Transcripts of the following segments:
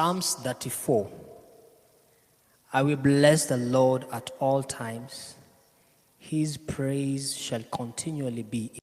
Psalms 34. I will bless the Lord at all times. His praise shall continually be.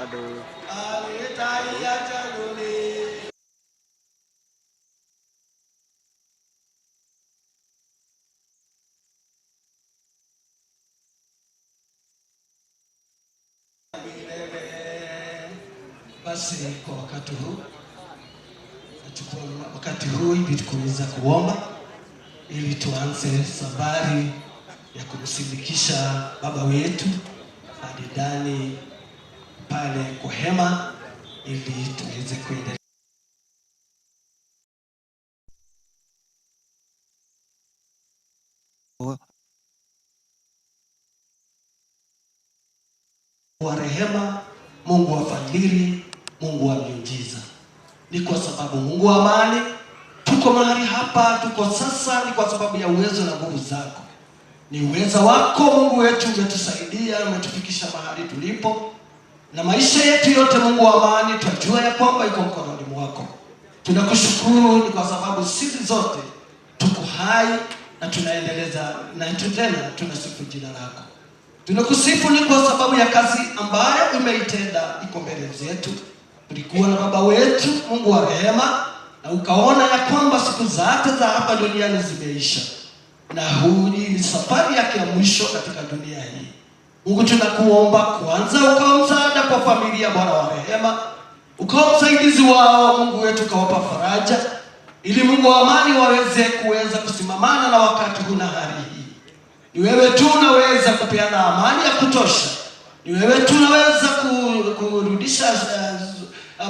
Bado Basi kwa wakati huu nachukua wakati huu ili kuweza kuomba ili tuanze safari ya kumsindikisha baba wetu hadi ndani pale kwa hema ili tuweze kuendelea. Wa rehema, Mungu wa fadhili, Mungu wa miujiza. Ni kwa sababu Mungu wa amani, tuko mahali hapa, tuko sasa, ni kwa sababu ya uwezo na nguvu zako. Ni uwezo wako Mungu wetu umetusaidia, umetufikisha mahali tulipo, na maisha yetu yote Mungu wa amani, twajua ya kwamba iko mkononi mwako. Tunakushukuru ni kwa sababu sisi zote tuko hai na tunaendeleza na tena tunasifu jina lako. Tunakusifu ni kwa sababu ya kazi ambayo umeitenda iko mbele zetu. Tulikuwa na baba wetu Mungu wa rehema, na ukaona ya kwamba siku zake za hapa duniani zimeisha, na huu ni safari yake ya mwisho katika dunia hii. Mungu, tunakuomba kwanza ukawa msaada kwa familia, Bwana wa rehema, ukawa msaidizi wao, Mungu wetu, ukawapa faraja, ili Mungu wa amani waweze kuweza kusimamana na wakati huu na hali hii. Ni wewe tu unaweza kupeana amani ya kutosha. Ni wewe tu unaweza kurudisha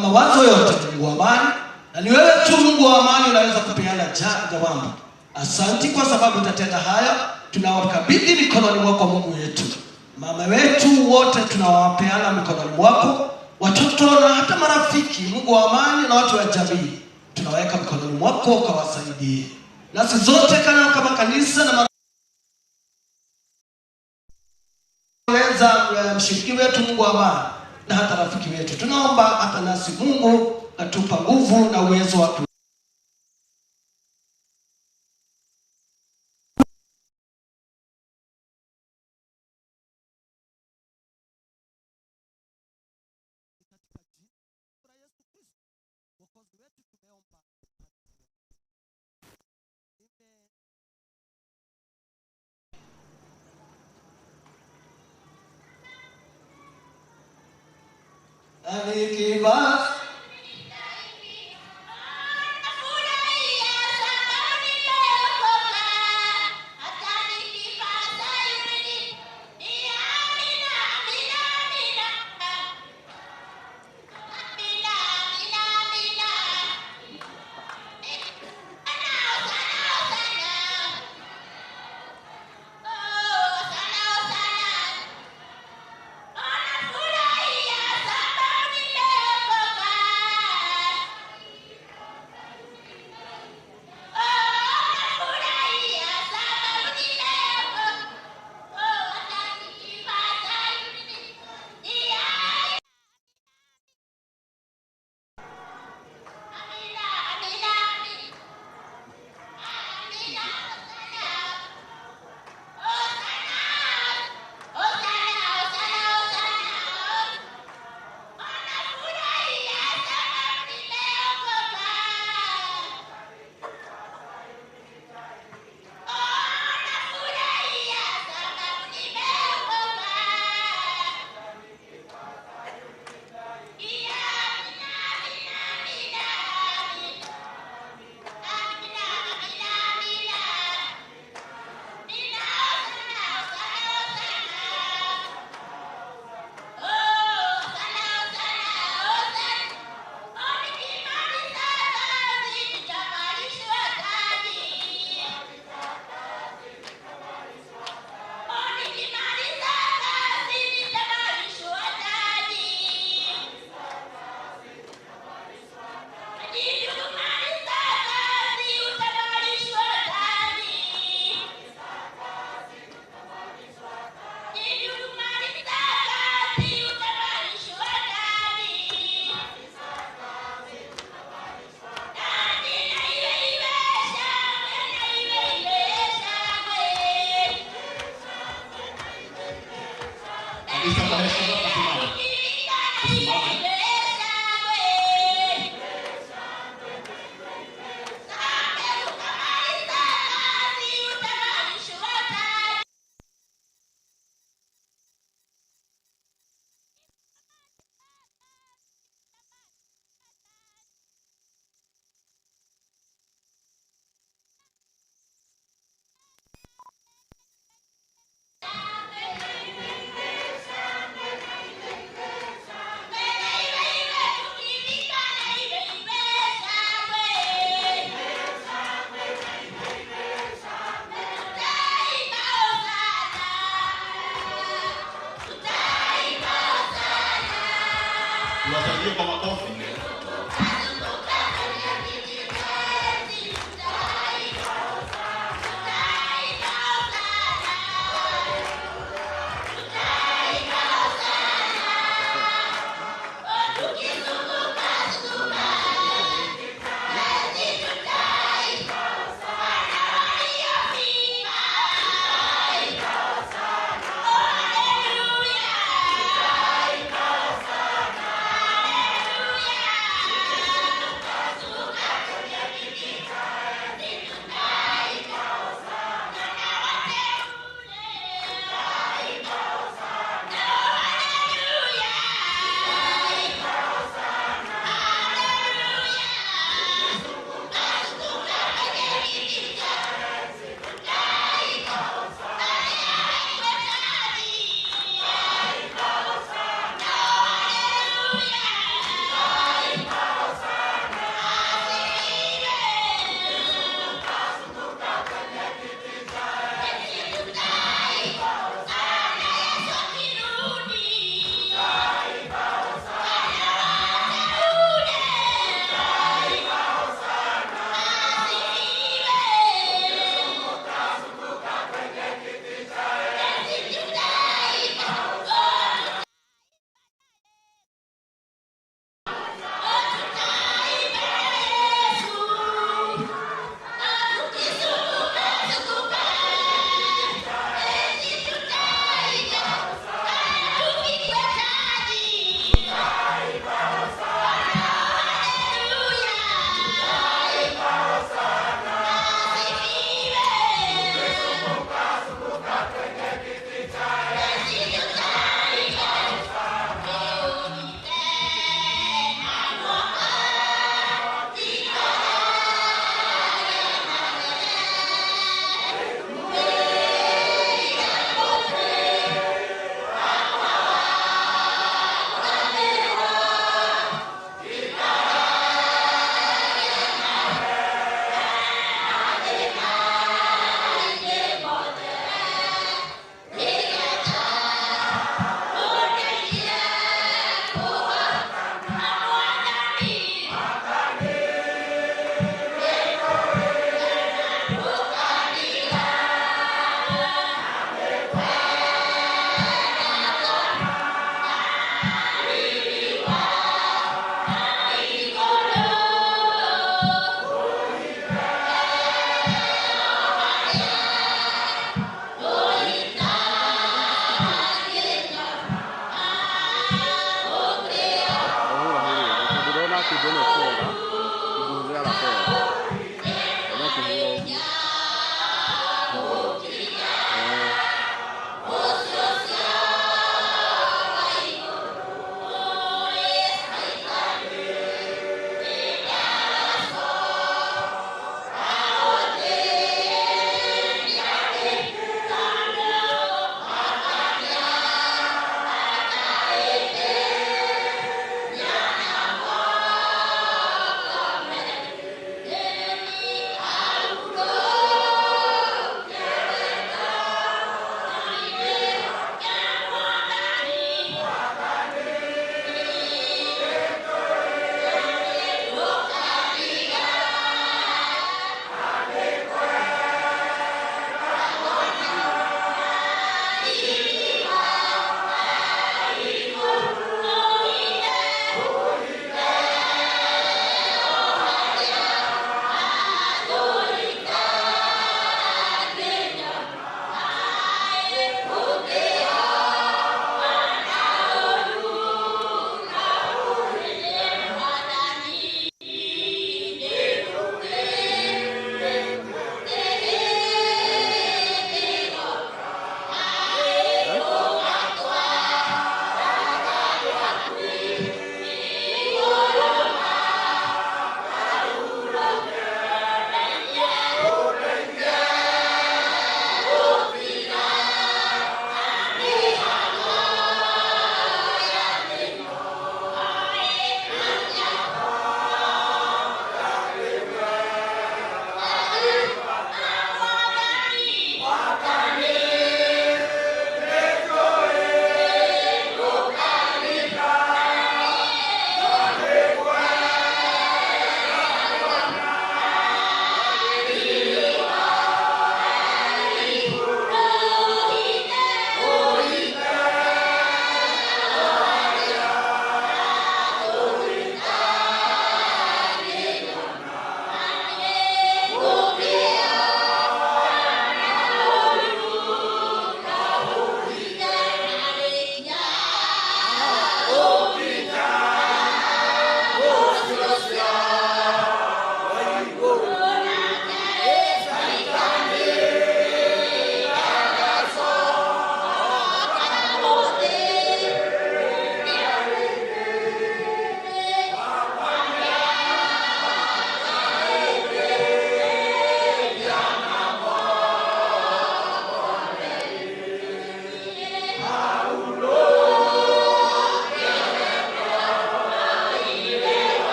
mawazo yote, Mungu wa amani, na ni wewe tu Mungu wa amani unaweza kupeana jawabu. Asanti kwa sababu utatenda haya. Tunawakabidhi mikononi mwako Mungu wetu, mama wetu wote tunawapeana mikononi mwako, watoto na hata marafiki, Mungu wa amani, na watu wa jamii tunaweka mikononi mwako, ukawasaidie. Nasi zote kama kanisa na wenza mshiriki wetu Mungu wa amani na hata rafiki wetu, tunaomba hata nasi Mungu atupa nguvu na uwezo wa Alikiba Tuwasaidie kwa makofi.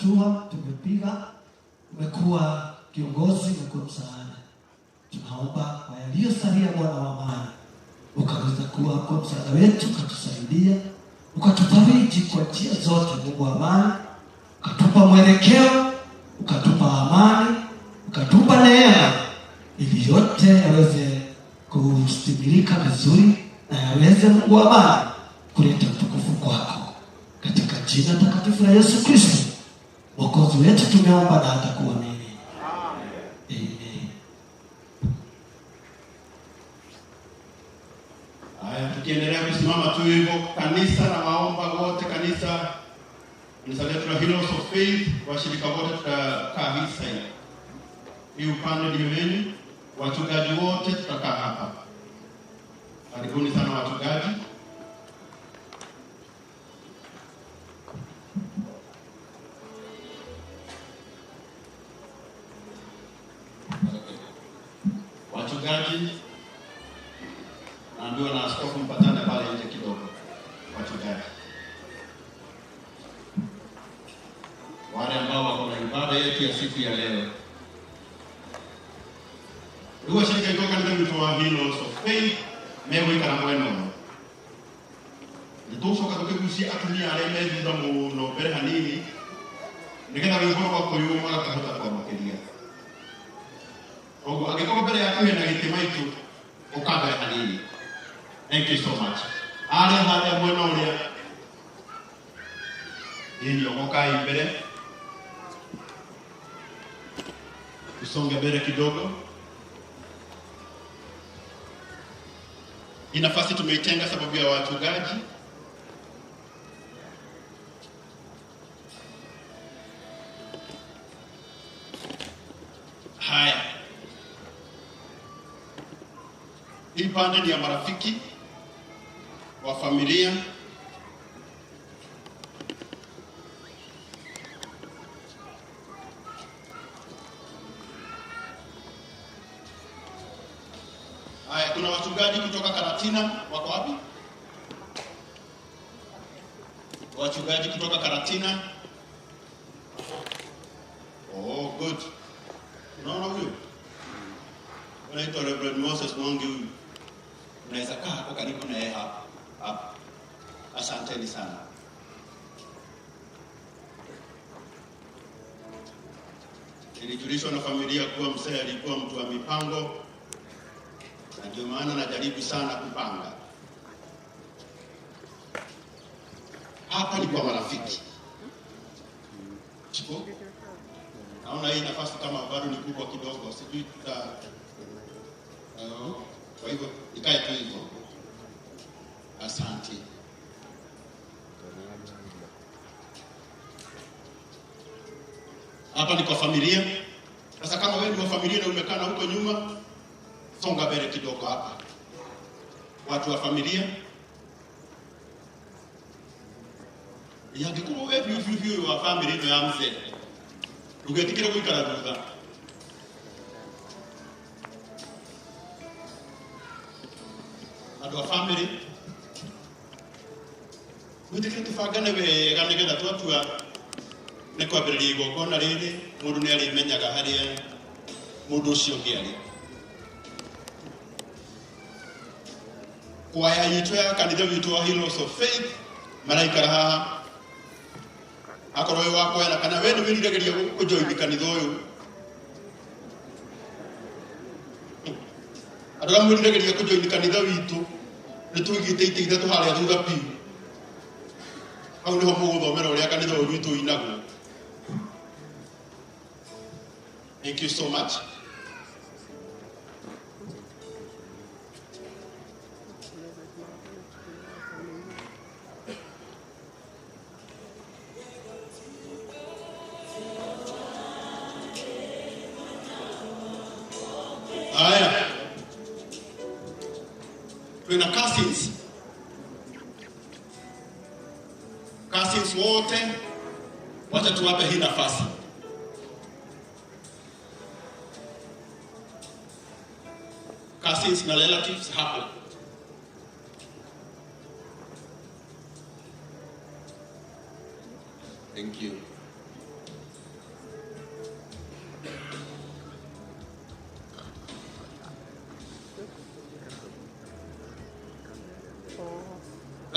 hatua tumepiga, umekuwa kiongozi, umekuwa msaada. Tunaomba kwa yaliyosalia, Bwana wa amani, ukaweza kuwa kwa msaada wetu, ukatusaidia, ukatufariji kwa njia zote. Mungu wa amani, ukatupa mwelekeo, ukatupa amani, ukatupa neema, ili yote yaweze kustimilika vizuri na yaweze, Mungu wa amani, kuleta utukufu kwako. Katika jina takatifu la Yesu Kristo Mwokozi wetu tumeomba na hata kuamini. Amen. Haya, tukiendelea kusimama tu hivyo, kanisa na waomba wote, kanisa letu la Heroes of Faith, washirika wote tutakaa hii side. Hii upande ndio wenu, wachungaji wote tutakaa hapa. Karibuni sana wachungaji. Wachungaji, naambiwa na askofu mpatane pale nje kidogo. Wachungaji wale ambao wako na ibada yetu ya siku ya leo, ndugu washirika iko kanitha witũ wa Heroes of Faith megũikara mwena ũyũ. Nĩtũgũcoka tũkĩgucie atumia arĩa me thutha mũno mbere hanini, nĩgetha rwĩmbo rwa kũyũ magakĩhota kwamũkĩria. Koguo angĩkorwo mbere yaku hena gĩtĩ maitũ, ũka mbere hanini. Thank you so much. Arĩa harĩa mwena ũrĩa ĩni ogokai mbere, tusonge mbele kidogo. Hii nafasi tumeitenga sababu ya wachungaji. Haya, hii pande ni ya marafiki wa familia. Haya, kuna wachungaji kutoka Karatina, wako wapi? Wachungaji kutoka Karatina. Oh, good. Unaona huyo? Anaitwa Reverend Moses Mwangi huyu. Unaweza kaa hapo karibu na yeye hapa. Hapa. Asanteni sana. Nilijulishwa na familia kuwa mzee alikuwa mtu wa mipango, na ndio maana najaribu sana kupanga. Hapa ni kwa marafiki. Chipo? Naona hii nafasi kama bado ni kubwa kidogo, sijui tuta kwa hivyo ikae tu hivyo. Asante. Hapa ni kwa familia. Sasa kama wewe ni wa familia na umekaa na huko nyuma, songa mbele kidogo hapa. Watu wa familia. Yangĩkorwo we biũ biũ biũ wa family ĩno ya mzee, ndũgetĩkĩre gũikara thutha. Andũ a family, mwĩtĩkĩre tũbangane wega nĩgetha twatua nĩ kwambĩrĩria igongona rĩrĩ, mũndũ nĩ arĩmenyaga harĩa mũndũ ũcio ũngĩ arĩ. Kwaya itũ ya kanitha witũ wa Heroes of Faith maraikara haha. Akorwo wĩ wa kwaya na kana we nĩ wĩriragĩria kũjoini kanitha ũyũ, andũ arĩa mwĩriragĩria kũjoini kanitha witũ nĩ tũigĩte itĩ ithatũ harĩa thutha piũ. Hau nĩho mũgũthomera ũrĩa kanitha ũyũ witũ ũinagwo. Thank you so much. Haya, tuna cousins. Cousins wote, wacha tuwape hii nafasi. Cousins na relatives hapo. Thank you.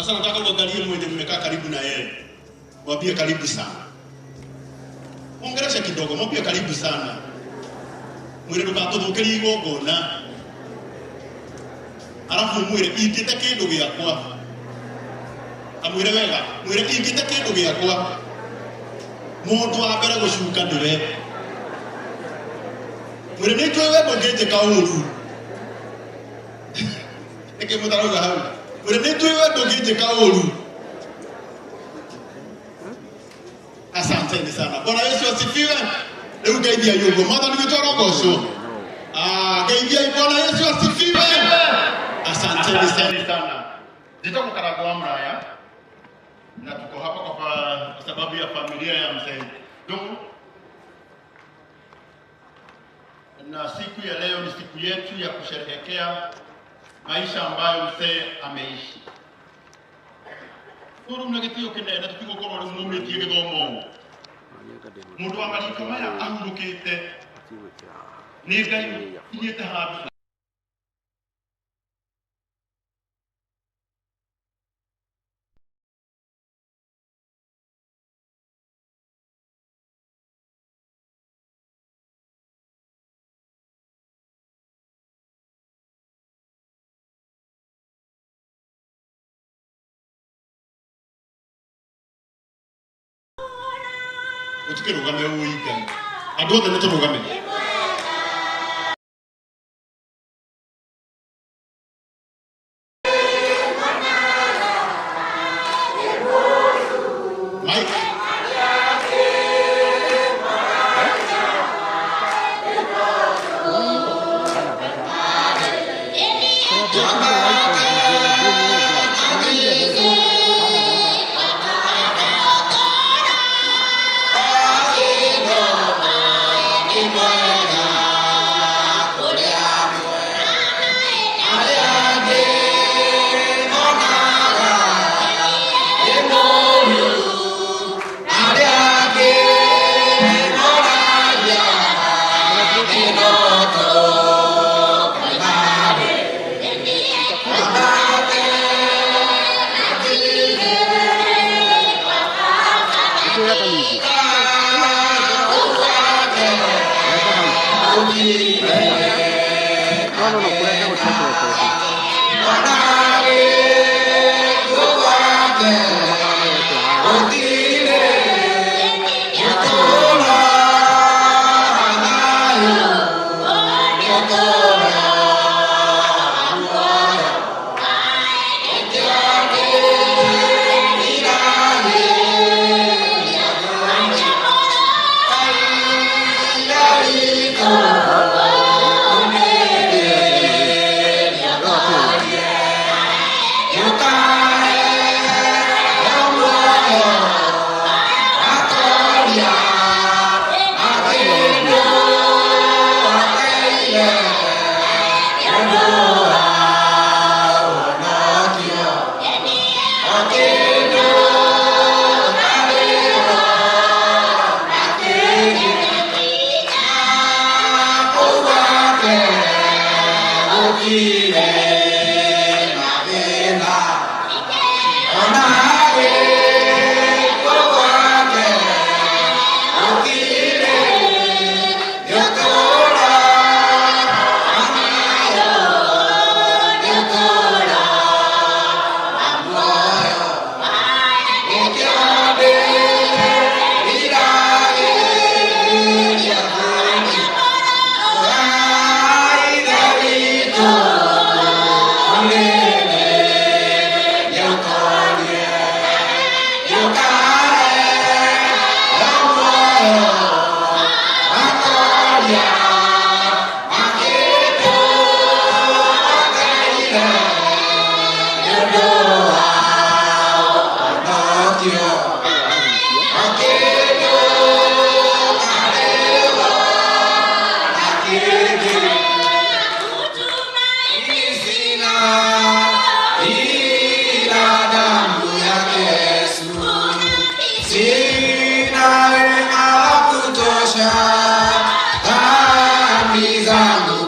Sasa nataka uangalie mwenye mmekaa karibu na yeye, mwambie karibu sana. Ongeresha kidogo, mwambie karibu sana. Mwire ndũgatũthũkĩrie igongona. Arabu mwire ingĩte kĩndũ gĩakwa. Amwire wega, mwire ingĩte kĩndũ gĩakwa. Mũndũ wa mbere gũcuka nĩwe. Mwire nĩ njũĩ we ndũngĩnjĩka ũru. Nĩkĩ mũtarauga hau? Mwire nĩ njũĩ we ndũngĩnjĩka ũru. Asanteni sana. Bwana Yesu asifiwe. Rĩu ngeithiai ũguo. Mwathani witũ arogocwo. Ah, ngeithiai. Bwana Yesu asifiwe. Asanteni sana. Njĩtagwo Karangũ wa Mraya na tuko hapa kwa sababu ya familia ya mzee Ndung'u, na siku ya leo ni siku yetu ya kusherehekea maisha ambayo mzee ameishi. Rĩu na gĩtĩo kĩnene tũtigũkorwo rĩu mumĩtie gĩthomo ũũ. Mũndũ wa marika maya ahurũkĩte nĩ Ngai kinyĩte handũ. Ũtikĩrũgame ũũ Ngai. Andũ othe nĩ tũrũgame. Mike.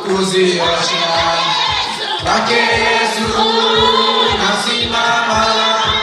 Kuziosha. Kwake Yesu nasimama.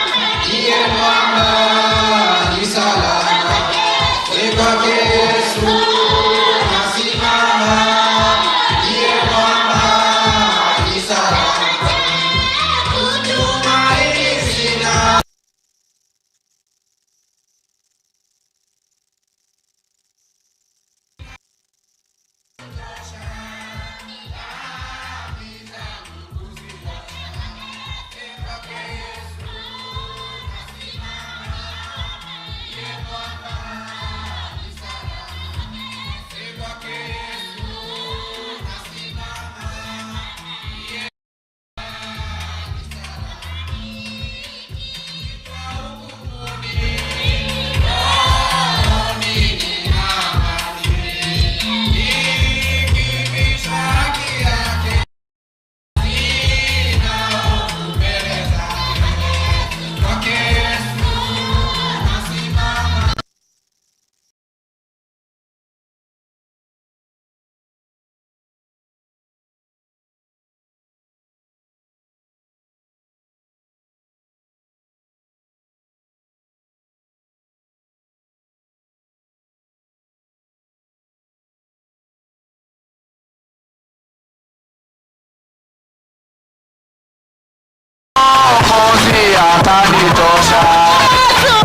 Mwokozi atanitosha.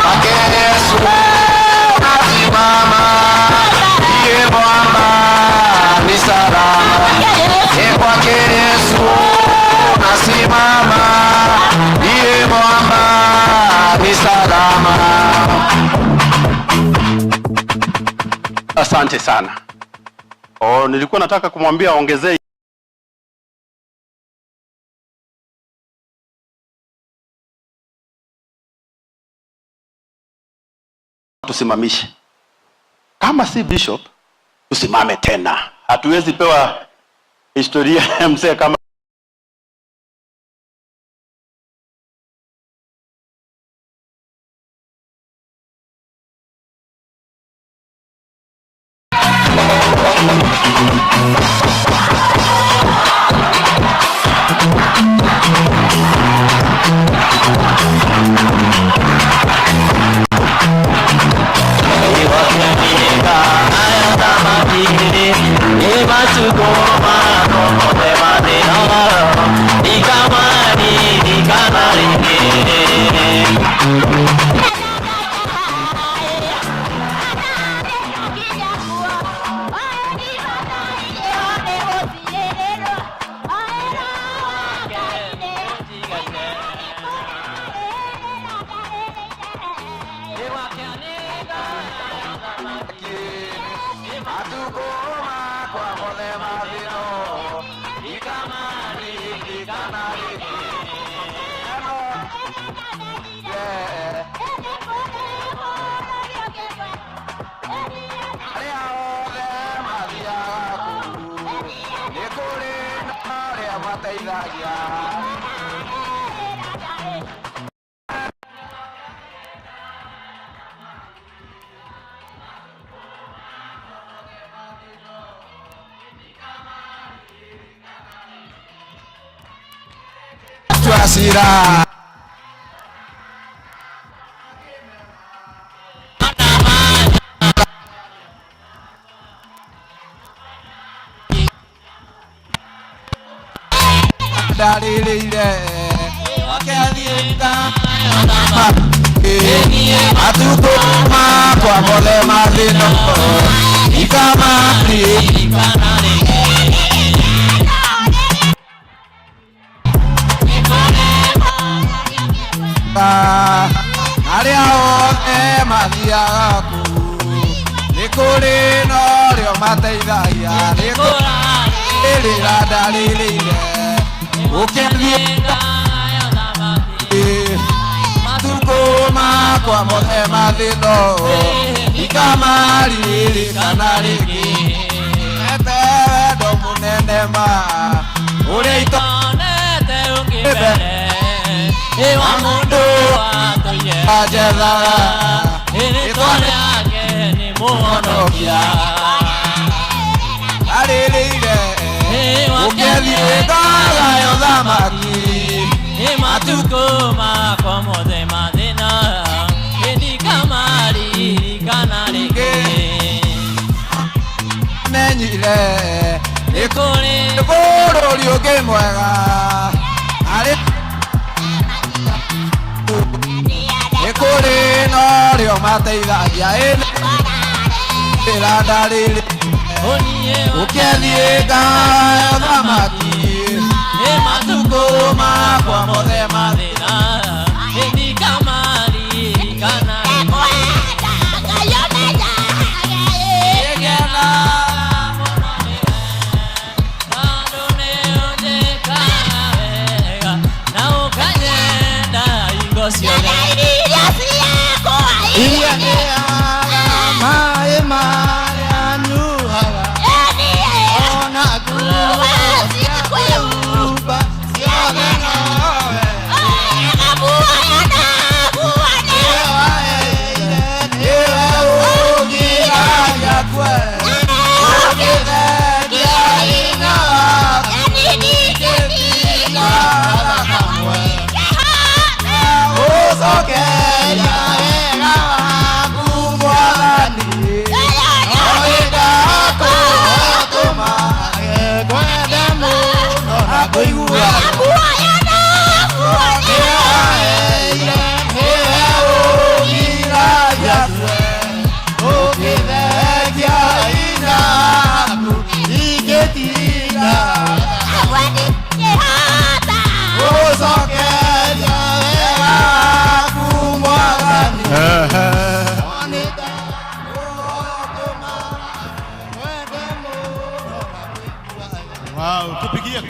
Kwake Yesu nasimama, ndiye mwamba ni salama. Kwake Yesu nasimama, ndiye mwamba ni salama. Asante sana. Oh, nilikuwa nataka kumwambia aongezee tusimamishe. Kama si bishop, tusimame tena. Hatuwezi pewa historia ya mzee kama Twasira. Ndarĩrĩire matukũ makwa mothe mathĩna ikamari arĩa othe mathiaga kũu nĩ kũrĩ na ũrĩa ũmateithagia nĩ kũrĩrĩra ndarĩrĩire ũkĩthiĩ matukũ makwa mothe mathĩna ikamaririkana rĩngĩ ete wendo mũnene ma ũrĩa itũndũ anjethaga mũhonokia arĩrĩire ũkĩthiĩ ngagayo thamaki Matukũ makwa mothe mathĩna ndikamaririkana rĩngĩ menyire nĩ kũrĩ bũrũri ũngĩ mwega arĩ nĩ kũrĩ na ũrĩa ũmateithagia ĩra ndarĩrĩ ũkĩthiĩ ngagayo thamaki matukũ makwa mothe mathĩna ndikamaririkana maĩ marĩa nyuaga ona nguo cia kwĩhumba ciothe nowe.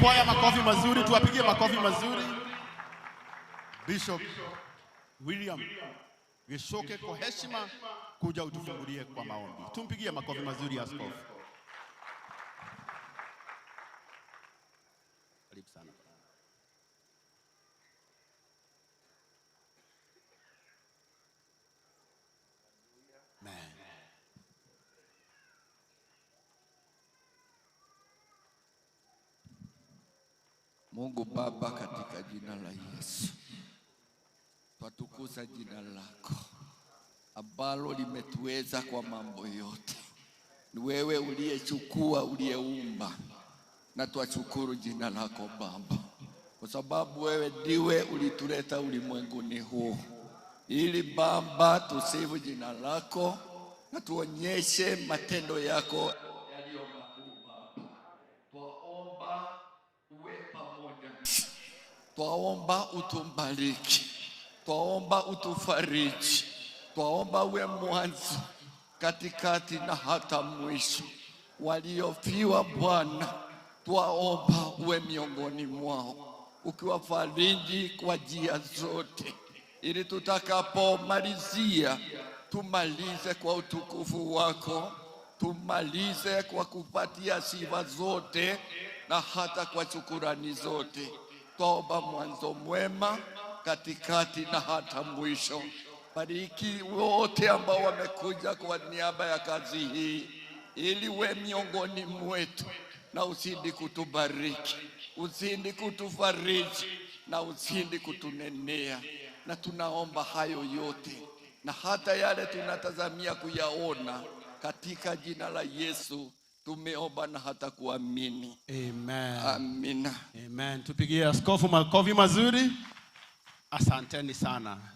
Kwaya makofi mazuri, tuwapigie makofi mazuri. Bishop William Gichuki, kwa heshima kuja utufungulie kwa maombi. Tumpigie makofi mazuri askofu. Karibu sana. Amen. Mungu Baba, katika jina la Yesu, twatukuza jina lako ambalo limetuweza kwa mambo yote. Ni wewe uliyechukua, uliyeumba, na twashukuru jina lako Baba, kwa sababu wewe ndiwe ulituleta ulimwenguni huu, ili Baba tusifu jina lako na tuonyeshe matendo yako yaliyo makuu. Baba, twaomba uwe pamoja, twaomba utubariki, twaomba utufariji, twaomba uwe mwanzo, katikati na hata mwisho. Waliofiwa Bwana, twaomba uwe miongoni mwao, ukiwafariji kwa njia zote, ili tutakapomalizia tumalize kwa utukufu wako, tumalize kwa kupatia sifa zote na hata kwa shukurani zote. Twaomba mwanzo mwema, katikati na hata mwisho. Bariki wote ambao wamekuja kwa niaba ya kazi hii, ili we miongoni mwetu na uzidi kutubariki, uzidi kutufariji na uzidi kutunenea. Na tunaomba hayo yote na hata yale tunatazamia kuyaona, katika jina la Yesu tumeomba na hata kuamini. Amen. Amina. Amen. Tupigie askofu makofi mazuri. Asanteni sana.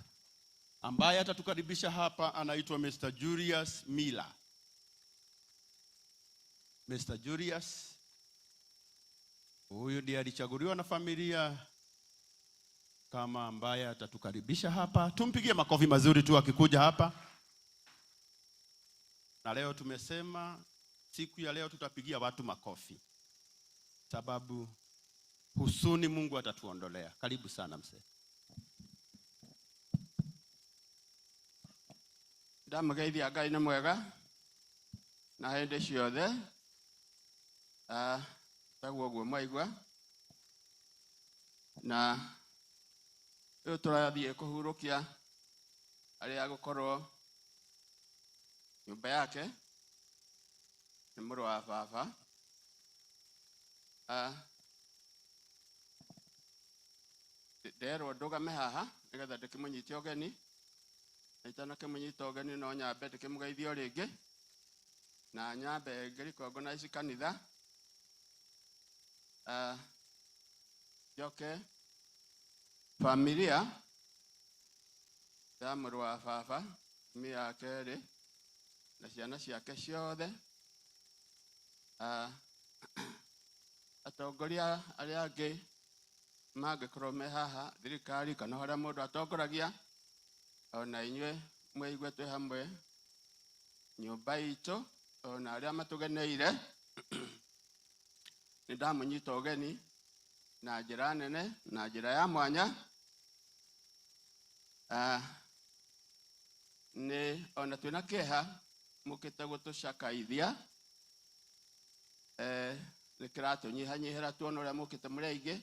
Ambaye atatukaribisha hapa anaitwa Mr. Julius Miller. Mr. Julius huyu ndiye alichaguliwa na familia kama ambaye atatukaribisha hapa. Tumpigie makofi mazuri tu akikuja hapa. Na leo tumesema siku ya leo tutapigia watu makofi, sababu husuni Mungu atatuondolea. Karibu sana mzee. Ndamugeithia Ngai nĩ mwega na hĩndĩ ciothe. Taguo ũguo mwaigua, na rĩu tũrathiĩ kũhurũkia arĩa gũkorwo nyũmba yake nĩ mũrũ wa baba. Nderwo ndũgame haha nĩgetha ndĩkĩmũnyite ũgeni, na itanakĩmũnyita ũgeni no nyambe ndĩkĩmũgeithie o rĩngĩ, na nyambe ngĩrecognize kanitha. Njoke familia ya mũrũ wa baba, mũtumia yake rĩ na ciana ciake ciothe, atongoria arĩa angĩ mangĩkorwo me haha, thirikari kana harĩa mũndũ atongoragia, ona inyuĩ mweigue twĩ hamwe nyũmba itũ, ona arĩa matũgeneire. Nĩ ndamũnyita ũgeni na njĩra nene na njĩra ya mwanya. Nĩ ona twĩna kĩeha mũkĩte gũtũcakaithia, nĩ kĩratũnyihanyihĩra tuona ũrĩa mũkĩte mũrĩ aingĩ,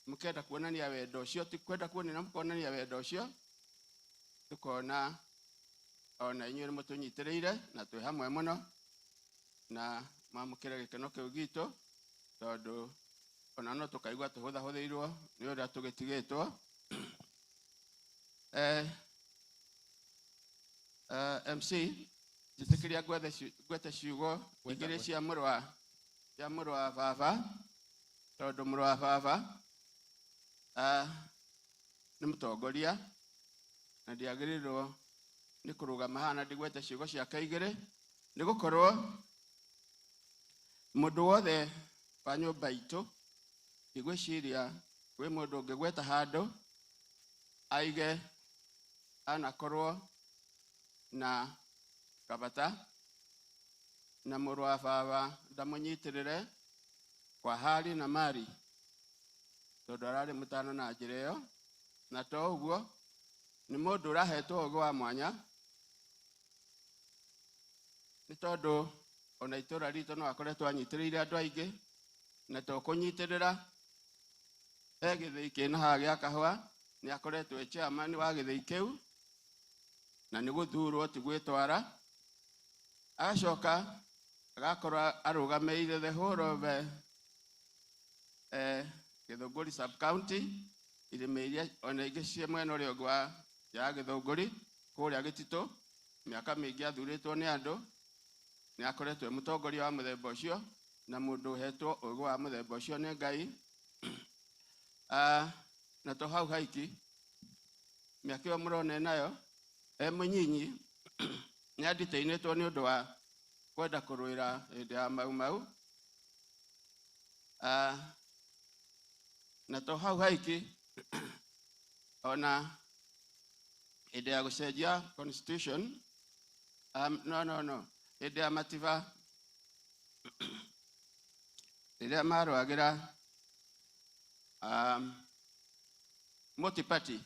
mũkenda kuonania wendo ũcio, ti kwenda kuonania, mũkonania wendo ũcio, tũkona ona inyuĩ nĩ mũtũnyitĩrĩire na twĩ hamwe mũno, na mwamũkĩre gĩkeno kĩu gitũ, tondũ ona no tũkaigua tũhũthahũthĩirwo nĩ ũrĩa tũgĩtigĩtwo. MC, njĩtĩkĩria ngwete ciugo igĩrĩ cia mũrũ wa baba, tondũ mũrũ wa baba nĩ mũtongoria na ndiagĩrĩirwo nĩ kũrũgama haha na ndigwete ciugo ciake igĩrĩ, nĩ gũkorwo mũndũ wothe wa nyũmba itũ ndigwĩciria kwĩ mũndũ ũngĩgweta handũ aige anakorwo na kabata na mũrũ wa baba ndamũnyitĩrĩre Kwa hali na mali tondu ararĩ mũtano na njĩra ĩyo, na to ũguo nĩ mũndũ ũrahetwo ũgĩ wa mwanya nĩ tondũ ona itũra ritũ no akoretwo anyitĩrĩire andũ aingĩ, na to kũnyitĩrĩra he gĩthĩi kĩna haha gĩa kahũa nĩ akoretwo e chairman wa gĩthĩi kĩu na nĩ gũthurwo ti gwĩtwara. Agacoka agakorwo arũgamĩrĩire the whole of Githunguri sub county, irĩma iria ona ingĩ ciĩ mwena ũrĩa ũngĩ wa ya Githunguri kũrĩa Gĩtitũ. Mĩaka mĩingĩ athurĩtwo nĩ andũ, nĩ akoretwo e mũtongoria wa mũthemba ũcio na mũndũ ũhetwo ũgĩ wa mũthemba ũcio nĩ Ngai. Na to hau haiki, mĩaka ĩyo mũrona nayo e mũnyinyi nĩ anditainĩtwo nĩ ũndũ wa kwenda kũrũĩra hĩndĩ ya Mau Mau. Na to hau haiki, ona hĩndĩ ya gũcenjia constitution, no no no hĩndĩ ya Matiba rĩrĩa marũagĩra multi-party,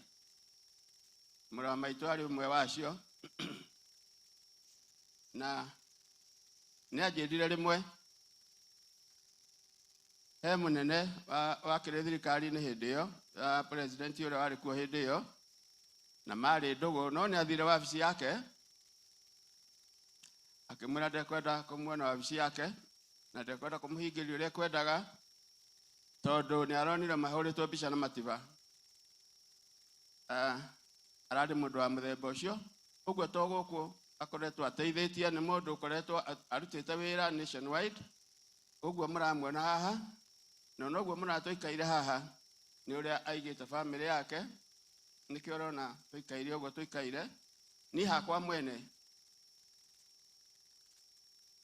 mũrũ wa maitũ arĩ ũmwe wacio, na nĩ anjĩrire rĩmwe he mũnene wa kĩrĩ thirikari-inĩ hĩndĩ ĩyo, president ũrĩa warĩ kuo hĩndĩ ĩyo, na marĩ ndũgũ, no nĩ athire wabici yake akĩmwĩra ndekwenda kũmuona wabici yake na ndekwenda kũmũhingĩria ũrĩa ekwendaga tondũ nĩ aronire mahũrĩtwo mbica na Matiba. Ararĩ mũndũ wa mũthemba ũcio. Ũguo to gũkũ akoretwo ateithĩtie, nĩ mũndũ ũkoretwo arutĩte wĩra nationwide. Ũguo mũramuona haha na noguo mũratũikaire haha nĩ ũrĩa aigĩte bamĩrĩ yake, nĩkĩo ũrona tũikaire ũguo tũikaire. Niĩ hakwa mwene,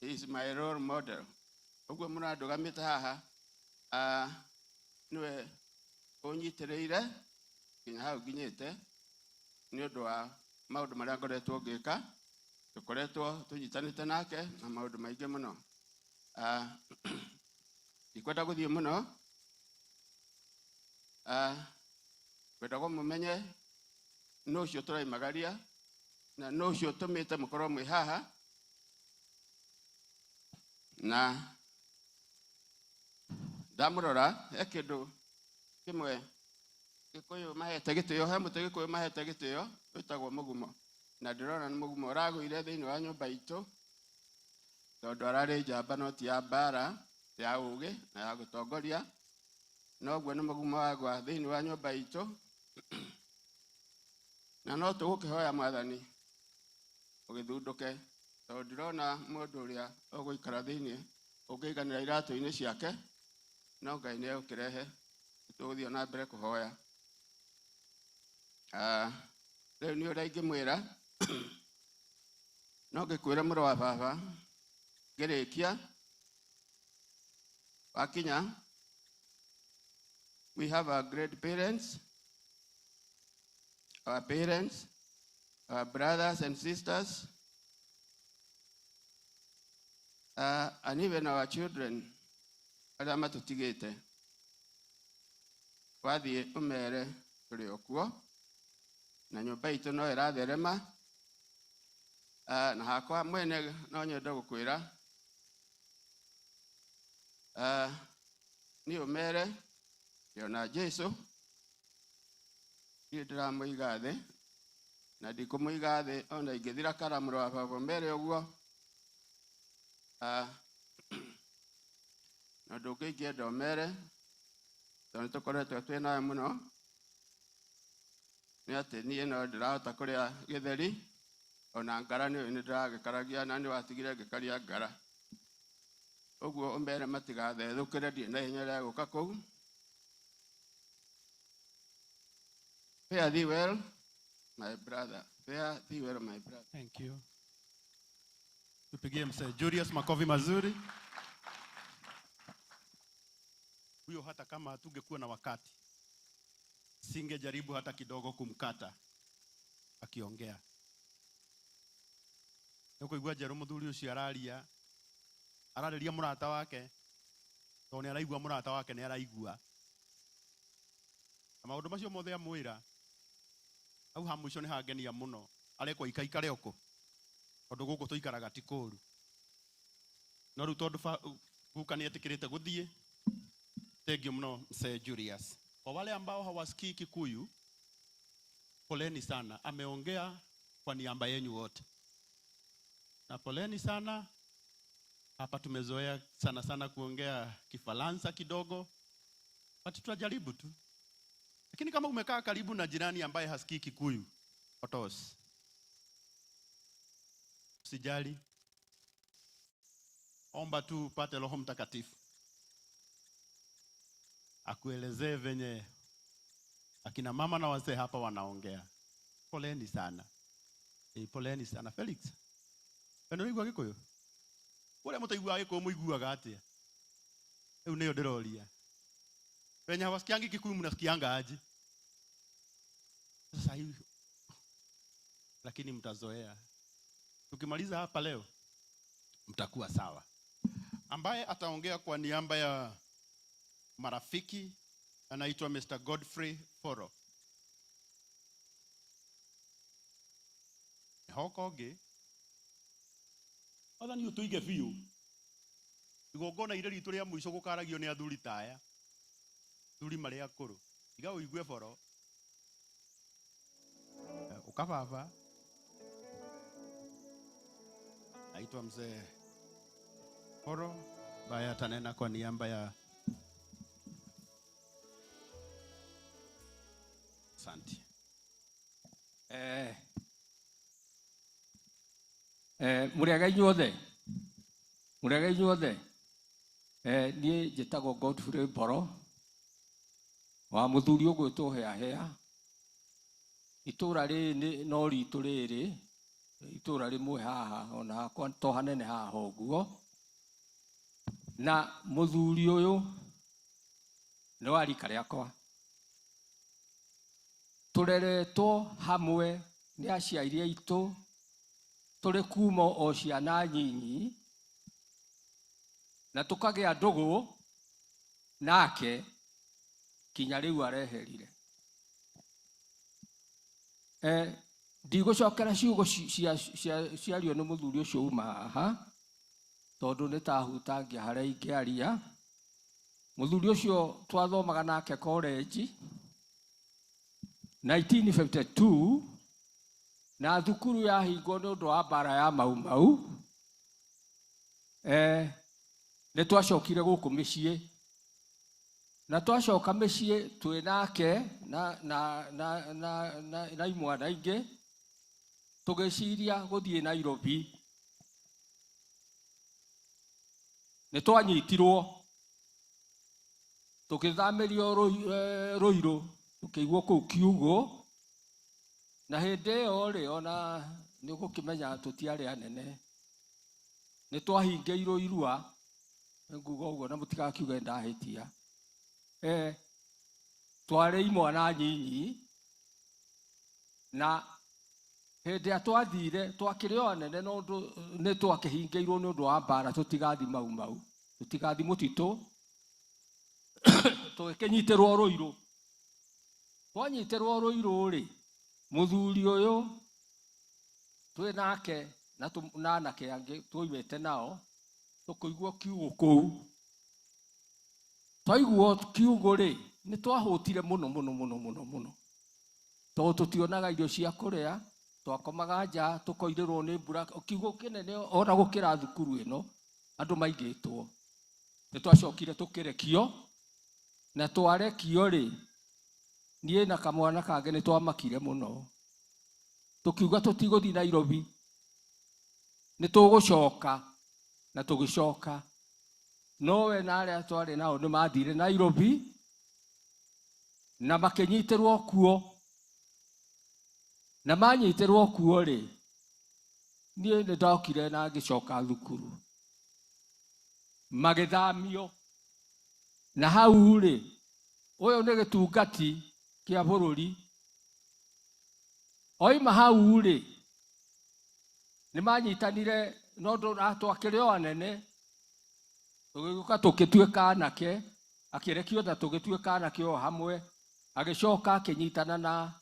he is my role model. Ũguo mũrandũgamĩte haha, nĩwe ũnyitĩrĩire nginya hau nginyĩte nĩ ũndũ wa maũndũ marĩa ngoretwo ngĩka. Tũkoretwo tũnyitanĩte nake na maũndũ maingĩ mũno. Ndikwenda gũthiĩ mũno, ngwenda mũmenye nũ ũcio tũraimagaria na nũ ũcio ũtũmĩte mũkorwo mwĩ haha, na ndamũrora he kĩndũ kĩmwe Gĩkũyũ mahete gĩtĩo, he mũtĩ Gĩkũyũ mahete gĩtĩo wĩtagwo mũgumo, na ndĩrona nĩ mũgumo ũragũire thĩinĩ wa nyũmba itũ tondũ ararĩ njamba no ti ya mbara, ya ũgĩ na ya gũtongoria. Noguo nĩ mũgumo wagwa thĩinĩ wa nyũmba itũ, na no tũgũkĩhoya Mwathani ũgĩthundũke tondũ ndĩrona mũndũ ũrĩa ũgũikara thĩinĩ ũngĩiganĩra iratũ-inĩ ciake, no Ngai nĩ egũkĩrehe. Tũgũthiĩ na mbere kũhoya. Rĩu nĩ ũrĩa ingĩmwĩra, no ngĩkwĩra mũrũ wa baba ngĩrĩkia wakinya, we have our great parents, our parents, our brothers and sisters, and even our children arĩa matũtigĩte. Wathiĩ ũmere tũrĩ o kuo na nyũmba itũ no ĩratherema. Na hakwa mwene no nyende gũkwĩra, niĩ ũmere ndĩona Jesũ, niĩ ndĩramũiga thĩ na ndikũmũiga thĩ ona ingĩthira kara mũrũ wa baba ũmere ũguo. Na ũndũ ũngĩ ingĩenda ũmere tondũ nĩtũkoretwo twĩ nawe mũno nĩ atĩ niĩ no ndĩrahota kũrĩa gĩtheri ona ngara nĩ ndĩragĩkaragia na nĩ watigire ngĩkaria ngara. Ũguo ũmere matigathethũkĩre ndirĩ na ihenya rĩa gũka kũu. Fare thee well, my brother. Fare thee well, my brother. Thank you. Tupigie mzee Julius makofi mazuri. Huyo hata kama hatungekuwa na wakati, singejaribu hata kidogo kumkata akiongea. Nĩũkũigua njerũ mũthuri ũcio araria, ararĩria mũrata wake. Tondũ nĩ araigua mũrata wake nĩ araigua. Na maũndũ macio mothe amwĩra, hau ha mũico nĩ hangenia mũno. Arekwo aikaikare oko. Tondũ gũkũ tũikaraga ti kũũru. No rĩu tondũ guka nĩ etĩkĩrĩte gũthiĩ, thank you mũno Mzee Julius. Kwa wale ambao hawasikii Kikuyu, poleni sana. Ameongea kwa niaba yenu wote. Na poleni sana. Hapa tumezoea sana sana kuongea Kifaransa kidogo, but tutajaribu tu. Lakini kama umekaa karibu na jirani ambaye hasikii Kikuyu, otos, usijali, omba tu upate Roho Mtakatifu akuelezee venye akina mama na wazee hapa wanaongea. Poleni sana. E, poleni sana. Felix, wena ũraigua Gĩkũyũ? Kũrĩa mũtaiguaga Gĩkũyũ mũiguaga atĩa? Rĩu nĩyo ndĩroria. Wenye hawasikiangi Kikuyu mnasikianga aje? Sasa hivi lakini mtazoea. Tukimaliza hapa leo mtakuwa sawa. Ambaye ataongea kwa niaba ya marafiki anaitwa Mr. Godfrey Foro. Hoka ũngĩ wathani ũtũige biũ igongona irĩ ritũ rĩa mũico gũkaragio nĩ athuri ta aya, athuri marĩ akũrũ. Tiga ũigue boro ũka baba. Naitwa Mzee Foro ambaye atanena kwa niaba ya Asante. Mũrĩega inyuothe, mũrĩega inyuothe. Niĩ njĩtagwo Godfrey Mboro wa mũthuri ũgwĩtwo Heahea. Itũra rĩrĩ no ritũ rĩrĩ, itũra rĩmwe haha ona hakwa to hanene haha ũguo. Na mũthuri ũyũ nĩ wa rika rĩakwa, tũreretwo hamwe nĩ aciari aitũ tũrĩ kuma o ciana nyinyi, na tũkagĩa ndũgũ nake kinya rĩu areherire. Ndigũcokera ciugo ciario nĩ mũthuri ũcio uma haha, tondũ nĩ tahutangia harĩa ingĩaria. Mũthuri ũcio twathomaga nake college 1952, na thukuru yahingwo nĩ ũndũ wa mbara ya Mau Mau. Nĩ twacokire gũkũ mĩciĩ, na twacoka mĩciĩ twĩ nake na imwana ingĩ, tũgĩciria gũthiĩ Nairobi. Nĩ twanyitirwo tũgĩthamĩrio Ruiru, tũkĩigwo kũu kiugũ. Na hĩndĩ ĩyo rĩ, ona nĩ ũgũkĩmenya tũtiarĩ anene, nĩ twahingĩirwo irua, nguga ũguo na mũtigakiuge ndahĩtia. Twarĩ imwana nyinyi, na hĩndĩ ĩrĩa twathire twakĩrĩ o anene, no ũndũ nĩ twakĩhingĩirwo nĩ ũndũ wa mbara, tũtigathi Mau Mau, tũtigathi mũtitũ, tũgĩkĩnyitĩrwo Ruiru. Twanyitĩrwo Ruiru rĩ, mũthuri ũyũ twĩ nake na anake angĩ twoimĩte nao, tũkĩigua kiugũ kũu. Twaigua kiugũ rĩ, nĩ twahũtire mũno mũno mũno mũno mũno, tondũ tũtionaga irio cia kũrĩa, twakomaga nja, tũkoirĩrwo nĩ mbura. Kiugũ kĩnene ona gũkĩra thukuru ĩno, andũ maigĩtwo. Nĩ twacokire tũkĩrekio, na twarekio rĩ, niĩ na kamwana kangĩ nĩ twamakire mũno, tũkiuga tũtigũthiĩ Nairobi, nĩ tũgũcoka, na tũgĩcoka. No we na arĩa twarĩ nao nĩ mathire Nairobi na makĩnyitĩrwo kuo. Na manyitĩrwo kuo rĩ, niĩ nĩ ndokire na ngĩcoka thukuru, magĩthamio. Na hau rĩ, ũyũ nĩ gĩtungati kĩa bũrũri. Oima hau rĩ, nĩ manyitanire, no twakĩrĩ o anene, Tũgĩũka tũgĩtuĩka anake, akĩrekio na tũgĩtuĩka anake o hamwe, agĩcoka akĩnyitana na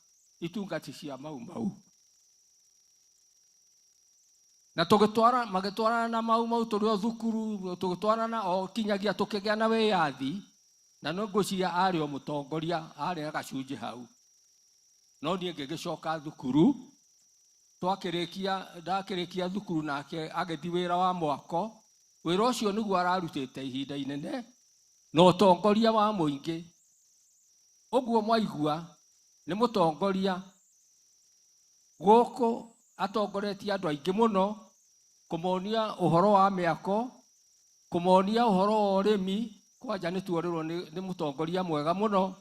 itungati cia Mau Mau. Na tũgĩtwara, magĩtwarana na Mau Mau tũrĩ o thukuru, tũgĩtwarana o kinyagia tũkĩgĩa na wĩyathi, na no ngwĩciria arĩ o mũtongoria, arĩ na gacunjĩ hau. No niĩ ngĩgĩcoka thukuru, twakĩrĩkia, ndakĩrĩkia thukuru nake agĩthiĩ wĩra wa mwako. Wĩra ũcio nĩguo ararutĩte ihinda inene, na ũtongoria wa mũingĩ. Ũguo mwaigua nĩ mũtongoria gũkũ atongoretie andũ aingĩ mũno, kũmonia ũhoro wa mĩako, kũmonia ũhoro wa ũrĩmi. Kwanja nĩ tuorĩrwo nĩ mũtongoria mwega mũno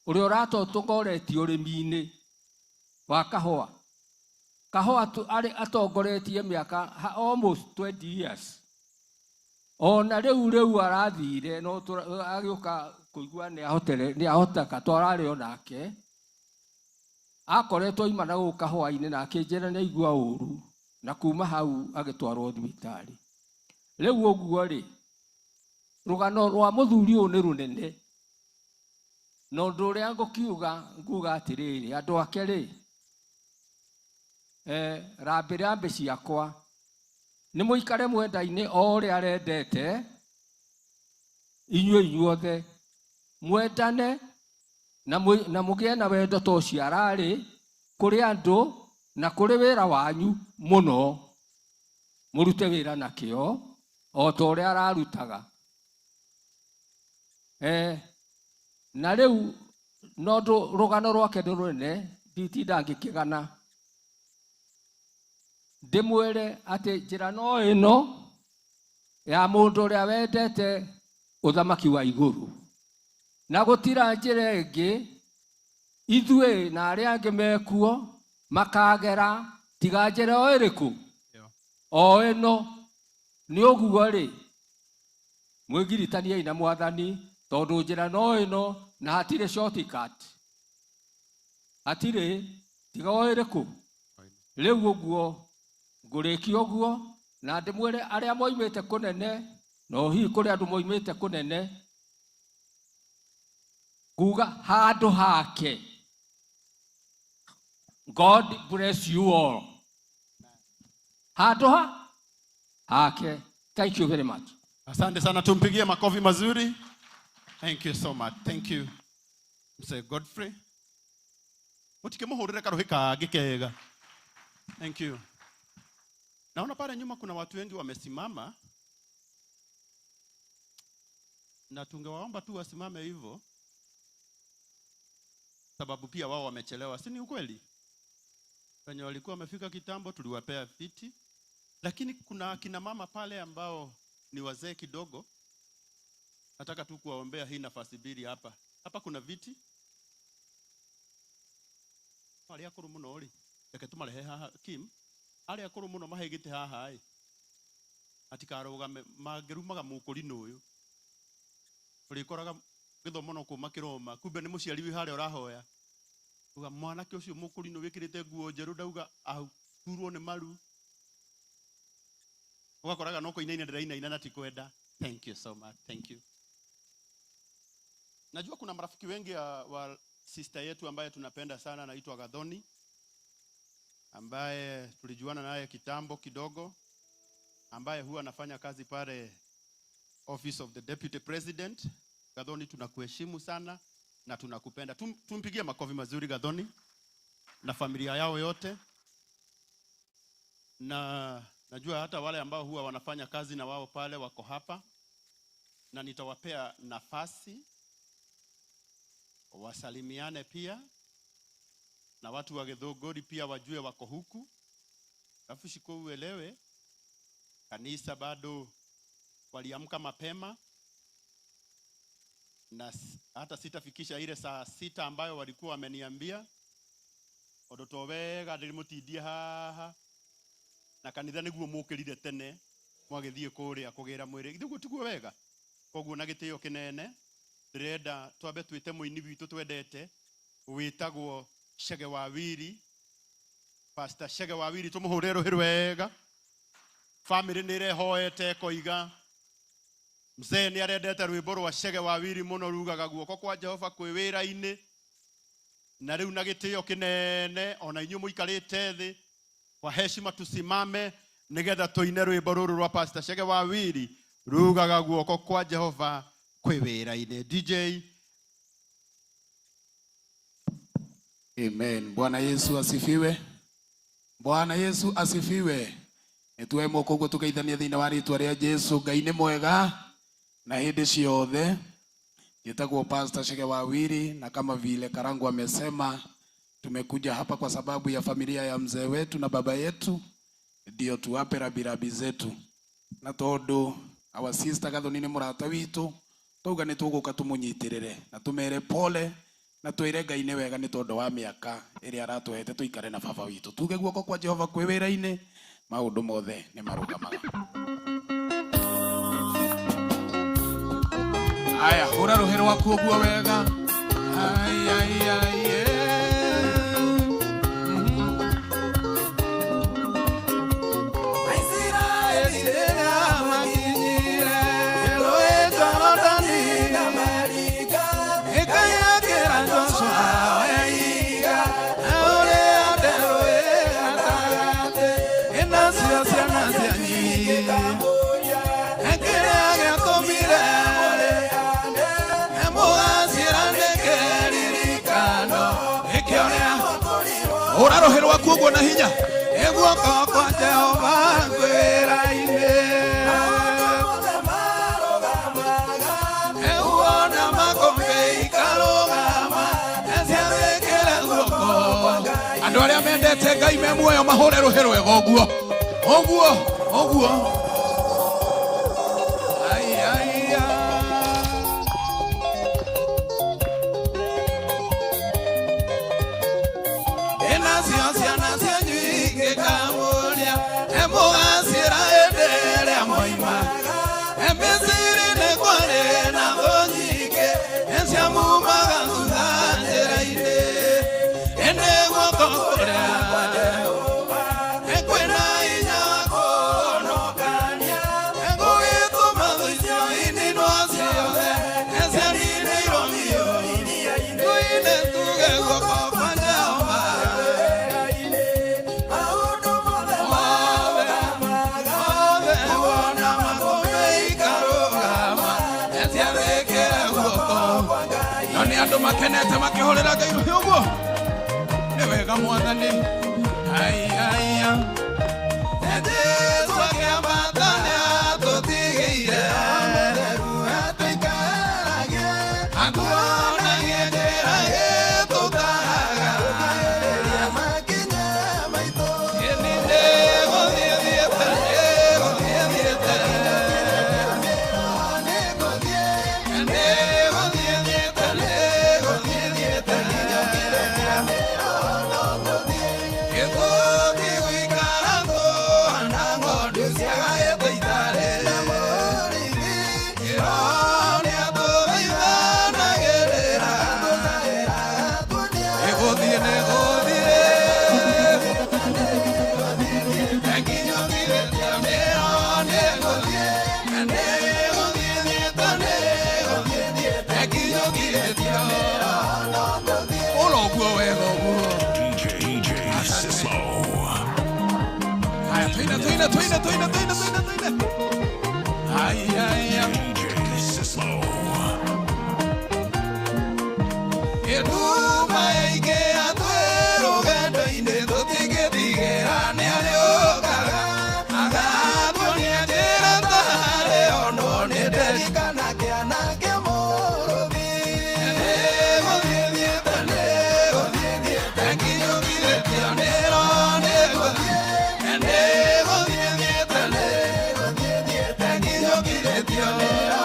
ũrĩa ũratũtongoretie ũrĩmi-inĩ wa kahũa. Kahũa arĩ atongoretie mĩaka almost 20 years. Ona rĩu arathire, no agĩũka kũigua nĩ ahoteka, twararĩ onake. Akoretwo aima na gũkũ kahũa-inĩ na akĩnjĩra nĩ aigua ũru, na kuma hau agĩtwarwo thibitarĩ. Rĩu ũguo rĩ, rũgano rwa mũthuri ũyũ nĩ rũnene. Na ũndũ ũrĩa ngũkiuga, nguga atĩrĩrĩ, andũ ake rĩ, rambĩ rambĩ ciakwa, nĩ mũikare mwenda-inĩ o ũrĩa arendete, inyuĩ inyuothe, mwendane na mũgĩe na wendo ta ũcio ararĩ kũrĩ andũ na kũrĩ wĩra wanyu mũno. Mũrute wĩra na kĩo o ta ũrĩa ararutaga. Na rĩu no rũgano rwake nĩ rũnene, nditinda ngĩkĩgana. Ndĩmwĩre atĩ njĩra no ĩno ya mũndũ ũrĩa wendete ũthamaki wa igũrũ, na gũtira njĩra ĩngĩ ithuĩ na arĩa angĩ mekuo makagera tiga njĩra o ĩrĩkũ, o ĩno. Nĩ ũguo rĩ, mwĩgiritaniei na Mwathani, tondũ njĩra no ĩno na hatirĩ shortcut, hatirĩ tiga o ĩrĩkũ. Rĩu ũguo ngũrĩkia ũguo, na ndĩmwĩre arĩa moimĩte kũnene, no hihi kũrĩ andũ moimĩte kũnene, nguga handũ hake. God bless you all. Handũ hake. Thank you very much. Asante sana, tumpigie makofi mazuri. Thank you so much. Thank you, Mzee Godfrey. Mutikĩmũhũrĩre karuhĩ kangĩ kega. Thank you. Naona pale nyuma kuna watu wengi wamesimama, na tungewaomba tu wasimame hivyo, sababu pia wao wamechelewa, si ni ukweli? Wenye walikuwa wamefika kitambo tuliwapea viti, lakini kuna akina mama pale ambao ni wazee kidogo. Nataka tu kuwaombea hii nafasi mbili hapa. Hapa kuna viti. Arĩa akũrũ mũno rĩ, reke tũmarehe haha Kim. Arĩa akũrũ mũno mahaigĩte haha ĩ, matikarũgame, mangĩrumaga mũkũrinũ ũyũ. Ũrĩkoraga gĩthomo no kũma kĩroma, kumbe nĩ mũciari wĩ harĩa ũrahoya. Uga mwanake ũcio mũkũrinũ wĩkĩrĩte nguo njerũ ndauga aturwo nĩ maru. Ũgakoraga no kũinaina ndĩrainaina na ti kwenda. Thank you so much. Thank you. Najua kuna marafiki wengi wa sister yetu ambaye tunapenda sana, anaitwa Gathoni, ambaye tulijuana naye kitambo kidogo, ambaye huwa anafanya kazi pale Office of the Deputy President. Gathoni, tunakuheshimu sana na tunakupenda. Tumpigie makofi mazuri Gathoni na familia yao yote. Na najua hata wale ambao huwa wanafanya kazi na wao pale wako hapa, na nitawapea nafasi wasalimiane pia, na watu wa Githũngũri pia wajue wako huku. Alafu shiko uelewe, kanisa bado waliamka mapema, na hata sitafikisha ile saa 6 ambayo walikuwa wameniambia. Ondo wega ndĩrĩmũtindie haha, na kanitha nĩguo mũkĩrire tene mwagĩthiĩ kũrĩa kũgĩra mwĩrĩ, nĩguo tiguo wega. Koguo na gĩtĩo kĩnene ndĩrenda twambe twĩte mũini witũ twendete wĩtagwo Chege wa Wiri, Pastor Chege wa Wiri, tũmũhũrĩre rũhĩ rwega. Family nĩ ĩrehoete ĩkoiga Mzee nĩ arendete rwĩmbo rwa Chege wa Wiri mũno rugaga guoko kwa Jehova kwĩ wĩra-inĩ. Na rĩu na gĩtĩo kĩnene ona inyuĩ mũikarĩte thĩ kwa heshima tusimame nigetha tuine rwĩmbo rũrũ rwa Pastor Chege wa Wiri rugaga guoko kwa Jehova kwĩ wĩra-inĩ. DJ. Amen. Bwana Yesu asifiwe. Bwana Yesu asifiwe. Nĩtuoe moko ũguo tũgeithanie thĩinĩ wa rĩtwa rĩa Jesu. Ngai nĩ mwega na hĩndĩ ciothe. Nitagwo Pastor Chege wa Wiri, na kama vile Karangu amesema, tumekuja hapa kwa sababu ya familia ya mzee wetu na baba yetu, ndio tuwape rabirabi zetu. Na tondu our sister Gathoni nĩ mũrata witũ, twauga nĩ tũgũka tũmũnyitĩrĩre na tũmere pole na twĩre Ngai nĩ wega nĩ tondũ wa mĩaka ĩrĩa aratũhete tũikare na baba witũ. Tuge guoko kwa Jehova kwĩ wĩra-inĩ, maũndũ mothe nĩ marũgamaga. Aya, hũra rũhĩ rwaku ũguo wega. Ai, ai, ai, eh. Aisiraeli rĩrĩa makinyire rũĩ Jorodani, ĩkayakĩra Joshua weiga, ũrĩa nderũĩ gatagatĩ, ĩnacio ciana cianyu kĩrĩa gĩatũmire hũra rũhĩ rwaku ũguo na hinya. Ĩ guoko kwa Jehova kwĩ wĩra-inĩ, ĩuona makũmbĩ ikarũgama, ciathĩkĩre guoko. Andũ arĩa mendete Ngai me muoyo mahũre rũhĩ rwega ũguo ũguo ũguo. Ai, ai, ai. Nacio ciana cianyu ingĩkamũria, mũgaciĩra hĩndĩ ĩrĩa moimaga Misiri nĩ kwarĩ na thũ nyingĩ ciamumaga thutha njĩra-inĩ. Ĩndĩ guoko kũrĩa kwĩna hinya wa kũhonokania, gũgĩtũma thũ icio ininwo ciothe cianinĩirwo biũ. Tũine tuge guoko kwa Jehova andũ makenete makĩhũrĩra Ngai rũhĩ ũguo. Nĩ wega Mwathani. Ai, ai, ai. Jesu akĩambata nĩatũtigĩire, atuonagie njĩra ĩtũtaraga. Ĩni nĩgũthiĩ thiĩte, nĩgũthiĩ thiĩte, nĩgũthiĩ thiĩte, nĩgũthiĩ thiĩte. Gĩtũtigũikara tũhana ng'ondu ciagaĩte itarĩ na mũrĩithi. Roho nĩatũthaithanagĩrĩra. Nĩgũthiĩ, nĩgũthiĩ, nginyũkithĩtie mĩro, nĩgũthiĩ, nĩgũthiĩ thiĩte, nĩgũthiĩ thiĩte, nginyũkithĩtio ũro ũguo wega ũguo. DJ Sislo. Haya, tuine, tuine, tuine, tuine, tuine, tuine, tuine. Ai, ai, ai. DJ Sislo. Ĩnduma yaingĩra twĩ rũgendo-inĩ tũtingĩtigĩra nĩarĩũkaga agatuonia njĩra tarĩ onwo nĩ nderikana kĩana kĩa mũrũthi. Nĩgũthiĩ thiĩte, nĩgũthiĩ thiĩte, nginyũkithĩtio nĩro, nĩgũthiĩ, nĩgũthiĩ thiĩte, nĩgũthiĩ thiĩte, nginyũkithĩtio nĩro.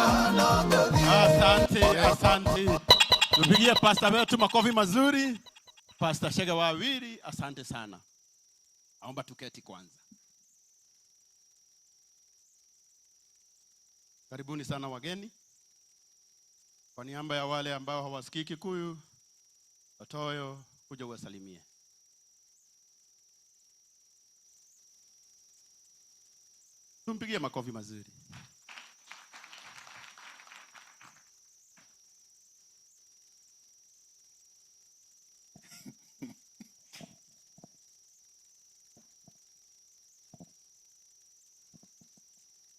Asante, asante. Tupigie pasta wetu makofi mazuri. Pastor Chege wa Wiri, asante sana. Naomba tuketi kwanza. Karibuni sana wageni. Kwa niaba ya wale ambao hawasikii Kikuyu, Watoyo, kuja uwasalimie. Tumpigie makofi mazuri.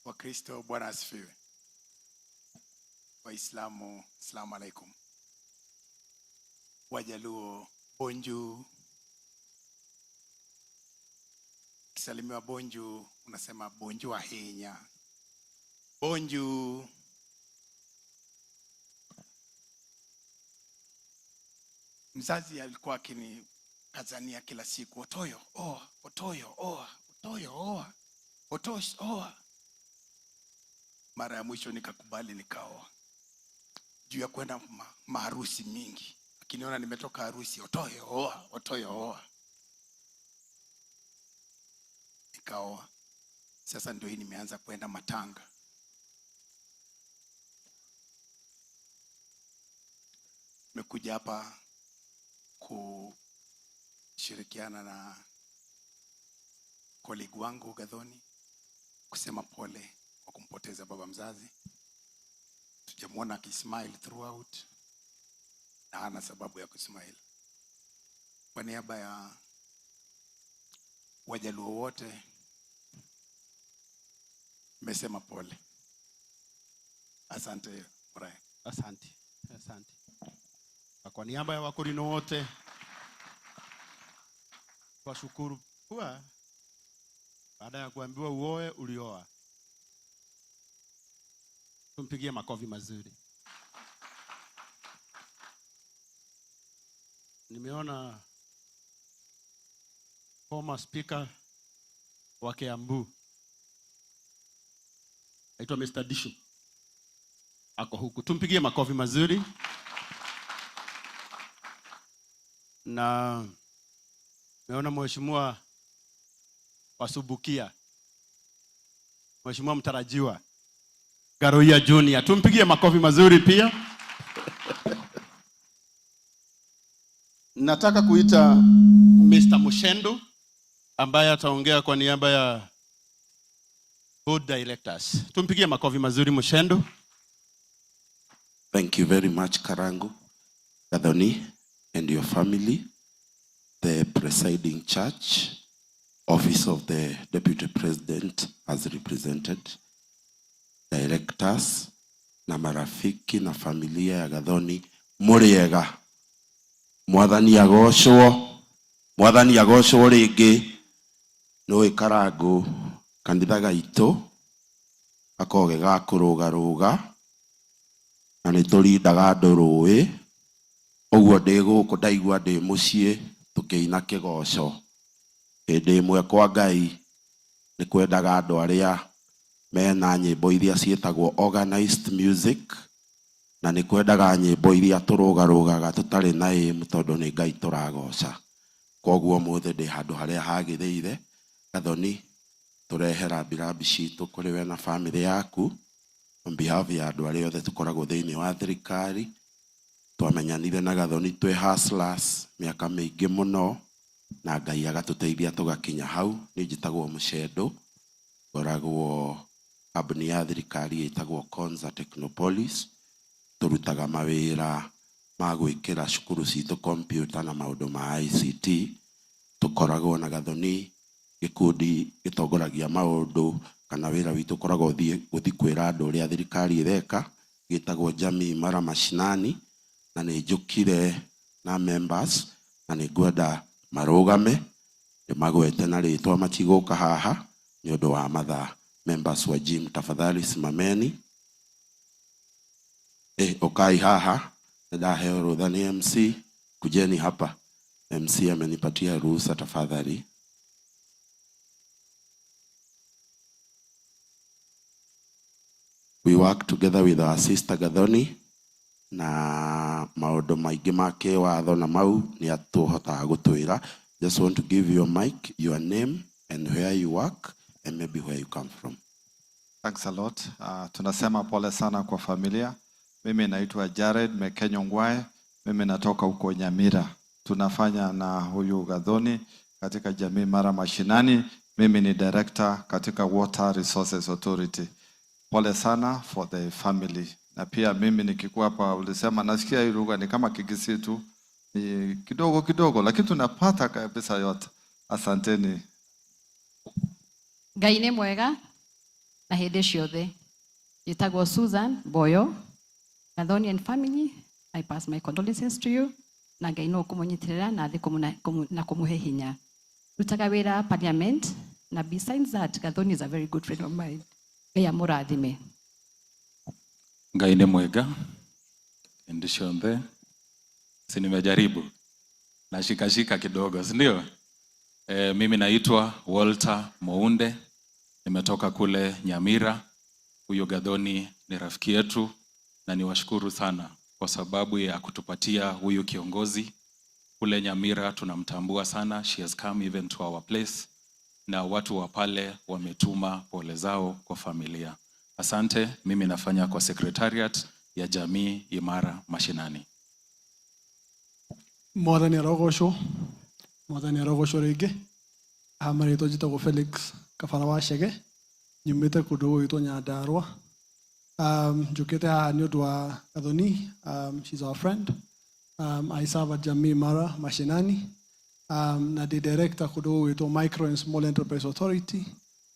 Wakristo, Bwana asifiwe. Waislamu, salamu alaikum. Wajaluo, bonjour. Ukisalimiwa bonjour, unasema bonjour ahinya. Bonjour. Mzazi alikuwa akinikazania kila siku, Otoyo oa, Otoyo oa, Otoyo oa, Otosh oa. Mara ya mwisho nikakubali nikaoa, juu ya kwenda maharusi mingi. Akiniona nimetoka harusi, Otoyo oa, Otoyo oa, nikaoa. Sasa ndio hii nimeanza kwenda matanga. Nimekuja hapa kushirikiana na colleague wangu Gathoni kusema pole kwa kumpoteza baba mzazi. Tujamwona akismile throughout na hana sababu ya kusmile. Kwa niaba ya Wajaluo wote nimesema pole. Asante Brian. Asante. Asante. Kwa niaba ya Wakorino wote twashukuru kuwa baada ya kuambiwa uoe ulioa. Tumpigie makofi mazuri. Nimeona former speaker wa Kiambu aitwa Mr. Dishu ako huku. Tumpigie makofi mazuri. Na nimeona mheshimiwa Wasubukia, mheshimiwa mtarajiwa Garoia Junior, tumpigie makofi mazuri pia. Nataka kuita Mr. Mushendo ambaye ataongea kwa niaba ya board directors. Tumpigie makofi mazuri Mushendo. Thank you very much, Karangu, Gathoni, and your family, the presiding church, office of the deputy president as represented, directors, na marafiki na familia ya Gathoni, muriega. Mwathani agocwo, Mwathani agocwo ringi. Nũĩ Karangu kanitha gaitũ gakoragwo ge ga kũrũgarũga na nĩ tũrindaga andũ rũĩ. Ũguo ndĩ gũkũ ndaigua ndĩ mũciĩ tũkĩina kĩgoco. Hĩndĩ ĩmwe kwa Ngai nĩ kwendaga andũ arĩa mena nyĩmbo iria ciĩtagwo organized music, na nĩ kwendaga nyĩmbo iria tũrũgarũgaga tũtarĩ na aim tondũ nĩ Ngai tũragoca. Koguo ũmũthĩ ndĩ handũ harĩa hagĩrĩire. Gathoni, tũrehe rambirambi citũ kũrĩ we na family yaku on behalf ya andũ arĩa othe tũkoragwo thĩinĩ wa thirikari. Twamenyanire na Gathoni twĩ hustlers mĩaka mĩingĩ mũno na Ngai agatũteithia tũgakinya hau. Niĩ njĩtagwo Mũcendo, ngoragwo kambuni ya thirikari ĩtagwo Konza Technopolis. Tũrutaga mawĩra ma gwĩkĩra cukuru citũ computer na maũndũ ma ICT. Tũkoragwo na Gathoni gĩkundi gĩtongoragia maũndũ kana wĩra witũ ũkoragwo gũthiĩ kwĩra andũ ũrĩa thirikari ĩreka, gĩtagwo Jamii Mara Mashinani, na nĩ njũkire na members na nĩ ngwenda marũgame ndĩmagwete na rĩtwa, matigũka haha nĩ ũndũ wa mathaa. Members wa gym, tafadhali simameni. Ukai haha, ndaheo rutha ni MC, kujeni hapa. MC amenipatia ruhusa, tafadhali. We work together with our sister Gathoni na maũndũ maingĩ ma kĩwatho na mau nĩ atũhotaga gũtwĩra. Just want to give you a mic, your name and where you work and maybe where you come from. Thanks a lot. Tunasema pole sana kwa familia. Mimi naitwa Jared Mekenyo Ngwae. Mimi natoka huko Nyamira. Tunafanya na huyu Gathoni katika Jamii Mara Mashinani. Mimi ni director katika Water Resources Authority. Pole sana for the family. Na pia mimi nikikuwa hapa ulisema nasikia hii lugha ni kama Kigisi tu, ni kidogo kidogo, lakini tunapata kabisa yote. Asanteni. Ngai nĩ mwega Na hĩndĩ ciothe. Njĩtagwo Susan Boyo. Gathoni and family, I pass my condolences to you. Na Ngai no kũmũnyitĩrĩra na athĩ na kũmũhe hinya. Rutaga wĩra parliament, na besides that, Gathoni is a very good friend of mine. Ngai amũrathime. Ngai nĩ mwega hĩndĩ ciothe. Si nimejaribu nashikashika kidogo, si ndio? Mimi naitwa Walter Mounde, nimetoka kule Nyamira. Huyo Gathoni ni rafiki yetu na niwashukuru sana kwa sababu ya kutupatia huyu kiongozi kule Nyamira. Tunamtambua sana, she has come even to our place, na watu wa pale wametuma pole zao kwa familia. Asante. Mimi nafanya kwa secretariat ya Jamii Imara Mashinani. Mwathani arogocwo, Mwathani arogocwo rĩngĩ. Haha marĩtwa njĩtagwo Felix Kabara wa Chege, nyumĩte kũndũ gũgwĩtwo Nyandarũa. Njũkĩte haha nĩ ũndũ wa Gathoni. She's our friend. I serve at Jamii Imara Mashinani, na ndĩ director kũndũ gũgwĩtwo Micro and Small Enterprise Authority,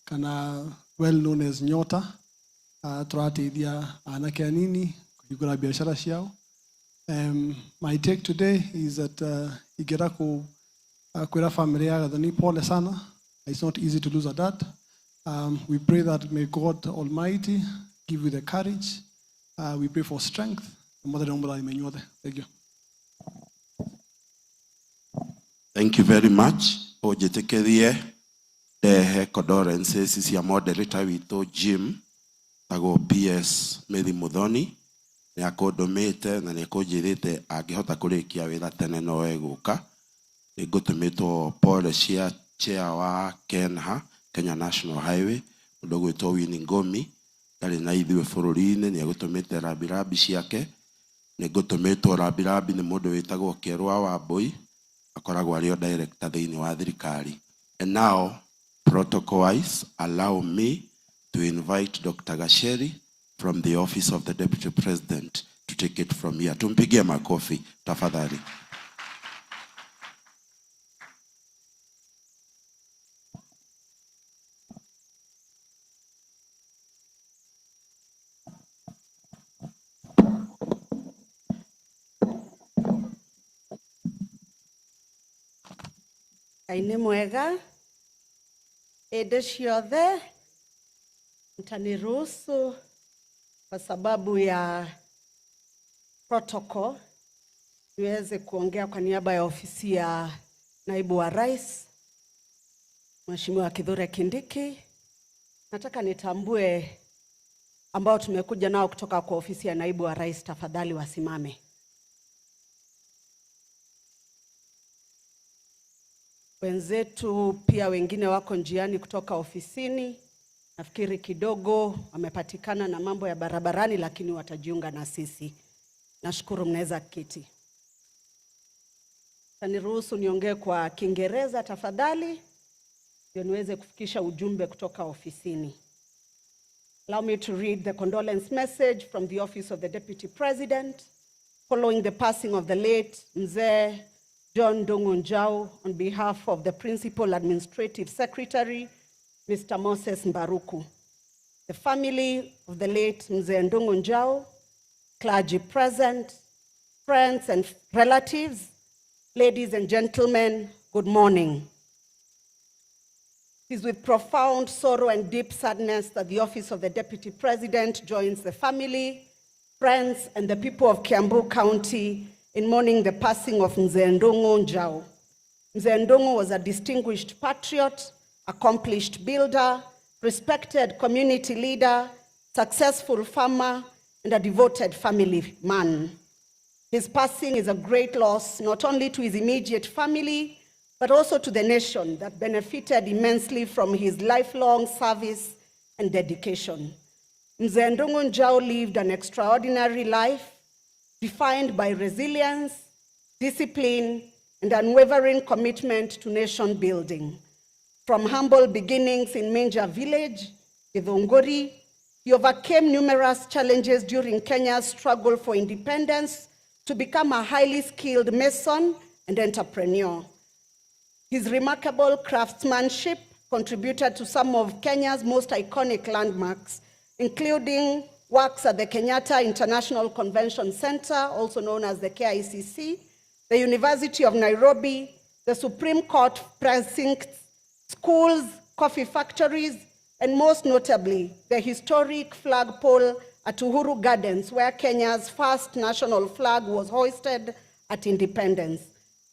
kana well known as Nyota. Tũrateithia anake anini kũhingũra biacara ciao. My take today is that ingĩenda ku kwĩra family ya Gathoni pole sana. It's not easy to lose a dad. We pray that may God Almighty give you the courage. We pray for strength. Mwathani amũrathime inyuothe. Thank you. Thank you very much. Ũnjĩtĩkĩrie ndehe condolences cia moderator witũ Jim tagwo PS Mary Muthoni. Nĩ akũndũmĩte na nĩ akũnjĩrĩte angĩhota kũrĩkia wĩra tene no egũka. Nĩ ngũtũmĩtwo pole cia chair wa KENHA, Kenya National Highway, mũndũ ũgwĩtwo Winnie Ngomi, ndarĩ na ithuĩ bũrũri-inĩ, nĩ egũtũmĩte rambirambi ciake. Nĩ ngũtũmĩtwo rambirambi nĩ mũndũ wĩtagwo Kĩerwa Wambui, akoragwo arĩ o director thĩinĩ wa thirikari. And now, protocol wise, allow me to invite Dr. Gacheri from the office of the Deputy President to take it from here. Tumpigie makofi tafadhali. Ngai nĩ mwega hĩndĩ ciothe. Mtaniruhusu kwa sababu ya protocol niweze kuongea kwa niaba ya ofisi ya naibu wa rais Mheshimiwa Kithure Kindiki. Nataka nitambue ambao tumekuja nao kutoka kwa ofisi ya naibu wa rais, tafadhali wasimame. Wenzetu pia wengine wako njiani kutoka ofisini. Nafikiri kidogo wamepatikana na mambo ya barabarani, lakini watajiunga na sisi. Nashukuru, mnaweza kiti. Niruhusu niongee kwa Kiingereza tafadhali, ndio niweze kufikisha ujumbe kutoka ofisini. Allow me to read the condolence message from the office of the Deputy President following the passing of the late Mzee John Ndung'u Njau on behalf of the Principal Administrative Secretary, Mr. Moses Mbaruku. The family of the late Mzee Ndung'u Njau, clergy present, friends and relatives, ladies and gentlemen, good morning. It is with profound sorrow and deep sadness that the Office of the Deputy President joins the family, friends, and the people of Kiambu County in mourning the passing of Mzee Ndung'u Njau. Mzee Ndung'u was a distinguished patriot, accomplished builder, respected community leader, successful farmer, and a devoted family man. His passing is a great loss, not only to his immediate family, but also to the nation that benefited immensely from his lifelong service and dedication. Mzee Ndung'u Njau lived an extraordinary life, defined by resilience, discipline, and unwavering commitment to nation building. From humble beginnings in Minja village, Githunguri, he overcame numerous challenges during Kenya's struggle for independence to become a highly skilled mason and entrepreneur. His remarkable craftsmanship contributed to some of Kenya's most iconic landmarks, including works at the Kenyatta International Convention Center, also known as the KICC, the University of Nairobi, the Supreme Court precincts, schools, coffee factories, and most notably, the historic flagpole at Uhuru Gardens, where Kenya's first national flag was hoisted at independence.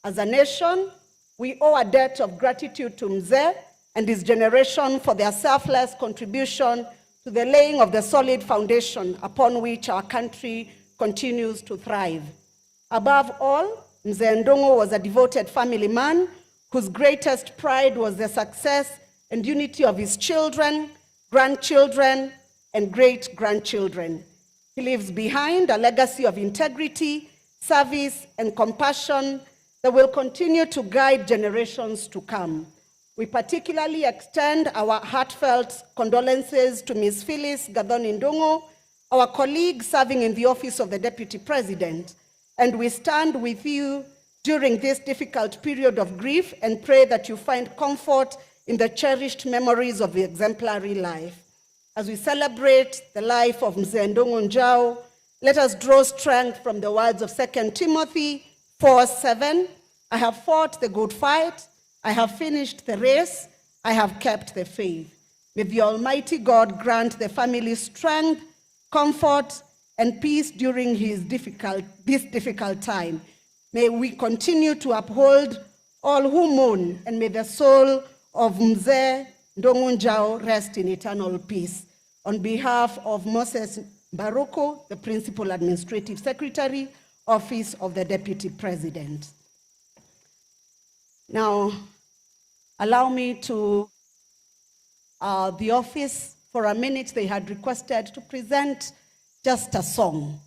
As a nation, we owe a debt of gratitude to Mzee and his generation for their selfless contribution to the laying of the solid foundation upon which our country continues to thrive. Above all, Mzee Ndung'u was a devoted family man whose greatest pride was the success and unity of his children, grandchildren, and great-grandchildren. He leaves behind a legacy of integrity, service, and compassion that will continue to guide generations to come. We particularly extend our heartfelt condolences to Ms. Phyllis Gathoni Ndung'u, our colleague serving in the office of the Deputy President, and we stand with you during this difficult period of grief and pray that you find comfort in the cherished memories of the exemplary life. As we celebrate the life of Mzee Ndung'u Njau, let us draw strength from the words of 2 Timothy 4:7. I have fought the good fight, I have finished the race, I have kept the faith. May the Almighty God grant the family strength, comfort, and peace during this difficult time. May we continue to uphold all who mourn, and may the soul of Mzee Ndung'u Njau rest in eternal peace. On behalf of Moses Mbaruku, the Principal Administrative Secretary, Office of the Deputy President. Now, allow me to the office for a minute. They had requested to present just a song.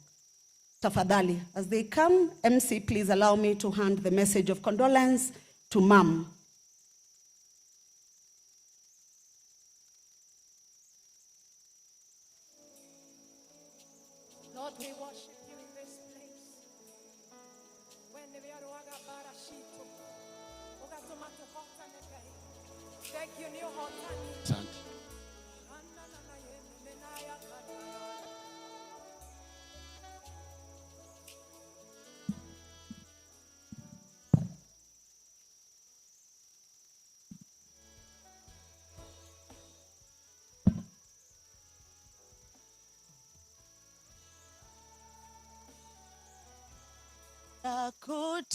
Tafadhali, as they come, MC, please allow me to hand the message of condolence to Mom. Lord, we worship you in this place. When we are barashito, ugatuma tuhotane Ngai. Thank you, ni uhotani. Asante.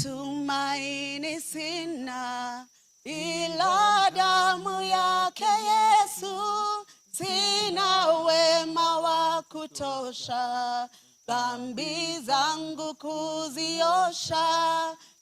Kutumaini sina ila damu yake Yesu, sina wema wa kutosha, dhambi zangu kuziosha.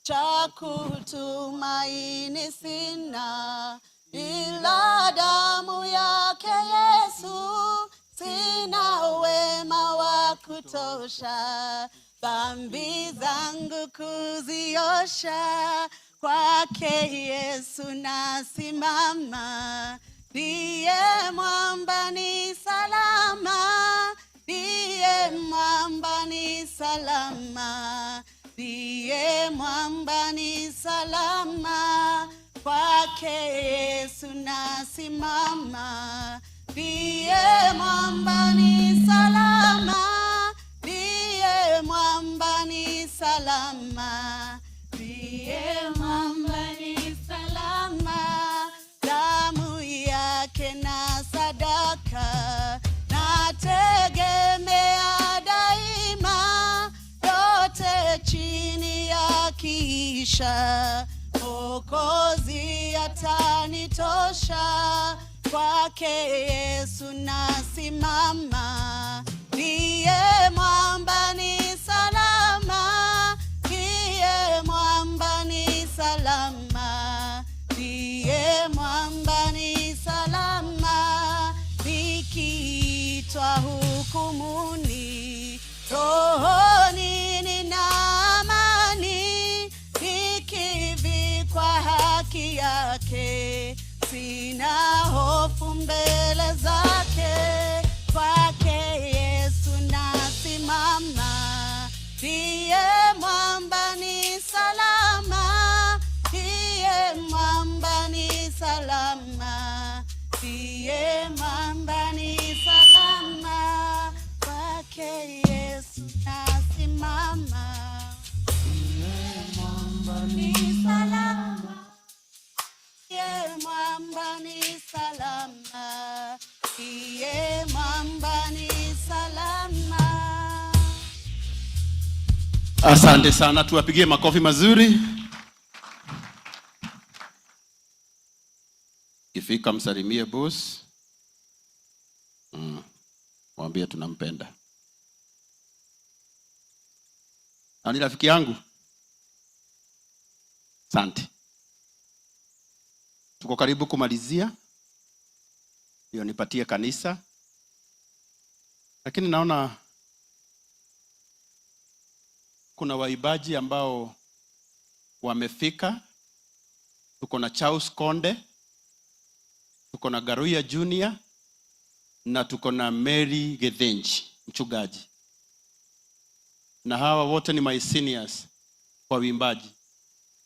Cha kutumaini sina ila damu yake Yesu, sina wema wa kutosha, dhambi zangu kuziosha. Kwake Yesu nasimama, ndiye mwamba ni salama, ndiye mwamba ni salama, ndiye mwamba ni salama. Kwake Yesu nasimama, ndiye mwamba ni salama, ndiye mwamba ni salama, ndiye mwamba ni salama. Damu yake na sadaka nategemea daima, yote chini ya kisha Mwokozi atanitosha. Kwake Yesu nasimama, ndiye mwamba ni salama, ndiye mwamba ni salama, ndiye mwamba ni salama. Nikiitwa hukumuni, rohoni nina amani, nikivikwa haki yake, sina hofu mbele zake. Kwake Yesu nasimama, ndiye mwamba ni salama, ndiye mwamba ni salama, Asante sana, tuwapigie makofi mazuri. Kifika msalimie boss. Mwambie tunampenda. Na ni rafiki yangu. Asante. Tuko karibu kumalizia. Ndio nipatie kanisa. Lakini naona kuna waibaji ambao wamefika. Tuko na Charles Konde, tuko na Garuya Junior na tuko na Mary Gethenji mchungaji. Na hawa wote ni my seniors kwa uimbaji.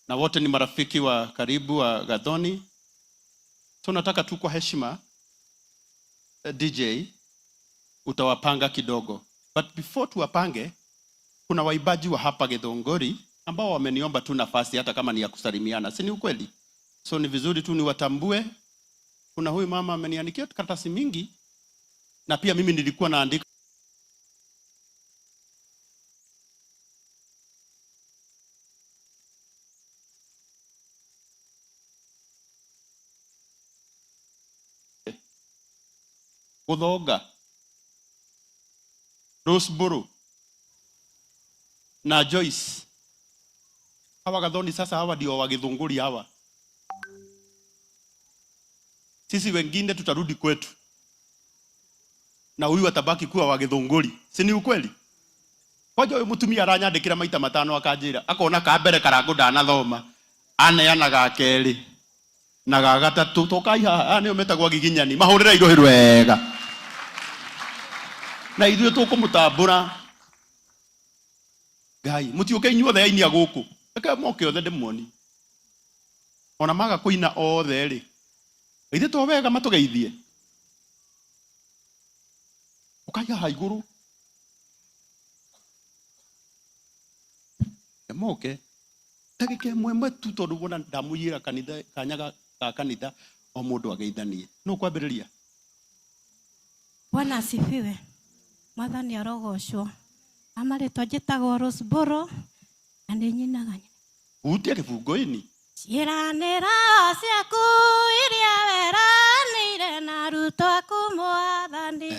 Na wote ni marafiki wa karibu wa Gathoni. So nataka tu kwa heshima DJ utawapanga kidogo. But before tuwapange, kuna waimbaji wa hapa Githunguri ambao wameniomba tu nafasi hata kama ni ya kusalimiana. Si ni ukweli? So ni vizuri tu niwatambue. Kuna huyu mama ameniandikia karatasi mingi, na pia mimi nilikuwa naandika Guthoga, Roseboro na Joyce. Hawa Gathoni sasa, hawa ndio wa Githunguri hawa. Sisi wengine tutarudi kwetu na huyu atabaki kuwa wa Githunguri. Si ni ukweli? Kwanja uyu mutumia aranyandikira maita matano akanjira akona ka mbere karangu ndanathoma, aneana ga keri na ga gatatu tokai haha. Aya nĩo metagwo agiginyani, mahũrĩre irohi wega na ithuĩ tũkũmũtambũra. Ngai mũtiũke inyuothe aini a gũkũ, reke moke othe ndĩmuoni. Ona maga kũina othe rĩ, ithuĩ to wega matũgeithie. Ũkai haha igũrũ moke ndagĩka ĩmwe ĩmwe tu, tondũ wona ndamũiyĩra kanitha kanya ga kanitha o mũndũ ageithanie. Nũ kwambĩrĩria? Bwana asifiwe. Mwathani arogocwo. Amarĩtwa njĩtagwo Rose Boro na nĩ nyinaga. Hutia kĩbungo-inĩ. Ciĩranĩro ciaku iria weranĩire na arutwo aku Mwathani,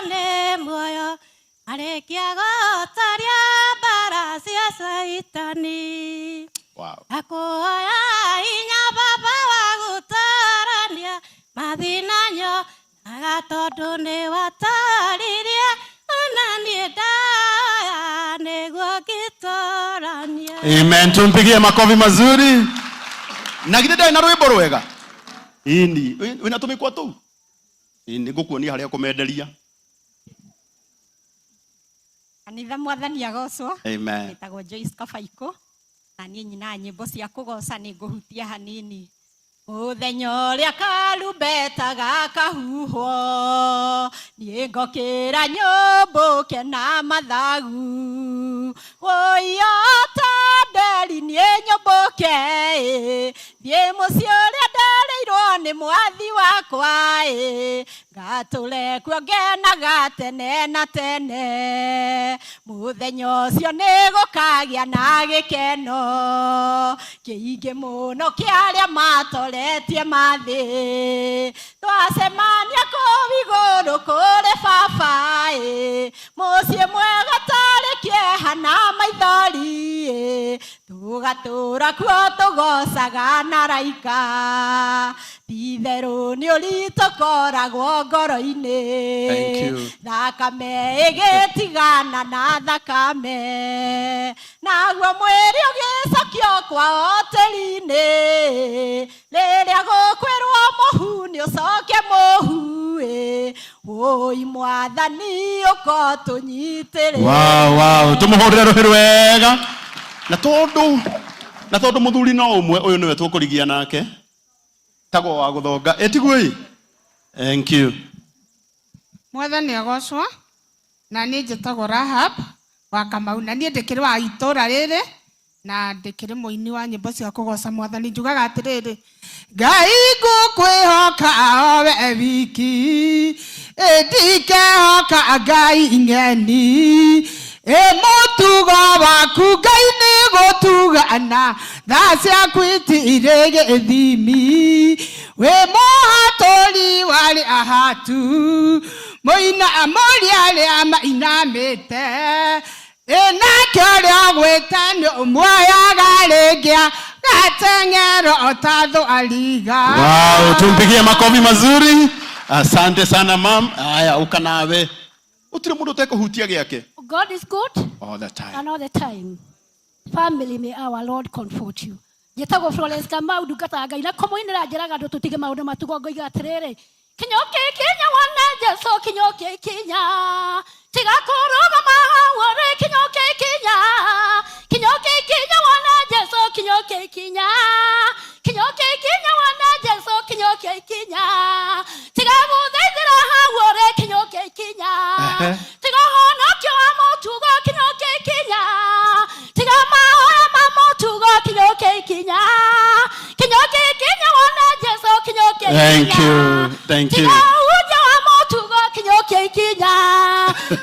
nĩ muoyo arĩkia gũtaria mbara cia Caitani. Wow. Akũhoya hinya Baba wa gũtarania mathĩna nyonaga, tondũ nĩ wataririe ona niĩ ndaya nĩguo ngĩtorania. Amen. Tumpigie makofi mazuri. Na githĩ ndarĩ na rwĩmbo rwega? Ĩni, wĩna tũmĩkwa tũu? Ĩni, ngũkuonia harĩa kũmenderia. Kanitha Mwathani agocwo. Amen. Nĩtagwo Joyce Kabaikũ na niĩ nyinaga nyĩmbo cia kũgoca, nĩ ngũhutia hanini. Mũthenya ũrĩa karumbeta gakahuhwo, niĩ ngokĩra nyũmbũke na mathagu. Wũiyo ta nderi niĩ nyũmbũke, thiĩ mũciĩ ũrĩa nderĩirwo nĩ mwathi wakwa, ngatũre kuo ngenaga tene na tene. Mũthenya ũcio nĩ gũkagĩa na gĩkeno kĩingĩ mũno kĩa arĩa matoretie mathĩ. Twacemania kũu igũrũ kũrĩ baba, mũciĩ mwega tarĩ kĩeha na maithori, tũgatũra kuo tũgocaga na araika. Ti-itherũ nĩ ũritũ ũkoragwo ngoro-inĩ. Thank you. Thakame ĩgĩtigana na thakame, naguo mwĩrĩ ũgĩcokio kwao tĩri-inĩ. Rĩrĩa gũkwĩrwo mũhu nĩ ũcoke mũhu, wũi Mwathani ũka ũtũnyitĩrĩre. Wow, wow. Tũmũhũrĩre rũhĩ rwega. Na tondũ mũthuri no ũmwe, ũyũ nĩwe tũkũrigia nake, tagwo wa gũthonga. Ĩtiguo ĩ? Thank you. Mwathani agocwo. Na niĩ njĩtagwo Rahab wa Kamau, na niĩ ndĩkĩrĩ wa itũũra rĩrĩ na ndĩkĩrĩ mũini wa nyĩmbo cia kũgoca Mwathani. Njugaga atĩrĩrĩ, Ngai ngũkwĩhoka owe wiki, ndikehoka Ngai ng'eni, Ĩ mũtugo waku Ngai nĩ gũtugana, tha ciaku itirĩ gĩthimi. Wĩ mũhatũri warĩ ahatu, mũina amũri arĩa mainamĩte. Ĩ nake ũrĩa ũgwĩte nĩ ũmuoyaga rĩngĩ agateng'era o ta thwariga. Wow, tumpigie makofi mazuri. Asante sana mam. Haya, uka nawe. Utire mundu utekuhutia giake. God is good all the time. And all the time. Family, may our Lord comfort you. Njĩtagwo Florence Kamau, ndungata Ngai na kũmũinĩra njĩraga andũ tũtige maũndũ matugo, ngoiga atĩrĩrĩ, kinya ũkĩkinya wone Jesũ, kinya ũkĩkinya, tiga kũrũgama hau ũrĩ, kinya ũkĩkinya, kinya ũkĩkinya wone Jesũ, kinya ũkĩkinya, kinya ũkĩkinya wone Jesũ, kinya ũkĩkinya, tiga gũthaithĩra hau ũrĩ, kinya ũkĩkinya, tiga ũhonokio wa mũtugo, kinya ũkĩkinya, tiga mahoya ma mũtugo, kinya ũkĩkinya, kinya ũkĩkinya wone Jesũ, kinya ũkĩkinya. Thank you. Thank you. Tiga ũhunjia wa mũtugo, kinya ũkĩkinya,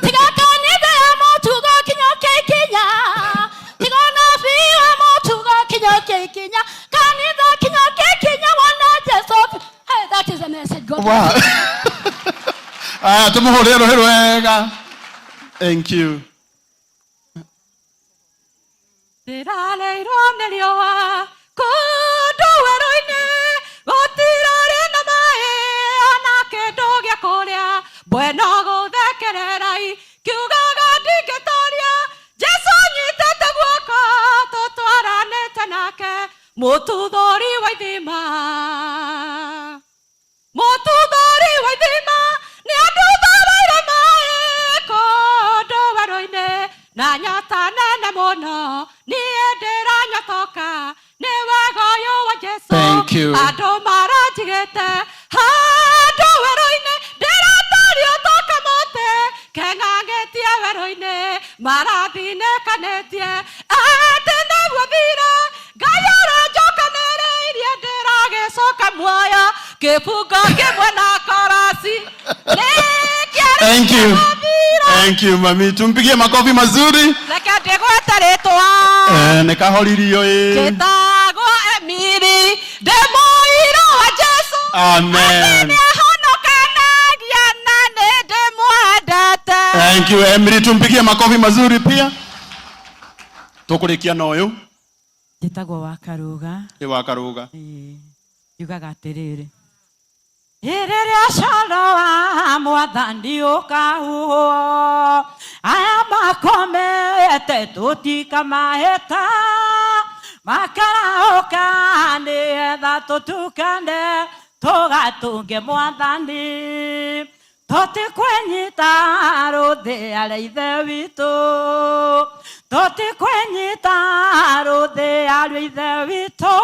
tiga kanitha ya mũtugo, kinya ũkĩkinya, tiga ũnabii wa mũtugo, kinya ũkĩkinya, kanitha kinya ũkĩkinya wone Jesũ. Hey, that is a message. God Wow. Aya, tumuhurire ruhi rwega. Thank you. Ndĩrareirwo nĩ riũa kũndũ werũ-inĩ, gũtirarĩ na maĩ ona kĩndũ gĩa kũrĩa, mbwena gũthekererai kiugaga ndingĩtoria, Jesũ nyitĩte guoko tũtwaranĩte nake, mũtuthũri wa ithima, mũtuthũri wa ithima nĩ anduthũrĩire maĩ kũndũ werũ-inĩ, na nyota nene mũno niĩ ndĩranyotoka nĩ wega ũyũ wa Jesũ. Thank you. Andũ maranjigĩte handũ werũ-inĩ, ndĩratario ta kamũtĩ keng'ang'ĩtie werũ-inĩ, marathinĩkanĩtie atĩ nĩguo thire, Ngai ũranjokanĩrĩirie ndĩragĩcoka muoyo, kĩbungo kĩmwe na korasi. Thank you. Thank you, mami. Tumpigie makofi mazuri. Reke ndĩgwete rĩtwa. Nikahoririo ĩ. Njĩtagwo Emiri, ndĩ mũira wa Jesũ. Amen. Nĩahonokanagia na nĩ ndĩmwendete. Thank you, Emily. Tumpigie makofi mazuri pia. Tukurikia na uyu. Njĩtagwo wa Karuga. Ĩ wa Karuga. Njugaga atĩrĩrĩ, rĩrĩa coro wa mwathani ũkahuhwo, aya makomete tũtikamahĩta, makarahũka nĩgetha tũtukane, tũgatũnge mwathani, tũtikwĩnyita rũthĩa rĩa ithe witũ, tũtikwĩnyita rũthĩa rĩa ithe witũ,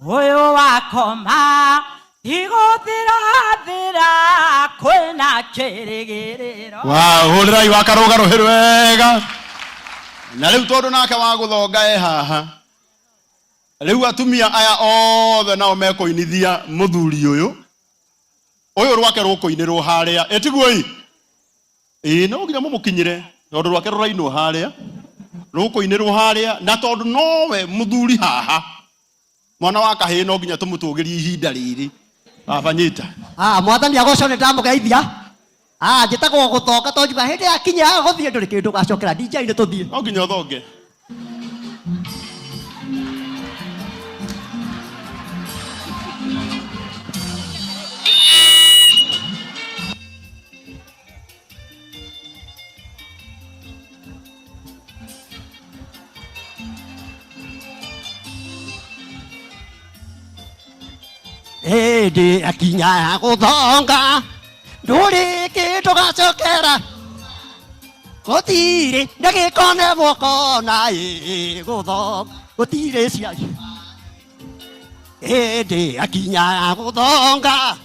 ũyũ wakoma igũthirathira kwĩna kĩrĩgĩrĩro. Wow, hũrĩrai wa Karuga rũhĩ rwega. Na rĩu tondũ nake wa gũthonga e haha, rĩu atumia aya othe nao mekũinithia mũthuri ũyũ. Ũyũ rwake rũkũinĩrwo harĩa. Ĩtiguo ĩ? Ĩĩ, no nginya mũmũkinyĩre tondũ rwake rũrainwo harĩa. Rũkũinĩrwo harĩa na tondũ nowe mũthuri haha. Mwana wa kahĩĩ no nginya tũmũtũgĩrie ihinda rĩrĩ. Baba nyita. Mwathani agocwo nĩ ndamũgeithia. Njĩtagwo gũthonga tondũ njuga hĩndĩ yakinya gũthiĩ ndũrĩ kĩndũ ũgacokera DJ nĩ tũthiĩ. No nginya ũthonge. Hĩndĩ yakinya ya gũthonga ndũrĩ kĩndũ gacokera, gũtirĩ na gĩko nĩ guoko na ĩ gũthonga gũtirĩ cia. Hĩndĩ yakinya ya gũthonga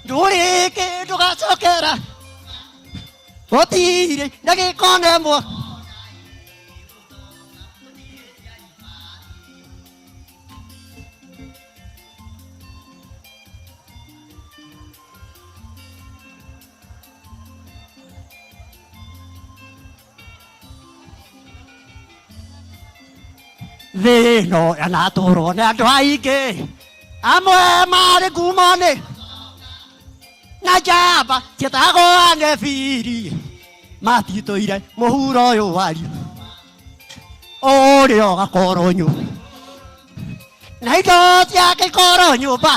ndũrĩ kĩndũ gacokera, gũtirĩ na gĩko nĩ guoko. Thĩ ĩno yanatũrwo nĩ andũ aingĩ amwe marĩ ngumo-nĩ na njamba ciĩtagwo anebiri matitũire mũhuro ũyũ wario ũrĩa ũgakorwo nyũmba na indo ciake ikorwo nyũmba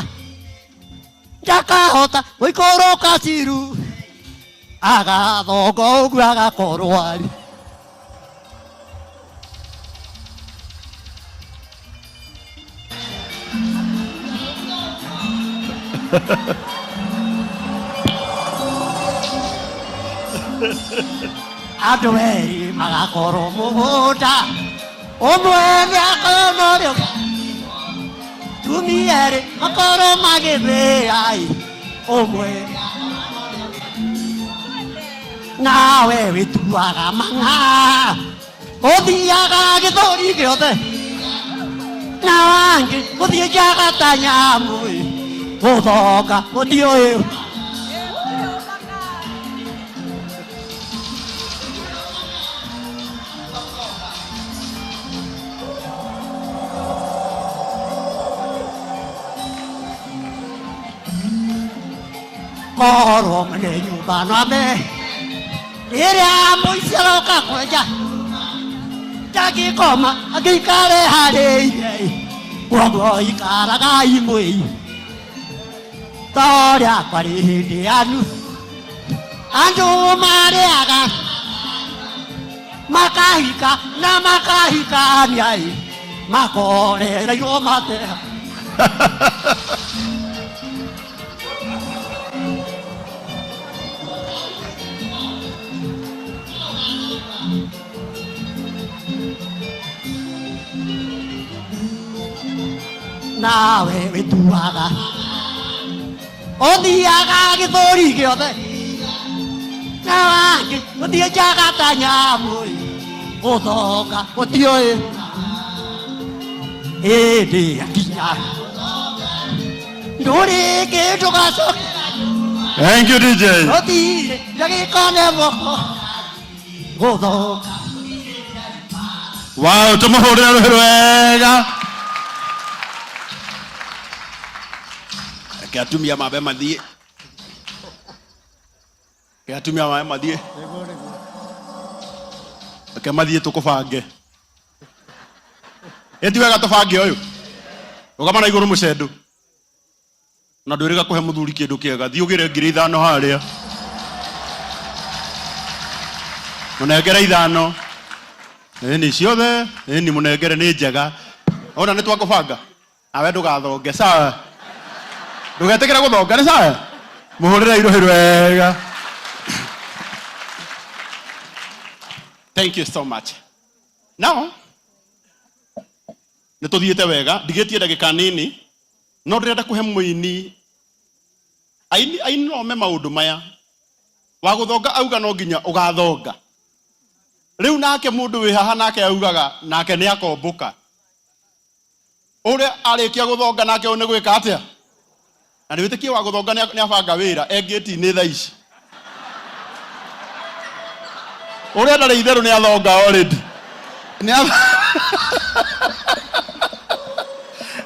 ndakahota gũikũrũka ciru agathonga ũguo agakorwo arĩ andũ erĩ magakorwo mũgũnda ũmwe nĩakorwo na ũrĩa ũngĩ tumia erĩ makorwo magĩthĩa ĩ ũmwe nawe wĩtuaga mang'a ũthiaga gĩthũri gĩothe na wangĩ gũthiĩ njaga ta nyamũ ĩ gũthonga gũtiũĩ korwo nĩ nyũmba nwambe rĩrĩa mũici aroka kwenja ndangĩkoma angĩikare harĩire kwoguo ikaragai mwĩi torĩa kwarĩ hĩndĩ yanu andũ marĩaga makahika na makahikania ĩ makorereirwo mateha nawe wĩtuaga ũthiaga gĩthũri gĩothe na wangĩ gũthiĩ njaga ta nyamũ ĩ gũthonga gũtiũĩ ĩndĩ akinya ndũrĩ kĩndũ gacoke Thank you, DJ. gũtirĩ ndagĩkone moko gũthonga Wow, tumuhurire rũhĩ rwega. Reke atumia mambe mathiĩ. Reke atumia mambe mathiĩ. Reke mathiĩ tũkũbange. Ĩ ti wega tũbange ũyũ. Rũgama na igũrũ mũcendũ. Na ndwĩrĩga kũhe mũthuri kĩndũ kĩega. Thiĩ ũgĩre 5,000 harĩa. Mũnengere ithano. Ĩni ciothe, ĩni mũnengere nĩ njega. Ona nĩ twakũbanga. Nawe ndũgathonge, sawa? Ndũgetĩkĩre gũthonga, nĩ sawa? Mũhũrĩre irũhĩ rwega. Thank you so much. Now, nĩ tũthiĩte wega, ndigĩtie ndagĩka nini, no ndĩrenda kũhe mũini, aini, aini no me maũndũ maya. Wa gũthonga auga no nginya ũgathonga. Rĩu nake mũndũ wĩ haha nake augaga nake nĩ akombũka. Ũrĩa arĩkia gũthonga nake ũyũ nĩ gwĩka atĩa? Na nĩ wĩtĩkie wa gũthonga nĩ abanga wĩra e ngĩti-inĩ thaa ici. Ũrĩa ndarĩ itherũ nĩ athonga already. Nĩ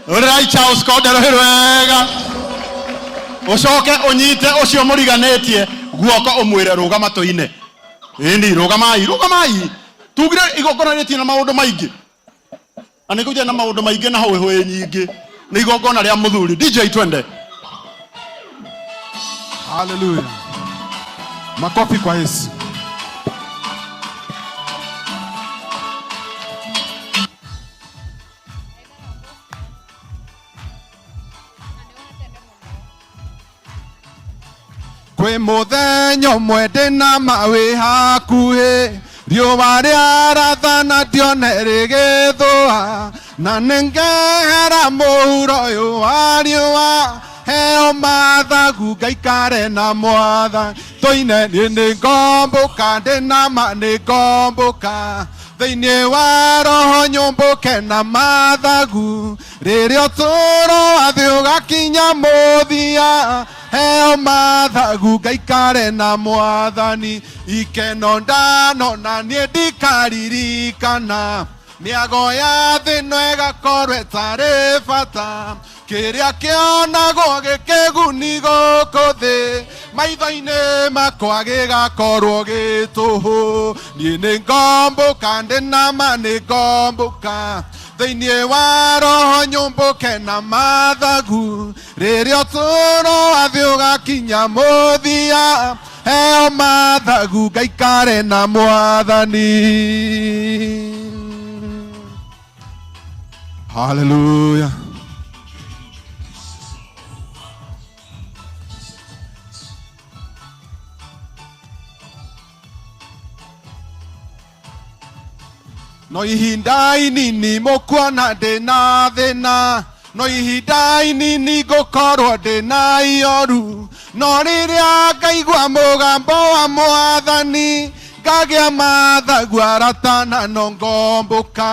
Ũrĩrai Charles Konde rũhĩ rwega. Ũcoke ũnyite ũcio mũriganĩtie guoko ũmwĩre rũgama tũine. Ĩni rũgamai, rũgamai. Tugire igongona rĩtirĩ na maũndũ maingĩ. Na nĩ kũgĩa na maũndũ maingĩ na hũĩhũĩ nyingĩ. Nĩ igongona rĩa mũthuri. DJ twende. Haleluya. Makofi kwa Yesu. Kwĩ mũthenya ũmwe ndĩ na ma wĩ hakuhĩ riũa rĩarathana ndione rĩgĩthũa na nĩngehera mũhuro ũyũ wa riũa heo mathagu ngaikare na mwathani tũine niĩ nĩ ngombũka ndĩ na ma nĩ ngombũka thĩinĩ wa roho nyũmbũke na mathagu rĩrĩa ũtũũro wa thĩ ũgakinya mũthia heo mathagu ngaikare na mwathani ikeno ndanona niĩ ndikaririkana Mĩago ya thĩ no ĩgakorwo ĩtarĩ bata kĩrĩa kĩonagwo gĩkĩguni gũkũ thĩ maitho-inĩ makwa gĩgakorwo gĩtũhũ. Niĩ nĩ ngombũka ndĩ na ma nĩ ngombũka thĩinĩ wa roho nyũmbũke na mathagu rĩrĩa ũtũũro wa thĩ ũgakinya mũthia heo mathagu ngaikare na mwathani. Hallelujah. No ihinda inini mũkuona ndĩna thĩna no ihinda inini ngũkorwo ndĩna ioru no rĩrĩa ngaigua mũgambo wa mwathani ngagĩa mathagu aratana no ngombũka.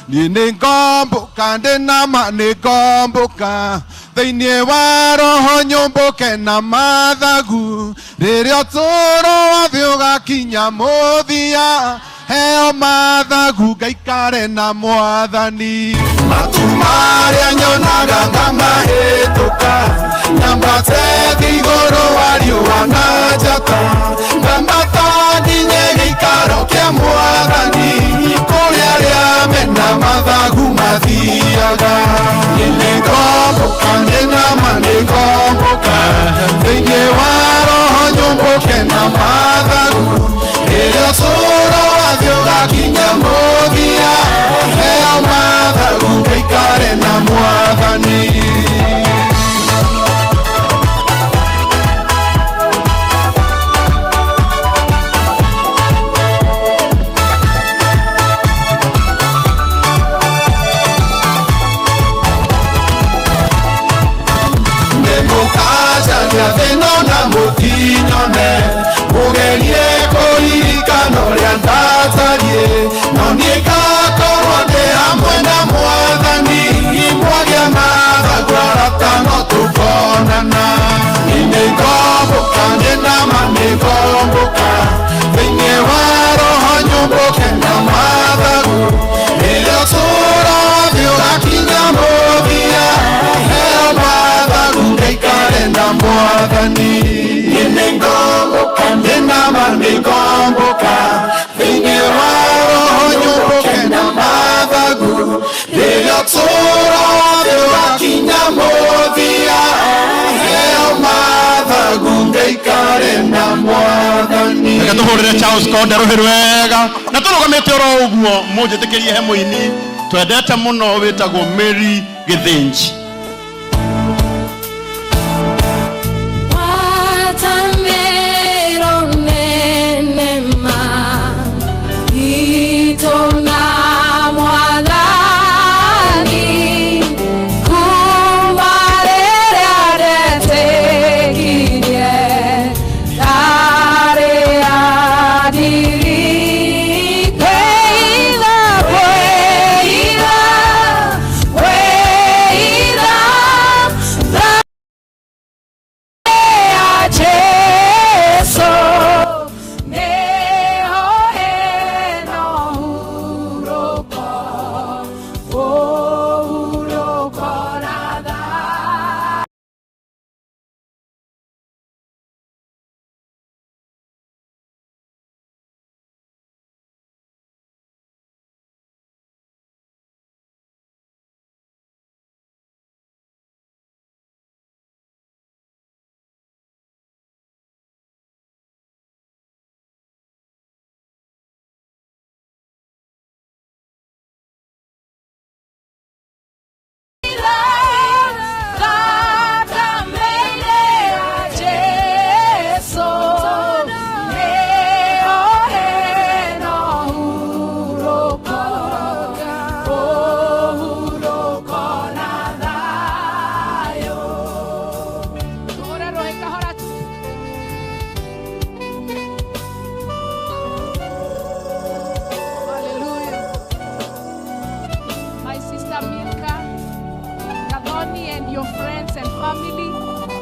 Niĩ nĩ ngombũka ndĩna ma nĩ ngombũka thĩinĩ wa roho nyũmbũke na mathagu rĩrĩa ũtũũro wa thĩ ũgakinya mũthia heo mathagu ngaikare na mwathani. Matu marĩa nyonaga ngamahĩtũka nyambate thĩ igũrũ wa riũa na njata ngambata nginye gĩikaro kĩa mwathani kũrĩa arĩa mena mathagu mathiaga. Niĩ nĩ ngombũka ndĩ na ma nĩ ngombũka thĩinĩ wa roho nyũmbũke na mathagu rĩrĩa ũtũũro wa thĩ ũgakinya mũthia heo mathagu ngaikare na mwathani. Nĩmũkacaria thĩna na mũtinyone mũgerie kũririkana ũrĩa ndatariĩ no niĩ ngakorwo ndĩ hamwe na mwathani mwagĩa mathagu arata no tũkonana. Niĩ nĩ ngombũka ndĩ na ma nĩ ngombũka thĩinĩ wa roho nyũmbũke na mathagu rĩrĩa ũtũũro wa thĩ ũgakinya mũthia heo mathagu ngaikare na mwathani. Niĩ nĩ ngombũka ndĩ na ma nĩ ngombũka thĩinĩ wa roho nyũmbũke na mathagu rĩrĩa ũtũũro wa thĩ ũgakinya mũthia heo mathagu ngaikare na mwathani. Reke tũhũrĩre Charles Konde rũhĩ rwega na tũrũgamĩte oro ũguo mũnjĩtĩkĩrie he mũini twendete mũno wĩtagwo Mary Gĩthĩnji.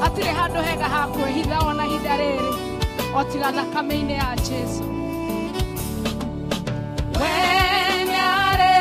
Hatirĩ handũ hega ha kwĩhitha ona ihinda rĩrĩ o tiga thakame-inĩ ya Jesũ. We nĩarĩ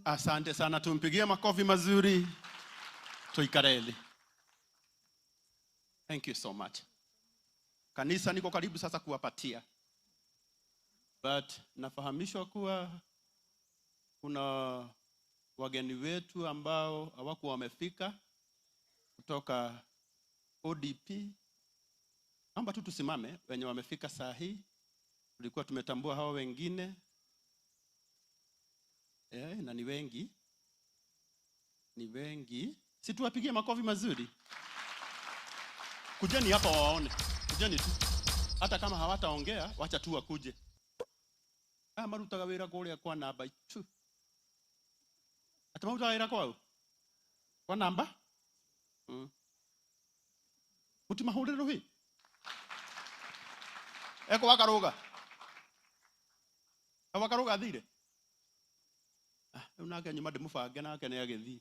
Asante sana, tumpigie makofi mazuri. Tuikareli. Thank you so much. Kanisa niko karibu sasa kuwapatia. But nafahamishwa kuwa kuna wageni wetu ambao hawakuwa wamefika kutoka ODP. Naomba tu tusimame wenye wamefika saa hii. Tulikuwa tumetambua hao wengine. Na ni wengi. Ni wengi. Si tuwapigie makofi mazuri. Kujeni hapa waone. Kujeni tu. Hata kama hawataongea, wacha tu wakuje. Marutaga wira kuria kwa namba 2. Ati marutaga wira kwao? Kwa namba? Mutimahurire ruhi. Eko wakaruga. Wakaruga athire. Riu nake nyuma ndimubange nake nĩ agĩthiĩ.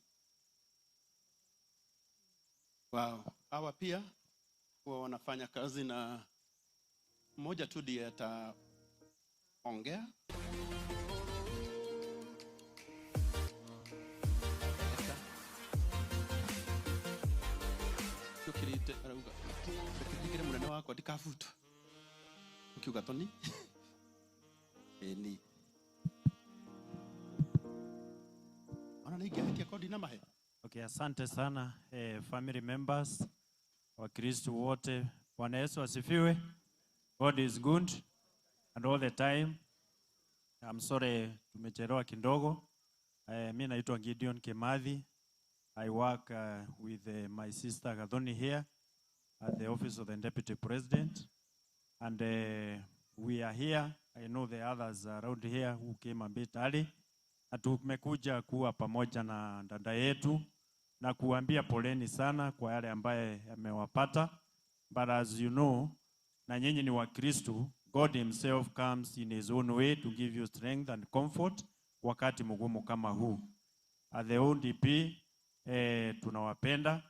Wow. Hawa pia huwa wanafanya kazi na mmoja tu ndiye ataongea. Tukirite arauga. Tukirite munene wakwa ndikabutwo. Ukiuga Tony. Eni. Ona ningehĩtia kodi na mahe. Okay, asante sana family members, Wakristo wote. Bwana Yesu asifiwe. God is good and all the time. I'm sorry tumechelewa kidogo. Mimi naitwa Gideon Kimathi. I work with my sister Gathoni here at the office of the Deputy President. And we are here. I know the others around here who came a bit early. Na tumekuja kuwa pamoja na dada yetu na kuambia poleni sana kwa yale ambaye yamewapata. But as you know, na nyinyi ni Wakristo, God himself comes in his own way to give you strength and comfort wakati mgumu kama huu. At the ODP, tunawapenda.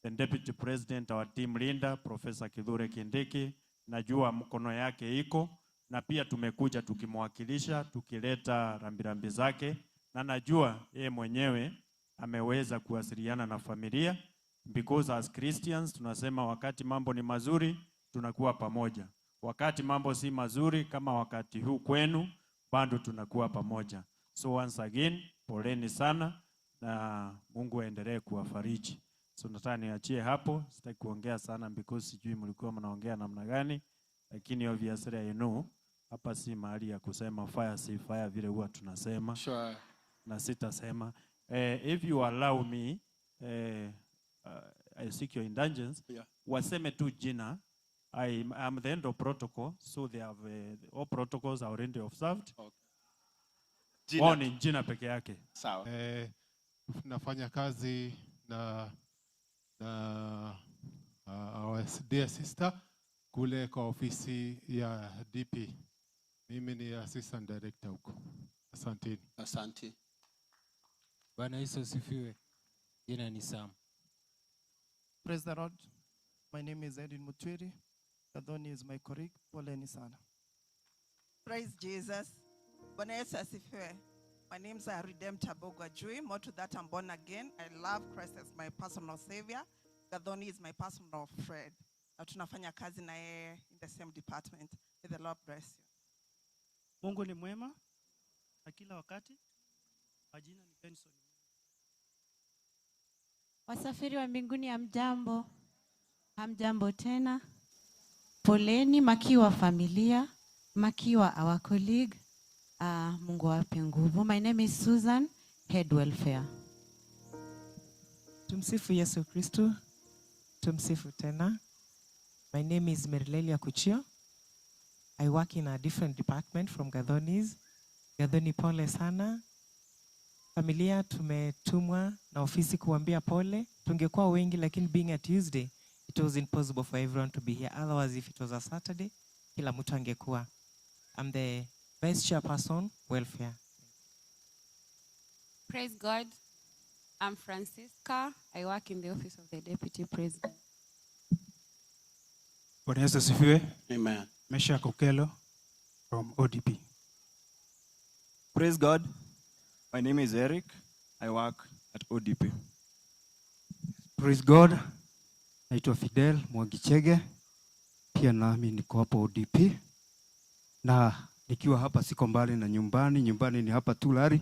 The Deputy President, our team leader, Professor Kithure Kindiki, najua mkono yake iko, na pia tumekuja tukimwakilisha, tukileta rambirambi zake, na najua yeye mwenyewe ameweza kuwasiliana na familia, because as Christians tunasema wakati mambo ni mazuri tunakuwa pamoja, wakati mambo si mazuri kama wakati huu kwenu bado tunakuwa pamoja. So once again, poleni sana na Mungu aendelee kuwafariji. So nataka niachie hapo, sitaki kuongea sana because sijui mlikuwa mnaongea namna gani, lakini obviously I know hapa si mahali ya kusema fire si fire vile huwa tunasema. Sure. Na sitasema. If you allow me, I seek your indulgence. Yeah. Waseme tu jina. I am the end of protocol, so they have all protocols are already observed. Okay. Jina. Ni jina peke yake. Sawa. Nafanya kazi na our dear sister kule kwa ofisi ya DP. Mimi ni assistant director huko. Asanteni. Asante. Bwana Yesu asifiwe. Jina ni Sam. Praise the Lord. My name is Edwin Mutwiri. Gathoni is my colleague. Poleni sana. Praise Jesus. Bwana Yesu asifiwe. My name is Redemptor Bogwa Jui. More to that, I'm born again. I love Christ as my personal savior. Gathoni is my personal friend. Na tunafanya kazi na yeye in the same department. May the Lord bless you. Mungu ni mwema na kila wakati. Majina ni Benson. Wasafiri wa mbinguni, hamjambo. Hamjambo tena. Poleni makiwa familia, makiwa our colleague. Mungu awape nguvu. My name is Susan, Head Welfare. Tumsifu Yesu Kristo. Tumsifu tena. My name is Merilelia Kuchio. I work in a different department from Gathoni's. Gathoni, pole sana. Familia tumetumwa na ofisi kuambia pole. Tungekuwa wengi, lakini being a Tuesday, it was impossible for everyone to be here. Otherwise, if it was a Saturday, kila mtu angekuwa. I'm the Vice Chairperson, Welfare. Praise God. I'm Francisca. I work in the office of the Deputy President. Bwana Yesu asifiwe. Amen. Mesha Kokelo from ODP. Praise God. My name is Eric. I work at ODP. Praise God. Naitwa Fidel Mwangichege. Pia nami niko hapo ODP. Na nikiwa hapa siko mbali na nyumbani. Nyumbani ni hapa Tulari.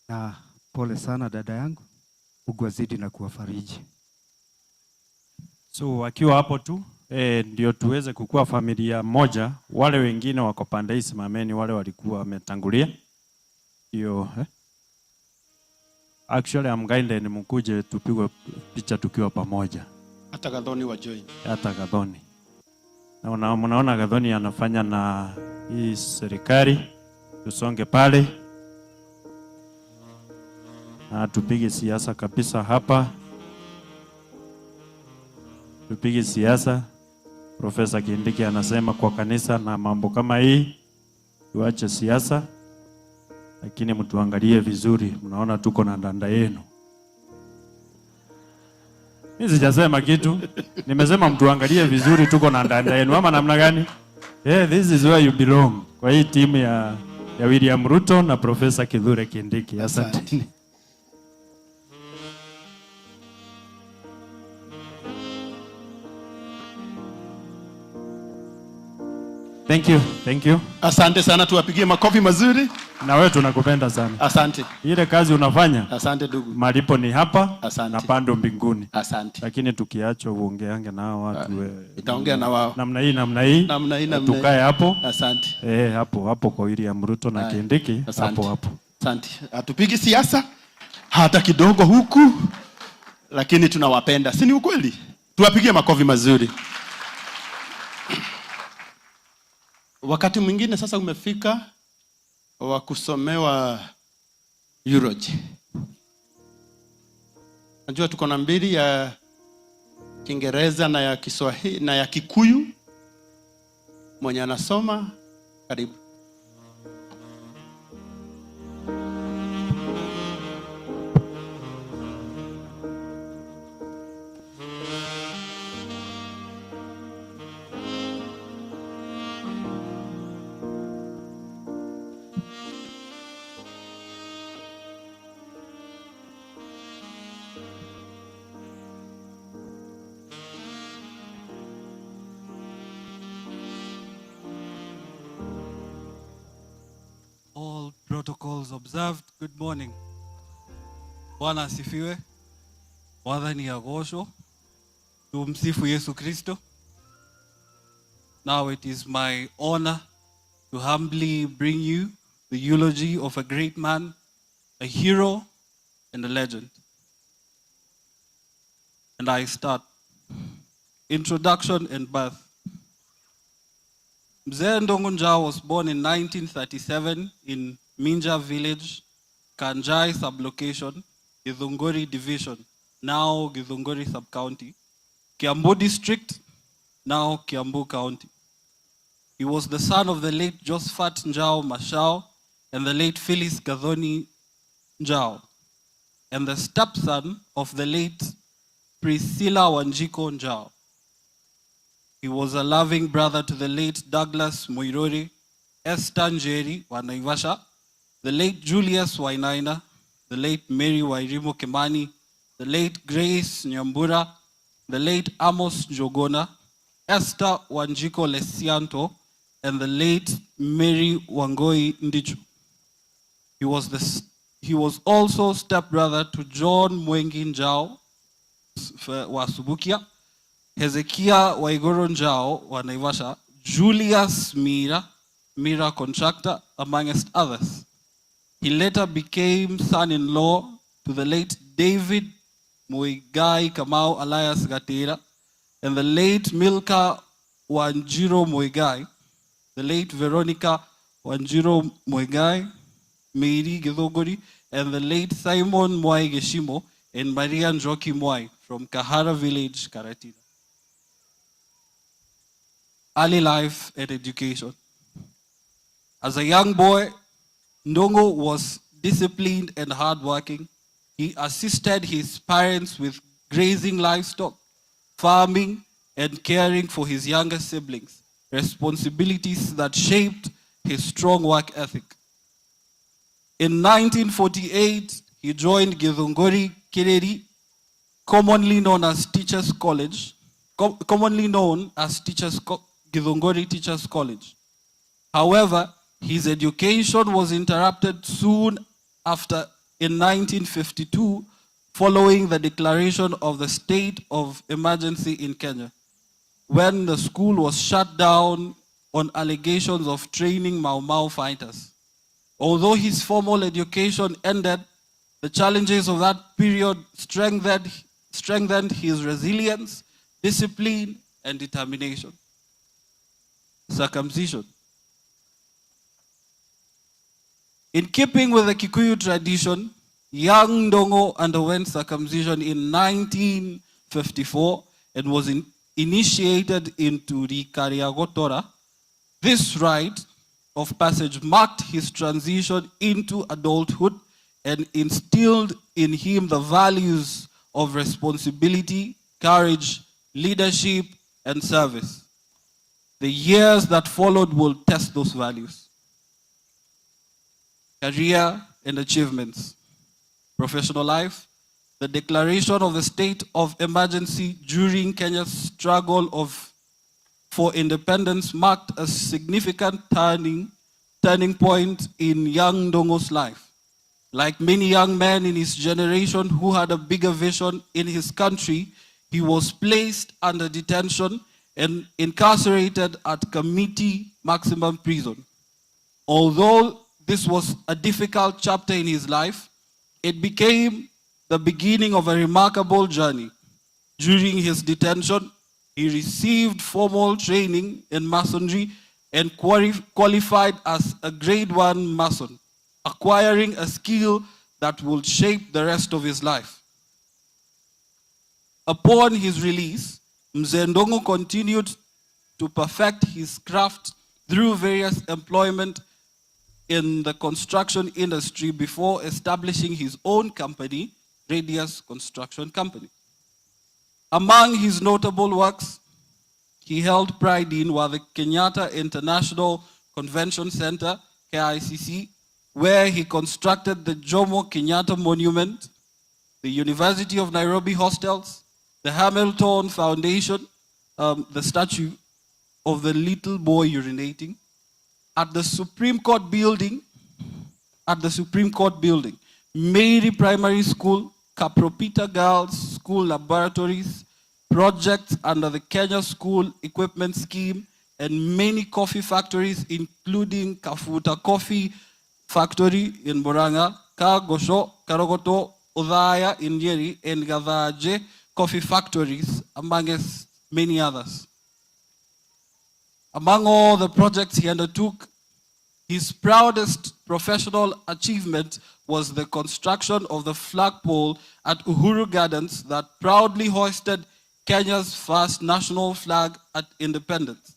Na pole sana dada yangu. Mungu azidi na kuwafariji. So wakiwa hapo tu ndio tuweze kukua familia moja. Wale wengine wako pande hii, simameni, wale walikuwa wametangulia. Ndio, eh? Actually I'm guided mkuje tupigwe picha tukiwa pamoja. Hata Gathoni wa join. Hata Gathoni. Na mnaona Gathoni anafanya na hii serikali. Tusonge pale. Na tupige siasa kabisa hapa. Tupige siasa. Profesa Kindiki anasema kwa kanisa na mambo kama hii tuache siasa, lakini mtuangalie vizuri. Mnaona tuko na ndanda yenu. Mimi sijasema kitu, nimesema mtuangalie vizuri, tuko na ndanda yenu ama namna gani? Yeah, this is where you belong. Kwa hii timu ya William Ruto na Profesa Kithure Kindiki. Asante. Thank you, thank you. Asante sana, tuwapigie makofi mazuri. Na wewe tunakupenda sana. Asante. Ile kazi unafanya. Asante ndugu. Malipo ni hapa. Asante. Na pando mbinguni. Asante. Lakini tukiachwa uongeange na hao watu, Nitaongea na wao. Namna hii, namna hii. Namna hii, namna hii. Tukae hapo. Asante. Hapo, hapo kwa William Ruto na Haya. Kindiki, Asante. hapo hapo. Asante. Hatupigi siasa hata kidogo huku, lakini tunawapenda. Si ni ukweli? Tuwapigie makofi mazuri. Wakati mwingine sasa umefika wa kusomewa eulogy. Najua tuko na mbili ya Kiingereza na ya Kiswahili na ya Kikuyu. Mwenye anasoma karibu. All protocols observed. Good morning. Bwana asifiwe. Mwathani agocwo. Tumsifu Yesu Kristo. Now it is my honor to humbly bring you the eulogy of a great man, a hero, and a legend. And I start. Introduction and birth. Mzee Ndungu Njau was born in 1937 in Minja village, Kanjai sublocation, Githunguri division, now Githunguri sub-county, Kiambu district, now Kiambu county. He was the son of the late Josephat Njau Mashao and the late Phyllis Gathoni Njau, and the stepson of the late Priscilla Wanjiko Njau. He was a loving brother to the late Douglas Muiruri, Esther Njeri wa Naivasha, the late Julius Wainaina, the late Mary Wairimu Kimani, the late Grace Nyambura, the late Amos Njogona, Esther Wanjiko Lesianto, and the late Mary Wangoi Ndichu. He was also stepbrother to John Mwengi Njau wa Subukia, Hezekiah Waigoro Njau wa Naivasha, Julius Mira, Mira contractor, amongst others. He later became son-in-law to the late David Muigai Kamau alias Gatira, and the late Milka Wanjiro Muigai, the late Veronica Wanjiro Muigai, Meiri Githunguri, and the late Simon Mwai Geshimo and Maria Njoki Mwai from Kahara Village, Karatina. Early life and education. As a young boy, Ndungu was disciplined and hardworking. He assisted his parents with grazing livestock, farming, and caring for his younger siblings, responsibilities that shaped his strong work ethic. In 1948, he joined Githunguri Kireri, commonly known as Teachers College, commonly known as Githunguri Teachers College. However, his education was interrupted soon after in 1952, following the declaration of the state of emergency in Kenya, when the school was shut down on allegations of training Mau Mau fighters. Although his formal education ended, the challenges of that period strengthened his resilience, discipline, and determination. Circumcision. In keeping with the Kikuyu tradition, young Ndongo underwent circumcision in 1954 and was initiated into the Kariagotora. This rite of passage marked his transition into adulthood and instilled in him the values of responsibility, courage, leadership, and service. The years that followed will test those values. Career and achievements. Professional life. The declaration of the state of emergency during Kenya's struggle for independence marked a significant turning point in young Ndongo's life. Like many young men in his generation who had a bigger vision in his country, he was placed under detention and incarcerated at Kamiti Maximum Prison. Although this was a difficult chapter in his life, it became the beginning of a remarkable journey. During his detention, he received formal training in masonry and qualified as a grade 1 mason, acquiring a skill that would shape the rest of his life. Upon his release, Mzee Ndongo continued to perfect his craft through various employment in the construction industry before establishing his own company, Radius Construction Company. Among his notable works he held pride in were the Kenyatta International Convention Center, KICC, where he constructed the Jomo Kenyatta Monument, the University of Nairobi Hostels, the Hamilton Foundation, the statue of the little boy urinating, at the Supreme Court building, at the Supreme Court building, Mary Primary School, Kapropita Girls School Laboratories, projects under the Kenya School Equipment Scheme, and many coffee factories, including Kafuta Coffee Factory in Murang'a, Kagosho, Karogoto, Othaya in Nyeri, and Gathaje Coffee Factories, amongst many others. Among all the projects he undertook, his proudest professional achievement was the construction of the flagpole at Uhuru Gardens that proudly hoisted Kenya's first national flag at independence.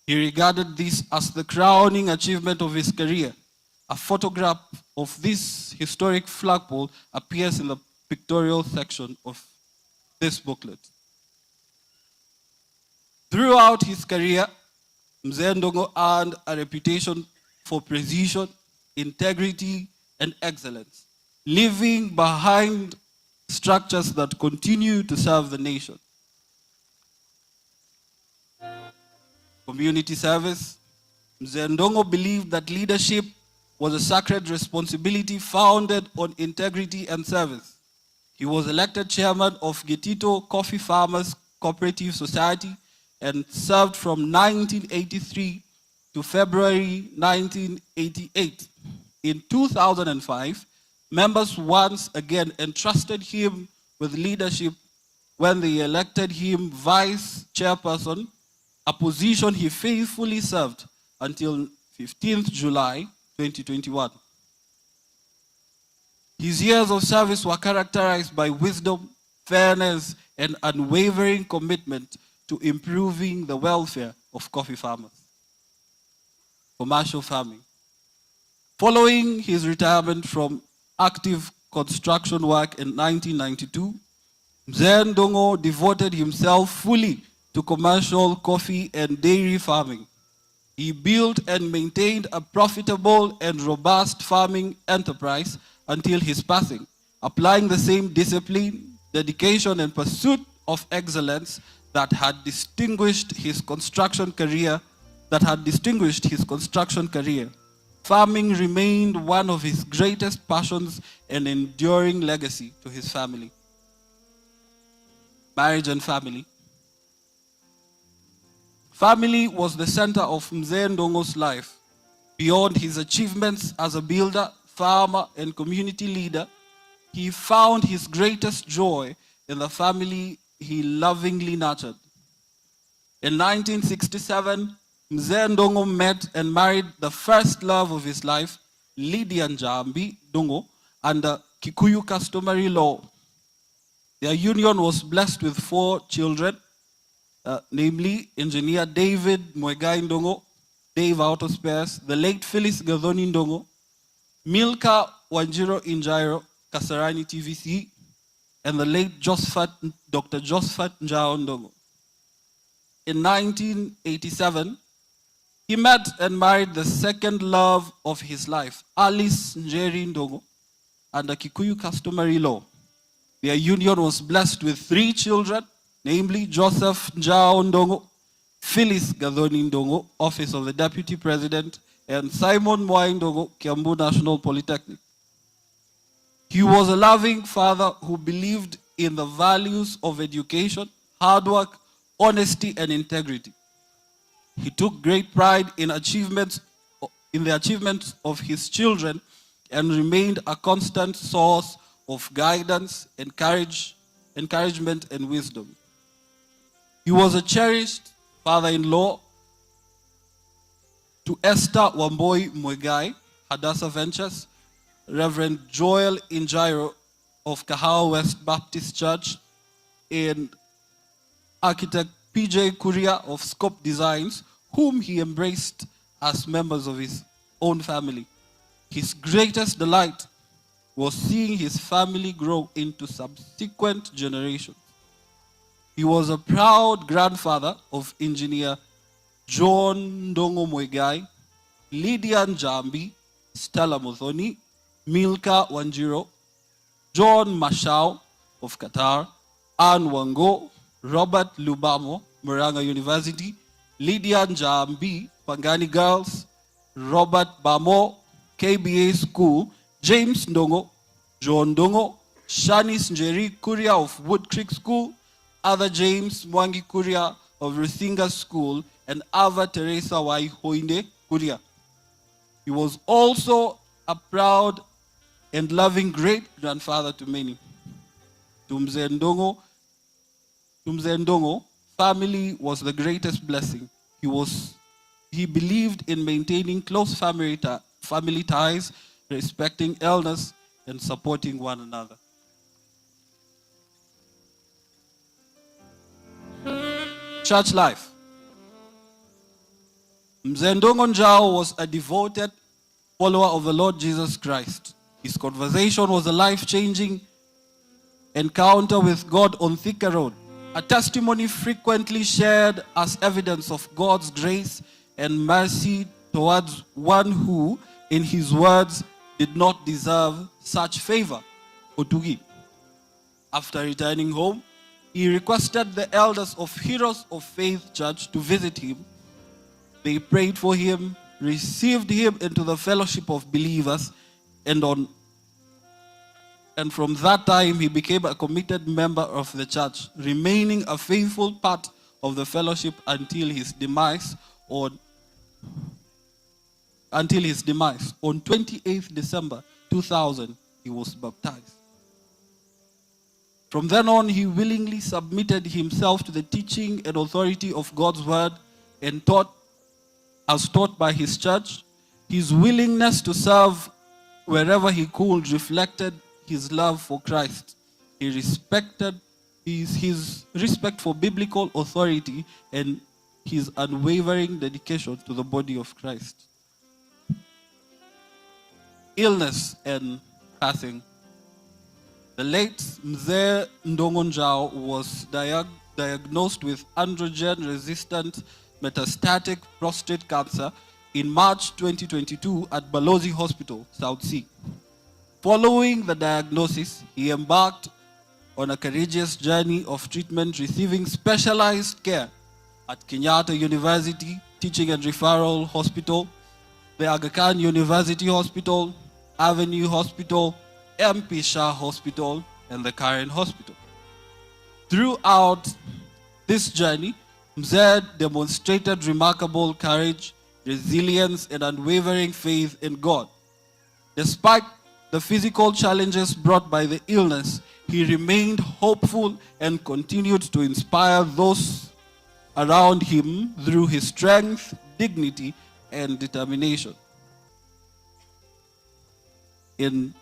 He regarded this as the crowning achievement of his career. A photograph of this historic flagpole appears in the pictorial section of this booklet. Throughout his career, Mzee Ndongo earned a reputation for precision, integrity, and excellence, leaving behind structures that continue to serve the nation. Community service. Mzee Ndongo believed that leadership was a sacred responsibility founded on integrity and service. He was elected chairman of Gitito Coffee Farmers Cooperative Society and served from 1983 to February 1988. In 2005, members once again entrusted him with leadership when they elected him vice chairperson, a position he faithfully served until 15th July 2021. His years of service were characterized by wisdom, fairness, and unwavering commitment to improving the welfare of coffee farmers. Commercial farming. Following his retirement from active construction work in 1992, Mzee Ndongo devoted himself fully to commercial coffee and dairy farming. He built and maintained a profitable and robust farming enterprise until his passing, applying the same discipline, dedication, and pursuit of excellence that had distinguished his construction career. Farming remained one of his greatest passions and enduring legacy to his family. Marriage and family. Family was the center of Mzee Ndongo's life. Beyond his achievements as a builder, farmer, and community leader, he found his greatest joy in the family he lovingly nurtured. In 1967, Mzee Ndongo met and married the first love of his life, Lydia Njambi Ndongo, under Kikuyu customary law. Their union was blessed with 4 children, namely Engineer David Muigai Ndongo, Dave Auto Spares, the late Phyllis Gathoni Ndongo, Milka Wanjiro Injairo, Kasarani TVC, and the late Dr. Josephat Njao Ndongo. In 1987, he met and married the second love of his life, Alice Njeri Ndongo, under Kikuyu customary law. Their union was blessed with 3 children, namely Joseph Njao Ndongo, Phyllis Gathoni Ndongo, Office of the Deputy President, and Simon Mwai Ndongo, Kiambu National Polytechnic. He was a loving father who believed in the values of education, hard work, honesty, and integrity. He took great pride in the achievements of his children and remained a constant source of guidance, encouragement, and wisdom. He was a cherished father-in-law to Esther Wamboi Muigai, Hadassah Ventures, Reverend Joel Injairo of Kahawa West Baptist Church, and architect PJ Kuria of Scope Designs, whom he embraced as members of his own family. His greatest delight was seeing his family grow into subsequent generations. He was a proud grandfather of engineer John Ndongo Muigai, Lydia Njambi, Stella Muthoni, Milka Wanjiro, John Mashau of Qatar, Anne Wango, Robert Lubamo, Murang'a University, Lydia Njambi, Pangani Girls, Robert Bamo, KBA School, James Ndongo, John Ndongo, Shanice Njeri Kuria of Wood Creek School, Other James Mwangi Kuria of Rusinga School, and Ava Teresa Waihoine Kuria. He was also a proud and loving great-grandfather to many. To Mzee Ndongo, family was the greatest blessing. He believed in maintaining close family ties, respecting elders, and supporting one another. Church life. Mzee Ndongo Njau was a devoted follower of the Lord Jesus Christ. His conversation was a life-changing encounter with God on Thika Road, a testimony frequently shared as evidence of God's grace and mercy towards one who, in his words, did not deserve such favor, Otugi. After returning home, he requested the elders of Heroes of Faith Church to visit him. They prayed for him, received him into the fellowship of believers, and from that time he became a committed member of the church, remaining a faithful part of the fellowship until his demise on 28th December 2000, he was baptized. From then on, he willingly submitted himself to the teaching and authority of God's word and taught as taught by his church. His willingness to serve wherever he could reflected his love for Christ. He respected his respect for biblical authority and his unwavering dedication to the body of Christ. Illness and passing. The late Mzee Ndongo Njau was diagnosed with androgen-resistant metastatic prostate cancer in March 2022 at Balozi Hospital, South C. Following the diagnosis, he embarked on a courageous journey of treatment, receiving specialized care at Kenyatta University Teaching and Referral Hospital, the Aga Khan University Hospital, Avenue Hospital, MP Shah Hospital, and the Karen Hospital. Throughout this journey, Mzee demonstrated remarkable courage, resilience, and unwavering faith in God. Despite the physical challenges brought by the illness, he remained hopeful and continued to inspire those around him through his strength, dignity, and determination. In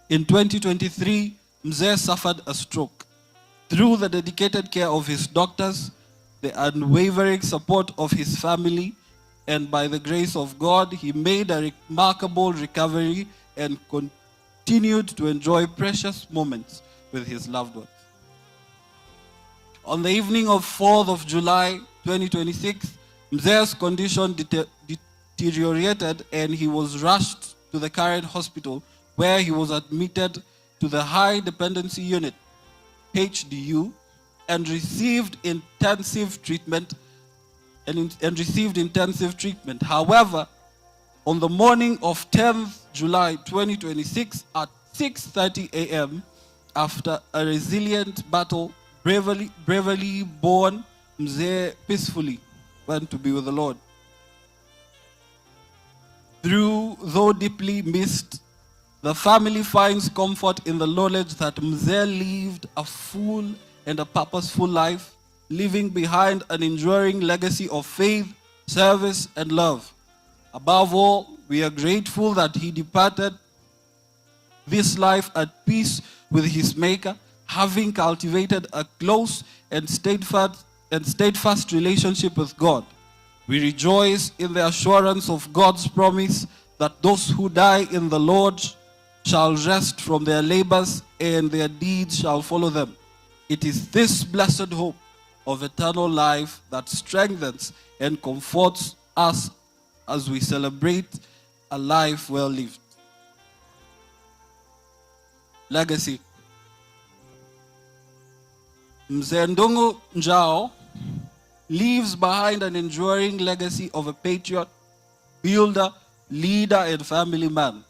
2023, Mzee suffered a stroke. Through the dedicated care of his doctors, the unwavering support of his family, and by the grace of God, he made a remarkable recovery and continued to enjoy precious moments with his loved ones. On the evening of 4th of July 2026, Mzee's condition deteriorated and he was rushed to the Karen Hospital, where he was admitted to the High Dependency Unit, HDU, and received intensive treatment. And received intensive treatment. However, on the morning of 10th July 2026 at 6:30 a.m., after a resilient battle, bravely borne, Mzee peacefully went to be with the Lord. Though deeply missed, the family finds comfort in the knowledge that Mzee lived a full and a purposeful life, leaving behind an enduring legacy of faith, service, and love. Above all, we are grateful that he departed this life at peace with his Maker, having cultivated a close and steadfast relationship with God. We rejoice in the assurance of God's promise that those who die in the Lord shall rest from their labors and their deeds shall follow them. It is this blessed hope of eternal life that strengthens and comforts us as we celebrate a life well lived. Legacy. Mzee Ndungu Njau leaves behind an enduring legacy of a patriot, builder, leader, and family man.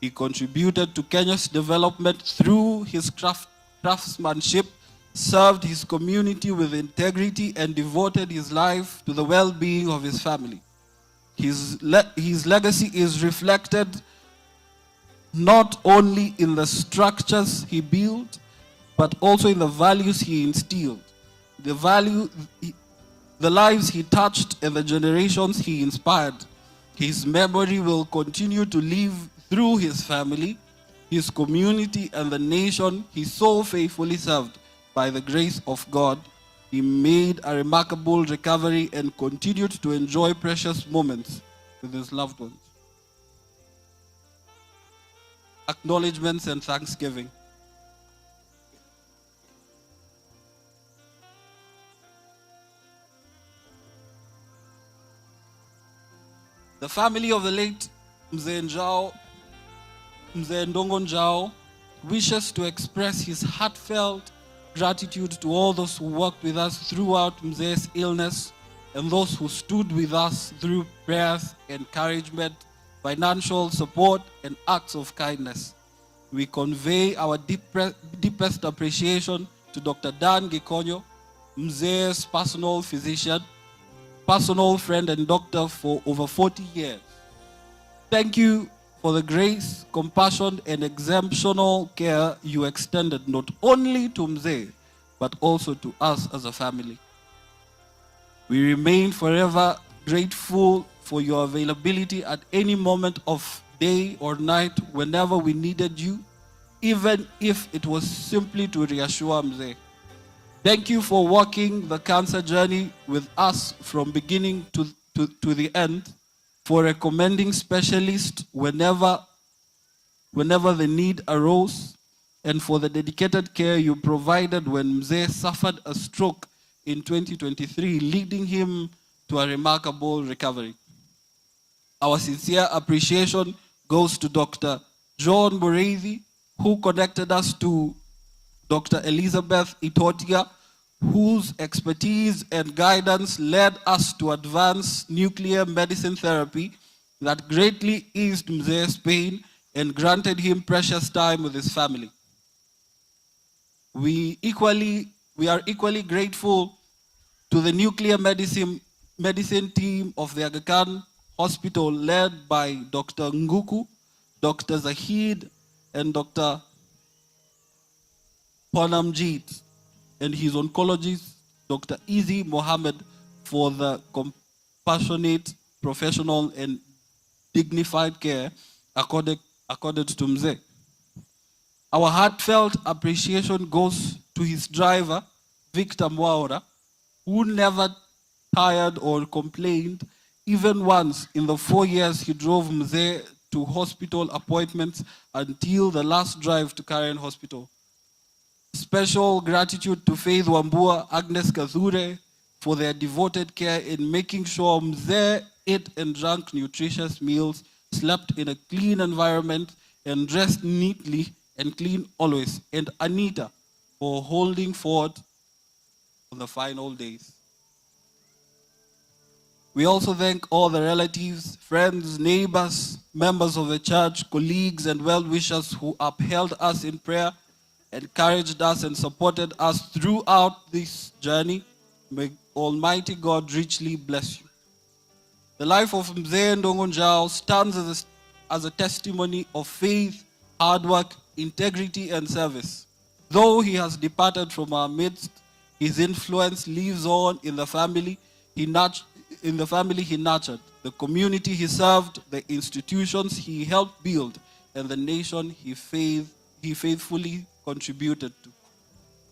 He contributed to Kenya's development through his craftsmanship, served his community with integrity, and devoted his life to the well-being of his family. His legacy is reflected not only in the structures he built, but also in the values he instilled, the lives he touched, and the generations he inspired. His memory will continue to live through his family, his community, and the nation he so faithfully served. By the grace of God, he made a remarkable recovery and continued to enjoy precious moments with his loved ones. Acknowledgements and thanksgiving. The family of the late Mzee Njau, Mzee Ndungu Njau, wishes to express his heartfelt gratitude to all those who worked with us throughout Mzee's illness and those who stood with us through prayers, encouragement, financial support, and acts of kindness. We convey our deepest appreciation to Dr. Dan Gikonyo, Mzee's personal physician, personal friend, and doctor for over 40 years. Thank you for the grace, compassion, and exceptional care you extended not only to Mzee, but also to us as a family. We remain forever grateful for your availability at any moment of day or night whenever we needed you, even if it was simply to reassure Mzee. Thank you for walking the cancer journey with us from beginning to the end, for recommending specialists whenever the need arose, and for the dedicated care you provided when Mzee suffered a stroke in 2023, leading him to a remarkable recovery. Our sincere appreciation goes to Dr. John Mureithi, who connected us to Dr. Elizabeth Itotia, whose expertise and guidance led us to advance nuclear medicine therapy that greatly eased Mzee's pain and granted him precious time with his family. We are equally grateful to the nuclear medicine team of the Aga Khan Hospital led by Dr. Nguku, Dr. Zahid, and Dr. Ponamjeet, and his oncologist, Dr. Izzy Mohammed, for the compassionate, professional, and dignified care accorded to Mzee. Our heartfelt appreciation goes to his driver, Victor Mwaura, who never tired or complained even once in the 4 years he drove Mzee to hospital appointments until the last drive to Karen Hospital. Special gratitude to Faith Wambua, Agnes Kathure for their devoted care in making sure Mzee ate and drank nutritious meals, slept in a clean environment, and dressed neatly and clean always. And Anita for holding forth on the final days. We also thank all the relatives, friends, neighbors, members of the church, colleagues, and well wishers who upheld us in prayer, encouraged us, and supported us throughout this journey. May Almighty God richly bless you. The life of Mzee Ndungu Njau stands as a testimony of faith, hard work, integrity, and service. Though he has departed from our midst, his influence lives on in the family he nurtured, the community he served, the institutions he helped build, and the nation he faithfully contributed to.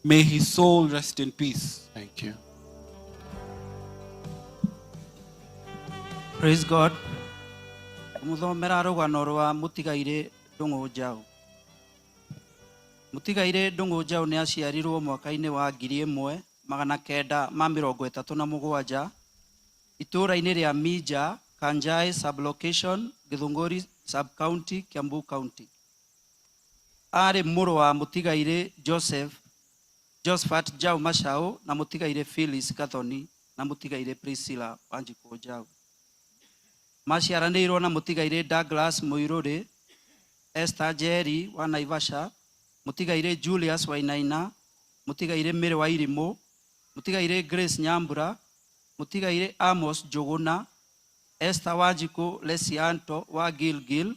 May his soul rest in peace. Thank you. Praise God. Muthomera rũgano rwa mũtigairĩ Ndũng'ũ Njaũ. Mũtigairĩ Ndũng'ũ Njaũ nĩ aciarirwo mwaka-inĩ wa 1937 itũũra-inĩ rĩa Minja, Kanjai sublocation, Githunguri sub-county, Kiambu County. Arĩ mũrũ wa mũtigairĩ Joseph Josephat Njaũ Macaũ na mũtigairĩ Phyllis Gathoni na mũtigairĩ Priscilla Wanjikũ Njaũ. Maciaranĩirwo na mũtigairĩ Douglas Mũirũrĩ, Esther Njeri wa Naivasha, mũtigairĩ Julius Wainaina, mũtigairĩ Mary wa Irimũ, mũtigairĩ Grace Nyambura, mũtigairĩ Amos Njũgũna, Esther Wanjikũ Lesianto wa Gilgil,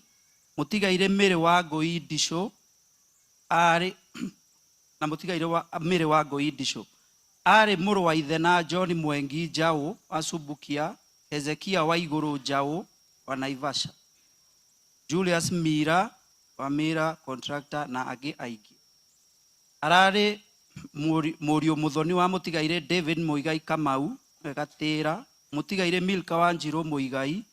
mũtigairĩ Mary wa Ngũi Ndicũ, arĩ na mũtigairĩ wa Mary wa Ngũi Ndicũ. Arĩ mũrũ wa ithe na John Mwengi Njaũ wa Subukia, Hezekia wa Igũrũ Njaũ wa Naivasha, Julius Mira wa Mira Contractor na angĩ aingĩ. Ararĩ mũriũ mũthoni wa mũtigairĩ David Muigai Kamau nĩwe Gatĩra, mũtigairĩ Milka Wanjirũ Muigai,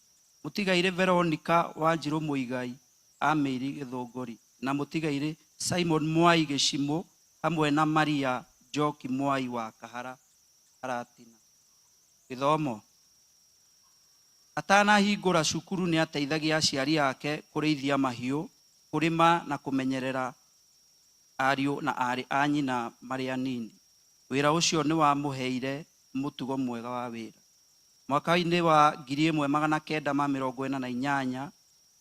mũtigairĩ Veronica Wanjirũ Muigai a Mĩri Gĩthũngũri na mũtigairĩ Simon Mwai Gĩcimũ hamwe na Maria Njoki Mwai wa Kahara Karatina. Gĩthomo. Atanahingũra cukuru nĩ ateithagia aciari ake kũrĩithia mahiũ, kũrĩma na kũmenyerera ariũ na aarĩ a nyina marĩ anini. Wĩra ũcio nĩ wamũheire mũtugo mwega wa wĩra. Mwaka-inĩ wa 1948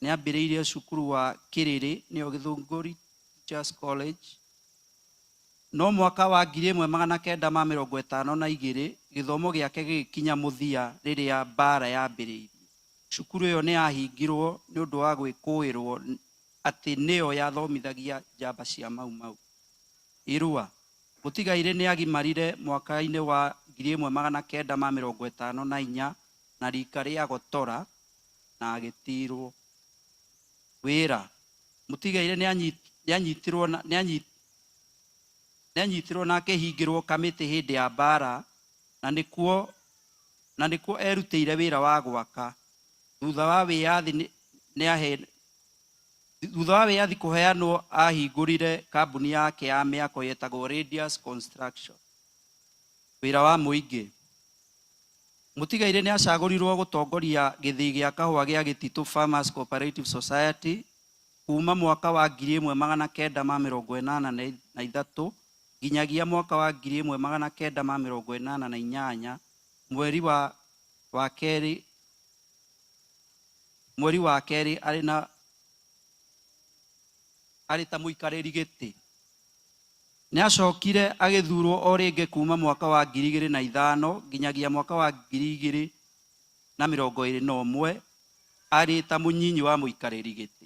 nĩ ambĩrĩirie cukuru wa Kĩrĩrĩ nĩyo Gĩthũngũri Teachers College. No mwaka wa 1952 gĩthomo gĩake gĩgĩkinya mũthia rĩrĩa mbara yambĩrĩirie. Cukuru ĩyo nĩ yahingirwo nĩ ũndũ wa gwĩkũĩrwo atĩ nĩyo yathomithagia njamba cia Mau Mau. Irua. Mũtigairĩ nĩ agimarire mwaka-inĩ wa 1954 na rika rĩa Gotora na agĩtirwo. Wĩra. Mũtigairĩ nĩ anyitirwo na akĩhingĩrwo kamĩtĩ hĩndĩ ya mbara na nĩkuo erutĩire wĩra wa gwaka. Thutha wa wĩyathi kũheanwo ahingũrire kambuni yake ya mĩako yetagwo Radius Construction. Wĩra wa mũingĩ. Mũtigairĩ nĩ acagũrirwo gũtongoria gĩthĩi gĩa kahũa gĩa Gĩtitũ Farmers Cooperative Society kuma mwaka wa 1983 nginyagia mwaka wa 1988 mweri wa kerĩ mweri wa kerĩ arĩ na arĩ ta mũikarĩri gĩtĩ. Nĩ acokire agĩthurwo o rĩngĩ kuma mwaka wa 2005 nginyagia mwaka wa 2021 arĩ ta mũnyinyi wa mũikarĩri gĩtĩ.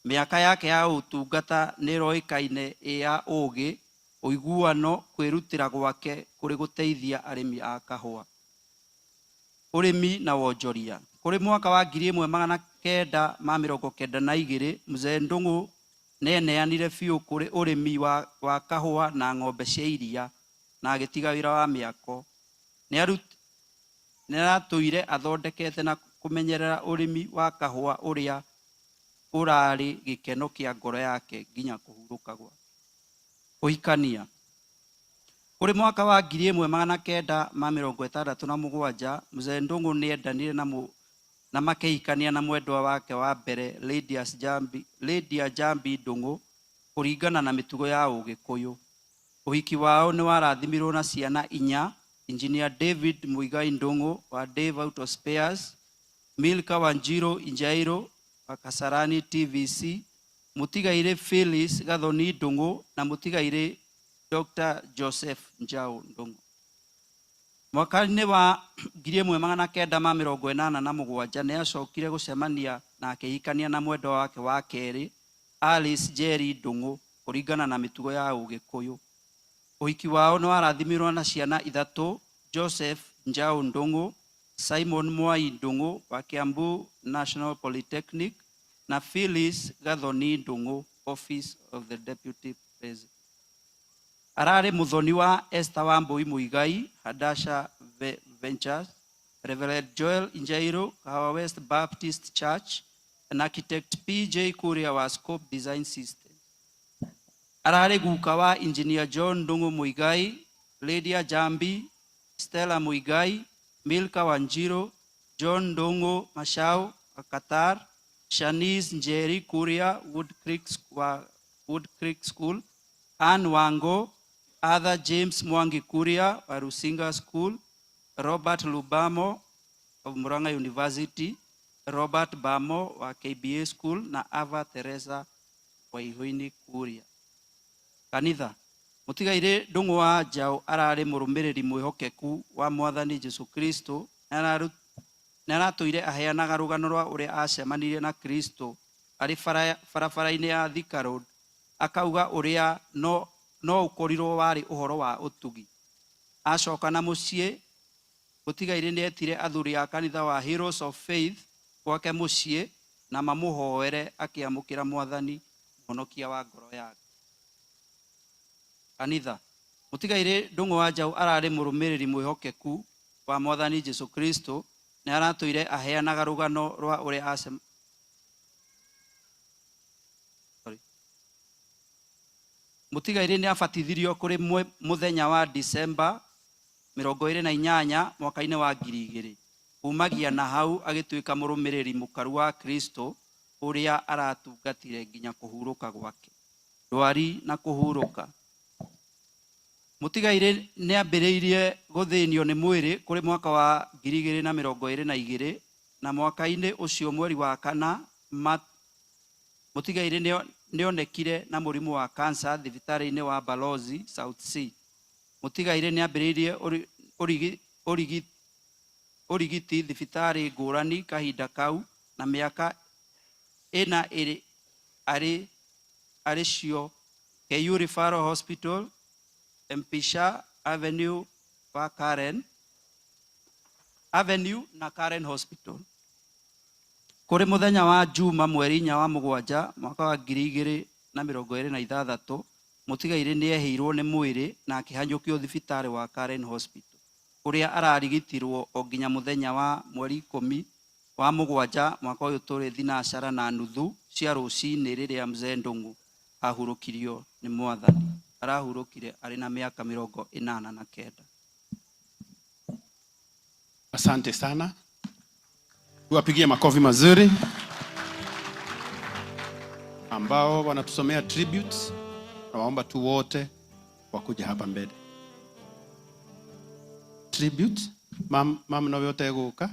Mĩaka yake ya ũtungata nĩ ĩroĩkaine ĩ ya ũũgĩ, ũiguano, kwĩrutĩra gwake kũrĩ gũteithia arĩmi a kahũa, ũrĩmi na wonjoria. Kũrĩ mwaka wa 1992 Mzee Ndung'u nĩeneanire biũ kũrĩ ũrĩmi wa kahũa na ng'ombe cia iria na agĩtiga wĩra wa mĩako. Nĩaratũire athondekete na kũmenyerera ũrĩmi wa kahũa ũrĩa ũrarĩ gĩkeno kĩa ngoro yake nginya kũhurũka gwake. Kũhikania. Kũrĩ mwaka wa 1967 Mzee Ndung'u nĩendanire na makĩhikania na mwendwa wake wa mbere Lydia Njambi Ndung'u kũringana na mĩtugo ya Ũgĩkũyũ. Ũhiki wao nĩ warathimirwo na ciana inya: Engineer David Muigai Ndung'u wa Dave Auto Spares, Milka Wanjiru Injairo wa Kasarani TVC, Mũtigairĩ Phyllis Gathoni Ndung'u na Mũtigairĩ Dr. Joseph Njau Ndung'u. Mwaka-inĩ wa 1987 nĩ acokire gũcemania na akĩhikania na mwendwa wake wa kerĩ Alice Njeri Ndung'u kũringana na mĩtugo ya Ũgĩkũyũ. Ũhiki wao nĩ warathimirwo na ciana ithatũ: Joseph Njau Ndung'u, Simon Mwai Ndung'u wa Kiambu National Polytechnic na Phyllis Gathoni Ndung'u, Office of the Deputy President. Ararĩ mũthoni wa Esther Wambui Muigai, Hadasha Ventures, Reverend Joel Injairo, Kahawa West Baptist Church, and Architect PJ Kuria wa Scope Design System. Ararĩ guka wa Engineer John Ndung'u Muigai, Lydia Jambi, Stella Muigai, Milka Wanjiru, John Ndung'u Mashau wa Qatar, Shanice Njeri Kuria, Wood Creek School, Ann Wango, Arthur James Mwangi Kuria wa Rusinga School, Robert Lubamo of Murang'a University, Robert Bamo wa KBA School na Ava Teresa Waihuini Kuria. Kanitha. Mũtigairĩ Ndung'u wa Njaũ ararĩ mũrũmĩrĩri mwĩhokeku wa Mwathani Jesũ Kristo. Nĩ aratũire aheanaga rũgano rwa ũrĩa acemanirie na Kristo arĩ barabara-inĩ ya Thika Road, akauga ũrĩa no ũkorirwo warĩ ũhoro wa ũtugi. Acoka na mũciĩ, Mũtigairĩ nĩetire athuri a kanitha wa Heroes of Faith gwake mũciĩ na mamũhoere akĩamũkĩra Mwathani mũhonokia wa ngoro yake. Kanitha. Mũtigairĩ Ndung'u wa Njaũ ararĩ mũrũmĩrĩri mwĩhokeku wa Mwathani Jesũ Kristo. Nĩ aratũire aheanaga rũgano rwa ũrĩa Sorry. Mũtigairĩ nĩ abatithirio kũrĩ mũthenya wa Disemba 28 mwaka-inĩ wa 2000. Kumagia na hau agĩtuĩka mũrũmĩrĩri mũkaru wa Kristo ũrĩa aratungatire nginya kũhurũka gwake. Ndwari na kũhurũka. Mũtigairĩ nĩ ambĩrĩirie gũthĩnio nĩ mwĩrĩ kũrĩ mwaka wa 2022 na mwaka-inĩ ũcio mweri wa kana Mũtigairĩ nĩonekire na mũrimũ wa kansa thibitarĩ-inĩ wa Balozi South C. Mũtigairĩ nĩ ambĩrĩirie ũrigiti thibitarĩ ngũrani kahinda kau na mĩaka ĩna ĩrĩ arĩ cio KU Referral Hospital, Mpisha Avenue wa Karen Avenue na Karen Hospital. Kũrĩ mũthenya wa Juma mweri 4 wa mũgwanja mwaka wa 2026 Mũtigairĩ nĩehĩirwo nĩ mwĩrĩ na akĩhanyũkio thibitarĩ wa Karen Hospital kũrĩa ararigitirwo o nginya mũthenya wa mweri 10 wa mũgwanja mwaka ũyũ tũrĩ 9:30 cia rũcinĩ rĩrĩa Mzee Ndung'u ahurũkirio nĩ Mwathani. Arahurũkire arĩ na mĩaka 89. Asante sana. Tuwapigie makofi mazuri ambao wanatusomea tributes. Nawaomba tu wote wakuja hapa mbele. Tribute, mam no yote guka.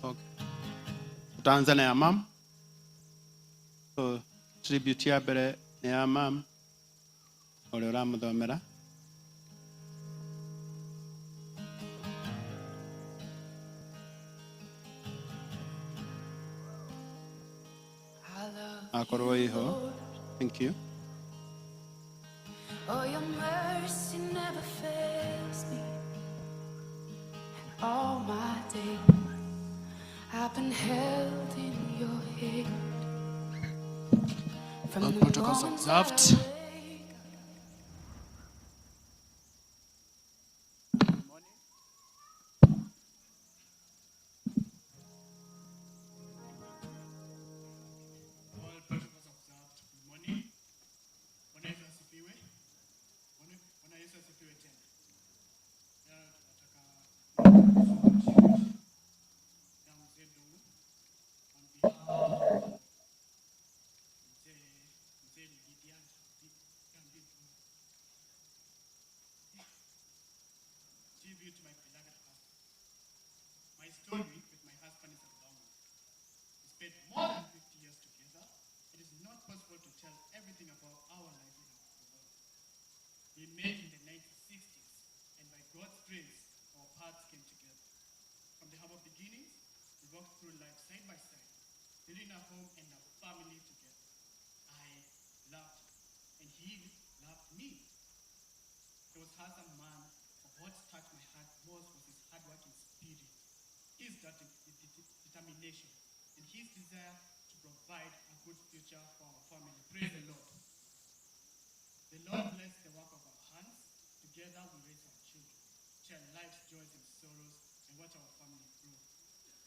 Okay. Tutaanza na ya mam. So tribute ya mbere ni ya mam ũrĩa ũramũthomera. Akorwo iho. Thank you. Oh, your mercy never fails me. And all my days I've been held in your hand. From All the protocols moment observed. that I wake All protocols observed. Good morning. Bwana Yesu asifiwe. Bwana Yesu asifiwe tena. Leo tunataka kusoma tribute ya Mzee Ndung'u on behalf of Mzee Lydia Ndung'u. Tribute to my beloved husband. My story with my husband is a long one. We spent more than 50 years together. It is not possible to tell everything about our life in the world. We met in the 1960s, and by God's grace, our paths came together. From the humble beginnings, we walked through life side by side, building a home and a family together. I loved him, and he loved me. He was a handsome man, but what touched my heart most was his hardworking spirit, his determination, and his desire to provide a good future for our family. Praise the Lord. The Lord bless the work of our hands. Together we raise our children, share life's joys and sorrows, and watch our family grow.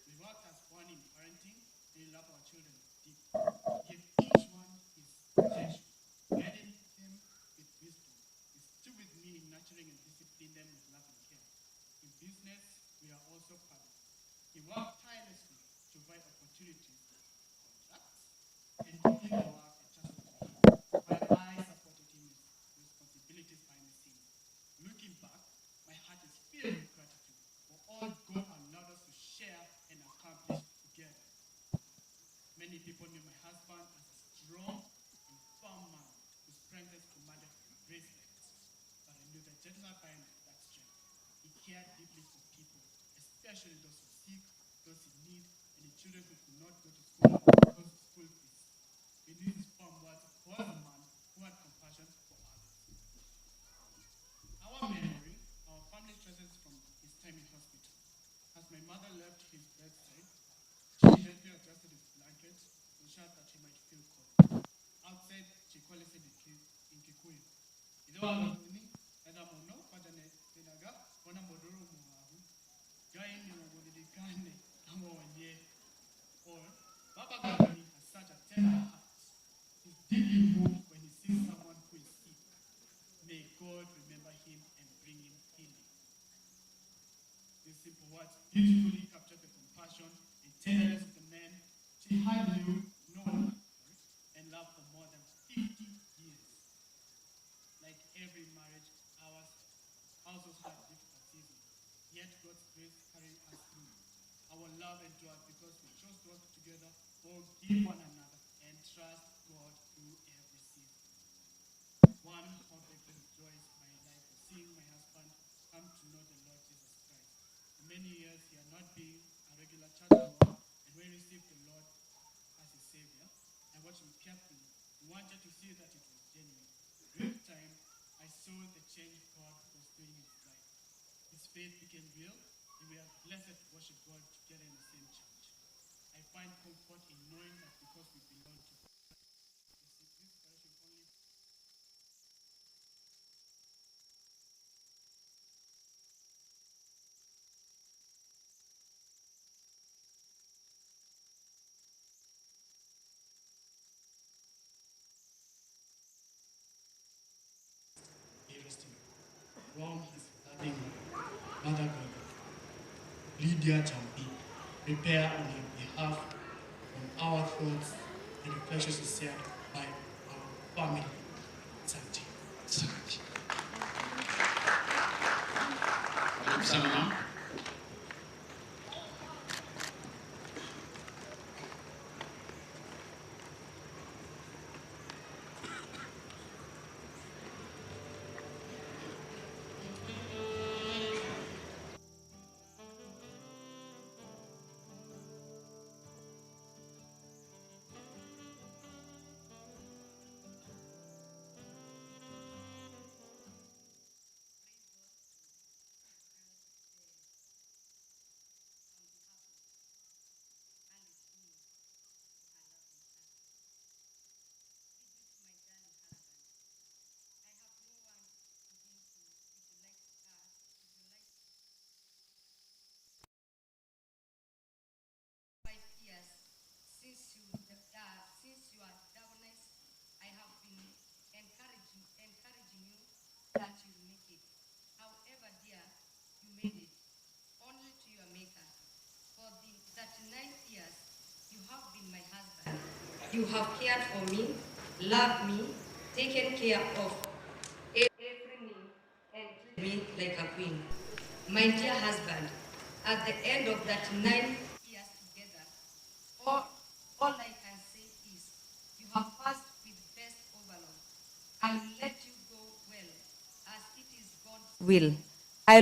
We worked as one in parenting, and we love our children deeply. Give each one his attention, guiding them with wisdom. He stood with me in nurturing and disciplining them with love and care. In business, we are also partners. He worked tirelessly to provide opportunities, contracts, and to give the work entrusted to him, while I supported him with responsibilities behind the scenes. Looking back, my heart is filled with gratitude for all God allowed us to share and accomplish together. Many people knew my husband as a strong and firm man whose presence commanded respect. But I knew the gentler behind that strength. He cared deeply for people, especially those who sick, those in need, and the children who could not go to school because of school fees. He knew his firm words was a man who had compassion for others. Our memory, our family treasures from his time in hospital. As my mother left his bedside, she gently adjusted his blanket to ensure that he might feel cold. Outside, she called said in Kikuyu, "Ithe wa Gathoni, etha mũno kwanja nĩendaga kuona mũndũ mũrwaru. Ngai nĩamũririkane amuonie." Or, Baba Gathoni has such a tender heart. He's deeply moved when he sees someone who is sick. May God remember him and bring him healing. These simple words beautifully captured the compassion and tenderness of the man she had known and loved for more than 50 years. Like every marriage, ours also had difficult seasons. Yet God's grace carried us through. Our love endured because we chose to work together, forgive one another, and trust God through every season. One of the greatest joys of my life was seeing my husband come to know the Lord Jesus Christ. For many years, he had not been a regular churchgoer, and when he received the Lord as his Savior, I watched him carefully and wanted to see that it was genuine. With time, I saw the change God was doing in his life. His faith became real, and we are blessed to worship God together in the same church. I find comfort in knowing that because we belong to God, this fellowship only May rest in from his Mother God, Lydia Jambi, prepare on her behalf on our thoughts and reflections shared by our family. Asante. Asante. Karibu sana mama. Since you are diagnosed, I have been encouraging you that you make it. However, dear, you made it, only to your maker. For the 39 years, you have been my husband. You have cared for me, loved me, taken care of every need, and treated me like a queen. My dear husband, at the end of 39 years together, all I can say is, you have passed with best overall. I will let you go well, as it is God's will. I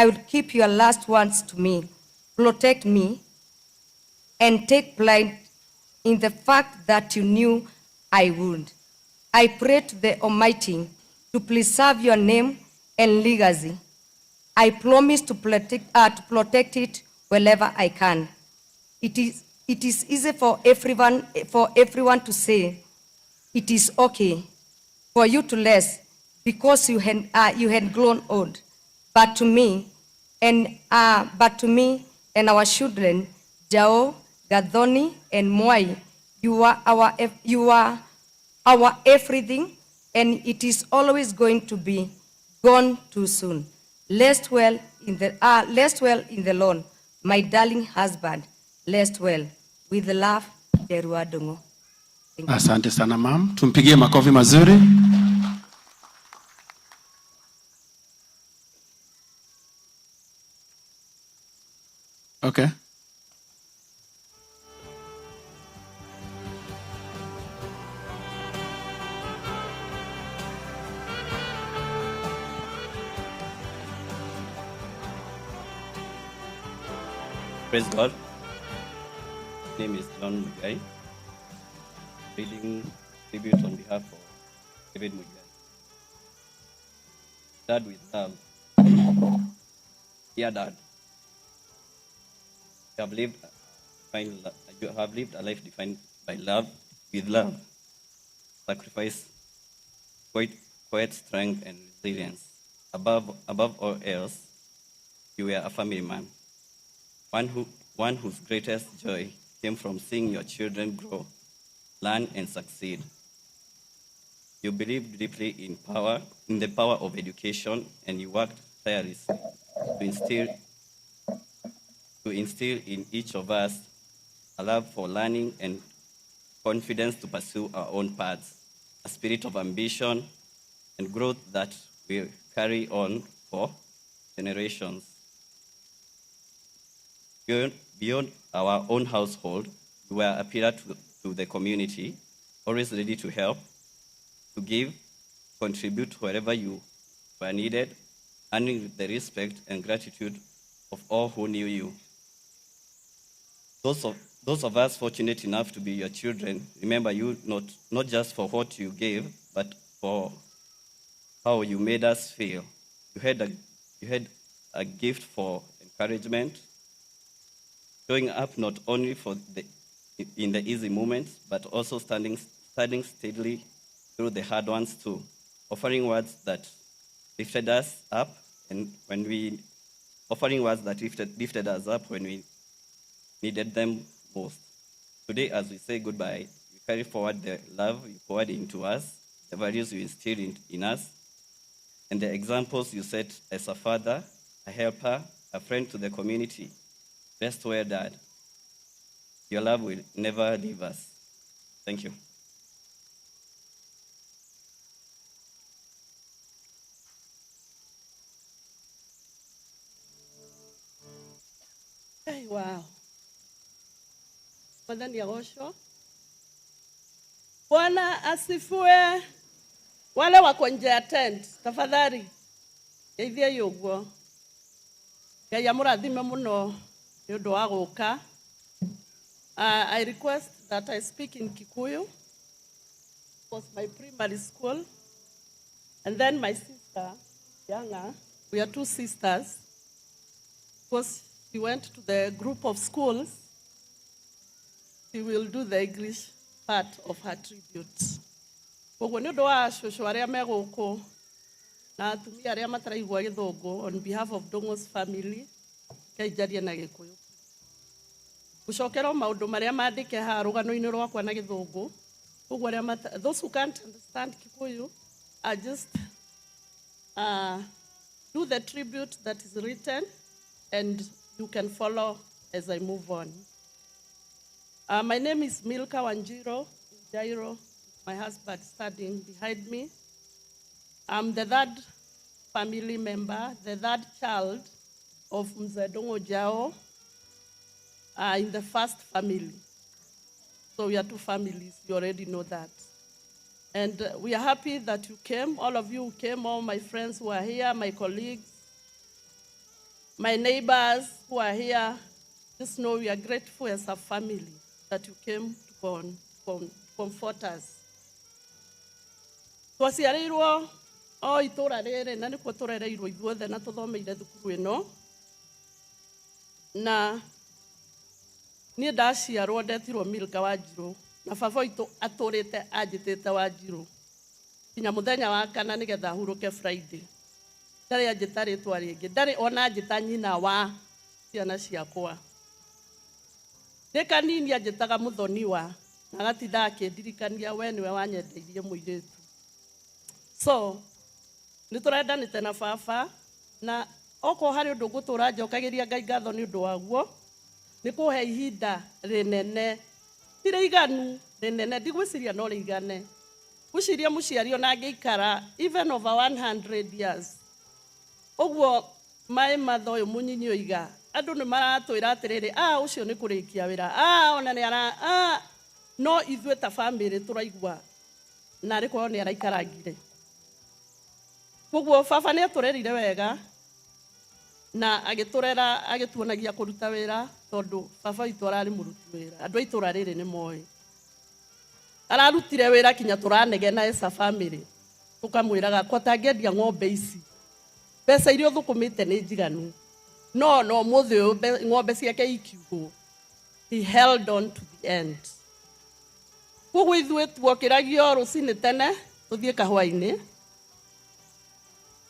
will keep your last words to me, protect me, and take pride in the fact that you knew I would. I pray to the Almighty to preserve your name and legacy. I promise to protect it wherever I can. It is easy for everyone to say, it is okay for you to less because you had grown old. But to me and our children, Jao, Gathoni, and Mwai, you are our everything, and it is always going to be gone too soon. Rest well in the Lord, my darling husband. Rest well. With love, Jerua Dongo. Asante sana ma'am. Tumpigie makofi mazuri. Okay. Praise God. My name is John Mugai, reading tribute on behalf of David Mugai. Dad with love. Dear Dad, you have lived a life defined by love, with love, sacrifice, quiet strength, and resilience. Above all else, you were a family man, one whose greatest joy came from seeing your children grow, learn, and succeed. You believed deeply in the power of education, and you worked tirelessly to instill in each of us a love for learning and confidence to pursue our own paths, a spirit of ambition and growth that will carry on for generations. Beyond our own household, we were a pillar to the community, always ready to help, to give, contribute wherever you were needed, earning the respect and gratitude of all who knew you. Those of us fortunate enough to be your children, remember you not just for what you gave, but for how you made us feel. You had a gift for encouragement, showing up not only in the easy moments, but also standing steadily through the hard ones too, offering words that lifted us up and when we lifted us up when we needed them most. Today, as we say goodbye, we carry forward the love you poured into us, the values you instilled in us, and the examples you set as a father, a helper, a friend to the community. Rest well, Dad. Your love will never leave us. Thank you. Hey, wow. Mwathani agocwo. Bwana asifiwe. Wale wako nje ya tent, tafadhali geithiai ũguo. Ngai amũrathime mũno nĩ ũndũ wa gũka. I request that I speak in Kikuyu. Was my primary school. And then my sister, younger, we are two sisters. Because she went to the group of schools, she will do the English part of her tribute. Koguo nĩ ũndũ wa cũcũ arĩa me gũkũ na atumia arĩa mataraigua gĩthũngũ, on behalf of Ndung'u's family, reke njarie na Gĩkũyũ. Gũcokera o maũndũ marĩa mandĩke haha rũgano-inĩ rwakwa na gĩthũngũ. Koguo arĩa mata, those who can't understand Kikuyu, I just do the tribute that is written and you can follow as I move on. My name is Milka Wanjiru Jairo, my husband standing behind me. I'm the third family member, the third child of Mzee Ndung'u Njau in the first family. So we are two families, you already know that. And we are happy that you came, all of you who came, all my friends who are here, my colleagues, my neighbors who are here. Just know we are grateful as a family that you came to comfort us. Twaciarĩirwo o itũra rĩrĩ na nĩkuo tũrereirwo ithuothe na tũthomeire thukuru ĩno. Na niĩ ndaciarwo ndetirwo Milka Wanjiru na baba witũ atũrĩte anjĩtĩte Wanjiru nginya mũthenya wa kana nĩgetha ahurũke Friday. Ndarĩ anjĩta rĩtwa rĩngĩ, ndarĩ ona anjĩta nyina wa ciana ciakwa. Ndĩ kanini anjĩtaga mũthoniwa na agatinda akĩndirikania we nĩwe wanyendeirie mũirĩtu. So nĩ tũrendanĩte na baba na okorwo harĩ ũndũ ngũtũra njokagĩria Ngai ngatho nĩ ũndũ waguo nĩ kũhe ihinda rĩnene, ti rĩiganu, rĩnene, ndigwĩciria no rĩigane. Ngwĩciria mũciari ona angĩikara even over 100 years. Ũguo maĩ matha ũyũ mũnyinyi oiga, andũ nĩ maratwĩra atĩrĩrĩ, ũcio nĩ kũrĩkia wĩra, ona nĩ ara, no ithuĩ ta family tũraigua na arĩ korwo nĩ araikarangire. Koguo baba nĩ atũrerire wega na agĩtũrera agĩtuonagia kũruta wĩra tondũ baba witũ ararĩ mũruti wĩra. Andũ a itũra rĩrĩ nĩ moĩ. Ararutire wĩra kinya tũranegena as a family. Tũkamwĩraga kwa tangĩendia ng'ombe ici, mbeca iria ũthũkũmĩte nĩ njiganu. No, no, ũmũthĩ ũyũ ng'ombe ciake ikiugwo. He held on to the end. Koguo ithuĩ tuokĩragio rũcinĩ tene tũthiĩ kahũa-inĩ.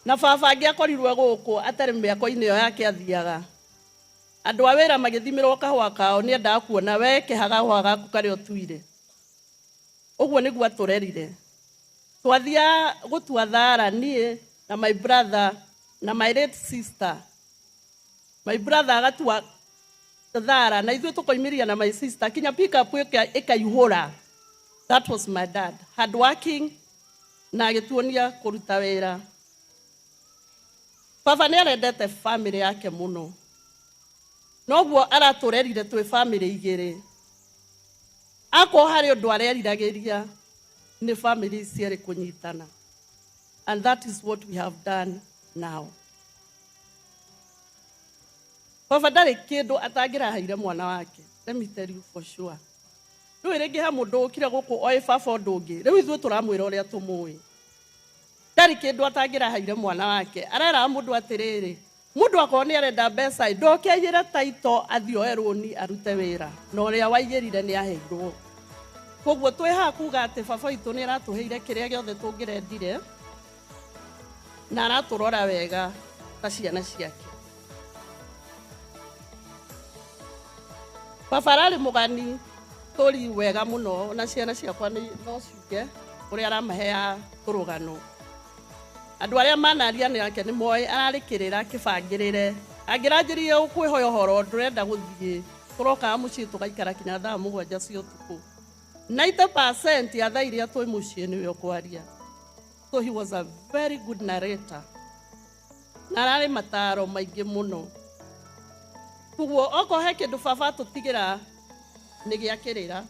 Na baba angĩakorirwe gũkũ atarĩ mĩako-inĩ ĩyo yake athiaga. Andũ a wĩra magĩthimĩrwo kahũa kao nĩ endaga kuona we kĩha kahũa gaku karĩa ũtuire. Ũguo nĩguo atũrerire. Twathiaga gũtua thara niĩ na my brother na my late sister. My brother agatua thara na ithuĩ tũkoimĩria na my sister kinya pick up ĩkaihũra. That was my dad. Hard working na agĩtuonia kũruta wĩra. Baba nĩ arendete family yake mũno. Noguo aratũrerire twĩ family igĩrĩ. Akorwo harĩ ũndũ areriragĩria nĩ family cierĩ kũnyitana. And that is what we have done now. Baba ndarĩ kĩndũ atangĩraheire mwana wake. Let me tell you for sure. Rĩu rĩngĩ he mũndũ ũkire gũkũ oĩ baba ũndũ ũngĩ. Rĩu ithuĩ tũramwĩra ũrĩa tũmũĩ. Ndarĩ kĩndũ atangĩraheire mwana wake. Areraga mũndũ atĩrĩrĩ, mũndũ akorwo nĩ arenda mbeca, ndoke aiyĩre taito athiĩ oe rũni arute wĩra. Na ũrĩa waiyĩrire nĩ aheirwo. Koguo twĩ haha kuga atĩ baba witũ nĩ aratũheire kĩrĩa gĩothe tũngĩrendire na aratũrora wega ta ciana ciake. Baba ararĩ mũgani tũri wega mũno na ciana ciakwa nĩ no ciuge ũrĩa aramaheaga tũrũgano. Andũ arĩa manaria nake nĩ moĩ ararĩ kĩrĩra kĩbangĩrĩre. Angĩranjĩrĩria gũkwĩhoya ũhoro ndũrenda gũthiĩ, tũrokaga mũciĩ tũgaikara kinya thaa 7 cia ũtukũ. 90% ya thaa iria twĩ mũciĩ nĩwe ũkwaria. So he was a very good narrator. Na ararĩ mataro maingĩ mũno. Koguo okorwo he kĩndũ baba atũtigĩra nĩ gĩa kĩrĩra.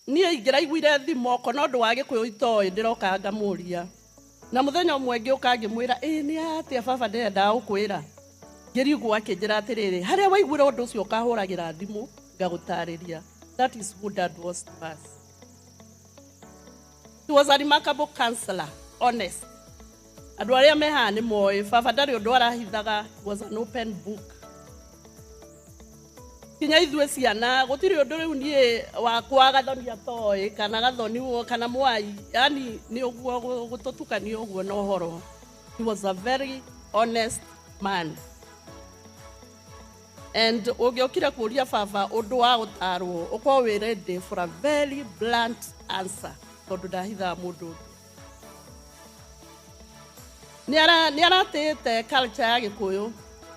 Niĩ ingĩraiguire thimo okorwo no ũndũ wa Gĩkũyũ itoĩ ndĩrokaga ngamũria. Na mũthenya ũmwe ngĩũka ngĩmwĩra, ĩĩ nĩ atĩa baba ndĩrendaga gũkwĩra. Ngĩrigwo akĩnjĩra atĩrĩrĩ, harĩa waiguire ũndũ ũcio ũkahũragĩra thimũ ngagũtarĩria. That is who Dad was to us. He was a remarkable counselor, honest. Andũ arĩa me haha nĩ moĩ, baba ndarĩ ũndũ arahithaga, he was an open book. Kinya ithuĩ ciana, gũtirĩ ũndũ rĩu niĩ wakwa Gathoni atoĩ, kana Gathoni kana Mwai, yani nĩ ũguo gũtũtukania ũguo na ũhoro. He was a very honest man. And ũngĩokire kũũria baba ũndũ wa gũtarwo, ũkorwo wĩ ready for a very blunt answer, tondũ ndahithaga mũndũ ũndũ. Nĩ aratĩĩte culture ya Gĩkũyũ,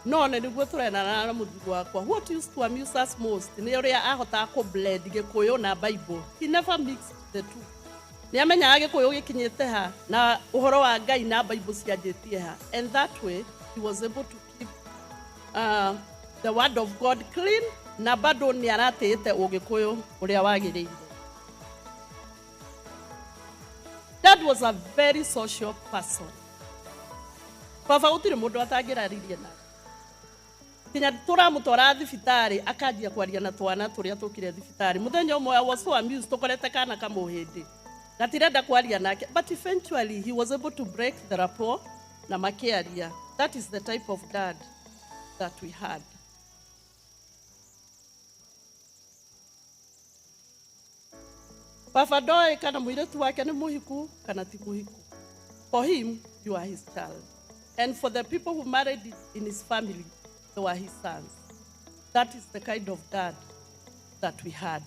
no nĩ nĩguo tũrenana na mũthuri wakwa. What used to amuse us most nĩ ũrĩa ahotaga kũ blend Gĩkũyũ na Bible. He never mixed the two. Nĩ amenyaga Gĩkũyũ gĩkinyĩte ha na ũhoro wa Ngai na Bible cianjĩtie ha. And that way he was able to keep the word of God clean na bado nĩ aratĩĩte Ũgĩkũyũ ũrĩa wagĩrĩire. Dad was a very social person. Baba gũtirĩ mũndũ atangĩraririe nake. Kinya tũramũtwara thibitarĩ akanjia kwaria na twana tũrĩa tũkire thibitarĩ. Mũthenya ũmwe I was so amused tũkorete kana kamũhĩndĩ. Gatirenda kwaria nake, but eventually he was able to break the rapport na makĩaria. That is the type of dad that we had. Baba ndoĩ kana mũirĩtu wake nĩ mũhiku kana ti mũhiku. For him, you are his child. And for the people who married in his family, they were his sons. That is the kind of dad that we had.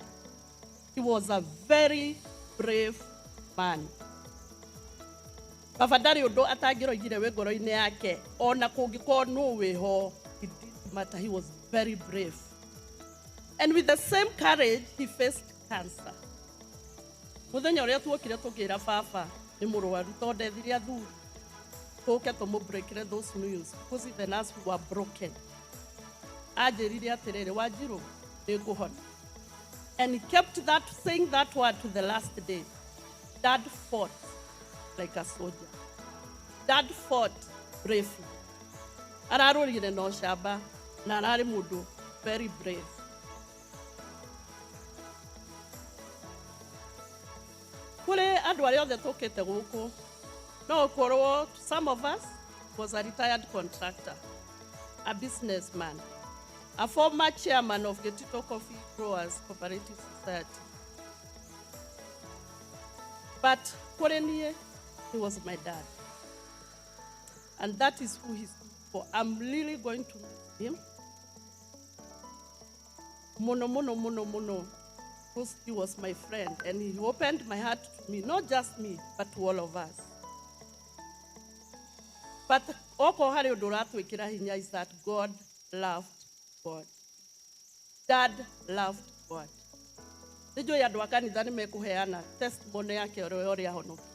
He was a very brave man. Baba ndarĩ ũndũ atangĩroigire wĩ ngoro-inĩ yake, ona kũngĩkorwo nũ wĩho, it didn't matter. He was very brave. And with the same courage, he faced cancer. Mũthenya ũrĩa tuokire tũkĩra baba nĩ mũrwaru tondũ ndethire athuri tũke tũmũbreakire those news because even us we were broken. Anjĩrire atĩrĩrĩ, Wanjirũ, nĩngũhona. And he kept that, saying that word to the last day. Dad fought like a soldier. Dad fought bravely. Ararũrire na ũcamba na ararĩ mũndũ very brave. Kũrĩ andũ arĩa othe tũkĩte gũkũ, no ũkorwo some of us was a retired contractor, a businessman, a former chairman of Gitito Coffee Growers Cooperative Society. But kũrĩ niĩ, he was my dad. And that is who he stood for. I'm really going to miss him. Mono, mono, mono, mono. Because he was my friend and he opened my heart to me, not just me, but to all of us. But oko harĩ ũndũ ũratwĩkĩra hinya is that God loved God. Dad loved God. Nĩ njũĩ andũ a kanitha nĩ mekũheana testimony yake ũrĩa ũrĩa ahonokire.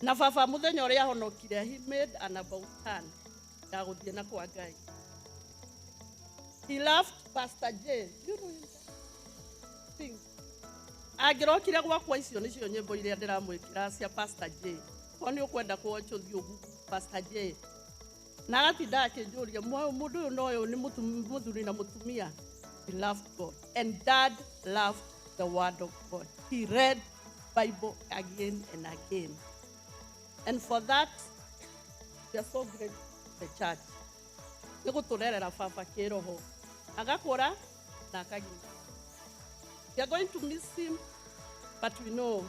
Na baba mũthenya ũrĩa ahonokire, he made an about turn ya gũthiĩ na kwa Ngai. He loved Pastor J. You know him? Sing. Angĩrokire gwakwa icio nĩcio nyĩmbo iria ndĩramwĩkĩra cia Pastor J. Ko nĩ ũkwenda kũwatch ũthiĩ ũguo Pastor J. Na agatinda akĩnjũria, mũndũ ũyũ na ũyũ nĩ mũthuri na mũtumia. He loved God. And Dad loved the word of God. He read Bible again and again. And for that, we are so grateful to the church. Nĩ gũtũrerera baba kĩroho. Agakũra na akagima. We are going to miss him, but we know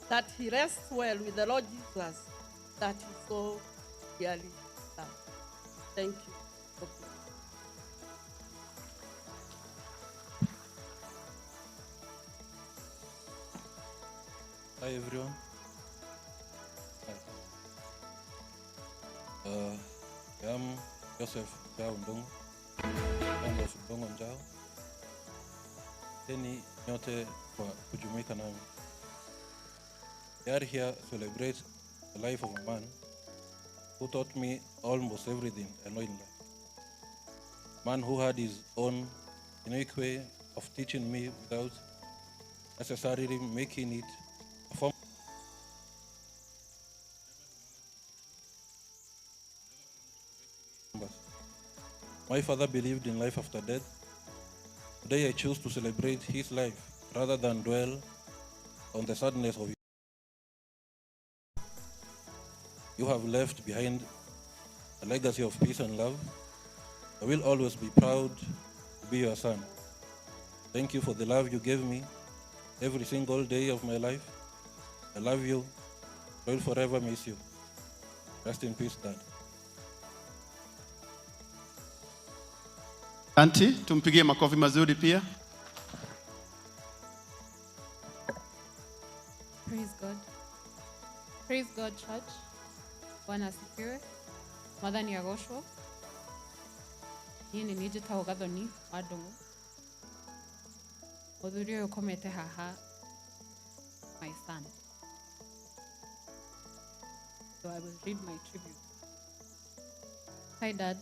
that he rests well with the Lord Jesus, that he so dearly loved. Thank you. God bless. Hi everyone. I am Joseph Njau Ndung'u, son of Ndung'u Njau. Teni nyote kwa kujumuika nami. We are here to celebrate the life of a man who taught me almost everything I know in life. Man who had his own unique way of teaching me without necessarily making it a form. My father believed in life after death. Today I choose to celebrate his life rather than dwell on the sadness of it. You have left behind a legacy of peace and love. I will always be proud to be your son. Thank you for the love you gave me every single day of my life. I love you. I will forever miss you. Rest in peace, Dad. Auntie, tumpigie makofi mazuri pia. Praise God. Praise God, church. Bwana asifiwe. Mwathani agocwo. Niĩ nĩ niĩ njĩtagwo Gathoni wa Ndung'u. Mũthuri ũyũ ũkomete haha, my son. So I will read my tribute. Hi, Dad.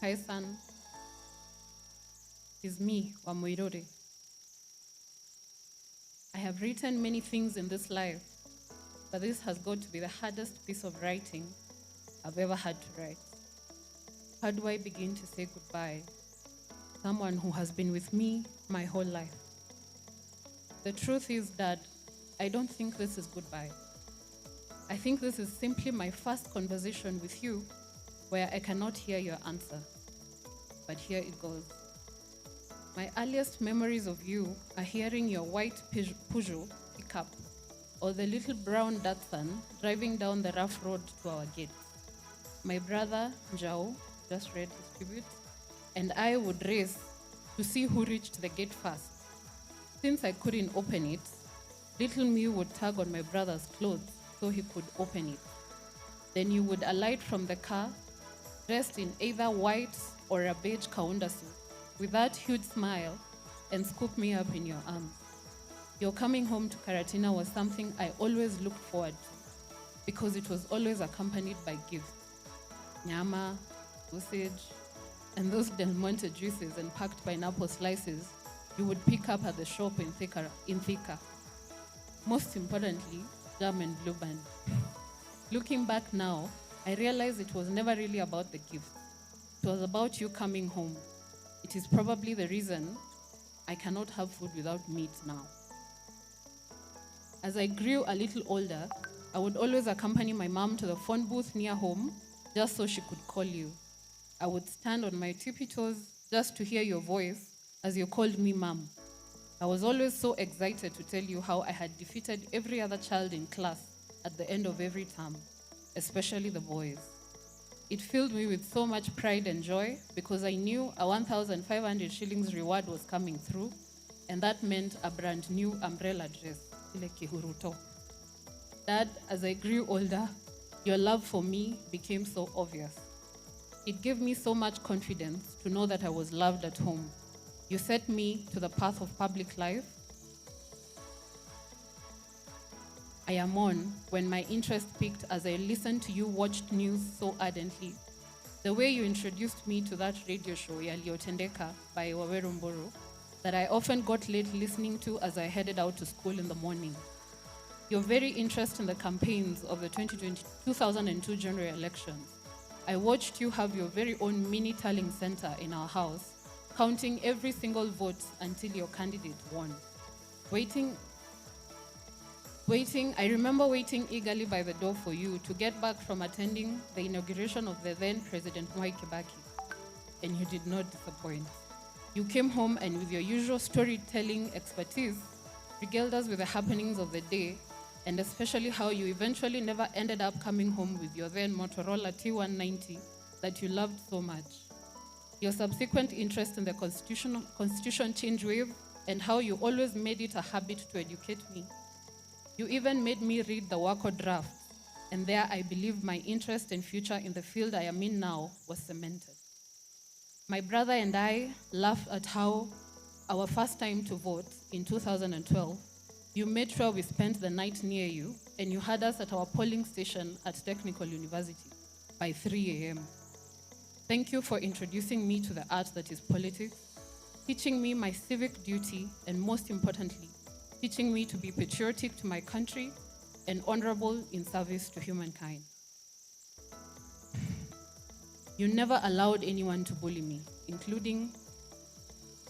Hi, son. It's me, Wamuiruri. I have written many things in this life, but this has got to be the hardest piece of writing I've ever had to write. How do I begin to say goodbye? Someone who has been with me my whole life. The truth is that I don't think this is goodbye. I think this is simply my first conversation with you where I cannot hear your answer. But here it goes. My earliest memories of you are hearing your white Peugeot pickup or the little brown Datsun driving down the rough road to our gate. My brother, Njau, just read his tribute, and I would race to see who reached the gate first. Since I couldn't open it, little me would tug on my brother's clothes so he could open it. Then you would alight from the car, dressed in either white or a beige kaunda suit, with that huge smile, and scoop me up in your arms. Your coming home to Karatina was something I always looked forward to, because it was always accompanied by gifts. Nyama, sausage, and those Del Monte juices and packed pineapple slices you would pick up at the shop in Thika. Most importantly, jam and blue band. Looking back now, I realize it was never really about the gift. It was about you coming home. It is probably the reason I cannot have food without meat now. As I grew a little older, I would always accompany my mom to the phone booth near home just so she could call you. I would stand on my tippy toes just to hear your voice as you called me mom. I was always so excited to tell you how I had defeated every other child in class at the end of every term, especially the boys. It filled me with so much pride and joy because I knew a 1,500 shillings reward was coming through, and that meant a brand new umbrella dress, ile kihuruto. Dad, as I grew older, your love for me became so obvious. It gave me so much confidence to know that I was loved at home. You set me to the path of public life I am on when my interest piqued as I listened to you watched news so ardently. The way you introduced me to that radio show, Yaliyotendeka by Waweru Mburu, that I often got late listening to as I headed out to school in the morning. Your very interest in the campaigns of the 2002 general elections. I watched you have your very own mini tallying center in our house, counting every single vote until your candidate won. I remember waiting eagerly by the door for you to get back from attending the inauguration of the then President Mwai Kibaki, and you did not disappoint. You came home and with your usual storytelling expertise, regaled us with the happenings of the day, and especially how you eventually never ended up coming home with your then Motorola T190 that you loved so much. Your subsequent interest in the constitution change wave, and how you always made it a habit to educate me. You even made me read the Wako draft And there I believe my interest and future in the field I am in now was cemented. My brother and I laughed at how our first time to vote in 2012, you made sure we spent the night near you, and you had us at our polling station at Technical University by 3 a.m. Thank you for introducing me to the art that is politics, teaching me my civic duty, and most importantly, teaching me to be patriotic to my country and honorable in service to humankind. You never allowed anyone to bully me, including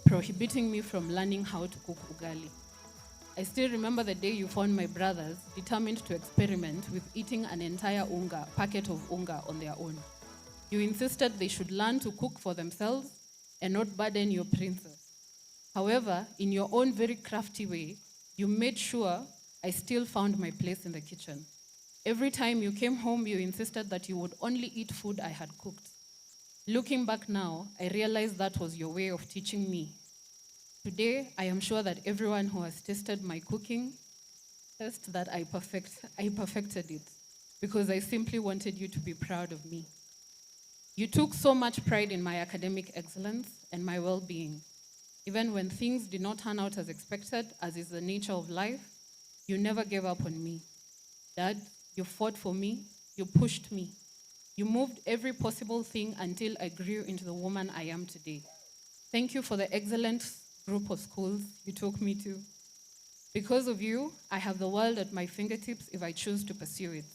prohibiting me from learning how to cook ugali. I still remember the day you found my brothers determined to experiment with eating an entire unga, packet of unga on their own. You insisted they should learn to cook for themselves and not burden your princess. However, in your own very crafty way, you made sure I still found my place in the kitchen. Every time you came home, you insisted that you would only eat food I had cooked. Looking back now, I realized that was your way of teaching me. Today, I am sure that everyone who has tasted my cooking tests that I perfected it, because I simply wanted you to be proud of me. You took so much pride in my academic excellence and my well-being. Even when things did not turn out as expected, as is the nature of life, you never gave up on me. Dad, you fought for me, you pushed me. You moved every possible thing until I grew into the woman I am today. Thank you for the excellent group of schools you took me to. Because of you, I have the world at my fingertips if I choose to pursue it.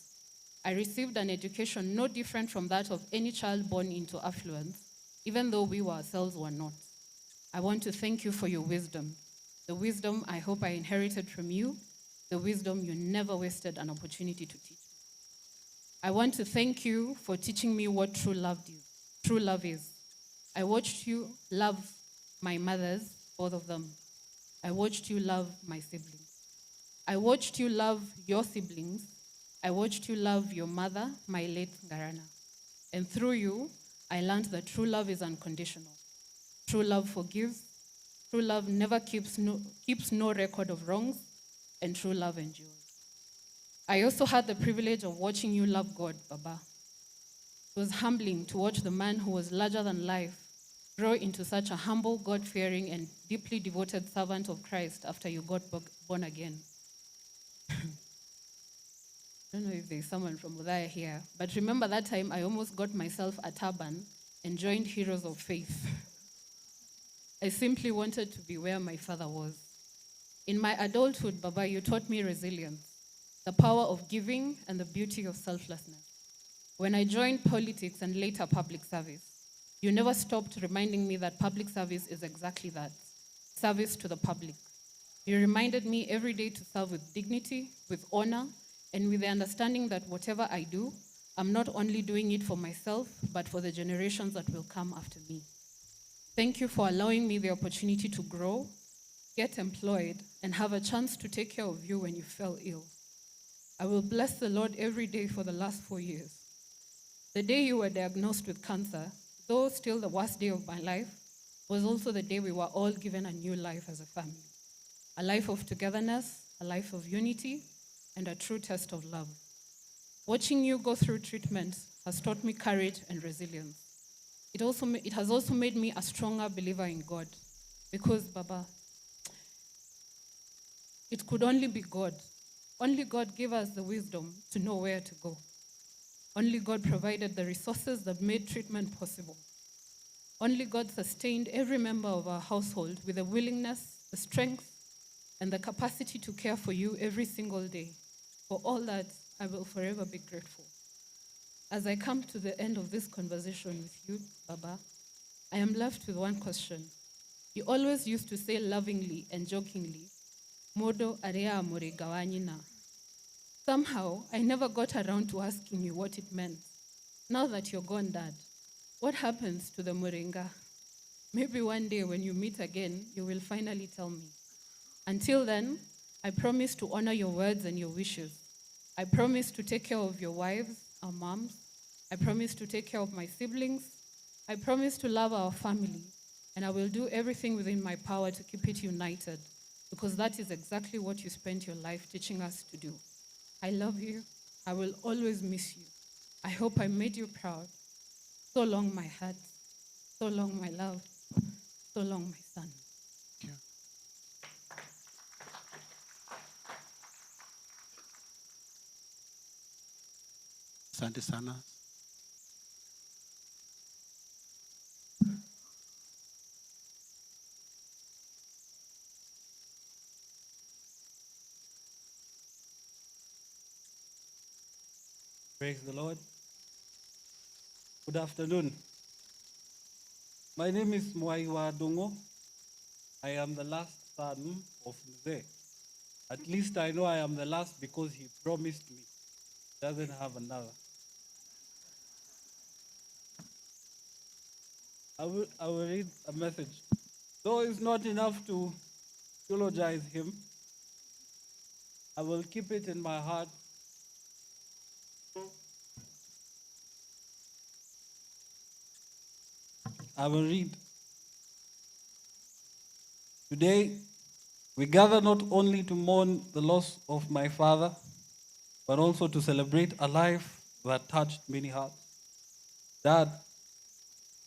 I received an education no different from that of any child born into affluence, even though we ourselves were not. I want to thank you for your wisdom, the wisdom I hope I inherited from you, the wisdom you never wasted an opportunity to teach me. I want to thank you for teaching me what true love is. I watched you love my mothers, both of them. I watched you love my siblings. I watched you love your siblings. I watched you love your mother, my late Garana. And through you, I learned that true love is unconditional. True love forgives. True love never keeps no record of wrongs, and true love endures. I also had the privilege of watching you love God, Baba. It was humbling to watch the man who was larger than life grow into such a humble, God-fearing, and deeply devoted servant of Christ after you got born again. I don't know if there's someone from Udaya here, but remember that time I almost got myself a turban and joined Heroes of Faith. I simply wanted to be where my father was. In my adulthood, Baba, you taught me resilience, the power of giving, and the beauty of selflessness. When I joined politics and later public service, you never stopped reminding me that public service is exactly that, service to the public. You reminded me every day to serve with dignity, with honor, and with the understanding that whatever I do, I'm not only doing it for myself, but for the generations that will come after me. Thank you for allowing me the opportunity to grow, get employed, and have a chance to take care of you when you fell ill. I will bless the Lord every day for the last 4 years. The day you were diagnosed with cancer, though still the worst day of my life, was also the day we were all given a new life as a family. A life of togetherness, a life of unity, and a true test of love. Watching you go through treatment has taught me courage and resilience. It has also made me a stronger believer in God, because, Baba, it could only be God. Only God gave us the wisdom to know where to go. Only God provided the resources that made treatment possible. Only God sustained every member of our household with the willingness, the strength, and the capacity to care for you every single day. For all that, I will forever be grateful. As I come to the end of this conversation with you, Baba, I am left with one question. You always used to say lovingly and jokingly, Modo area amore. Somehow, I never got around to asking you what it meant. Now that you're gone, Dad, what happens to the moringa? Maybe one day when you meet again, you will finally tell me. Until then, I promise to honor your words and your wishes. I promise to take care of your wives, our moms. I promise to take care of my siblings. I promise to love our family, and I will do everything within my power to keep it united, because that is exactly what you spent your life teaching us to do. I love you. I will always miss you. I hope I made you proud. So long, my heart. So long, my love. So long, my son. Thank you. Asante sana. Praise the Lord. Good afternoon. My name is Mwai Dongo. I am the last son of Mzee. At least I know I am the last because he promised me. He doesn't have another. I will read a message. Though it's not enough to eulogize him, I will keep it in my heart. I will read. Today, we gather not only to mourn the loss of my father, but also to celebrate a life that touched many hearts. Dad,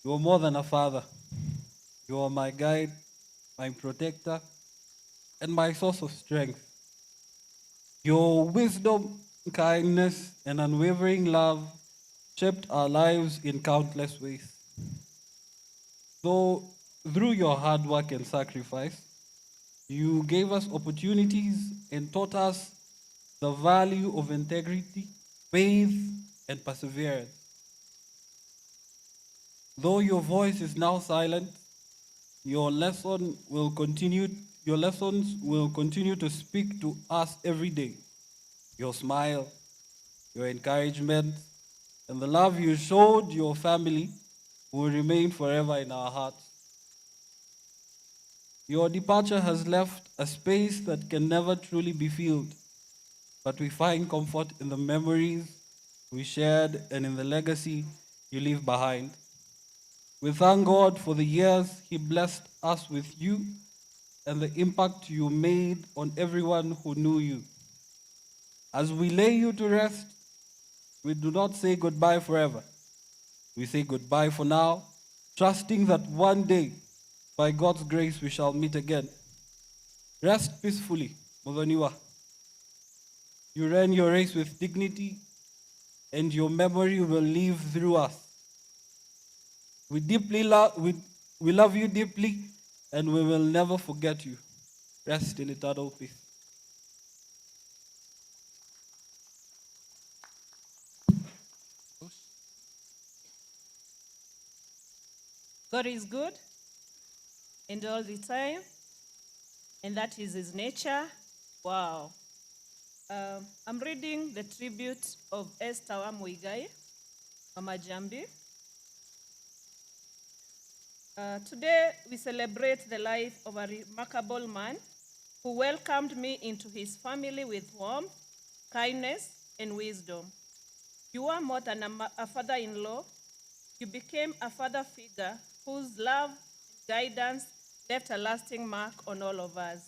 you are more than a father. You are my guide, my protector, and my source of strength. Your wisdom, kindness, and unwavering love shaped our lives in countless ways. Though through your hard work and sacrifice, you gave us opportunities and taught us the value of integrity, faith, and perseverance. Though your voice is now silent, your lessons will continue to speak to us every day. Your smile, your encouragement, and the love you showed your family will remain forever in our hearts. Your departure has left a space that can never truly be filled, but we find comfort in the memories we shared and in the legacy you leave behind. We thank God for the years He blessed us with you and the impact you made on everyone who knew you. As we lay you to rest, we do not say goodbye forever. We say goodbye for now, trusting that one day, by God's grace, we shall meet again. Rest peacefully, Muthoniwa. You ran your race with dignity, and your memory will live through us. We love you deeply, and we will never forget you. Rest in eternal peace. God is good, and all the time, and that is His nature. Wow. I'm reading the tribute of Esther Muigai, Mama Jambi. Today, we celebrate the life of a remarkable man who welcomed me into his family with warmth, kindness, and wisdom. You are more than a father-in-law. You became a father figure whose love and guidance left a lasting mark on all of us.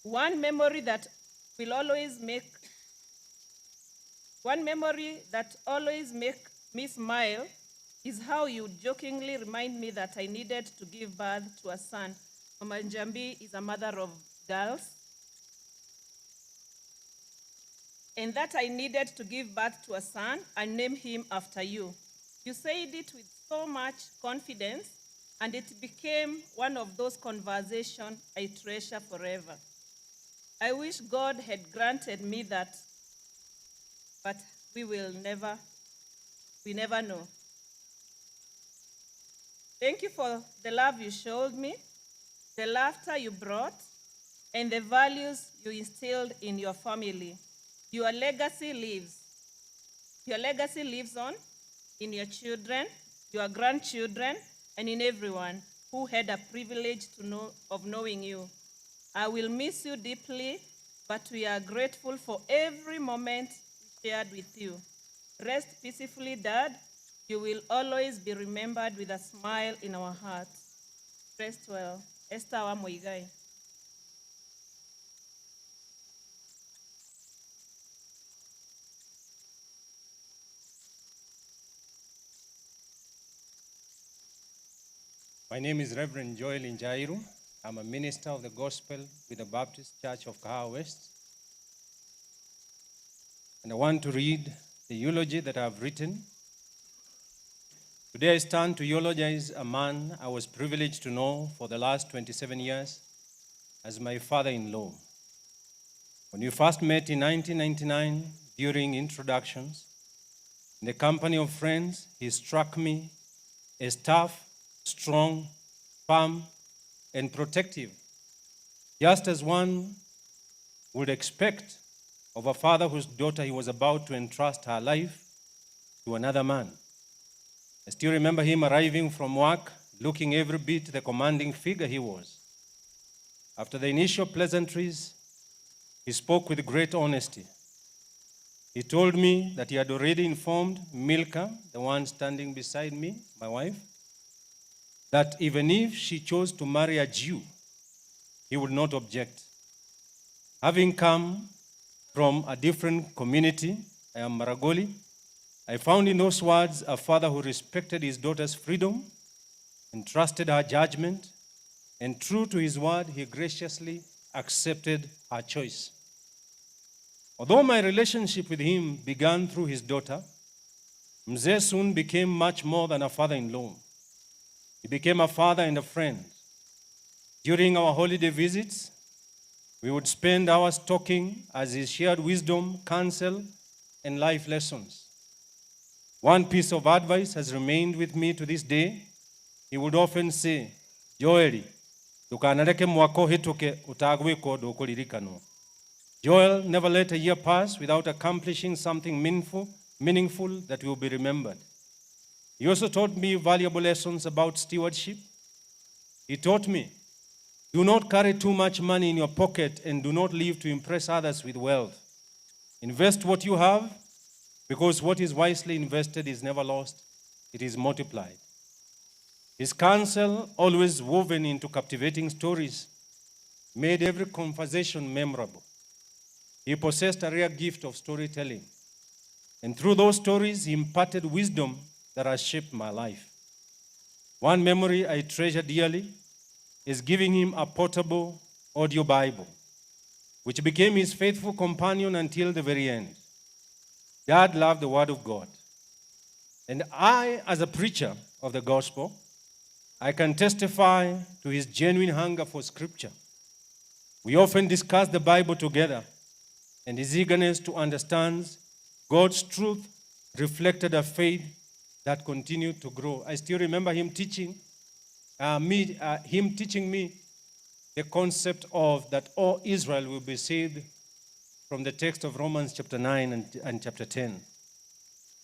One memory that always make me smile is how you jokingly remind me that I needed to give birth to a son. Mama Njambi is a mother of girls. And that I needed to give birth to a son and name him after you. You said it with so much confidence, and it became one of those conversations I treasure forever. I wish God had granted me that, but we never know. Thank you for the love you showed me, the laughter you brought, and the values you instilled in your family. Your legacy lives. Your legacy lives on in your children, your grandchildren, and in everyone who had a privilege of knowing you. I will miss you deeply, but we are grateful for every moment we shared with you. Rest peacefully, Dad. You will always be remembered with a smile in our hearts. Rest well. Esther Muigai. My name is Reverend Joel Injairu. I'm a minister of the gospel with the Baptist Church of Kahawa West. And I want to read the eulogy that I've written. Today I stand to eulogize a man I was privileged to know for the last 27 years as my father-in-law. When we first met in 1999 during introductions, in the company of friends, he struck me as tough, strong, firm, and protective, just as one would expect of a father whose daughter he was about to entrust her life to another man. I still remember him arriving from work, looking every bit the commanding figure he was. After the initial pleasantries, he spoke with great honesty. He told me that he had already informed Milka, the one standing beside me, my wife, that even if she chose to marry a Jew, he would not object. Having come from a different community, I am Maragoli, I found in those words a father who respected his daughter's freedom and trusted her judgment, and true to his word, he graciously accepted her choice. Although my relationship with him began through his daughter, Mzee soon became much more than a father-in-law. He became a father and a friend. During our holiday visits, we would spend hours talking as he shared wisdom, counsel, and life lessons. One piece of advice has remained with me to this day. He would often say, Joeli, ndukanareke mwaka ũhĩtũke ũtagwĩka ũndũ ũkũririkanwo. Joel never let a year pass without accomplishing something meaningful that will be remembered. He also taught me valuable lessons about stewardship. He taught me, do not carry too much money in your pocket and do not live to impress others with wealth. Invest what you have, because what is wisely invested is never lost, it is multiplied. His counsel, always woven into captivating stories, made every conversation memorable. He possessed a rare gift of storytelling, and through those stories, he imparted wisdom that has shaped my life. One memory I treasure dearly is giving him a portable audio Bible, which became his faithful companion until the very end. Dad loved the Word of God. And I, as a preacher of the gospel, I can testify to his genuine hunger for Scripture. We often discuss the Bible together, and his eagerness to understand God's truth reflected a faith that continued to grow. I still remember him teaching me the concept of that all Israel will be saved from the text of Romans chapter 9 and chapter 10.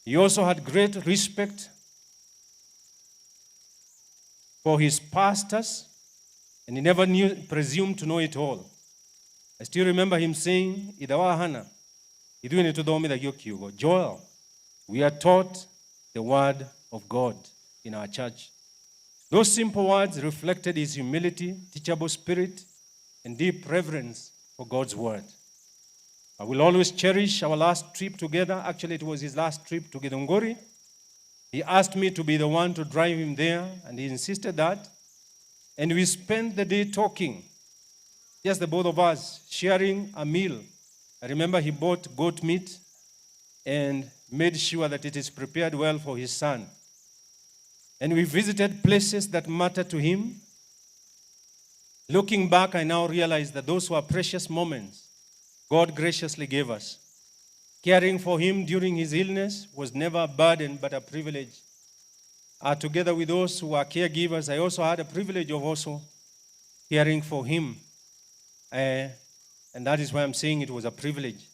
He also had great respect for his pastors, and he never presumed to know it all. I still remember him saying, Ithe wa Hana, ithuĩ nĩtũthomithagio kiugo. Joel, we are taught the word of God in our church. Those simple words reflected his humility, teachable spirit, and deep reverence for God's word. I will always cherish our last trip together. Actually, it was his last trip to Githunguri. He asked me to be the one to drive him there, and he insisted that. And we spent the day talking, just the both of us, sharing a meal. I remember he bought goat meat and made sure that it is prepared well for his son. And we visited places that mattered to him. Looking back, I now realize that those were precious moments God graciously gave us. Caring for him during his illness was never a burden, but a privilege. Together with those who are caregivers, I also had a privilege of also caring for him. And that is why I'm saying it was a privilege.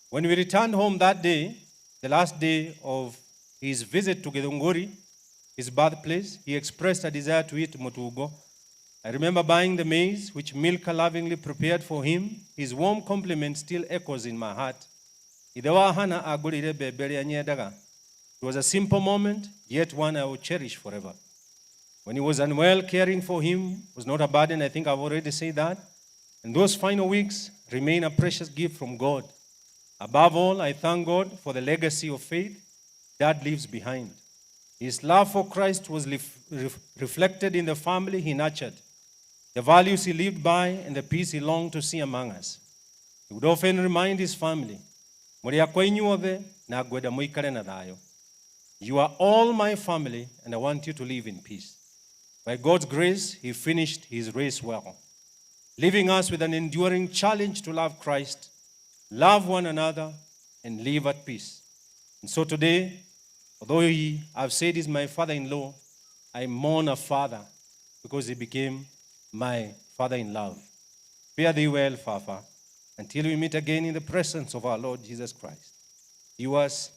When we returned home that day, the last day of his visit to Githunguri, his birthplace, he expressed a desire to eat mutugo. I remember buying the maize, which Milka lovingly prepared for him. His warm compliment still echoes in my heart. Ithe wa Hana agũrire mbembe ĩrĩa nyendaga. It was a simple moment, yet one I will cherish forever. When he was unwell, caring for him was not a burden. I think I've already said that. And those final weeks remain a precious gift from God. Above all, I thank God for the legacy of faith Dad leaves behind. His love for Christ was reflected in the family he nurtured, the values he lived by, and the peace he longed to see among us. He would often remind his family, "Mũrĩ akwa inyuothe na ngwenda mũikare na thayũ. You are all my family, and I want you to live in peace." By God's grace, he finished his race well, leaving us with an enduring challenge to love Christ, love one another, and live at peace. And so today, although he, I've said, is my father-in-law, I mourn a father because he became my father in love. Fare thee well, Fafa, until we meet again in the presence of our Lord Jesus Christ. Yours,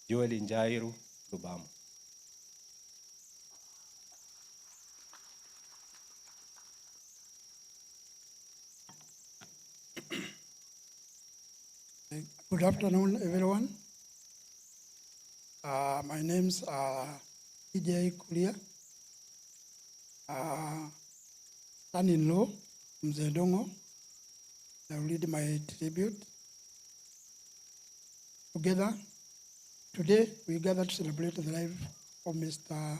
Joel Njairu Lubamo. Good afternoon, everyone. My name's E.J. Kuria, son-in-law, Mzee Dongo. I will read my tribute. Together, today we gather to celebrate the life of Mr.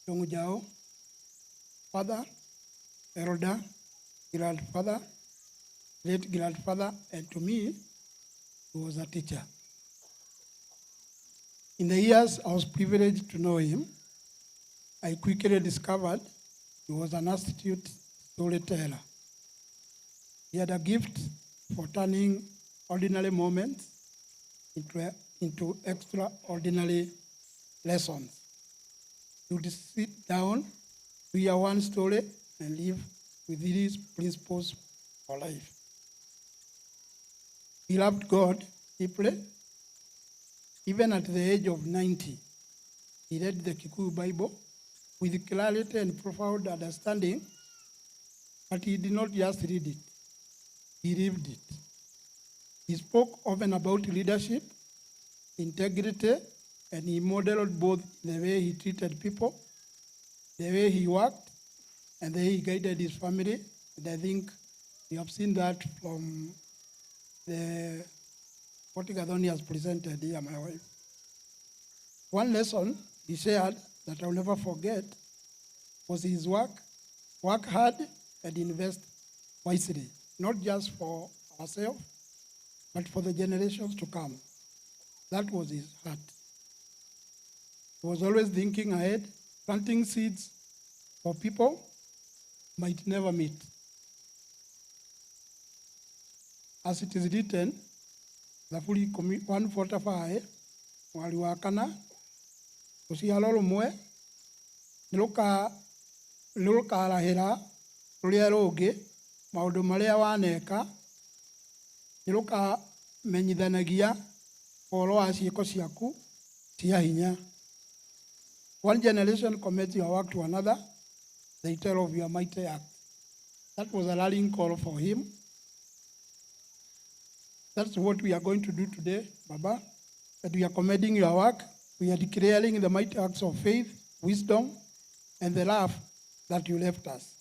Dongo Jao, father, elder, grandfather, great grandfather, and to me, he was a teacher. In the years I was privileged to know him, I quickly discovered he was an astute storyteller. He had a gift for turning ordinary moments into extraordinary lessons. He would sit down, hear one story, and live with these principles for life. He loved God deeply. Even at the age of 90, he read the Kikuyu Bible with clarity and profound understanding, but he did not just read it, he lived it. He spoke often about leadership, integrity, and he modeled both the way he treated people, the way he worked, and the way he guided his family. And I think you have seen that from what Gathoni has presented here, my wife. One lesson he shared that I'll never forget was his work. Work hard and invest wisely, not just for ourselves, but for the generations to come. That was his heart. He was always thinking ahead, planting seeds for people might never meet. As it is written, Thaburi 145, mwari wa kana, rũciaro rũmwe nĩrũkarahĩra rũrĩa rũngĩ maũndũ marĩa waneka, nĩrũkamenyithanagia ũhoro wa ciĩko ciaku cia hinya. One generation commits your work to another, they tell of your mighty act. That was a rallying call for him. That's what we are going to do today, Baba. That we are commending your work. We are declaring the mighty acts of faith, wisdom, and the love that you left us.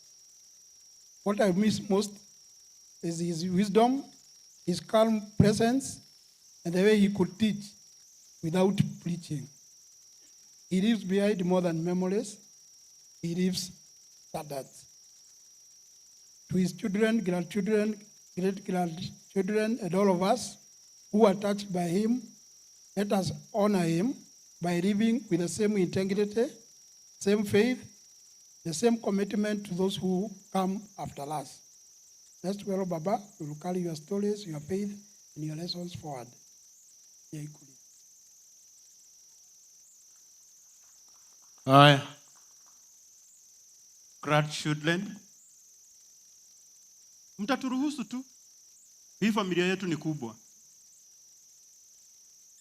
What I miss most is his wisdom, his calm presence, and the way he could teach without preaching. He leaves behind more than memories. He leaves standards. To his children, grandchildren, great-grandchildren, and all of us who are touched by him, let us honor him by living with the same integrity, same faith, the same commitment to those who come after us. Rest well, Baba. We will carry your stories, your faith, and your lessons forward. Haya, grandchildren, mtaturuhusu tu, hii familia yetu ni kubwa.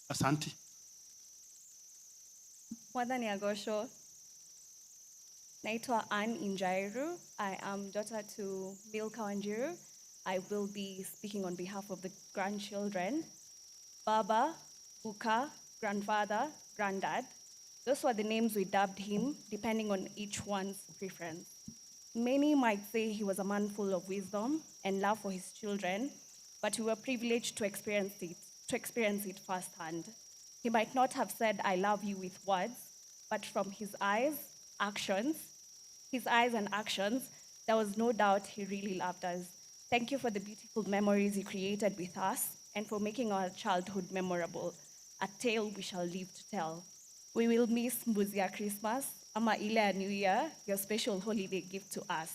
Asante. Mwathani agocwo. Naitwa Ann Injairu. I am daughter to Milka Wanjiru. I will be speaking on behalf of the grandchildren. Baba, Buka, grandfather, granddad. Those were the names we dubbed him, depending on each one's preference. Many might say he was a man full of wisdom and love for his children, but we were privileged to experience it firsthand. He might not have said, "I love you" with words, But from his eyes, actions, his eyes and actions, there was no doubt he really loved us. Thank you for the beautiful memories you created with us and for making our childhood memorable, a tale we shall live to tell. We will miss Mbuzi ya Christmas, ama ile ya New Year, your special holiday gift to us.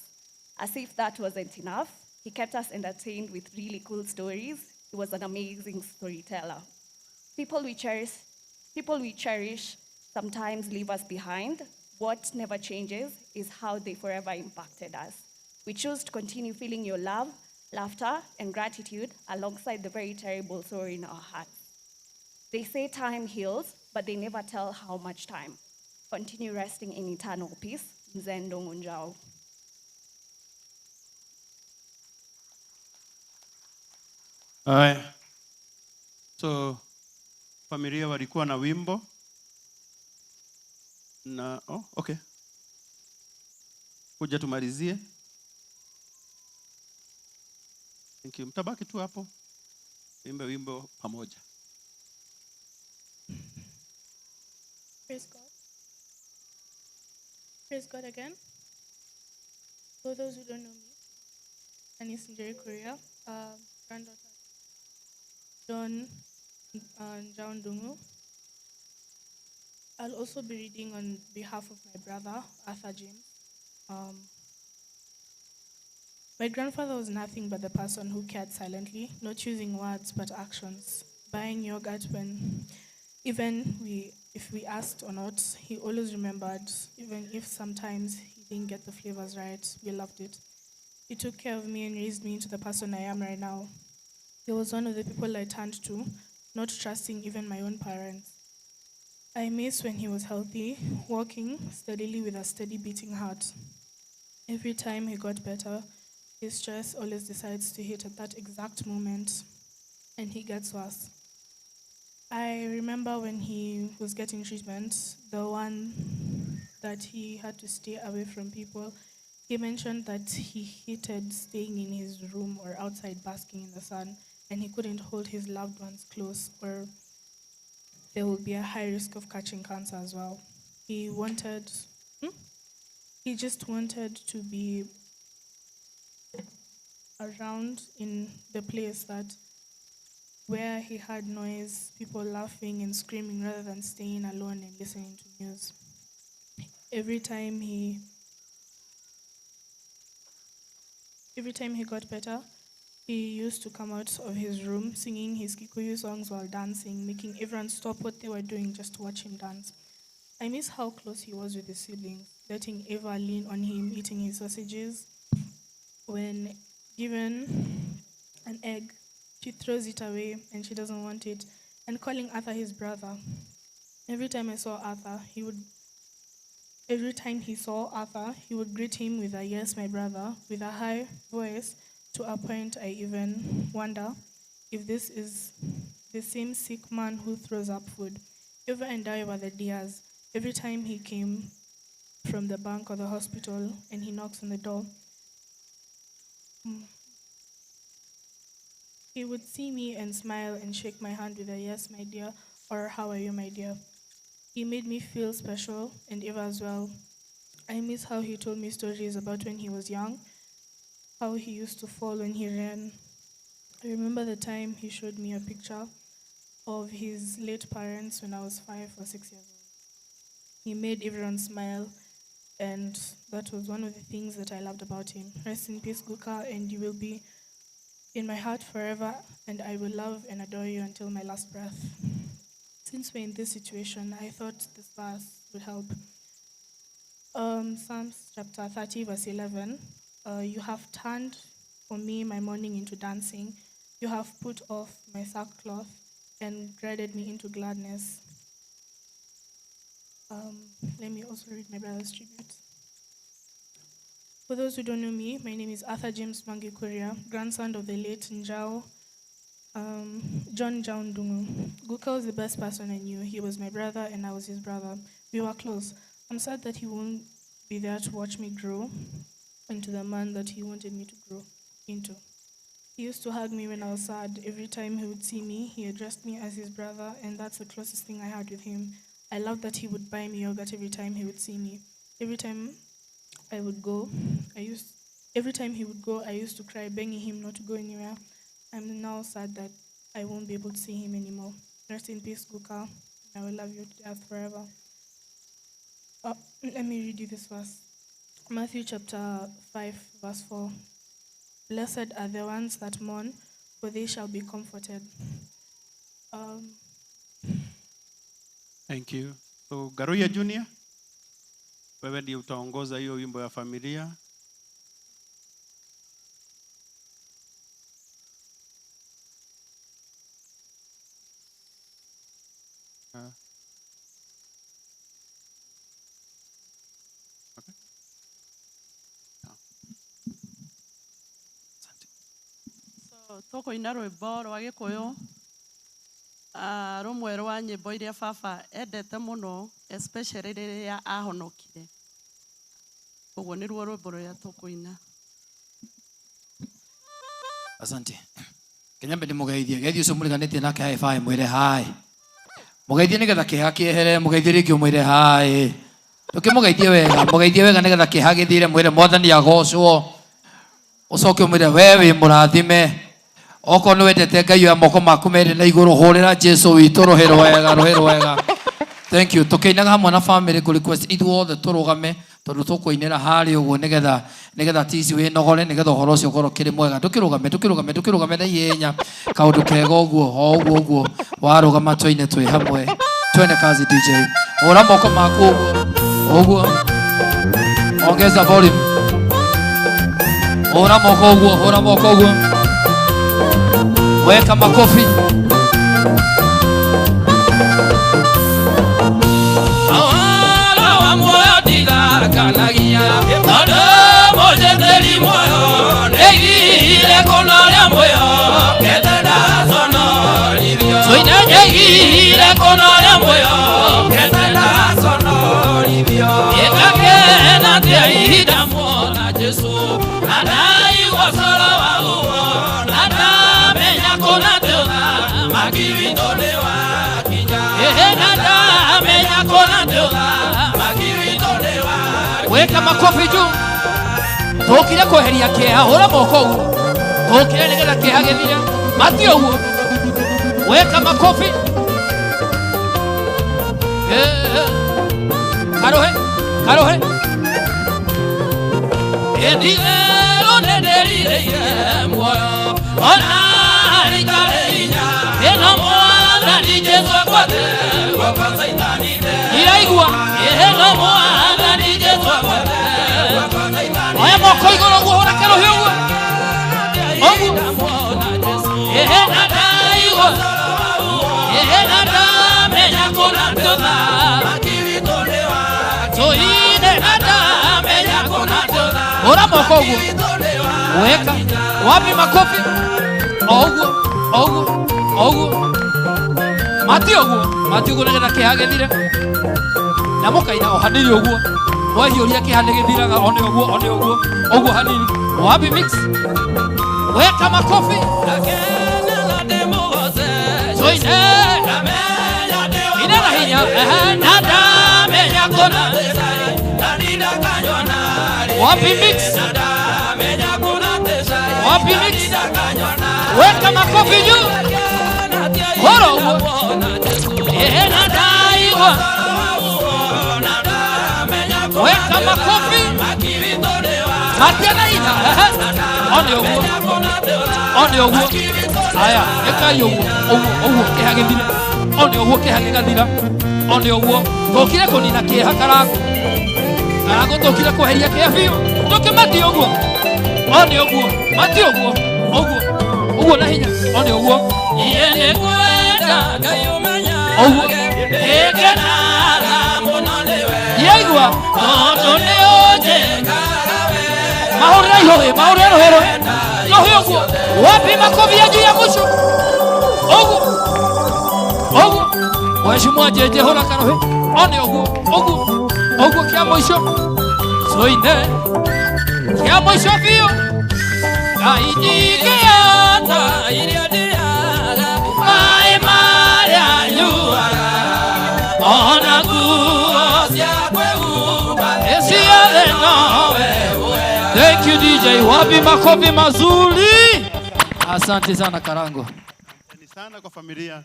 As if that wasn't enough, he kept us entertained with really cool stories. He was an amazing storyteller. People we cherish sometimes leave us behind. What never changes is how they forever impacted us. We choose to continue feeling your love, laughter, and gratitude alongside the very terrible sorrow in our hearts. They say time heals, but they never tell how much time. Continue resting in eternal peace. Mzee Ndung'u Njau. Haya. So familia walikuwa na wimbo na oh, okay. Kuja tumalizie. Thank you. Mtabaki tu hapo. Imbe wimbo pamoja. Praise God. Praise God again. For those who don't know me, Anis Njeri Kuria, granddaughter John Njau Ndung'u. I'll also be reading on behalf of my brother, Arthur James. My grandfather was nothing but the person who cared silently, not choosing words but actions, buying yogurt when, even if we asked or not, he always remembered, even if sometimes he didn't get the flavors right, we loved it. He took care of me and raised me into the person I am right now. He was one of the people I turned to, not trusting even my own parents. I miss when he was healthy, walking steadily with a steady beating heart. Every time he got better, his stress always decides to hit at that exact moment, and he gets worse. I remember when he was getting treatment, the one that he had to stay away from people, he mentioned that he hated staying in his room or outside basking in the sun, and he couldn't hold his loved ones close or there would be a high risk of catching cancer as well. He just wanted to be around in the place that where he had noise, people laughing and screaming rather than staying alone and listening to news. Every time he got better, he used to come out of his room singing his Kikuyu songs while dancing, making everyone stop what they were doing just to watch him dance. I miss how close he was with his siblings, letting Eva lean on him, eating his sausages. When given an egg, she throws it away and she doesn't want it, and calling Arthur his brother. Every time he saw Arthur, he would greet him with a yes, my brother, with a high voice, to a point I even wonder if this is the same sick man who throws up food. Eva and I were the dears. Every time he came from the bank or the hospital and he knocks on the door, he would see me and smile and shake my hand with a yes, my dear, or how are you, my dear. He made me feel special, and Eva as well. I miss how he told me stories about when he was young, how he used to fall when he ran. I remember the time he showed me a picture of his late parents when I was 5 or 6 years old. He made everyone smile, and that was one of the things that I loved about him. Rest in peace, Guka, and you will be in my heart forever, and I will love and adore you until my last breath. Since we're in this situation, I thought this verse would help. Psalms chapter 30, verse 11. You have turned for me my mourning into dancing. You have put off my sackcloth and guided me into gladness. Let me also read my brother's tribute. For those who don't know me, my name is Arthur James Mwangi Kuria, grandson of the late Njau, John Njau Ndung'u. Guka was the best person I knew. He was my brother and I was his brother. We were close. I'm sad that he won't be there to watch me grow into the man that he wanted me to grow into. He used to hug me when I was sad. Every time he would see me, he addressed me as his brother, and that's the closest thing I had with him. I loved that he would buy me yogurt every time he would see me. Every time I would go, every time he would go, I used to cry, begging him not to go anywhere. I'm now sad that I won't be able to see him anymore. Rest in peace, Guka. I will love you to death forever. Let me read you this verse. Matthew chapter 5, verse 4. Blessed are the ones that mourn, for they shall be comforted. Thank you. So Garuya Junior, wewe ndiye utaongoza hiyo wimbo ya familia. Okay. So tukuina rwimbo rwa Gikuyu rumwe rwa nyimbo iria baba endete muno, especially riria ahonokire. Uguo niruo rwimbo ruria tukuina. Asante. Kenyambe ni mugeithie. Geithie ucio muriganĩtie nake high five mwĩre hi. Mugeithie nigetha kĩeha kĩehere, mugeithie rĩngĩ ũmwĩre hi. Tũkĩmũgeithie wega, mũgeithie wega nigetha kĩeha gĩthire, mwĩre Mwathani agocwo. Ũcoke ũmwĩre we wĩ mũrathime. Okorwo nĩ wendete Ngai oya moko maku merĩ na igũrũ, hũrĩra Jesũ witũ rũhĩ rwega, rũhĩ rwega. Thank you. Tũkĩinaga hamwe na family kũ request ithuothe tũrũgame tondũ tũkũinĩra harĩa ũguo nigetha nigetha tici wĩnogore nigetha ũhoro ũcio ũkorwo ũkĩrĩ mwega. Ndũkĩrũgame, ndũkĩrũgame, ndũkĩrũgame na ihenya kaũndũ kega ũguo, o ũguo ũguo warũgama tũine twĩ hamwe. Twende kazi DJ. Hũra moko maku ũguo ũguo, ongeza volume. Hũra moko ũguo, hũra moko ũguo, weka makofi. Weka makofi juu. Tukire kweheria kĩeha, hũra moko ũguo. Tukire nĩgetha kĩeha gĩthire. Mati ũguo. Weka makofi. Karohe, karohe. Edigero nĩndĩrirĩire muoyo, ona rĩtarĩ hinya. Ĩno Mwathani Jesũ akwate, guoko Caitani iraigua. Ĩno Mwathani Jesũ akwate, oya moko igũrũ ũguo, hũra karohe ũguo ũguo. Ehe na ndaigua, ehe na ndamenya kũna ndũtha tũine na ndamenya kũna ndũtha. Hũra moko ũguo, weka wapi makofi ũguo ũguo ũguo, mati ũguo, mati ũguo nĩgetha kĩeha gĩthire. Na mũkaina o hanini ũguo, mwahiũria kĩeha nĩgĩthiraga one ũguo, one ũguo, ũguo hanini. Wapi mix? Weka makofi. Tũine ine na hinya, na ndamenya kũna. Wapi mix? Wapi mix? Weka makofi juu. Horo ũguo. Ehe na ndaigua. Weka makofi. Matia na hinya. One ũguo, one ũguo. Aya, ĩkai ũguo, ũguo, ũguo kĩeha gĩthire. One ũguo kĩeha gĩgathira. One ũguo. Tũkire kũnina kĩeha karangu. Karangu tũkire kweheria kĩeha biũ. Tũkĩmatia ũguo. One ũguo, matia ũguo, ũguo, ũguo na hinya. One ũguo. Iye nĩngwenda Ngai ũmenyage, nĩngenaga mũno nĩwe. Iraigua, tondũ nĩũnjĩkaga wega. Mahũrĩra ihũhĩ, mahũrĩra rũhĩ rũhĩ. Rũhĩ ũguo. Wapi makofi ya juu ya mwisho? Ũguo, ũguo. Mheshimiwa Jeje hũra karohĩ. One ũguo, ũguo, ũguo kĩa mũico. Tũine kĩa mũico biũ. Ngai ndingĩhota iria ndĩaga, maĩ marĩa nyuaga, Ona nguo cia kwĩhumba nĩ ciothe nowe ũheanaga. Thank you DJ. Wapi makofi mazuri? Asante sana Karango. Asante sana kwa familia.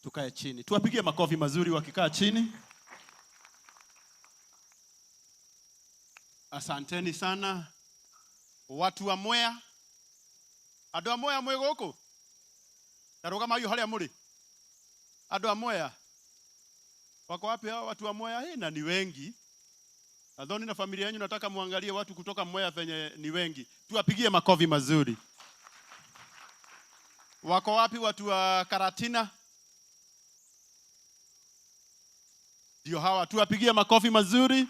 Tukae chini. Tuwapigie makofi mazuri wakikaa chini. Asanteni sana watu wa Mwea. Andũ a Mwea mwĩ gũkũ? Ta rũgamai harĩa mũrĩ. Andũ a Mwea. Wako wapi hao watu wa Mwea? Hii na ni wengi. Adhoni na familia yenu nataka muangalie watu kutoka Mwea venye ni wengi. Tuwapigie makofi mazuri. Wako wapi watu wa Karatina? Ndio hawa, tuwapigie makofi mazuri.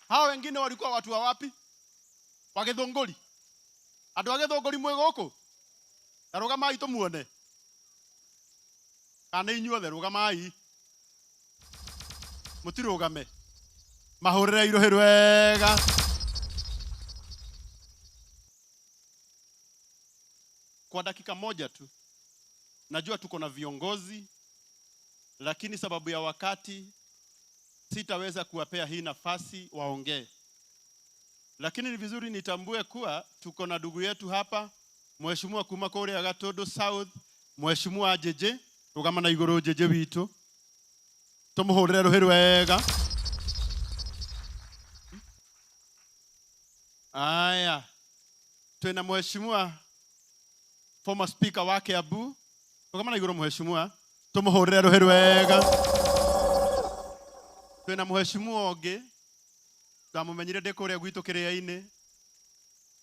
Hawa wengine walikuwa watu wa wapi? Wa Githunguri. Andũ a Githunguri mwĩ gũkũ? Ta rũgamai tũmuone. Kana inyuothe rũgamai. Mũtirũgame. Mahũrĩre irũhĩ rwega. Kwa dakika moja tu. Najua tuko na viongozi, lakini sababu ya wakati sitaweza kuwapea hii nafasi waongee. Lakini ni vizuri nitambue kuwa tuko na ndugu yetu hapa, Mheshimiwa kuma kũrĩa Gatũndũ South, Mheshimiwa Jeje, rũgama na igũrũ Jeje witũ. Tũmũhũrĩre rũhĩ rwega. Aya, twĩna Mheshimiwa former speaker wa Kiambu, rũgama na igũrũ Mheshimiwa, tũmũhũrĩre rũhĩ rwega. Twĩna Mheshimiwa ũngĩ ndamumenyire ndĩ kũrĩa gwitũ kĩrĩa-inĩ,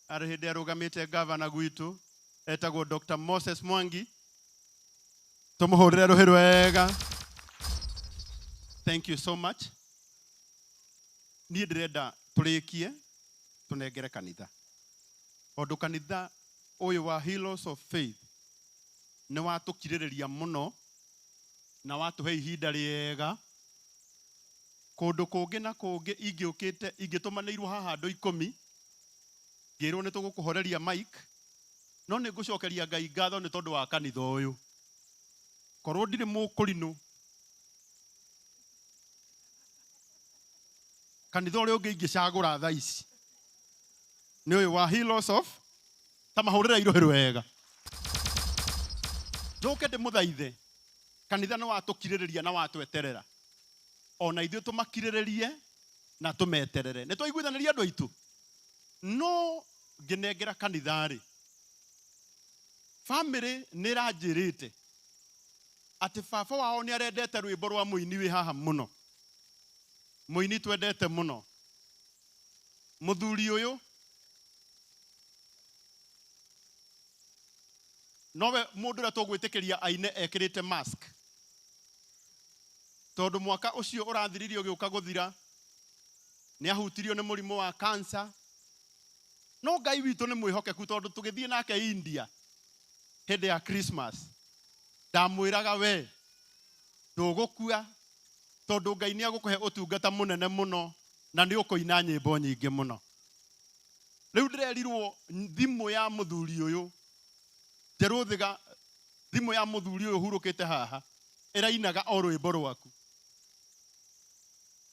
arĩ hĩndĩ arũgamĩte gavana gwitũ, etagwo Dr. Moses Mwangi. Tũmũhũrĩre rũhĩ rwega. Thank you so much. Niĩ ndĩrenda tũrĩkie tũnengere kanitha, tondũ kanitha ũyũ wa Heroes of Faith nĩ watũkirĩrĩria mũno na watũhe ihinda rĩega. Kũndũ kũngĩ na kũngĩ ingĩũkĩte ingĩtũmanĩirwo haha andũ 10 ngĩrwo nĩ tũgũkũhoreria mic, no nĩ ngũcokeria Ngai ngatho nĩ tondũ wa kanitha ũyũ. Korwo ndirĩ mũkũrinũ, kanitha ũrĩa ũngĩ ingĩcagũra thaa ici nĩ ũyũ wa Heroes of, ta mahũrĩre irũhĩ rwega. Njũke ndĩmũthaithe, kanitha nĩ watũkirĩrĩria na watweterera, ona ithuĩ tũmakirĩrĩrie na tũmeterere. Nĩ twaiguithanĩria andũ aitũ. No ngĩnengera kanitha rĩ, family nĩ ĩranjĩrĩte atĩ baba wao nĩ arendete rwĩmbo rwa mũini wĩ haha mũno, mũini twendete mũno, mũthuri ũyũ nowe mũndũ ũrĩa tũgwĩtĩkĩria aine ekĩrĩte mask, tondũ mwaka ũcio ũrathiririe ũgĩũka gũthira nĩ ahutirio nĩ mũrimũ wa cancer. No Ngai witũ nĩ mwĩhokeku, tondũ tũgĩthiĩ nake India hĩndĩ ya Christmas ndamwĩraga we ndũgũkua, tondũ Ngai nĩ agũkũhe ũtungata mũnene mũno na nĩ ũkũina nyĩmbo nyingĩ mũno. Rĩu ndĩrerirwo thimũ ya mũthuri ũyũ Njerũthiga, thimũ ya mũthuri ũyũ ũhurũkĩte haha ĩrainaga o rwĩmbo rwaku.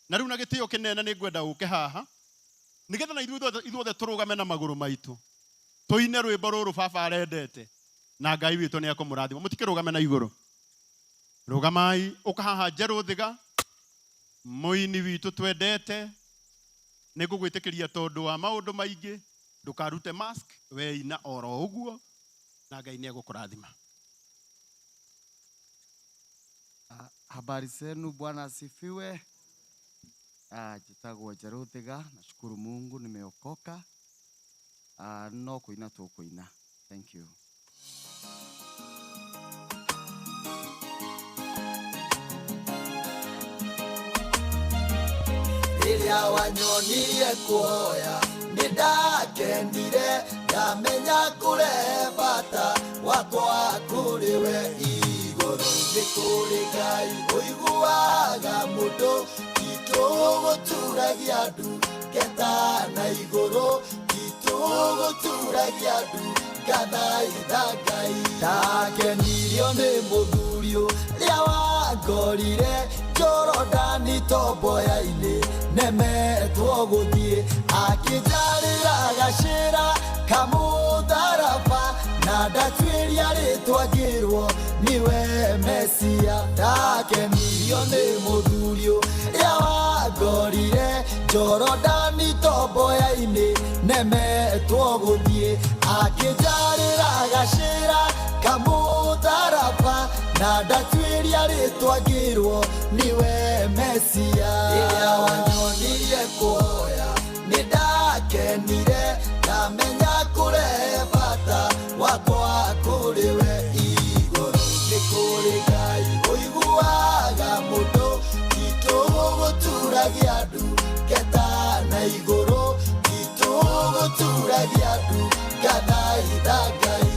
Na rĩu na gĩtĩo kĩnene nĩ ngwenda ũke haha nĩgetha na ithuothe tũrũgame na magũrũ maitũ tũine rwĩmbo rũrũ baba arendete, na Ngai witũ nĩ ekũmũrathima. Mũtikĩrũgame na igũrũ, rũgamai ũka haha Njerũthiga, mũini witũ twendete. Nĩ ngũgwĩtĩkĩria tondũ wa maũndũ maingĩ, ndũkarute mask, we ina oro ũguo na Ngai nĩ egũkũrathima. Habari zenu, Bwana asifiwe. Njĩtagwo Njerũthiga, nashukuru Mungu nimeokoka. No kuina tũkũina. Thank you. Rĩrĩa wanyonirie kũhoya nĩ ndakenire, ndamenya kũrehe bata wakwa kũrĩ we igũrũ. Nĩ kũrĩ Ngai ũiguaga mũndũ, titũgũturagia ndu keta na igũrũ, titũgũturagia ndu ngathaitha Ngai. Ndakenirio nĩ mũthuri ũrĩa wa Wangorire Jorodani tomboya-inĩ nemetwo gũthiĩ akĩnjarĩra gacĩra kamũtharaba na ndatuĩria rĩtwa ngĩrwo niwe Mesia ndakenirio nĩ mũthuri ũrĩa wangorire Jorodani tomboya-inĩ nemetwo gũthiĩ akĩnjarĩra gacĩra kamũtharaba na ndatuĩria rĩtwa ngĩrwo niwe Mesia rĩrĩa wanyonirie kuoya nĩ ndakenire ndamenya kũrehe bata wakwa kũrĩ we igũrũ nĩ kũrĩ Ngai ũiguaga mũndũ titũgũturagia ndu ngeta na igũrũ titũgũturagia ndu ngathaitha Ngai.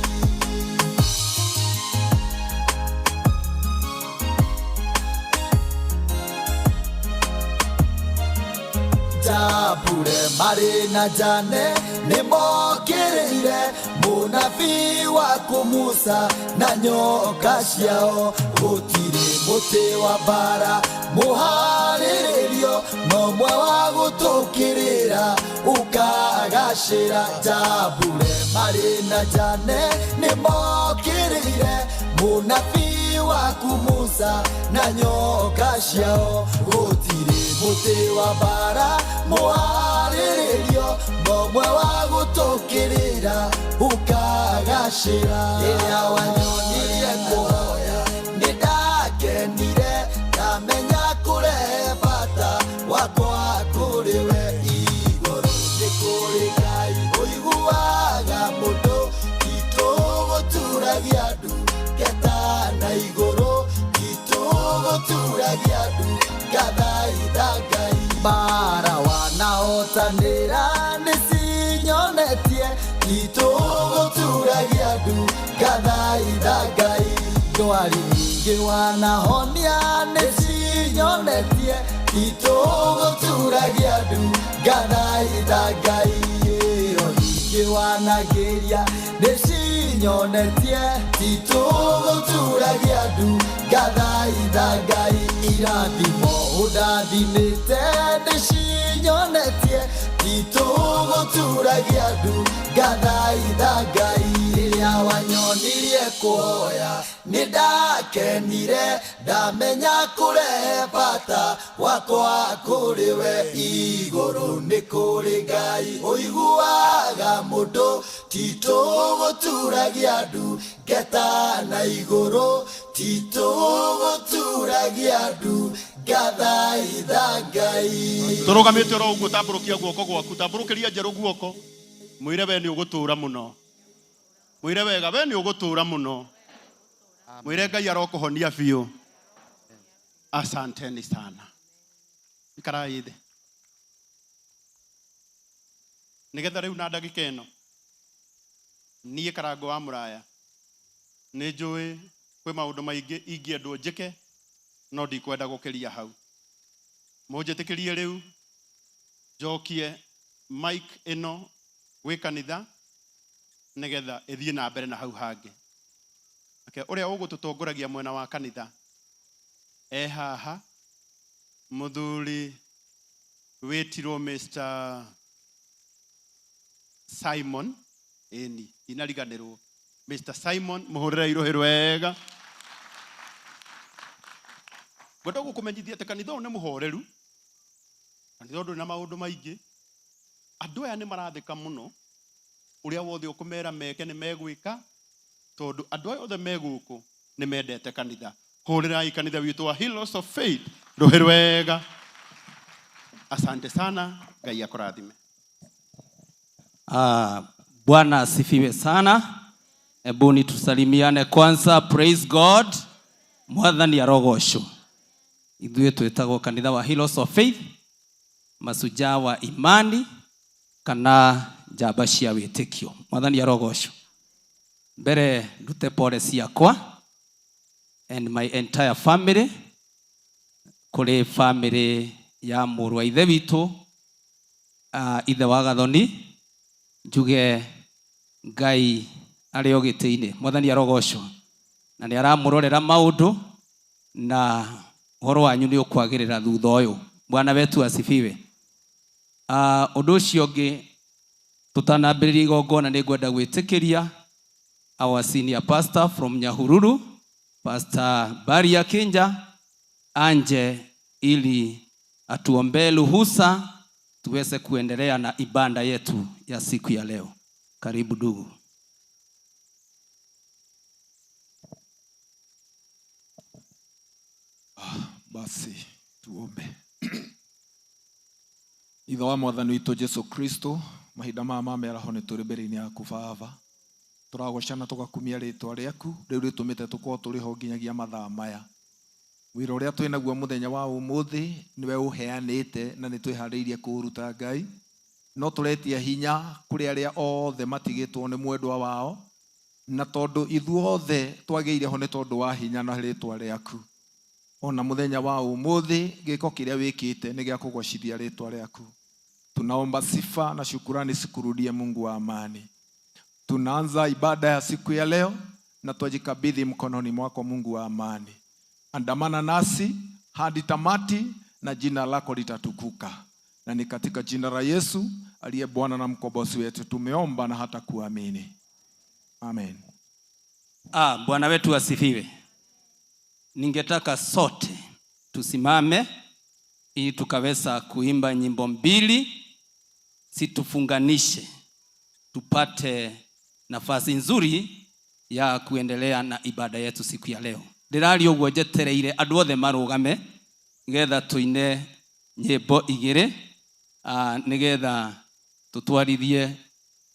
Jambure marĩ na Jane nĩmokĩrĩire mũnabii waku Musa na nyoka ciao gũtirĩ mũtĩ wa mbara mũharĩrĩrio no ũmwe wa gũtũkĩrĩra ũkagacĩra. Jambure marĩ na Jane nĩmokĩrĩire mũnabii waku Musa na nyoka ciao gũtirĩ mũtĩ wa mbara mũharĩrĩrio no ũmwe wa gũtũkĩrĩra ũkagacĩra. Rĩrĩa wanyonirie kũhoya nĩ ndakenire ndamenya kũrehe bata wakwa kũrĩ we igũrũ nĩ kũrĩ Ngai ũiguaga mũndũ titũgũturagia ndu ngeta na igũrũ titũgũturagia ndu ngathaitha Ngai. Mbara wanahotanĩra nĩcinyonetie titũgũturagia ndu ngathaitha Ngai. Ndwari nyingĩ wanahonia nĩcinyonetie titũgũturagia ndu ngathaitha Ngai. Ĩro nyingĩ wanagĩria nĩcinyonetie titũgũturagia ndu ngathaitha Ngai. Irathimo ũndathimĩte nĩcinyonetie titũgũturagia ndu ngathaitha Ngai. Rĩrĩa wanyonirie kũhoya nĩ ndakenire ndamenya kũrehe bata wakwa kũrĩ we igũrũ nĩ kũrĩ Ngai ũiguaga mũndũ titũgũturagia ndu ngeta na igũrũ titũgũturagia ndu ngathaitha Ngai. Tũrũgamĩte oro ũguo tambũrũkia guoko gwaku tambũrũkĩria njerũ guoko mwĩre we nĩ ũgũtũra mũno mwĩre wega we nĩ ũgũtũra mũno mwĩre Ngai arokũhonia biũ. Asanteni sana. Ikarai thĩ nĩgetha rĩu na ndagĩka ĩno niĩ Karango wa Mũraya nĩ njũĩ kwĩ maũndũ maingĩ ingĩendwo njĩke no ndikwenda gũkĩria hau. Mũnjĩtĩkĩrie rĩu njokie mic ĩno gwĩ kanitha nĩgetha ĩthiĩ na mbere na hau hangĩ. Ake ũrĩa ũgũtũtongoragia mwena wa kanitha e haha mũthuri wĩtirwo Mr. Simon ĩni ndinariganĩrwo Mr. Simon mũhũrĩre irohĩ rwega. Ngwenda gũkũmenyithia atĩ kanitha ũyũ nĩ mũhoreru kanitha ũyũ ndũrĩ na maũndũ maingĩ andũ aya nĩ marathĩka mũno ũrĩa wothe ũkũmera meke nĩ megwĩka tondũ andũ aya othe me gũkũ nĩ mendete kanitha. Hũrĩrai kanitha witũ wa Heroes of Faith rũhĩ rwega. Asante sana, Ngai akũrathime. Bwana asifiwe sana. Ebuni tusalimiane kwanza. Praise God. Mwathani arogocwo. Ithuĩ twĩtagwo kanitha wa Heroes of Faith, masujaa wa imani kana njamba cia wĩtĩkio. Mwathani arogocwo. Mbere ndute pole ciakwa and my entire family kũrĩ family ya mũrũ wa ithe witũ ithe wa Gathoni njuge Ngai arĩ o gĩtĩ-inĩ. Mwathani arogocwo na nĩ aramũrorera maũndũ Na ũhoro wanyu nĩ ũkwagĩrĩra thutha ũyũ. Bwana wetu asifiwe. Ũndũ ũcio ũngĩ tũtanambĩrĩria igongona nĩ ngwenda gwĩtĩkĩria our senior pastor from Nyahururu, Pastor Baria Kinja, anje ili atuombee ruhusa tuweze kuendelea na ibada yetu ya siku ya leo. Karibu ndugu. Basi tuombe. Ithe wa mwathani witũ Jesu Kristo, mahinda maya ma mĩaraho nĩ tũrĩ mbere-inĩ yaku Baba. Tũragocana tũgakumia rĩtwa rĩaku rĩu rĩtũmĩte tũkorwo tũrĩ ho nginyagia mathaa maya. Wĩra ũrĩa twĩ naguo mũthenya wa ũmũthĩ nĩwe ũheanĩte na nĩ twĩharĩirie kũũruta Ngai. No tũretia hinya kũrĩ arĩa othe matigĩtwo nĩ mwendwa wao, na tondũ ithuothe twagĩire ho nĩ tondũ wa hinya na rĩtwa rĩaku. Ona mũthenya wa ũmũthĩ gĩko kĩrĩa wĩkĩte nĩ gĩa kũgocithia rĩtwa rĩaku. Tunaomba sifa na shukurani sikurudie Mungu wa amani. Tunaanza ibada ya siku ya leo na twajikabidhi mkononi mwako Mungu wa amani. Andamana nasi hadi tamati na jina lako litatukuka. Na ni katika jina la Yesu aliye Bwana na mkombozi wetu tumeomba na hata kuamini. Amen. Bwana wetu asifiwe. Ningetaka sote tusimame ili tukaweza kuimba nyimbo mbili, situfunganishe, tupate nafasi nzuri ya kuendelea na ibada yetu siku ya leo. Ndĩraria ũguo njetereire andũ othe marũgame nĩgetha tũine nyĩmbo igĩrĩ, nĩgetha tũtwarithie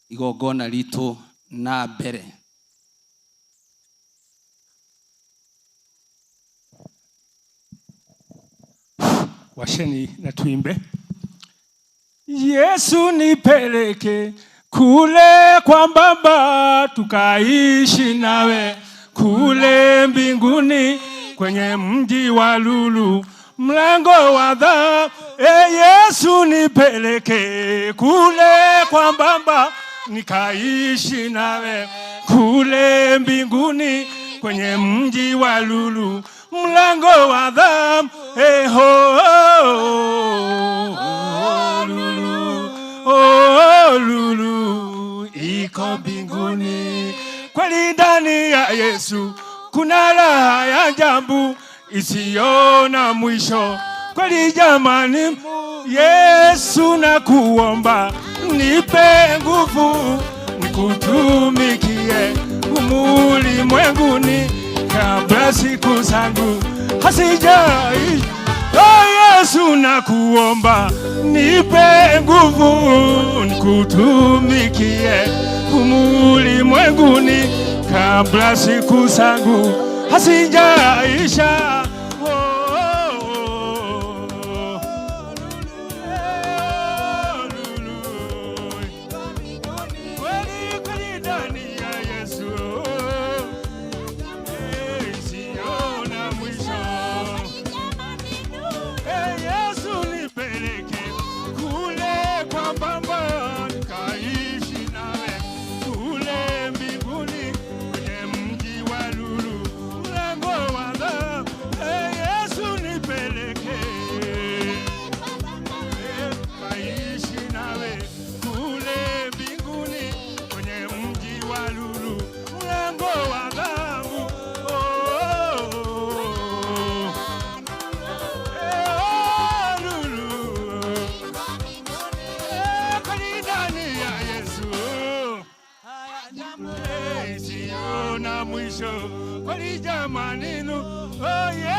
igongona ritũ na mbere. Washeni na tuimbe. Yesu nipeleke kule kwa Baba tukaishi nawe kule mbinguni kwenye mji wa lulu mlango wa dhahabu. Yesu nipeleke kule kwa Baba nikaishi nawe kule mbinguni kwenye mji wa lulu mlango wa dhahabu. Lulu, oh, lulu iko mbinguni. Kweli ndani ya Yesu kuna raha ya ajabu isiyo na mwisho. Kweli jamani, Yesu nakuomba nipe nguvu nikutumikie humu ulimwenguni kabla siku zangu hazijai. Oh, Yesu nakuomba nipe nguvu nikutumikie humu ulimwenguni kabla siku zangu hazijaisha.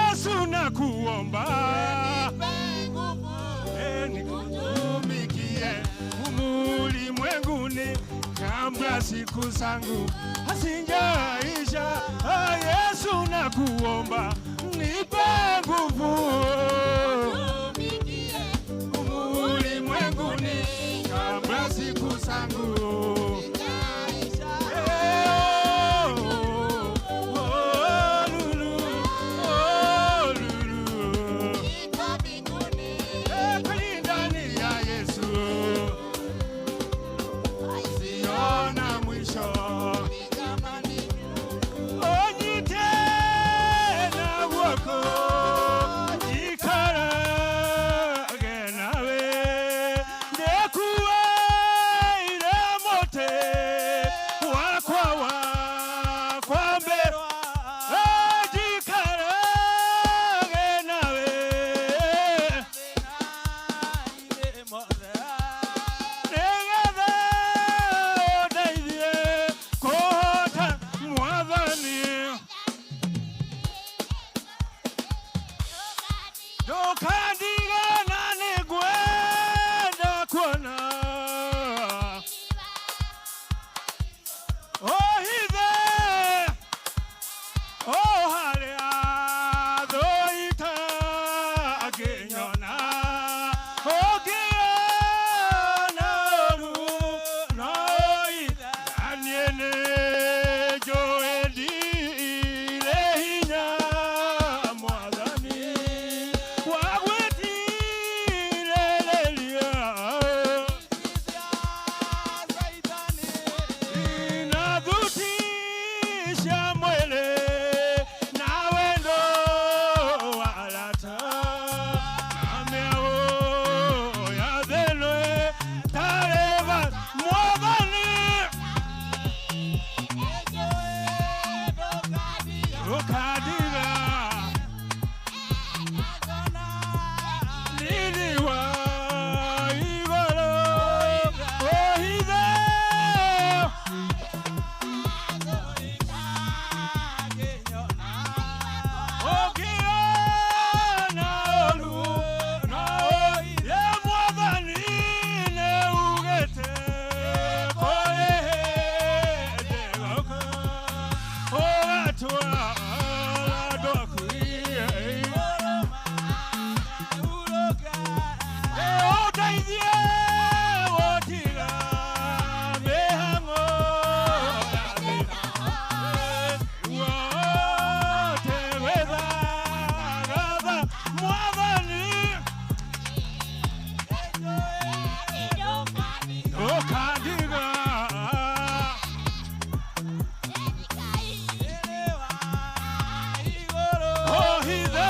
Yesu nakuomba nikutumikie humu ulimwenguni kabla siku zangu hazijaisha. Yesu nakuomba nipe nguvu humu ulimwenguni kabla siku zangu. Onyite na woko. Mwathani Ndũkandiga Ohithe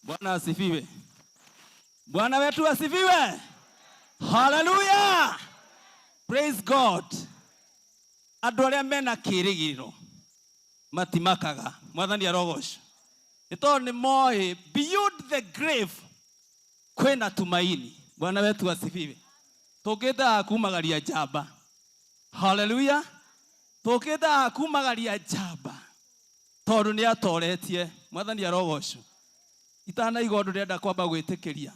Bwana asifiwe. Bwana wetu asifiwe. Hallelujah. Praise God. Andũ arĩa mena kĩĩrĩgĩrĩro matimakaga. Mwathani arogocwo. Nĩ tondũ nĩ moĩ beyond the grave kwĩna tumaini. Bwana wetu asifiwe. Tũkĩte kumagaria njamba. Hallelujah. Tũkĩte kumagaria njamba. Tondũ nĩ atoretie. Mwathani arogocwo. Itanaiga ũndũ ndĩrenda kwamba gwĩtĩkĩria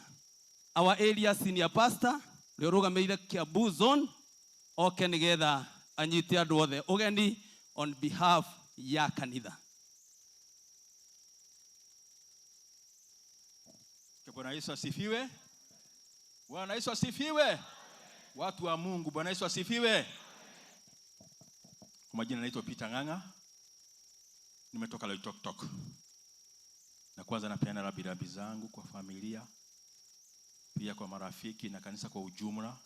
our area senior pastor ũrĩa ũrũgamĩrĩire Kiambu zone oke nĩgetha anyite andũ othe ũgeni on behalf ya kanitha. Bwana Yesu asifiwe. Bwana Yesu asifiwe. Watu wa Mungu, Bwana Yesu asifiwe. Kwa majina naitwa Peter Ng'ang'a. Nimetoka Loitoktok. Na kwanza napeana rambirambi zangu kwa familia, pia kwa marafiki na kanisa kwa ujumla,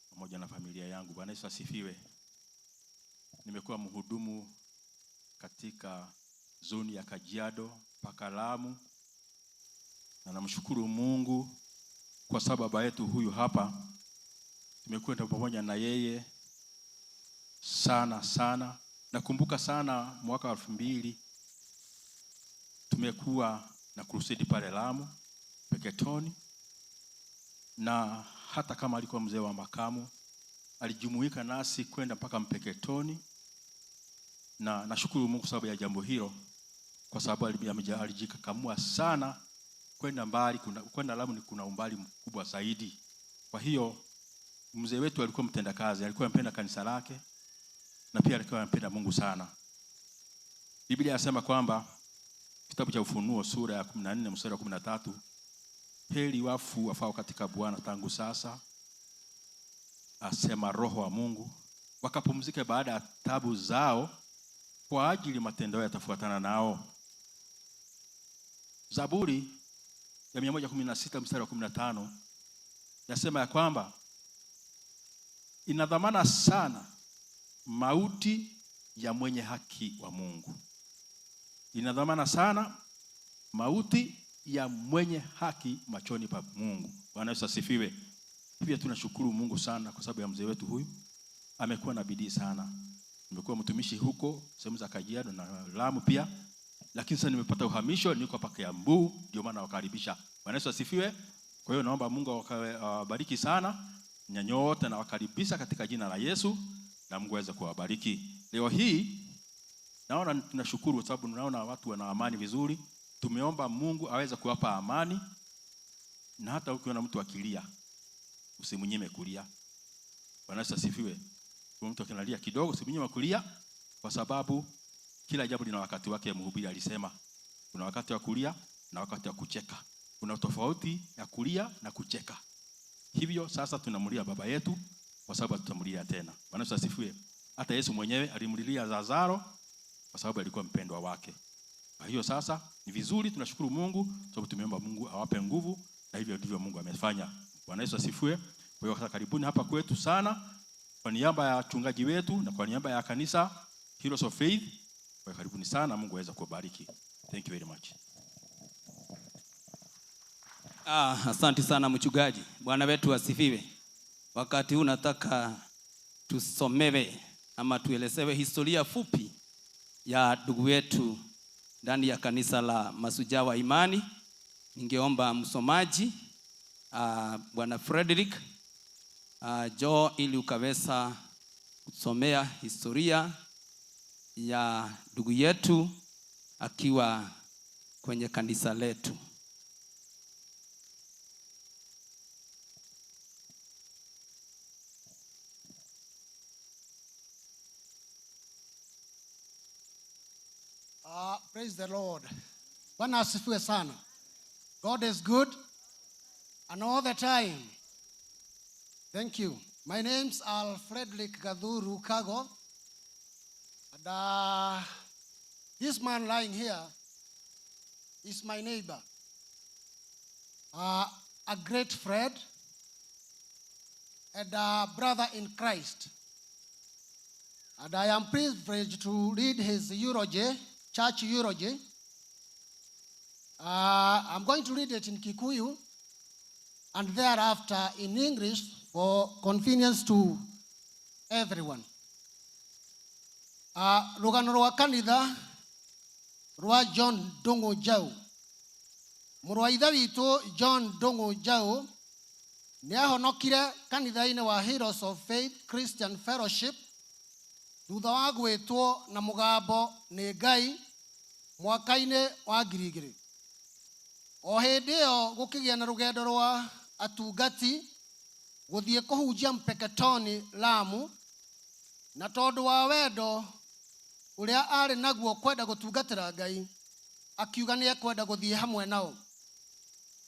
pamoja na familia yangu. Bwana Yesu asifiwe. Nimekuwa mhudumu katika zoni ya Kajiado mpaka Lamu, na namshukuru Mungu kwa sababu baba yetu huyu hapa tumekuwa pamoja na yeye sana sana. Nakumbuka sana mwaka 2000 tumekuwa na crusade pale Lamu Peketoni, na hata kama alikuwa mzee wa makamu alijumuika nasi kwenda mpaka Mpeketoni, na nashukuru Mungu sababu ya jambo hilo, kwa sababu alijikakamua sana kwenda mbali. Kwenda Lamu ni kuna umbali mkubwa zaidi. Kwa hiyo mzee wetu alikuwa mtendakazi, alikuwa anapenda kanisa lake, na pia alikuwa anampenda Mungu sana. Biblia inasema kwamba kitabu cha Ufunuo sura ya 14 mstari wa 13, heri wafu wafao katika Bwana tangu sasa, asema Roho wa Mungu, wakapumzike baada ya tabu zao, kwa ajili matendo yao yatafuatana nao. Zaburi ya 116 mstari wa 15 yasema ya kwamba ina dhamana sana mauti ya mwenye haki wa Mungu. Ina dhamana sana mauti ya mwenye haki machoni pa Mungu. Bwana Yesu asifiwe. Pia tunashukuru Mungu sana kwa sababu ya mzee wetu huyu. Amekuwa na bidii sana. Nimekuwa mtumishi huko sehemu za Kajiado na Lamu pia. Lakini sasa nimepata uhamisho, niko hapa Kiambu, ndio maana wakaribisha. Bwana Yesu asifiwe. Kwa hiyo naomba Mungu awabariki sana nyote na wakaribisha katika jina la Yesu, na Mungu aweze kuwabariki. Leo hii naona tunashukuru kwa sababu naona watu wana amani vizuri. Tumeomba Mungu aweze kuwapa amani, na hata ukiona mtu akilia usimnyime kulia. Bwana Yesu asifiwe. Kwa mtu akilia kidogo usimnyime kulia, kwa sababu kila jambo lina wakati wake. Mhubiri alisema kuna wakati wa kulia na wakati wa kucheka. Kuna tofauti ya kulia na kucheka. Hivyo sasa tunamlia baba yetu kwa sababu tutamlia tena. Bwana Yesu asifiwe. Hata Yesu mwenyewe alimlilia Lazaro kwa sababu alikuwa mpendwa wake. Kwa hiyo sasa ni vizuri tunashukuru Mungu sababu tumeomba Mungu awape nguvu, na hivyo ndivyo Mungu amefanya. Bwana Yesu asifiwe. Kwa hiyo sasa karibuni hapa kwetu sana, kwa niaba ya wachungaji wetu na kwa niaba ya kanisa Heroes of Faith. Kwa karibuni sana, Mungu aweze kuwabariki. Thank you very much. Asante sana mchungaji. Bwana wetu asifiwe. Wakati huu nataka tusomewe ama tuelezewe historia fupi ya ndugu wetu ndani ya kanisa la Mashujaa wa Imani. Ningeomba msomaji Bwana Frederick jo ili ukaweza kusomea historia ya ndugu yetu akiwa kwenye kanisa letu. Praise the Lord. Bwana asifiwe sana. God is good and all the time. Thank you. My name's Alfredrick Gathuru Kago. And this man lying here is my neighbor. A great friend and a brother in Christ. And I am privileged to read his eulogy, church eulogy. I'm going to read it in Kikuyu and thereafter in English for convenience to everyone. Rugano rwa kanitha rwa John Ndung'u Njau. Mũrũ wa ithe witũ John Ndung'u Njau nĩahonokire kanitha-inĩ wa Heroes of Faith Christian Fellowship thutha wa gwĩtwo na mũgambo nĩ Ngai mwaka-inĩ wa 2000. O hĩndĩ ĩyo gũkĩgĩa na rũgendo rwa atungati gũthiĩ kũhunjia Mpeketoni Lamu, na tondũ wa wendo ũrĩa arĩ naguo kwenda gũtungatĩra Ngai, akiuga nĩ ekwenda gũthiĩ hamwe nao.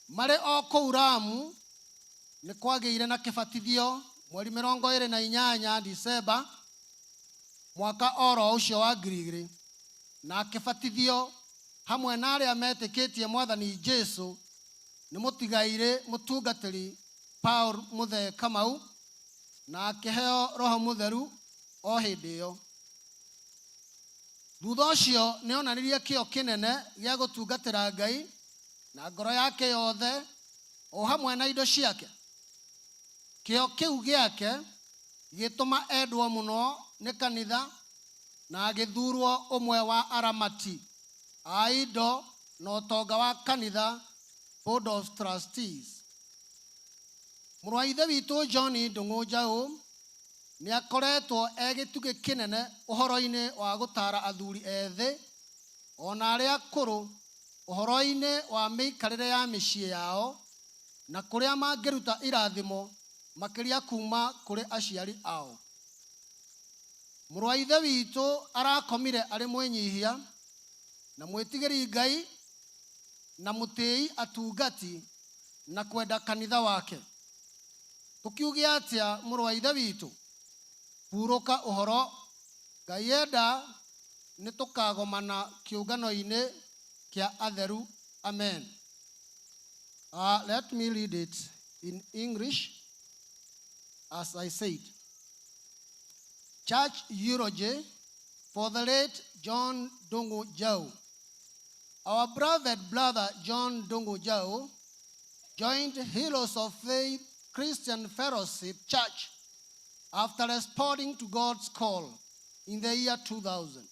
Marĩ o kũu Lamu nĩ kwagĩire na kĩbatithio mweri 28 Disemba mwaka oro ũcio wa 2000, na akĩbatithio hamwe na arĩa metĩkĩtie Mwathani Jesu nĩ mũtigairĩ mũtungatĩri Paul Muthee Kamau, na akĩheo Roho Mũtheru o hĩndĩ ĩyo. Thutha ũcio nĩ onanirie kĩyo kĩnene gĩa gũtungatĩra Ngai na ngoro yake yothe o hamwe na indo ciake. Kĩyo kĩu gĩake gĩgĩtũma endwo mũno nĩ kanitha na agĩthurwo ũmwe wa aramati a indo na ũtonga wa kanitha, Board of Trustees. Mũrũ wa ithe witũ John Ndung'u Njau nĩ akoretwo e gĩtugĩ kĩnene ũhoro-inĩ wa gũtara athuri ethĩ ona arĩa akũrũ ũhoro-inĩ wa mĩikarĩre ya mĩciĩ yao na kũrĩa mangĩruta irathimo makĩria kuma kũrĩ aciari ao. Mũrũ wa ithe witũ arakomire arĩ mwĩnyihia na mwĩtigĩri Ngai na mũtĩi atungati na kwenda kanitha wake. Tũkiuge atĩa mũrũ wa ithe witũ? Hurũka ũhoro, Ngai enda nĩ tũkagomana kĩũngano-inĩ kĩa atheru. Amen. Let me read it in English as I said. Church eulogy for the late John Ndungu Njau. Our beloved brother John Ndungu Njau joined Heroes of Faith Christian Fellowship Church after responding to God's call in the year 2000.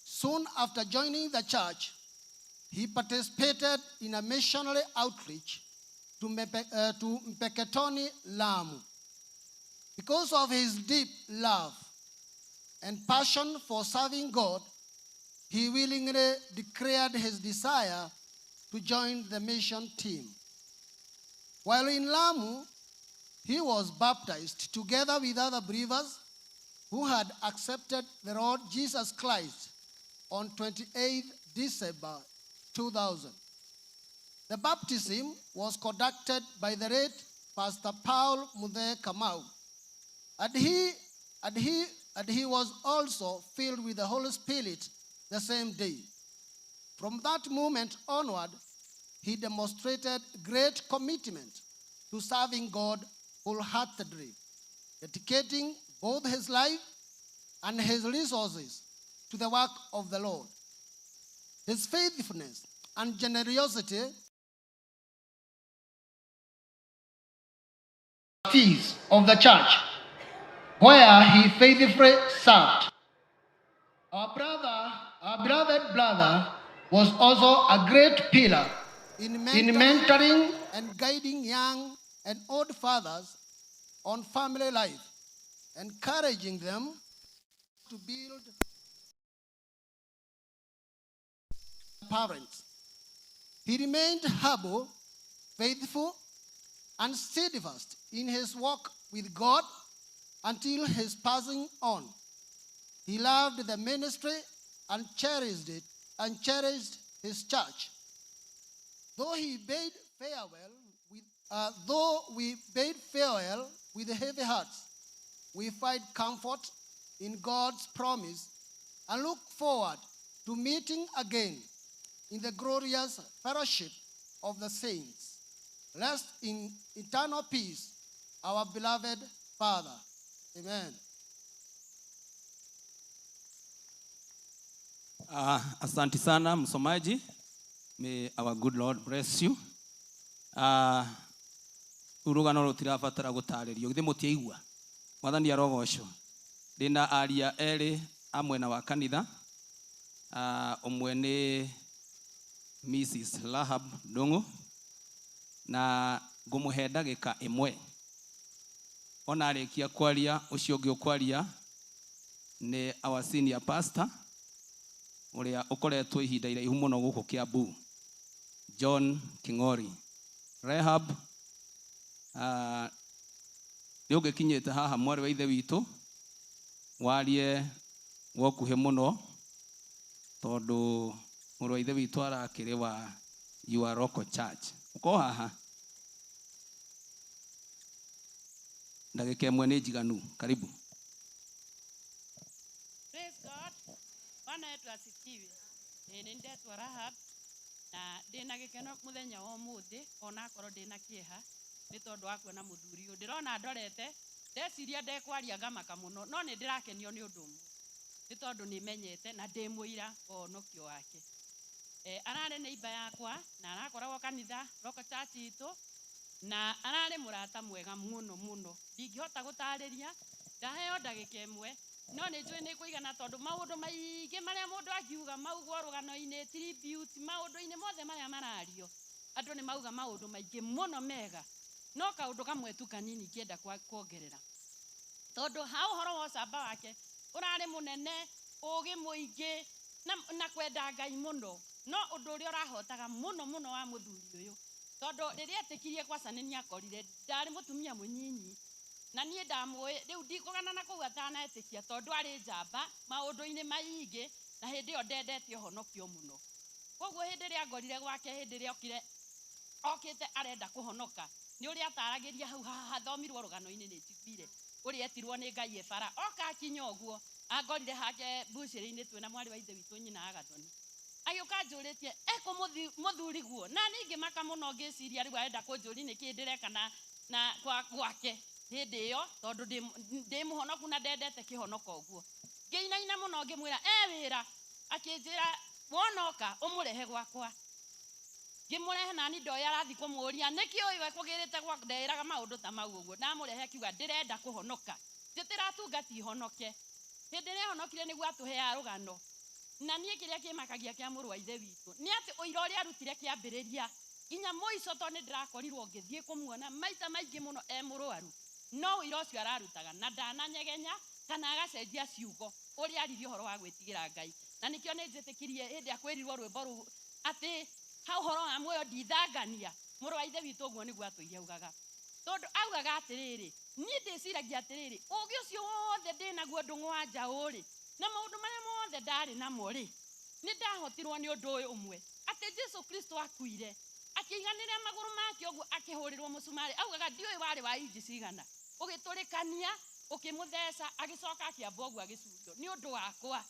Soon after joining the church, he participated in a missionary outreach to Mpeketoni, Lamu. Because of his deep love and passion for serving God, he willingly declared his desire to join the mission team. While in Lamu, he was baptized together with other believers who had accepted the Lord Jesus Christ on 28 December 2000. The baptism was conducted by the late Pastor Paul Muthe Kamau, and he was also filled with the Holy Spirit the same day. From that moment onward, he demonstrated great commitment to serving God wholeheartedly, dedicating both his life and his resources to the work of the Lord. His faithfulness and generosity trustees of the church, where he faithfully served. Our beloved brother was also a great pillar in mentoring and guiding young and old fathers on family life, encouraging them to build parents. He remained humble, faithful, and steadfast in his walk with God until his passing on. He loved the ministry and cherished it and cherished his church. Though we bade farewell with heavy hearts, we find comfort in God's promise and look forward to meeting again in the glorious fellowship of the saints. Rest in eternal peace, our beloved Father. Amen. Asante sana msomaji. May our good Lord bless you. Rũgano rũtirabatara gũtarĩrio, githĩ mũtiaigua? Mwathani arogocwo. Ndĩna aria erĩ a mwena wa kanitha. Ũmwe nĩ Mrs. Rahab Ndung'u na ngũmũhe ndagĩka ĩmwe. Ona arĩkia kwaria, ũcio ũngĩ ũkwaria nĩ our senior pastor ũrĩa ũkoretwo ihinda iraihu mũno gũkũ Kiambu, John King'ori. Rahab, nĩ ũngĩkinyĩte haha mwarĩ wa ithe witũ warie wokuhĩ mũno tondũ mũrũ wa ithe witũ arakĩrĩ wa your local church. Ũko haha ndagĩka ĩmwe nĩ njiganu. Karibu. Praise God. Bwana wetu asifiwe. Nĩ ndetwo Rahab na ndĩna gĩkeno mũthenya wa ũmũthĩ onakorwo ndĩna kĩeha nĩ tondũ wa kuona mũthuri ũyũ. Ndĩrona ndorete ndeciria ndekwaria ngamaka mũno no nĩ ndĩrakenio nĩ ũndũ ũmwe nĩ tondũ nĩ menyete na ndĩ mũira wa ũhonokio wake. Ararĩ neighbor yakwa na arakoragwo kanitha local church itũ na ararĩ mũrata mwega mũno mũno. Ndingĩhota gũtarĩria, ndaheo ndagĩka ĩmwe no nĩ njũĩ nĩ kũigana tondũ maũndũ maingĩ marĩa mũndũ angiuga maugwo rũgano-inĩ, tribute, maũndũ-inĩ mothe marĩa marario andũ nĩ mauga maũndũ maingĩ mũno mega, no kaũndũ kamwe tu kanini ingĩenda kuongerera tondũ ha ũhoro wa ũcamba wake ũrarĩ mũnene, ũgĩ mũingĩ na kwenda Ngai mũno, no ũndũ ũrĩa ũrahotaga mũno mũno wa mũthuri ũyũ tondũ rĩrĩa etĩkirie kwaca nĩ nĩakorire ndarĩ mũtumia mũnyinyi. Na niĩ ndamũĩ rĩu ndikũgana na kũu atanetĩkia tondũ arĩ njamba maũndũ-inĩ maingĩ na hĩndĩ ĩyo ndendete ũhonokio mũno. Koguo hĩndĩ ĩrĩa ngorire gwake hĩndĩ ĩrĩa okire okĩte arenda kũhonoka nĩ ũrĩa ataragĩria hau hathomirwo rũgano-inĩ nĩ njiguire ũrĩa etirwo nĩ Ngai e bara oka akinya ũguo angorire hake mbucĩrĩ-inĩ twĩna mwarĩ wa ithe witũ nyina Agathoni agĩũka anjũrĩtie ekũ mũthuri guo na niĩ ngĩmaka mũno ngĩciria rĩu arenda kũnjũria nĩkĩĩ ndĩreka na gwake hĩndĩ ĩyo tondũ ndĩ mũhonoku na ndendete kĩhonoko ũguo. Ngĩinaina mũno ngĩmwĩra e wĩra akĩnjĩra wonoka ũmũrehe gwakwa. Ngĩmũrehe nani ndoĩ arathiĩ kũmũũria nĩkĩ ũyũ ekũgĩrĩte gwakwa ndeĩraga maũndũ ta mau ũguo. Ndamũrehe akiuga ndĩrenda kũhonoka njĩtĩra atungati honoke. Hĩndĩ ĩrĩa ahonokire nĩguo atũheaga rũgano. Na niĩ kĩrĩa kĩmakagia kĩa mũrũ wa ithe witũ nĩ atĩ ũira ũrĩa arutire kĩambĩrĩria nginya mũico tondũ nĩ ndĩrakorirwo ngĩthiĩ kũmuona maita maingĩ mũno e mũrwaru no ũira ũcio ararutaga na ndananyegenya kana agacenjia ciugo ũrĩa aririe ũhoro wa gwĩtigĩra Ngai. Na nĩkĩo nĩ njĩtĩkirie hĩndĩ ĩrĩa kwĩrirwo rwĩmbo rũu atĩ ha ũhoro wa muoyo ndithangania mũrũ wa ithe witũ ũguo nĩguo atũire augaga. Tondũ augaga atĩrĩrĩ niĩ ndĩciragia atĩrĩrĩ ũũgĩ ũcio wothe ndĩnaguo ndũng'ũ wa njaũ rĩ na maũndũ marĩa mothe ndarĩ namo rĩ nĩ ndahotirwo nĩ ũndũ ũyũ ũmwe atĩ Jesu Kristo akuire akĩiganĩra magũrũ make ũguo akĩhũrĩrwo mũcumarĩ augaga ndiũĩ warĩ wa inji cigana ũgĩtũrĩkania ũkĩmũtheca agĩcoka akĩamba ũguo agĩcurio nĩ ũndũ wakwa.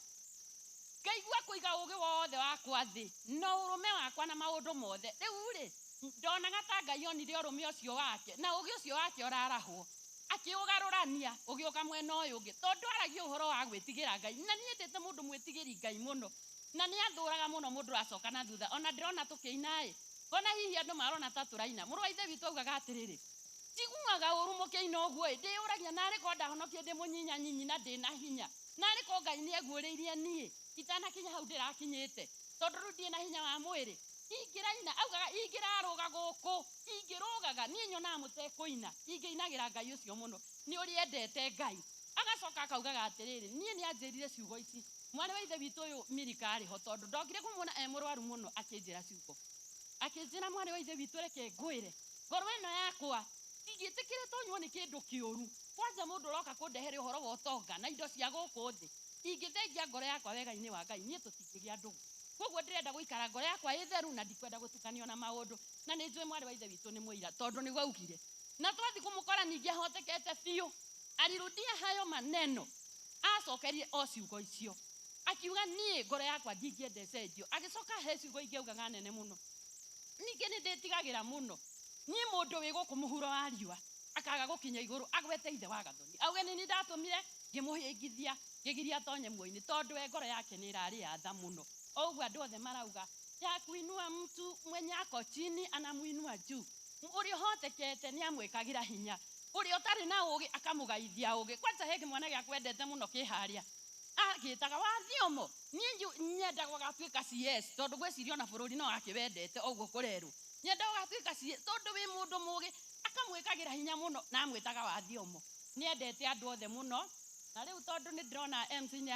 Ngaigua kũiga ũũgĩ wothe wakwa thĩ na ũrũme wakwa na maũndũ mothe. Rĩu rĩ ndonaga ta Ngai onire ũrũme ũcio wake na ũũgĩ ũcio wake ũrarahwo akĩũgarũrania ũgĩũka mwena ũyũ ũngĩ tondũ aragia ũhoro wa gwĩtigĩra Ngai. Na niĩ ndĩte mũndũ mwĩtigĩri Ngai mũno na nĩ athũraga mũno mũndũ ũracoka na thutha. Ona ndĩrona tũkĩina ĩ ngona hihi andũ marona ta tũraina. Mũrũ wa ithe witũ augaga atĩrĩrĩ njiguaga ũru mũkĩina ũguo ĩ ndĩyũragia narĩ ko ndahonokie ndĩ mũnyinyanyinyi na ndĩna hinya narĩ ko Ngai nĩ eguũrĩirie niĩ itanakinya hau ndĩrakinyĩte tondũ rĩu ndirĩ na hinya wa mwĩrĩ. Ingĩraina augaga ingĩrarũga gũkũ ingĩrũgaga niĩ nyonaga mũtekũina ingĩinagĩra Ngai ũcio mũno nĩ ũrĩa endete Ngai. Agacoka akaugaga atĩrĩrĩ niĩ nĩ anjĩrire ciugo ici mwarĩ wa ithe witũ ũyũ Milika arĩ ho tondũ ndokire kũmuona e mũrwaru mũno akĩnjĩra ciugo akĩnjĩra mwarĩ wa ithe witũ reke ngwĩre ngoro ĩno yakwa ndingĩtĩkĩre tonywo nĩ kĩndũ kĩũru kwanja mũndũ ũroka kũndehere ũhoro wa ũtonga na indo cia gũkũ thĩ ingĩthengia ngoro yakwa wega-inĩ wa Ngai niĩ tũtingĩgĩa ndũgũ. Koguo ndĩrenda gũikara ngoro yakwa ĩ theru na ndikwenda gũtukanio na maũndũ. Na nĩ njũĩ mwarĩ wa ithe witũ nĩ mũira tondũ nĩguo augire. Na twathiĩ kũmũkora ningĩ ahotekete biũ alirudia hayo maneno acokerie o ciugo icio akiuga niĩ ngoro yakwa ndingĩenda ĩcenjio. Agĩcoka he ciugo ingĩ augaga nene mũno ningĩ nĩ ndĩtigagĩra mũno niĩ mũndũ wĩ gũkũ mũhuro wa riũa akaga gũkinya igũrũ agwete ithe wa Gathoni auge nĩ niĩ ndatũmire ngĩmũhĩngithia ngĩgiria atonye muoyo-inĩ tondũ we ngoro yake nĩ ĩrarĩ ya tha mũno. Ũguo andũ othe marauga ya kuinua mtu mwenye ako chini anamuinua juu ũrĩa ũhotekete nĩ amwĩkagĩra hinya ũrĩa ũtarĩ na ũũgĩ akamũgaithia ũũgĩ. Kwanja he kĩmwana gĩakwa endete mũno kĩ harĩa agĩtaga wathiomo niĩ nyendaga gũgatuĩka CS tondũ ngwĩciria ona bũrũri no akĩwendete ũguo kũrerwo nyendaga gũgatuĩka CS tondũ wĩ mũndũ mũũgĩ akamwĩkagĩra hinya mũno na amwĩtaga wathiomo. Nĩ endete andũ othe mũno. Na rĩu tondũ nĩ ndĩrona MC nĩ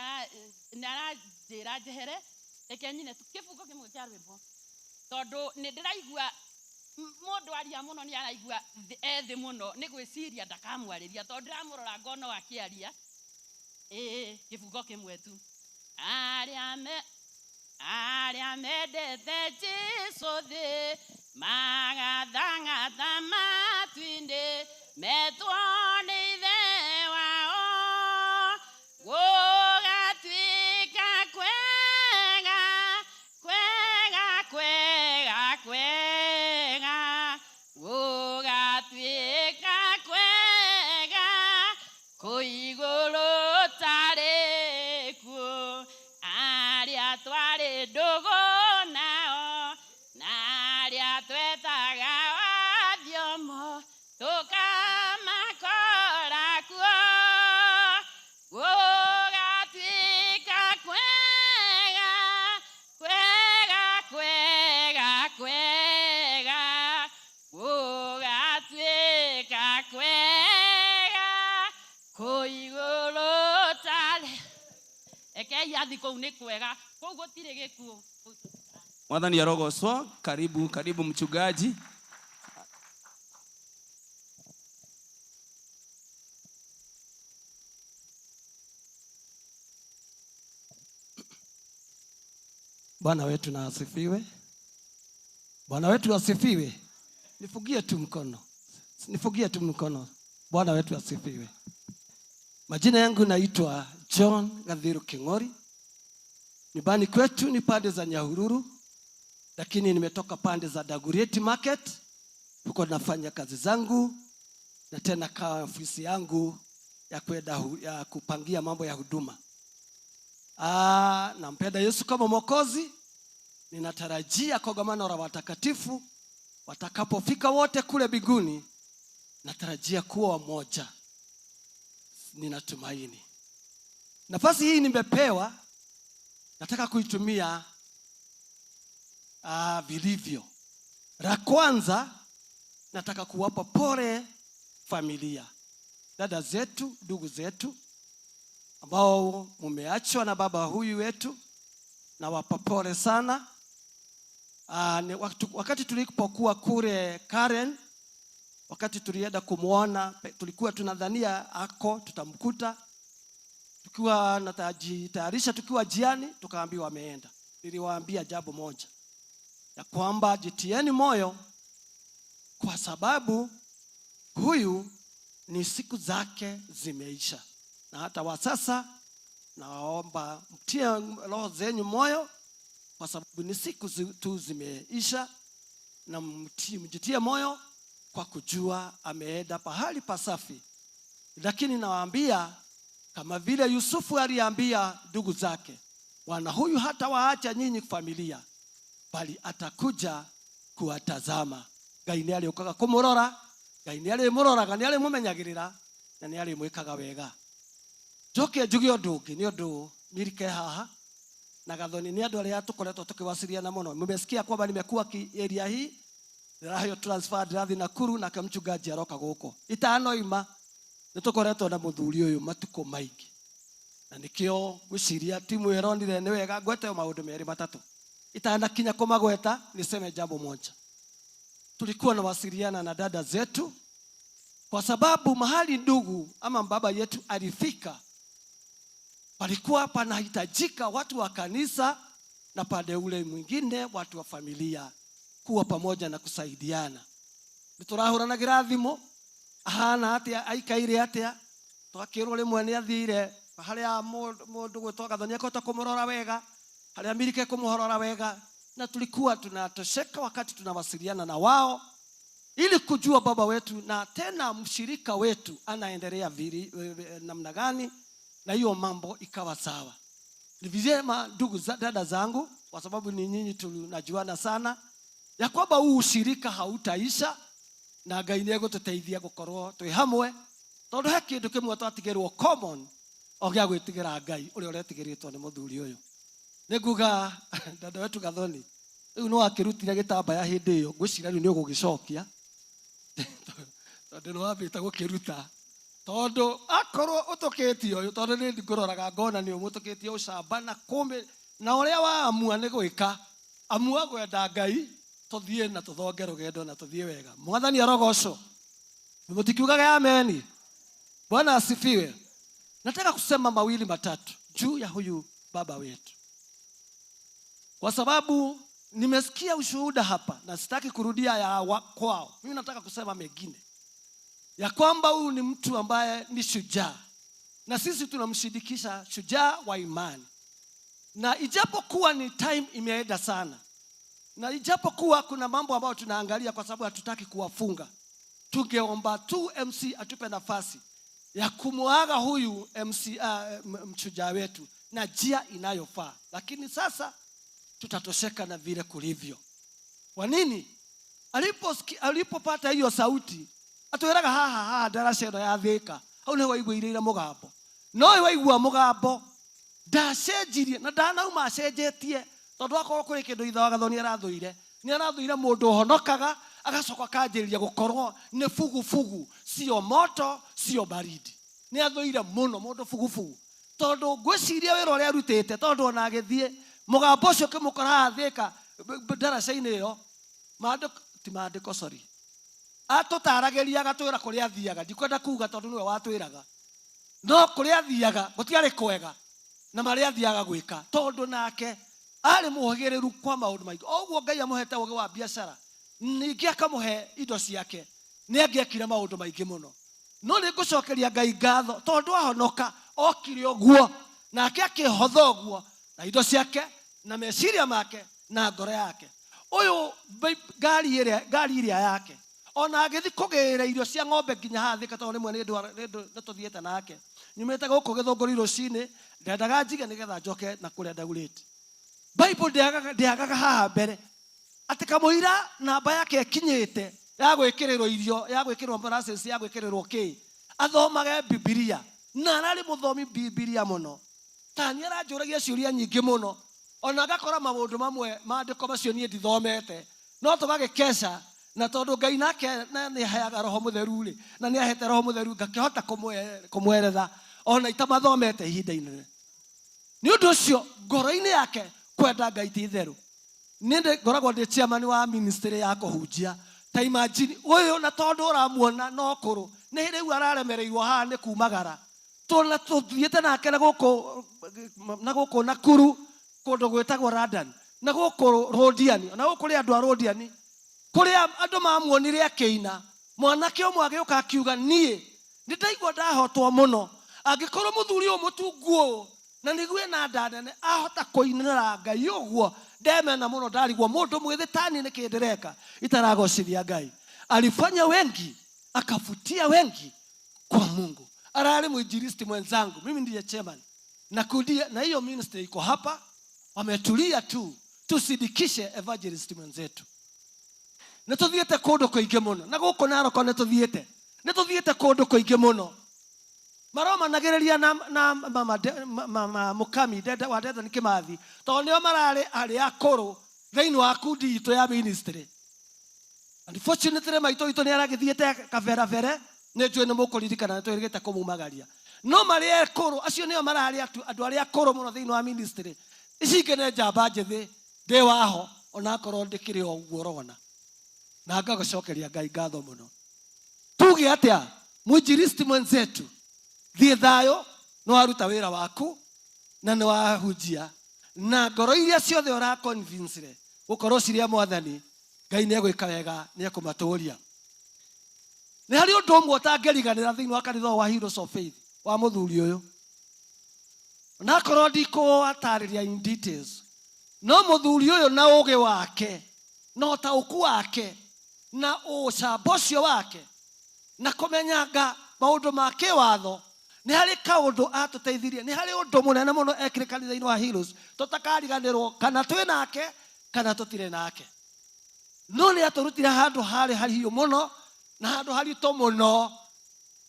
aranjĩra njehere reke nyine kĩbungo kĩmwe kĩa rwĩmbo tondũ nĩ ndĩraigua mũndũ aria mũno nĩ araigua e thĩ mũno nĩ gwĩciria ndakamwarĩria tondũ ndĩramũrora ngona akĩaria. Ĩĩ kĩbungo kĩmwe tu. Arĩa mendete Jesũ thĩ magathang'atha matu-inĩ metwo nĩ ithe wao gũgatuĩka kwega kwega kwega kwega gũgatuĩka kwega kũu igũrũ tarĩ kuo arĩa twarĩ ndũgũ nao na arĩa twetaga wathiomo tũkamakora kuo gũgatuĩka kwega kwega kwega kwega gũgatuĩka kwega kũu igũrũ tarĩ. Rekei athi kũu nĩ kwega kũu gũtirĩ gĩkuũ. Mwathani arogocwo. Karibu karibu mchungaji. Bwana wetu na asifiwe. Bwana wetu asifiwe. Nifugie tu mkono, nifugie tu mkono. Bwana wetu asifiwe. Majina yangu naitwa John Gathiru King'ori. Nyumbani kwetu ni pande za Nyahururu, lakini nimetoka pande za Dagoretti Market. Huko nafanya kazi zangu na tena kwa ofisi yangu ya kwenda ya kupangia mambo ya huduma. Nampenda Yesu kama Mwokozi. Ninatarajia kongamano la watakatifu watakapofika wote kule mbinguni, natarajia kuwa wamoja. Ninatumaini nafasi hii nimepewa, nataka kuitumia vilivyo. La kwanza, nataka kuwapa pole familia, dada zetu, ndugu zetu ambao mumeachwa na baba huyu wetu, nawapa pole sana. Wakati tulipokuwa kule Karen, wakati tulienda kumuona, tulikuwa tunadhania ako tutamkuta. Tukiwa natajitayarisha, tukiwa jiani, tukaambiwa ameenda. Niliwaambia jambo moja, ya kwamba jitieni moyo, kwa sababu huyu ni siku zake zimeisha. Na hata wa sasa nawaomba mtie roho zenyu moyo, kwa sababu ni siku tu zimeisha, na mjitie moyo kwa kujua ameenda pahali pasafi. Lakini nawaambia kama vile Yusufu aliambia ndugu zake, Bwana huyu hatawaacha nyinyi familia, bali atakuja kuwatazama. Ngai nĩ arĩũkaga kũmũrora, Ngai nĩ arĩmũroraga, nĩ arĩmũmenyagĩrĩra, na nĩ arĩmwĩkaga wega. Njoke njuge ũndũ ũngĩ nĩ ũndũ Milka haha na Gathoni nĩ andũ arĩa tũkoretwo tũkĩwasiliana mũno. Mmesikia kwamba nimekuwa ki area hii, ndĩraheo transfer, ndĩrathiĩ Nakuru nake mchungaji aroka gũkũ. Itanoima nĩ tũkoretwo na mũthuri ũyũ matukũ maingĩ, na nĩkĩo ngwĩciria timu ĩronire nĩ wega ngwete maũndũ merĩ matatũ. Itanakinya kũmagweta, niseme jambo moja. Tulikuwa nawasiliana na dada zetu kwa sababu mahali ndugu ama baba yetu alifika palikuwa panahitajika watu wa kanisa na pande ule mwingine watu wa familia kuwa pamoja na kusaidiana. Nĩtũrahũranagĩra thimũ, ahana atĩa, aikaire atĩa, twakĩrwo rĩmwe nĩ athire harĩa mũndũ gwĩtwo Gathoni akahota kũmũrora wega, harĩa Milka kũmũrora wega, na tulikuwa tunatosheka wakati tunawasiliana na wao ili kujua baba wetu na tena mshirika wetu anaendelea namna gani, na hiyo mambo ikawa sawa. Ni vyema ndugu za, dada zangu, kwa sababu ni nyinyi tunajuana sana, ya kwamba huu ushirika hautaisha na Ngai nĩegũtũteithia gũkorwo twĩ hamwe, tondũ he kĩndũ kĩmwe twatigĩrwo common o gĩa gwĩtigĩra Ngai ũrĩa ũretigĩrĩtwo nĩ mũthuri ũyũ. Nĩ nguga dada wetu Gathoni, rĩu nĩ wakĩrutire gĩtambaya hĩndĩ ĩyo, ngwĩciria rĩu nĩ ũgũgĩcokia tondũ nĩ wambĩte gũkĩruta, tondũ akorwo ũtũkĩtie ũyũ, tondũ nĩ ngũroraga ngona nĩ ũmũtũkĩtie ũcamba na kũmĩ na ũrĩa waamua nĩ gwĩka, amua kwenda Ngai, tũthiĩ na tũthonge rũgendo na tũthiĩ wega. Mwathani arogocwo. Mũtikiugaga ameni. Bwana asifiwe. Nataka kusema mawili matatu juu ya huyu baba wetu, kwa sababu nimesikia ushuhuda hapa na sitaki kurudia ya kwao. Mimi nataka kusema mengine, ya kwamba huyu ni mtu ambaye ni shujaa, na sisi tunamshirikisha shujaa wa imani. Na ijapokuwa ni time imeenda sana, na ijapokuwa kuna mambo ambayo tunaangalia kwa sababu hatutaki kuwafunga, tungeomba tu MC atupe nafasi ya kumuaga huyu MC, mshujaa wetu na njia inayofaa. Lakini sasa tutatosheka na vile kulivyo. Kwa nini? Alipopata hiyo sauti, atwĩraga haha haha ndaraca ĩno ya Thĩka, hau nĩho waiguĩrĩire mũgambo. No waigua mũgambo, ndacenjirie na ndanauma acenjetie, tondũ akorwo kũrĩ kĩndũ ithe wa Gathoni arathũire, nĩ arathũire mũndũ ũhonokaga agacoka akanjĩrĩria gũkorwo nĩ fugufugu, sio moto sio baridi. Nĩ athũire mũno mũndũ fugufugu, tondũ ngwĩciria wĩra ũrĩa arutĩte, tondũ ona agĩthiĩ mũgambo ũcio ũkĩmũkora haha Thĩka ndaraca-inĩ ĩyo, maandĩko ti maandĩko, sorry, atũtaragĩria agatwĩra kũrĩa athiaga. Ndikwenda kuga tondũ nĩwe watwĩraga, no kũrĩa athiaga gũtiarĩ kwega na marĩa athiaga gwĩka, tondũ nake Arĩ mũhĩgĩrĩru kwa maũndũ maingĩ. O ũguo Ngai amũhete ũgĩ wa biacara, ningĩ akamũhe indo ciake, nĩ angĩekire maũndũ maingĩ mũno. No nĩ ngũcokeria Ngai ngatho tondũ ahonoka okire ũguo, nake akĩhotha ũguo na indo ciake na meciria make na ngoro yake. Ũyũ ngari ĩrĩa yake ona agĩthiĩ kũgĩra irio cia ng'ombe nginya haha Thika, tondũ rĩmwe nĩ tũthiĩte nake. Nyumĩte gũkũ Gĩthũngũri rũcinĩ, ndendaga njige nĩgetha njoke na kũrĩa ndagũrĩte. Bible ndĩagaga haha mbere atĩ kamũira namba yake ĩkinyĩte ya gwĩkĩrĩrwo irio, ya gwĩkĩrĩrwo molasses, ya gwĩkĩrĩrwo kĩ, athomage Bibilia, na ararĩ mũthomi Bibilia mũno. Ta nĩ aranjũragia ciũria nyingĩ mũno, ona agakora maũndũ mamwe maandĩko macio niĩ ndithomete, no tũgagĩkeca, na tondũ Ngai nake nĩ aheaga Roho Mũtheru rĩ, na nĩ ahete Roho Mũtheru, ngakĩhota kũmweretha ona itamathomete ihinda inene. Nĩ ũndũ ũcio ngoro-inĩ yake kwenda Ngai ti itherũ. Nĩ ngoragwo ndĩ chairman wa ministry ya kũhunjia. Ta imagine ũyũ, na tondũ ũramuona no kũrũ, nĩ rĩu araremereirwo haha nĩ kumagara. Tũna tũthiĩte nake na gũkũ Nakuru, kũndũ gwĩtagwo London, na gũkũ Rodiani, na gũkũ kũrĩ andũ a Rodiani, kũrĩa andũ mamuonire akĩina. Mwanake ũmwe agĩũka akiuga, niĩ nĩ ndaigua ndahotwo mũno, angĩkorwo mũthuri ũyũ mũtungu ũyũ na nĩguo ena nda nene ahota kũinĩra Ngai ũguo, ndemena mũno, ndarigwo mũndũ mwĩthĩ tani nĩkĩ ndĩreka itaragocithia Ngai. Alifanya wengi, akavutia wengi kwa Mungu. Ararĩ mwinjilisti mwenzangu, mimi ndiye chairman na kudia, na hiyo ministry iko hapa, wametulia tu tusidikishe evangelist mwenzetu. Nĩ tũthiĩte kũndũ kũingĩ mũno, na gũkũ Narok nĩ tũthiĩte, nĩ tũthiĩte kũndũ kũingĩ mũno. Maromanagĩrĩria na mama Mukami wa Dedan Kimathi, tondũ nĩo mararĩ arĩa akũrũ thĩinĩ wa kundi itũ ya ministry. Unfortunately maitũ witũ nĩ aragĩthiĩte kaberebere, nĩ njũĩ nĩ mũkũririkana nĩ twĩrĩgĩte kũmumagaria. No marĩ akũrũ, acio nĩo mararĩ andũ arĩa akũrũ mũno thĩinĩ wa ministry. Ici ingĩ nĩ njamba njĩthĩ, ndĩ waho onakorwo ndĩkĩrĩ o ũguo ũrona. Na ngagũcokeria Ngai ngatho mũno. Tuge atĩa, mwinjilisti mwenzetu, thiĩ thayũ, nĩ waruta wĩra waku na nĩ wahunjia, na ngoro iria ciothe ũraconvince gũkorwo cirĩ a Mwathani, Ngai nĩ egwĩka wega, nĩ ekũmatũria. Nĩ harĩ ũndũ ũmwe ũtangĩriganĩra thĩinĩ wa kanitha wa Heroes of Faith wa mũthuri ũyũ, onakorwo ndikũwatarĩria in details, no mũthuri ũyũ na ũgĩ wake na ũtaũku wake na ũcamba ũcio wake na kũmenyanga maũndũ ma kĩwatho, nĩ harĩ kaũndũ atũteithirie, nĩ harĩ ũndũ mũnene mũno ekire kanitha-inĩ wa Heroes tũtakariganĩrwo kana twĩ nake kana tũtirĩ nake. No nĩ atũrutire handũ harĩ hahiũ mũno na handũ haritũ mũno,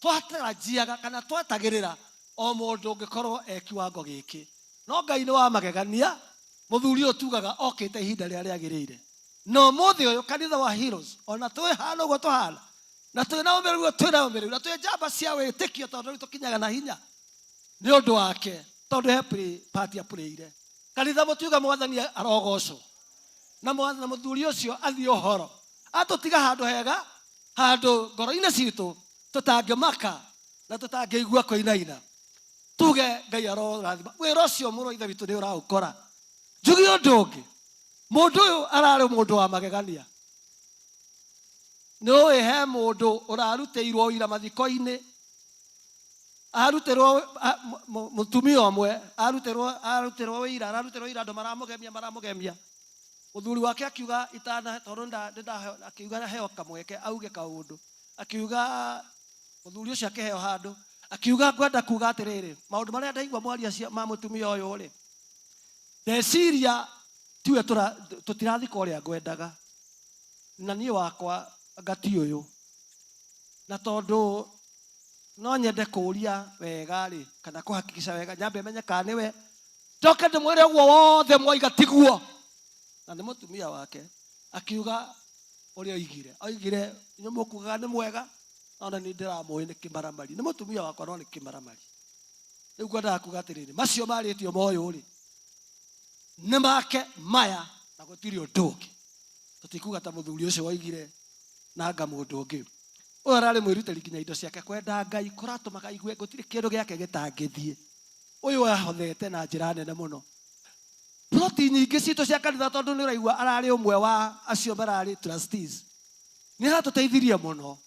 twatarajiaga kana twatagĩrĩra o mũndũ ũngĩkorwo e kiwango gĩkĩ. No Ngai nĩ wa magegania, mũthuri ũyũ tugaga okĩte ihinda rĩrĩa rĩagĩrĩire. No mũthĩ ũyũ kanitha wa Heroes ona twĩ hana ũguo tũhana, na twĩ na ũmĩrĩru, twĩ na ũmĩrĩru, na twĩ njamba cia wĩtĩkio, tondũ rĩu tũkinyaga na hinya nĩ ũndũ wake, tondũ he part apũrĩire. Kanitha mũtiuga Mwathani arogocwo, na mũthuri ũcio athiĩ ũhoro, atũtiga handũ hega, handũ ngoro-inĩ citũ tũtangĩmaka na tũtangĩigua kũinaina. Tuge Ngai arorathima wĩra ũcio mũrũ wa Ithe witũ nĩ ũraũkora. Njuge ũndũ ũngĩ, mũndũ ũyũ ararĩ mũndũ wa magegania. Nĩ ũĩ he mũndũ ũrarutĩirwo ũira mathiko-inĩ, arutĩrwo mũtumia ũmwe, arutĩrwo ũira, ararutĩrwo ũira, andũ maramũgemia. Mũthuri wake akiuga itana, tondũ akiuga heo kamweke auge kaũndũ, akiuga mũthuri ũcio akĩheo handũ, akiuga ngwenda kuga atĩrĩrĩ, maũndũ marĩa ndaigua mwaria ma mũtumia ũyũ rĩ, ndeciria tiwe tũtirathika ũrĩa ngwendaga, na niĩ wakwa ngati ũyũ, na tondũ no nyende kũũria wega rĩ, kana kũhakikisha wega, nyambe menye kana nĩwe, njoke ndĩmwĩre ũguo wothe mwaiga tiguo. Na nĩ mũtumia wake akiuga ũrĩa oigire, oigire inyuĩ mũkugaga nĩ mwega, no na niĩ ndĩramũĩ nĩ kĩmaramari, nĩ mũtumia wakwa no nĩ kĩmaramari. Rĩu ngwendaga kuga atĩrĩrĩ, macio marĩtio ma ũyũ rĩ, nĩ make maya na gũtirĩ ũndũ ũngĩ. Tũtikuga ta mũthuri ũcio woigire na anga mũndũ ũngĩ. Ũyũ ararĩ mwĩrutĩri nginya indo ciake kwenda Ngai kũratũmaga aigue gũtirĩ kĩndũ gĩake gĩtangĩthiĩ. Ũyũ ahothete na njĩra nene mũno. Ploti nyingĩ citũ cia kanitha tondũ nĩ ũraigua ararĩ ũmwe wa acio mararĩ trustees. Nĩ aratũteithirie mũno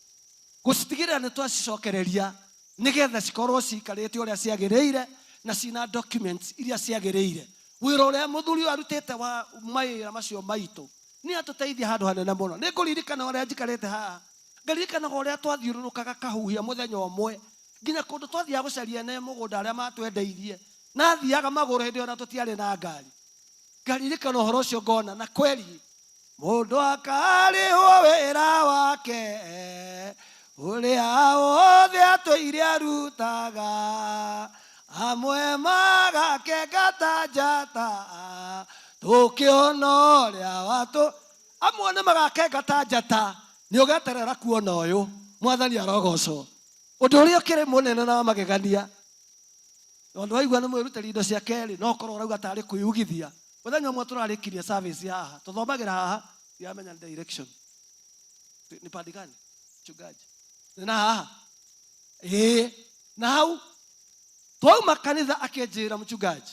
gũcitigĩrĩra nĩ twacicokereria nĩgetha cikorwo cikarĩte ũrĩa ciagĩrĩire na cina documents iria ciagĩrĩire. Wĩra ũrĩa mũthuri ũyũ arutĩte wa mawĩra macio maitũ nĩ atũteithia handũ hanene mũno. Nĩ ngũririkana ũrĩa njikarĩte haha, ngaririkanaga ũrĩa twathiũrũrũkaga kahuhia mũthenya ũmwe nginya kũndũ twathiaga gũcaria ene mũgũnda arĩa matwendeirie, na athiaga magũrũ hĩndĩ ĩyo na tũtiarĩ na ngari. Ngaririkana ũhoro ũcio ngona na kweli mũndũ akarĩhwo wĩra wake ũrĩa wothe atũire arutaga, amwe magakenga ta njata tũkĩona ũrĩa watũ, amwe nĩ magakenga ta njata nĩ ũgeterera kuona ũyũ. Mwathani arogocwo. Ũndũ ũrĩa ũkĩrĩ mũnene na wa magegania, tondũ waigua nĩ mwĩrutĩri indo ciake rĩ, no ũkorwo ũrauga tarĩ kwĩugithia. Mũthenya ũmwe tũrarĩkirie service haha, tũthomagĩra haha, ndiramenya nĩ direction ni pande gani mchungaji, nĩ na haha ĩĩ, na hau twauma kanitha akĩnjĩra mchungaji,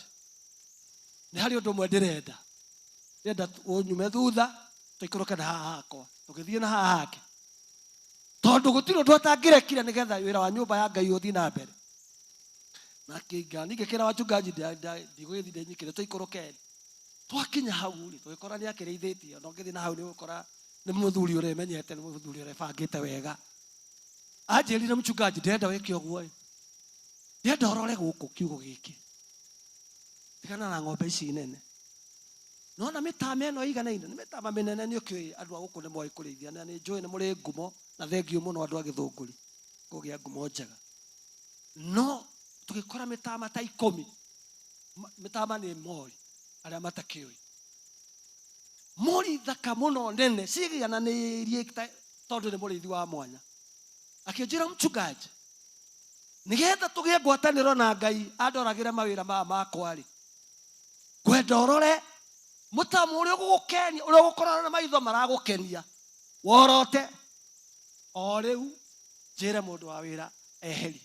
nĩ harĩ ũndũ ũmwe ndĩrenda, ndĩrenda ũnyume thutha tũikũrũke na haha hakwa, tũgĩthiĩ na haha hake, tondũ gũtirĩ ũndũ atangĩrekire nĩgetha wĩra wa nyũmba ya Ngai ũthiĩ na mbere. Na kĩnga ningĩ kĩra wachungaji ndigũgĩthiĩ ndĩnyikĩre tũikũrũke. Twakinya hau rĩ, tũgĩkora nĩ akĩrĩithĩtie, ona ũngĩthiĩ na hau nĩ ũgũkora nĩ mũthuri ũremenyete, nĩ mũthuri ũrebangĩte wega. Anjĩrire mchungaji, ndĩrenda wĩke ũguo ĩ, ndĩrenda ũrore gũkũ kiugo gĩkĩ, tigana na ng'ombe ici nene. Nona mĩtama ĩno ĩiganaine, nĩ mĩtama mĩnene, nĩ ũkĩũĩ andũ a gũkũ nĩ moĩ kũrĩithia, na nĩ njũĩ nĩ mũrĩ ngumo, na thengiũ mũno andũ a Gĩthũngũri kũgĩa ngumo njega. No tũgĩkora mĩtama ta ikũmi, mĩtama nĩ mori arĩa matakĩũĩ, mori thaka mũno nene ciigananĩirie tondũ nĩ mũrĩithi wa mwanya. Akĩnjĩra mchungaji, nĩgetha tũgĩe ngwatanĩro na Ngai andoragĩre mawĩra maya makwa rĩ, ngwenda ũrore mũtama ũrĩa ũgũgũkenia, ũrĩa ũgũkorana na maitho maragũkenia, worote o rĩu njĩre mũndũ wa wĩra eheri.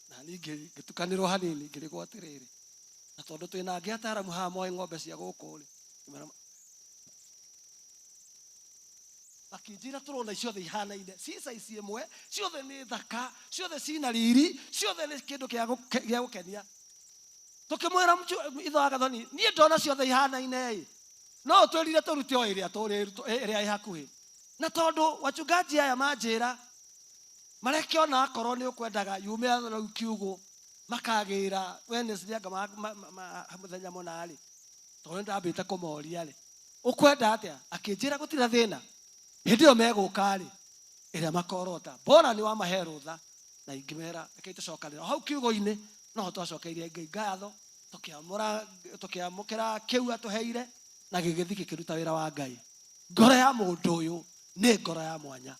Na ningĩ ngĩtukanĩrwo hanini ngĩrigwo atĩrĩrĩ, na tondũ twĩna angĩ ataaramu haha moĩ ng'ombe cia gũkũ rĩ, makĩnjĩra tũrona ciothe ihanaine, ci size ĩmwe, ciothe nĩ thaka, ciothe cina riri, ciothe nĩ kĩndũ kĩa gũkenia. Tũkĩmwĩra ithe wa Gathoni, niĩ ndona ciothe ihanaine ĩ, no ũtwĩrire tũrute o ĩrĩa ĩrĩa ĩ hakuhĩ. Na tondũ wachungaji aya manjĩra mareke ona akorwo nĩ ũkwendaga yume rĩu kiugũ makagĩra Wednesday anga mũthenya mũna rĩ, tondũ nĩndambĩte kũmoria rĩ, ũkwenda atĩa? Akĩnjĩra gũtirĩ thĩna, hĩndĩ ĩyo megũka rĩ, ĩrĩa makorota bora nĩ wamahe rũtha. Na ingĩmera reke tũcokanĩre hau kiugũ-inĩ, no twacokeirie Ngai ngatho, tũkĩamũkĩra kĩu atũheire, na gĩgĩthiĩ gĩkĩruta wĩra wa Ngai. Ngoro ya mũndũ ũyũ nĩ ngoro ya mwanya.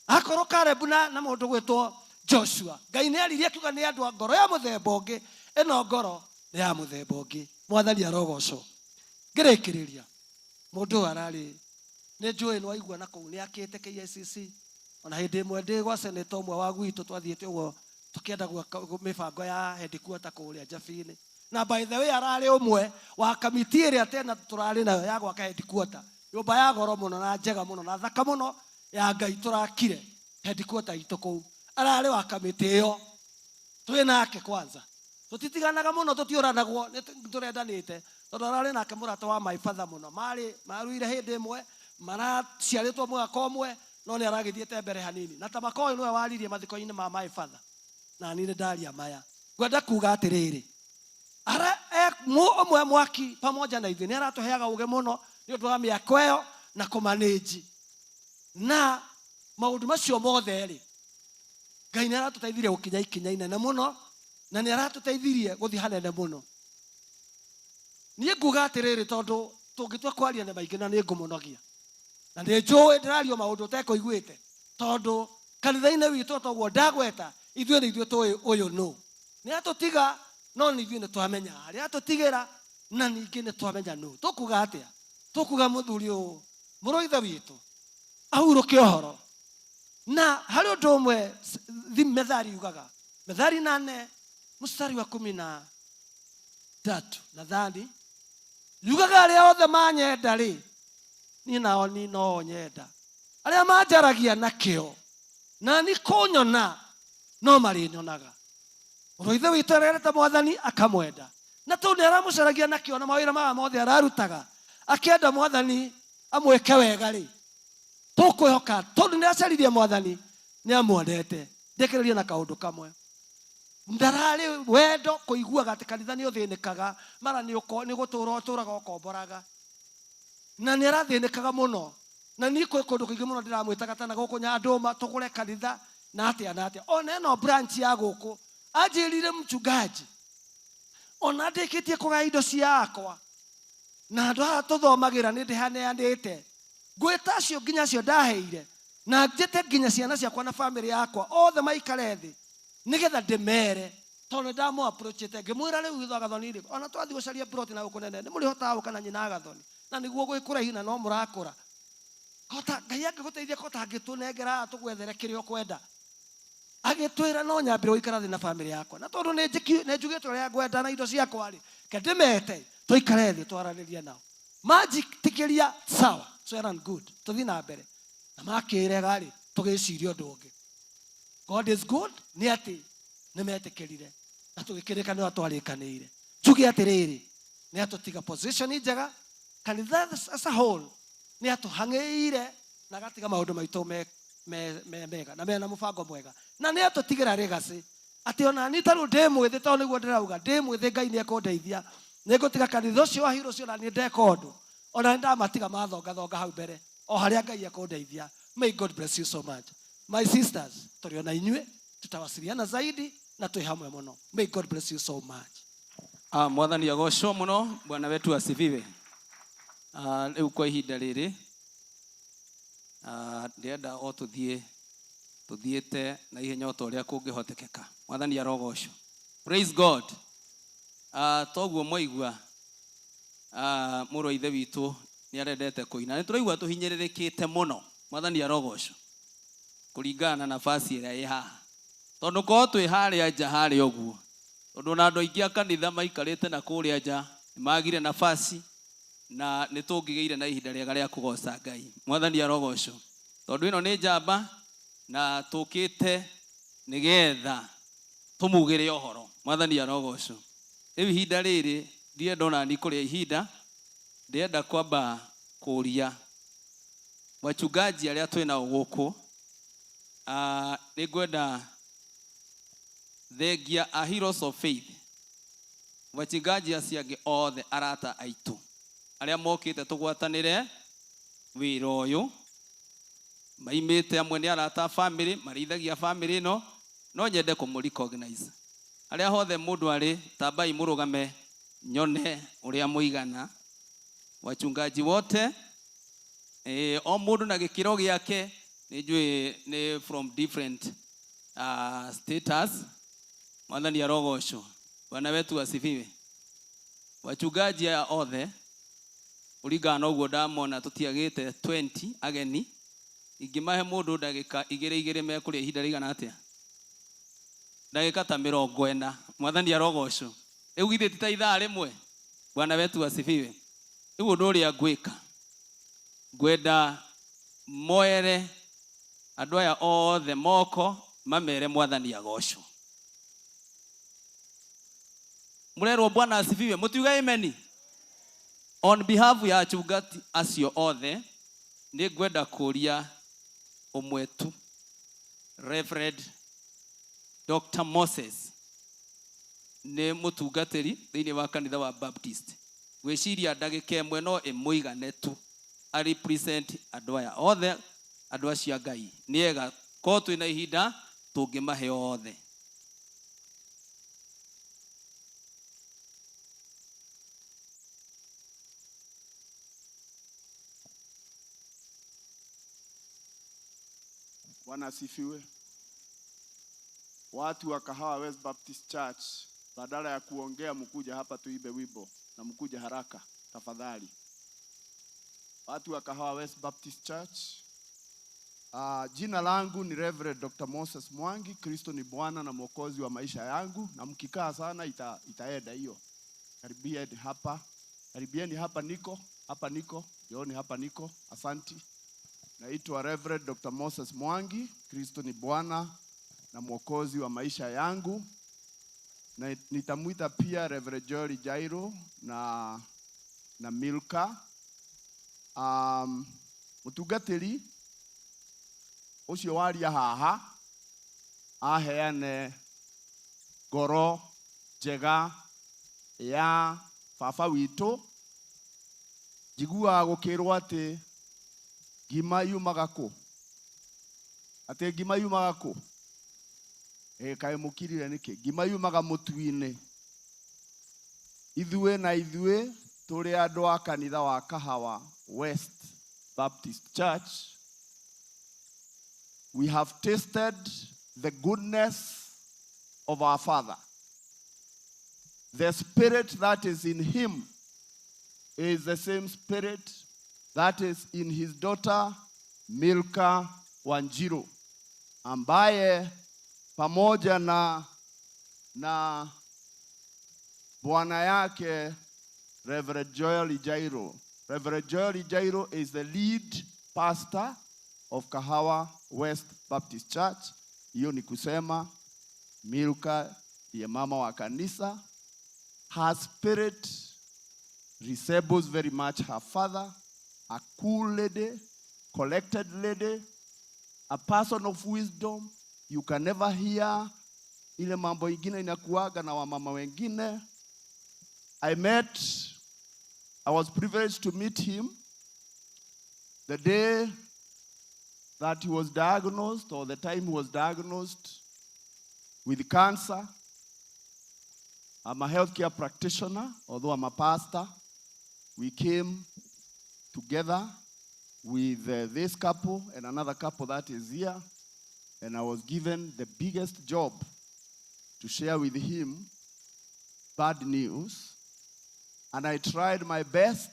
Akorwo Caleb na mũndũ gwĩtwo Joshua, Ngai nĩ aririe akiuga nĩ andũ a ngoro ya mũthemba ũngĩ, ĩno ngoro nĩ ya mũthemba ũngĩ. Mwathani arogocwo. Ngĩrĩkĩrĩria, mũndũ ũyũ ararĩ nĩ njũĩ nĩ waigua na kũu nĩ akĩte KICC. Ona hĩndĩ ĩmwe ndĩ gwa senator ũmwe wa gwitũ twathiĩte ũguo tũkĩenda gwaka mĩbango ya headquarter kũrĩa Njabini. Na by the way ararĩ ũmwe wa kamiti ĩrĩa tena tũrarĩ nayo ya gwaka headquarter, nyũmba ya goro mũno na njega mũno na thaka mũno ya Ngai tũrakire headquarter itũ kũu. Ararĩ wa kamiti ĩyo, twĩ nake kwanza, tũtitiganaga mũno, tũtiũranagwo, nĩ tũrendanĩte, tondũ ararĩ nake mũrata wa my father mũno, marĩ maruire hĩndĩ ĩmwe, maraciarĩtwo mwaka ũmwe, no nĩ aragĩthiĩte mbere hanini. Na ta Makoyo nĩwe waririe mathiko-inĩ ma my father, na niĩ nĩ ndaria maya. Ngwenda kuga atĩrĩrĩ, ara ũmwe mwaki pamoja na ithuĩ nĩ aratũheaga ũgĩ mũno nĩ ũndũ wa mĩako ĩyo na kũmanĩnji na maũndũ macio mothe rĩ, Ngai nĩ aratũteithirie gũkinya ikinya inene mũno, na nĩ aratũteithirie gũthiĩ hanene mũno. Niĩ nguga atĩrĩrĩ, tondũ tũngĩtua kwaria nĩ maingĩ na nĩ ngũmũnogia, na nĩ njũĩ ndĩraria maũndũ ũtekũiguĩte, tondũ kanitha-inĩ witũ toguo ndagweta, ithuĩ nĩ ithuĩ tũĩ ũyũ nũ. Nĩ atũtiga, no nĩ ithuĩ nĩ twamenya harĩa atũtigĩra, na ningĩ nĩ twamenya nũ. Tũkuga atĩa? Tũkuga mũthuri ũyũ mũrũ ithe witũ ahurũke ũhoro. Na harĩ ũndũ ũmwe Methali yugaga, Methali 8 mstari wa 19. 3 nadhani yugaga arĩa othe manyenda rĩ niĩ nao ni no nyenda arĩa manjaragia na kĩo na ni kũnyona no marĩnyonaga. Mũrũ wa ithe witũ arerete mwathani akamwenda na tondũ nĩ aramũcaragia na kĩo na mawĩra maya mothe ararutaga akĩenda mwathani amwĩke wega rĩ tũkwĩhoka tondũ nĩ acaririe mwathani nĩ amwendete. Ndĩkĩrĩrie na kaũndũ kamwe ndararĩ wendo kũiguaga atĩ kanitha nĩ ũthĩnĩkaga mara nĩ gũtũra ũtũraga ũkomboraga na nĩ arathĩnĩkaga mũno na niĩ kwĩ kũndũ kũingĩ mũno ndĩramwĩtaga tana gũkũ Nyandũma tũgũre kanitha na atĩa na atĩa ona ĩno branch ya gũkũ anjĩrire mchungaji ona ndĩkĩtie kũgaya indo ciakwa na andũ haha tũthomagĩra nĩ ndĩhaneanĩte ngwĩta acio nginya acio ndaheire na njĩte nginya ciana ciakwa na famĩlĩ yakwa othe maikare thĩ nĩgetha ndĩmere tondũ nĩndamũ approachĩte ngĩmwĩra rĩu itho Gathoni rĩ ona twathiĩ gũcaria plot na gũkũ nene nĩ mũrĩhotaga gũka na nyina Gathoni na nĩguo gwĩ kũraihu na no mũrakũra kota Ngai angĩgũteithia kota angĩtũnengera tũgwethere kĩrĩa ũkwenda agĩtwĩra no nyambĩre gũikara thĩ na famĩlĩ yakwa na tondũ nĩ njugĩte ũrĩa ngwenda na indo ciakwa rĩ ke ndĩmete tũikare thĩ twaranĩrie nao manjĩtĩkĩria sawa so and good tũthiĩ na mbere na makĩrega rĩ tũgĩciria ũndũ ũngĩ. God is good nĩ atĩ nĩ metĩkĩrire na tũgĩkĩrĩkanĩra twarĩkanĩire. Njuge atĩrĩrĩ nĩ atũtiga position njega kanitha as a whole nĩ atũhang'ĩire na agatiga maũndũ maitũ mega na mena mũbango mwega na nĩ atũtigĩra legacy atĩ ona niĩ ta rĩu ndĩ mwĩthĩ tondũ nĩguo ndĩrauga ndĩ mwĩthĩ Ngai nĩ ekũndeithia nĩ ngũtiga kanitha ũcio wa Hero ũcio na niĩ ndeka ũndũ ona nĩ ndamatiga mathongathonga hau mbere o harĩa Ngai ekũndeithia. May God bless you so much. My sisters, tũrĩ ona inyuĩ tutawasiliana zaidi na twĩ hamwe mũno. May God bless you so much. Mwathani agocwo mũno. Bwana wetu asifiwe. Rĩu kwa ihinda rĩrĩ ndĩrenda o tũthiĩte na ihenya o ta ũrĩa kũngĩhotekeka. Mwathani arogocwo. Praise God. Toguo mwaigua mũrũ wa ithe witũ nĩ arendete kũina. Nĩ tũraigua tũhinyĩrĩrĩkĩte mũno. Mwathani arogocwo kũringana na nafasi ĩrĩa ĩ haha tondũ korwo twĩ harĩa nja harĩa ũguo tondũ ona andũ aingĩ a kanitha maikarĩte na kũrĩa nja nĩ magire nafasi na nĩ tũngĩgĩire na ihinda rĩega rĩa kũgoca Ngai. Mwathani arogocwo tondũ ĩno nĩ njamba na tũkĩte nĩgetha tũmugĩre ũhoro. Mwathani arogocwo. Rĩu ihinda rĩrĩ ndirenda ona ni kũrĩa ihinda ndĩrenda kwamba kũria wachungaji arĩa twĩ nao gũkũ nĩ ngwenda thengia a Heroes of Faith wachungaji acio angĩ othe arata aitũ arĩa mokĩte tũgwatanĩre wĩra ũyũ maimĩte amwe nĩ arata a family marĩithagia family ĩno no nyende kũmũ recognize arĩa hothe mũndũ arĩ tambai mũrũgame nyone ũrĩa mũigana wachungaji wote o mũndũ na gĩkĩro gĩake nĩ njũĩ nĩ from different status. Mwathani arogocwo. Bwana wetu asifiwe. Wachungaji aya othe ũringana na ũguo ndamona tũtiagĩte 20 ageni ingĩmahe mũndũ ndagĩka igĩrĩ igĩrĩ mekũrĩa ihinda rĩigana atĩa ndagĩka ta 40. Mwathani arogocwo. Rĩu githĩ ti ta ithaa rĩmwe. Bwana wetu asifiwe. Rĩu ũndũ ũrĩa ngwĩka ngwenda moere andũ aya othe moko mamere mwathani agocwo. Mũrerwo Bwana asifiwe. Mũtiuge amen. On behalf ya achungati acio othe nĩ ngwenda kũria ũmwe tu Reverend Dr. Moses nĩ mũtungatĩri thĩinĩ wa kanitha wa Baptist. Gwĩciria ndagĩka ĩmwe no ĩmũigane tu a represent andũ aya othe andũ acio a Ngai. Nĩ ega korwo twĩna ihinda tũngĩmahe othe. Bwana asifiwe. Watu wa Kahawa West Baptist Church, badala ya kuongea mkuja hapa tuibe wimbo na mkuja haraka tafadhali. Watu wa Kahawa West Baptist Church, jina langu ni Reverend Dr. Moses Mwangi. Kristo ni Bwana na Mwokozi wa maisha yangu, na mkikaa sana itaenda hiyo. Karibieni hapa. Karibieni hapa niko, hapa niko, njooni hapa niko. Asanti. Naitwa Reverend Dr. Moses Mwangi. Kristo ni Bwana na Mwokozi wa maisha yangu. Na nitamwita pia Reverend Joel Jairo na Milka. Mutungatĩri ũcio waria haha aheane ngoro njega ya baba witũ. Njiguaga gũkĩrwo atĩ ngima yumaga kũ? Atĩ ngima yumaga kũ? Kaĩ mũkirire nĩkĩ? Ngima yumaga mũtu-inĩ. Ithuĩ na ithuĩ tũrĩ andũ a kanitha wa Kahawa West Baptist Church. We have tasted the goodness of our Father. The spirit that is in him is the same spirit that is in his daughter Milka Wanjiru, ambaye pamoja na bwana yake Reverend Joel Jairo. Reverend Joel Jairo is the lead pastor of Kahawa West Baptist Church. Hiyo ni kusema Milka ndiye mama wa kanisa. Her spirit resembles very much her father, a cool lady, collected lady, a person of wisdom. You can never hear ile mambo ingine inakuaga na wamama wengine. I was privileged to meet him the day that he was diagnosed, or the time he was diagnosed with cancer. I'm a healthcare practitioner, although I'm a pastor. We came together with this couple and another couple that is here, and I was given the biggest job to share with him bad news. And I tried my best,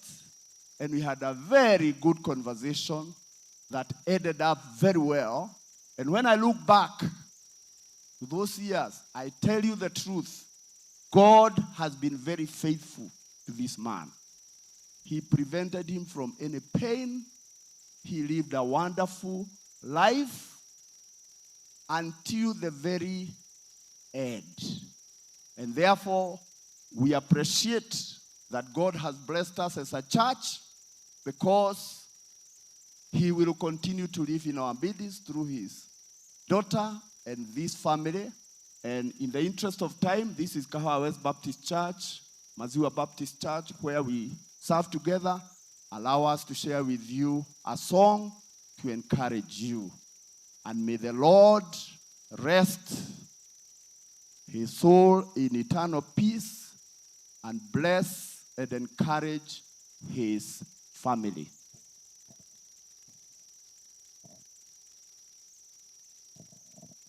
and we had a very good conversation that ended up very well. And when I look back to those years, I tell you the truth, God has been very faithful to this man. He prevented him from any pain. He lived a wonderful life until the very end. And therefore, we appreciate that God has blessed us as a church, because he will continue to live in our midst through his daughter and this family. And in the interest of time, this is Kahawa West Baptist Church, Maziwa Baptist Church, where we serve together. Allow us to share with you a song to encourage you. And may the Lord rest his soul in eternal peace and bless and encourage his family.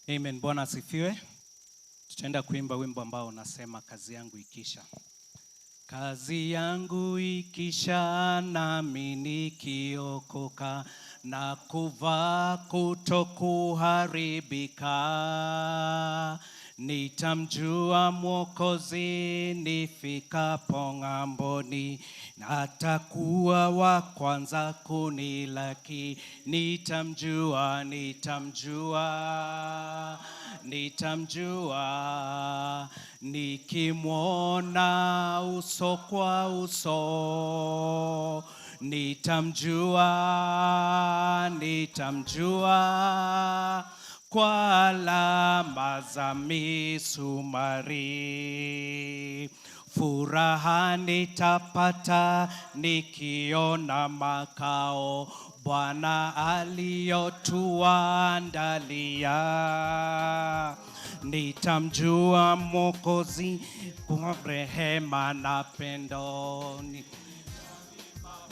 Amen. Bwana asifiwe. Tutaenda kuimba wimbo ambao unasema kazi yangu ikisha. Kazi yangu ikisha nami nikiokoka na kuvaa kutokuharibika, nitamjua Mwokozi nifikapo ng'amboni, na atakuwa wa kwanza kunilaki. Nitamjua, nitamjua, nitamjua, nikimwona uso kwa uso. Nitamjua, nitamjua kwa alama za misumari. Furaha nitapata nikiona makao Bwana aliyotuandalia. Nitamjua Mwokozi kwa rehema na pendo,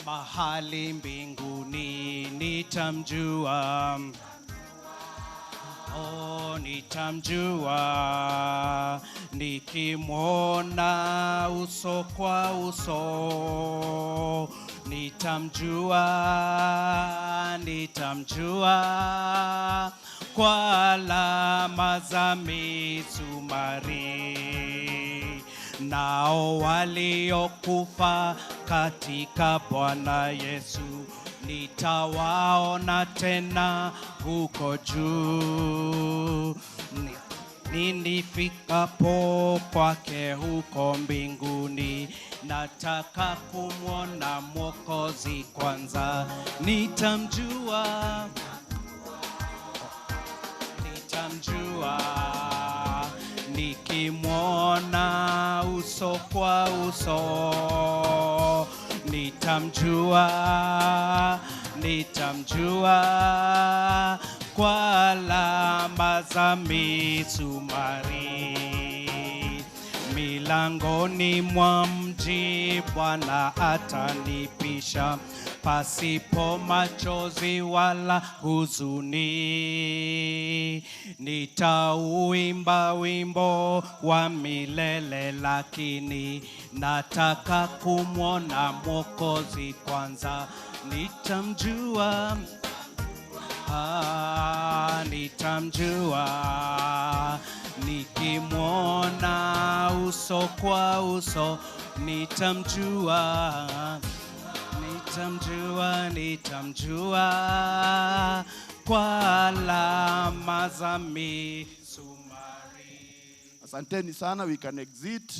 mahali mbinguni nitamjua. Oh, nitamjua nikimwona uso kwa uso. Nitamjua, nitamjua kwa alama za misumari. Nao waliokufa katika Bwana Yesu nitawaona tena huko juu. Nifikapo kwake huko mbinguni, nataka kumwona Mwokozi kwanza. Nitamjua, nitamjua, nikimwona uso kwa uso. Nitamjua, nitamjua kwa alama za misumari. Milangoni mwa mji Bwana atanipisha, pasipo machozi wala huzuni. Nitauimba wimbo wa milele, lakini nataka kumwona Mwokozi kwanza. Nitamjua, nitamjua, nikimwona uso kwa uso. Nitamjua, nitamjua, nitamjua kwa alama za misumari. Asanteni sana, we can exit.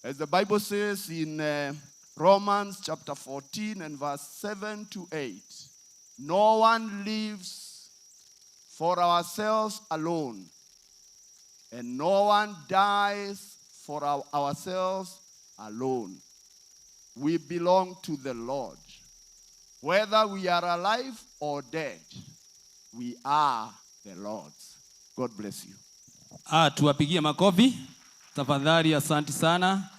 As the Bible says in Romans chapter 14 and verse 7 to 8, no one lives for ourselves alone, and no one dies for ourselves alone. We belong to the Lord. Whether we are alive or dead, we are the Lord's. God bless you. Tuwapigie makofi tafadhali. Asante sana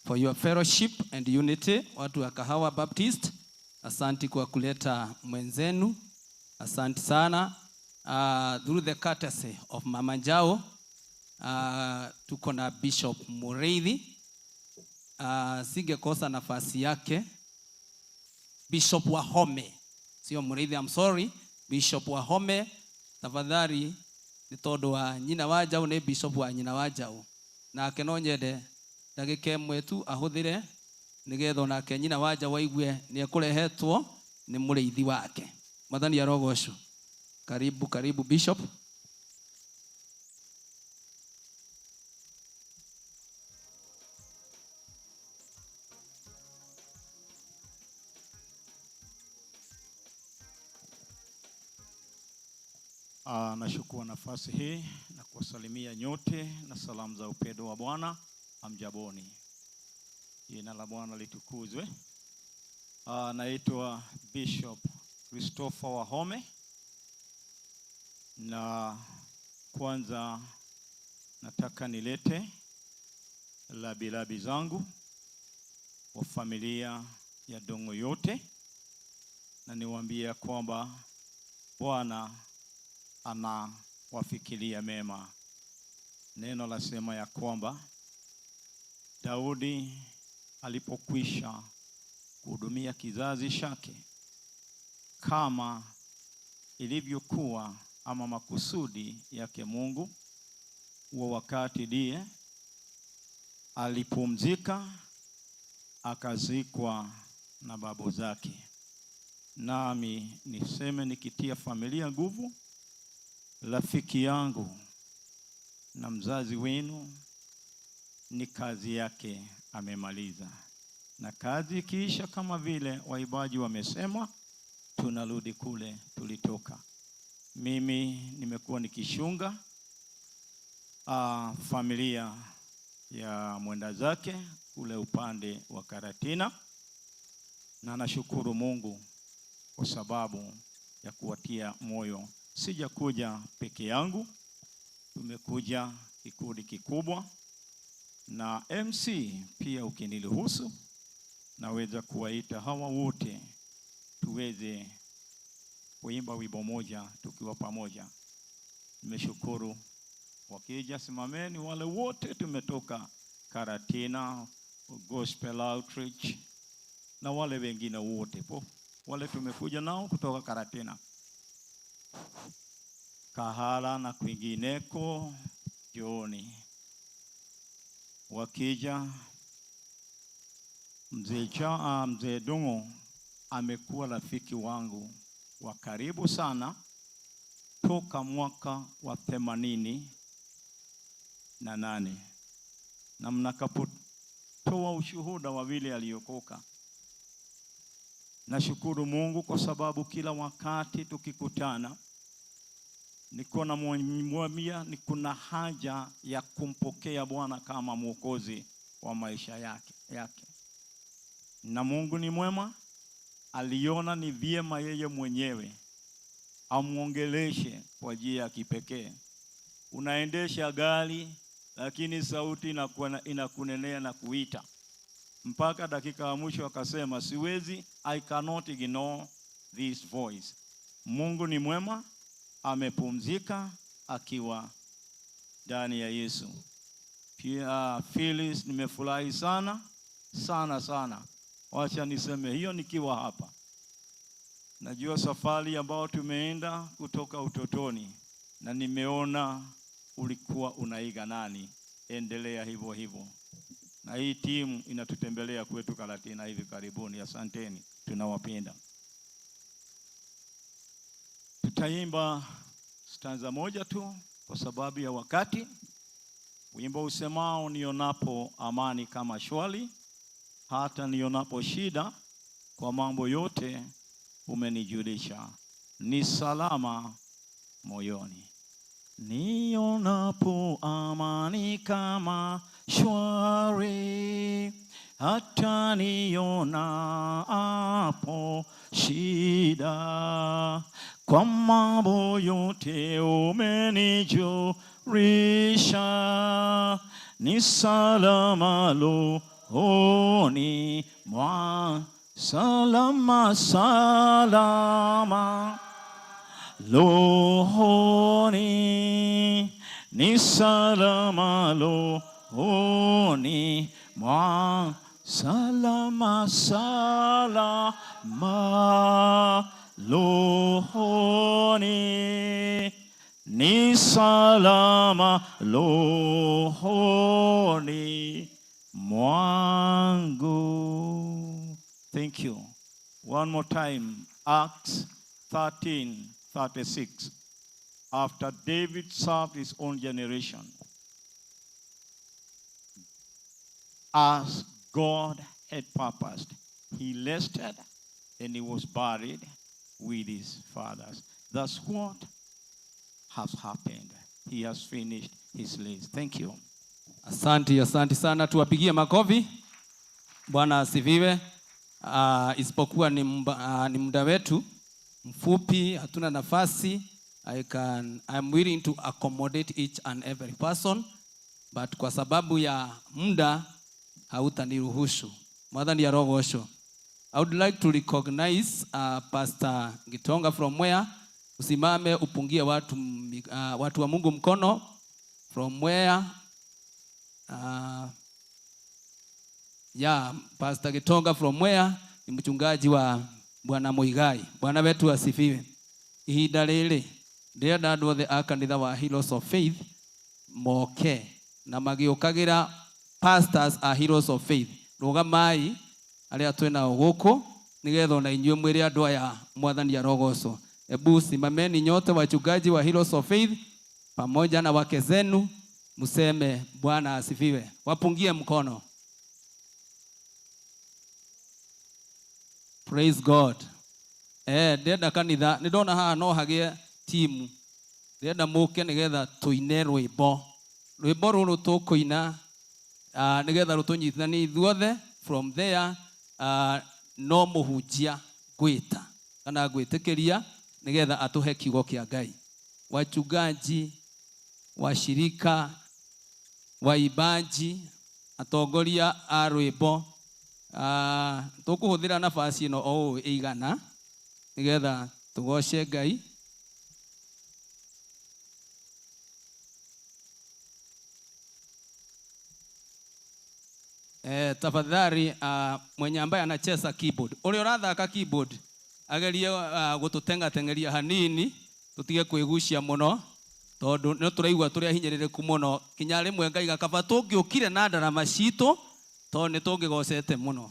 for your fellowship and unity, watu wa Kahawa Baptist. Asante kwa kuleta mwenzenu. Asante sana. Through the courtesy of Mama Njau, tuko na Bishop Mureithi. Singekosa nafasi yake. Bishop Wahome, sio Mureithi, I'm sorry. Bishop Wahome, tafadhali, ni tondu wa nyina wa Njau ni Bishop wa nyina wa Njau. Nake no nyende ndagĩka ĩmwe tu ahũthĩre nĩgetha onake nyina wa Njau aigue nĩ ekũrehetwo nĩ mũrĩithi wake. Mwathani arogocwo. Karibu, karibu Bishop. Nashukuru nafasi hii na kuwasalimia nyote na salamu za upendo wa Bwana. Hamjaboni. Jina la Bwana litukuzwe. Naitwa Bishop Christopher Wahome, na kwanza nataka nilete labilabi zangu wa familia ya Dongo yote, na niwaambie kwamba Bwana anawafikiria mema. Neno lasema ya kwamba Daudi alipokwisha kuhudumia kizazi chake kama ilivyokuwa ama makusudi yake Mungu, huo wakati ndiye alipumzika akazikwa na babu zake. Nami niseme nikitia familia nguvu, rafiki yangu na mzazi wenu, ni kazi yake amemaliza. Na kazi ikiisha, kama vile waibaji wamesema, tunarudi kule tulitoka. Mimi nimekuwa nikishunga familia ya mwenda zake kule upande wa Karatina, na nashukuru Mungu kwa sababu ya kuwatia moyo. Sijakuja peke yangu, tumekuja kikundi kikubwa, na MC pia ukiniruhusu naweza kuwaita hawa wote tuweze kuimba wimbo moja tukiwa pamoja. Nimeshukuru. Wakija simameni wale wote tumetoka Karatina, Gospel Outreach na wale wengine wote po. Wale tumekuja nao kutoka Karatina, Kahala na kwingineko, jioni. Wakija mzee Ndung'u amekuwa rafiki wangu wa karibu sana toka mwaka wa 88, na mnakapotoa ushuhuda wa vile aliokoka. Nashukuru Mungu kwa sababu kila wakati tukikutana niko na mwambia ni kuna haja ya kumpokea Bwana kama Mwokozi wa maisha yake. Na Mungu ni mwema, aliona ni vyema yeye mwenyewe amuongeleshe kwa njia ya kipekee. Unaendesha gari lakini sauti inakunenea na kuita mpaka dakika ya mwisho akasema siwezi, I cannot ignore this voice. Mungu ni mwema, amepumzika akiwa ndani ya Yesu. Pia Phyllis, nimefurahi sana sana sana. Wacha niseme hiyo nikiwa hapa. Najua safari ambayo tumeenda kutoka utotoni, na nimeona ulikuwa unaiga nani. Endelea hivyo hivyo. Na hii timu inatutembelea kwetu Karatina hivi karibuni. Asanteni, tunawapenda. Tutaimba stanza moja tu kwa sababu ya wakati. Wimbo usemao nionapo amani kama shwali, hata nionapo shida, kwa mambo yote umenijulisha, ni salama moyoni. Nionapo amani kama shwari, hata nionapo shida, kwa mambo yote umenijulisha, ni salama rohoni mwa, salama salama rohoni, ni salama rohoni mwa, salama salama rohoni, ni salama rohoni mwangu. Thank you. One more time, Acts 13:36. After David served his own generation, as God had purposed, he rested and he was buried with his fathers. That's what has happened. He has finished his race. Thank you. Asante, asante sana. Tuwapigie makofi. Bwana asifiwe. Isipokuwa ni muda wetu mfupi, hatuna nafasi. I'm willing to accommodate each and every person, but kwa sababu ya muda hautaniruhusu. Mwathani arogocwo. I would like to recognize Pastor Gitonga from where. Usimame upungie watu wa Mungu mkono from where. Pastor Gitonga from where ni mchungaji wa Bwana Muigai. Bwana wetu asifiwe. Ihinda rĩrĩ ndĩrenda andũ othe a kanitha wa Heroes of Faith moke na magĩũkagĩra pastors a Heroes of Faith. Rũgamai arĩa twĩnao gũkũ nĩgetha ona inyuĩ mwĩre andũ aya Mwathani arogocwo. Ebu simameni nyote wachungaji wa Heroes of Faith pamoja na wake zenu, mseme Bwana asifiwe. Wapungie mkono. Praise God. Ndĩrenda kanitha, nĩndona haha no hagĩe timu. Ndĩrenda mũke nĩgetha tũine rwĩmbo. Rwĩmbo rũrũ tũkũina nĩgetha rũtũnyitithanie ithuothe. From there no mũhunjia ngwĩta kana ngwĩtĩkĩria nĩgetha atũhe kiugo kĩa Ngai. Wachungaji, washirika, waimbaji, atongoria a rwĩmbo, tũkũhũthĩra nafasi ĩno o ũũ ĩigana nĩgetha tũgoce Ngai. Tafadhali mwenye ambaye anacheza keyboard, ũrĩa ũrathaka keyboard agerie gũtũtengatengeria hanini tutige kwĩgucia mũno. Tondu no tũraigua tũrĩ ahinyĩrĩrĩku mũno kinya rĩmwe ngaiga kaba tũngĩũkire na ndarama citũ tondũ nĩ tũngĩgocete mũno.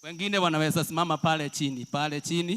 Wengine wanaweza simama pale chini, pale chini.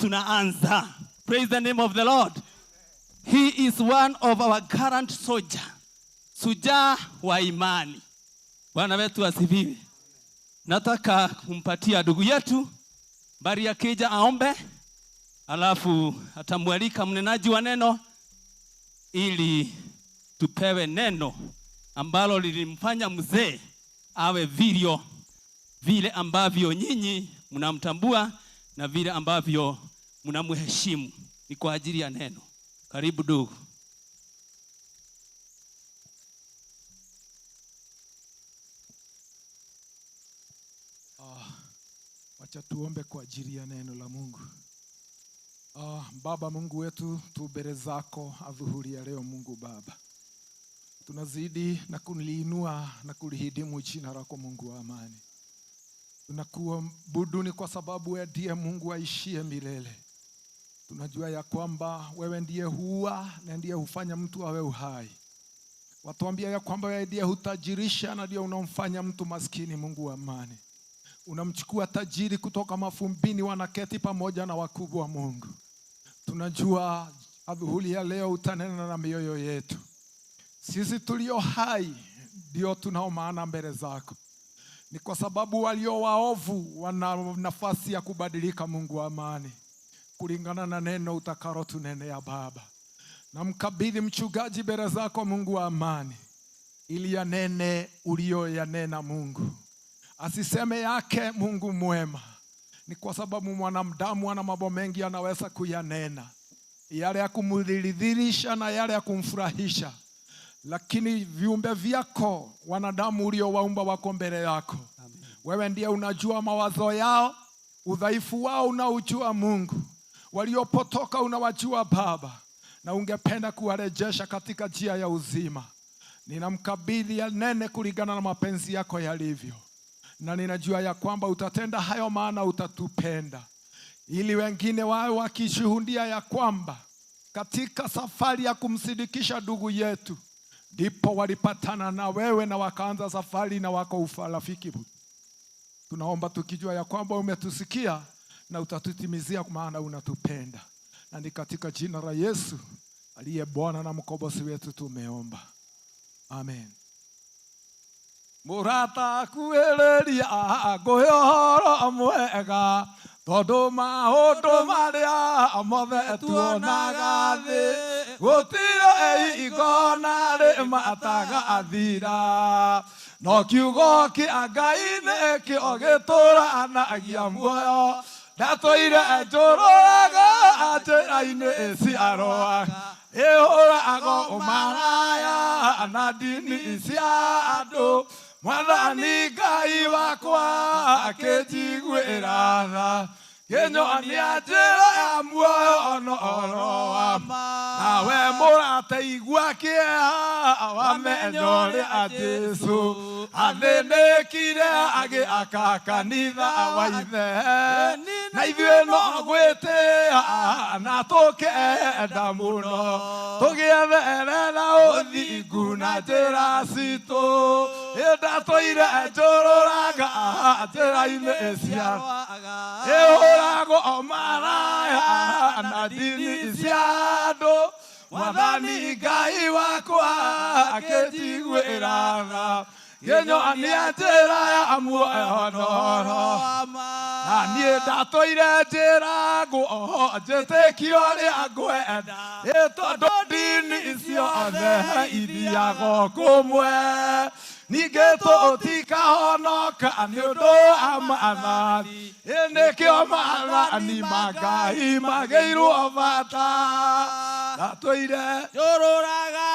tunaanza. Praise the name of the Lord. He is one of our current soldier, shujaa wa imani. Bwana wetu asifiwe. Nataka kumpatia ndugu yetu Bari akija aombe, alafu atamwalika mnenaji wa neno ili tupewe neno ambalo lilimfanya mzee awe vilio vile ambavyo nyinyi mnamtambua na vile ambavyo mnamheshimu. Ni kwa ajili ya neno. Karibu ndugu. Wacha tuombe kwa ajili ya neno la Mungu. Baba Mungu wetu, tu mbele zako adhuhuri ya leo. Mungu Baba, tunazidi na kuliinua na kulihidimu jina lako Mungu wa amani. Tunakuabudu ni kwa sababu wewe ndiye Mungu aishie milele. Tunajua ya kwamba wewe ndiye huua na ndiye hufanya mtu awe uhai. Watuambia ya kwamba wewe ndiye hutajirisha na ndiye unamfanya mtu maskini. Mungu wa amani, unamchukua tajiri kutoka mafumbini, wanaketi pamoja na wakubwa wa Mungu. Tunajua adhuhuri ya leo utanena na mioyo yetu. Sisi tulio hai ndio tunao maana mbele zako. Ni kwa sababu walio waovu wana nafasi ya kubadilika, Mungu wa amani, kulingana na neno utakalo tunenea Baba. Na mkabidhi mchungaji mbele zako Mungu wa amani, ili yanene uliyoyanena Mungu, asiseme yake Mungu mwema. Ni kwa sababu mwanadamu ana mambo mengi anaweza kuyanena, yale ya kumridhisha na yale ya kumfurahisha, lakini viumbe vyako wanadamu uliowaumba wako mbele yako. Amen. Wewe ndiye unajua mawazo yao, udhaifu wao unaujua Mungu, waliopotoka unawajua Baba, na ungependa kuwarejesha katika njia ya uzima. Ninamkabidhi anene kulingana na mapenzi yako yalivyo, na ninajua ya kwamba utatenda hayo, maana utatupenda, ili wengine wawe wakishuhudia ya kwamba katika safari ya kumsindikisha ndugu yetu ndipo walipatana na wewe na wakaanza safari na wako urafiki. Tunaomba tukijua ya kwamba umetusikia na utatutimizia, maana unatupenda, na ni katika jina la Yesu aliye Bwana na mkombozi wetu tumeomba, amen. Mũrata kuĩrĩria ngũhe ũhoro mwega, tondũ maũndũ marĩa mothe tuonaga thĩ gũtirĩ igona rĩmatagathira, no kiugo kĩa Ngai nĩkĩo gĩtũranagia muoyo. Ndatũire njũrũraga njĩra-inĩ ciarũa, ĩhũragwo ũmaraya na ndini cia andũ. Mwathani Ngai wakwa akĩnjiguĩra tha, kĩnyonia njĩra ya muoyo ono wa ma. Nawe mũrata igua kĩeha wamenya ũrĩa Jesũ athĩnĩkire agĩaka kanitha wa ithe, na ithuĩ no gwĩtĩa na tũkenda mũno tũgĩetherera ũthingu na njĩra citũ. Ndatũire njũrũraga njĩra-inĩ cia ĩhũragwo maraya na ndini cia andũ. Mwathani Ngai wakwa akĩnjiguĩra tha, kĩnyonia njĩra ya muoyo na niĩ ndatũire njĩra njĩtĩkio ũrĩa ngwenda, tondũ ndini ciothe ithiago kũmwe. Ningĩ tũtikahonoka nĩ ũndũ wa maathani, nĩkĩo maathani ma Ngai magĩirwo bata. Ndatũire njũrũraga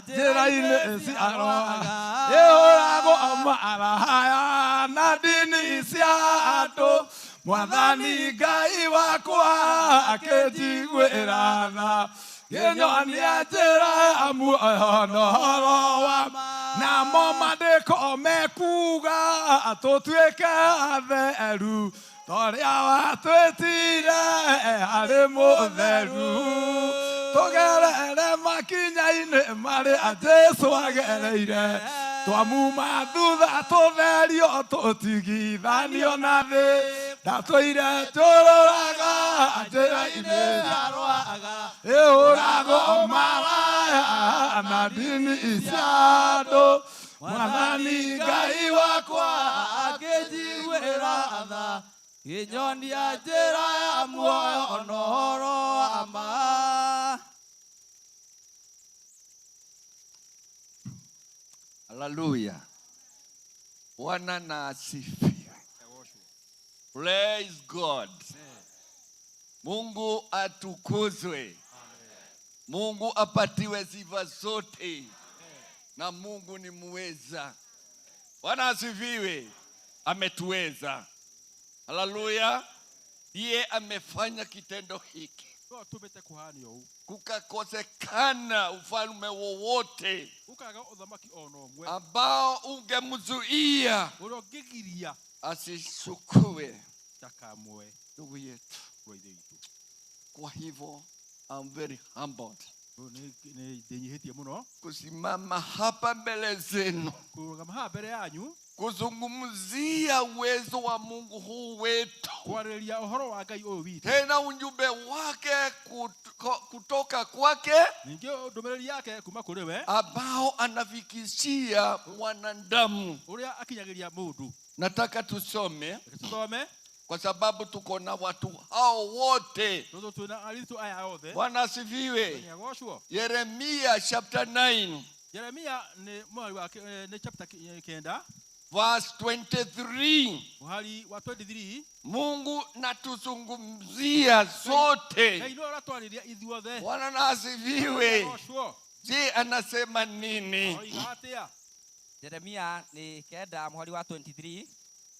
njĩra-inĩ ciarũaga, ĩhũragwo maraya na ndini cia andũ. Mwathani Ngai wakwa akĩnjiguĩra tha, kĩnyonia njĩra ya muoyo na ũhoro wa ma. Namo maandĩko mekuga tũtuĩke atheru, torĩa watwĩtire arĩ mũtheru. Tũgerere makinya-inĩ marĩa Jesũ agereire, twamuma thutha tũtherio tũtigithanio na thĩ. Ndatũire tũrũraga njĩra-inĩ ĩhũragwo maraya na ndini cia andũ. Mwathani Ngai wakwa akĩnjiguĩra tha, kĩnyonia njĩra ya muoyo na ũhoro wa ma. Haleluya. Bwana na asifiwe. Praise God. Mungu atukuzwe. Mungu apatiwe sifa zote. Na Mungu ni muweza. Bwana asifiwe. Ametuweza. Haleluya. Ndiye amefanya kitendo hiki. No tũmĩte kũhanio ũũ. Kukakosekana ufalme wowote Ũkaga ũthamaki ona ũmwe ambao ungemzuia ũrĩa ũngĩgiria asishukue ndakamwe ndugu yetu. Mũrũ wa ithe witũ. Kwa hivyo I'm very humbled Nĩ ndĩnyihĩtie mũno kusimama hapa mbele zenu kũrũgama haha mbere yanyu kuzungumzia uwezo wa Mungu huu wetu, kwarĩrĩria ũhoro wa Ngai ũyũ witũ, tena ujumbe wake kutoka kwake ningĩ ndũmĩrĩri yake kuma kũrĩ we ambao anafikishia mwanadamu. Ũrĩa akinyagĩria mũndũ. Nataka tusome, Tusome kwa sababu tuko na watu hao wote. Tondũ twĩna aritũ aya othe. Bwana asifiwe. Nĩagocwo. Yeremia chapter 9 Jeremia nĩ mũhari wa nĩ chapter 9 verse 23. Mũhari wa 23. Mungu natuzungumzia sote. Ngai nĩwe ũratwarĩria ithuothe. Bwana na asifiwe. Nĩagocwo. Je, anasema nini? Oiga atĩa? Jeremia nĩ 9 mũhari wa 23.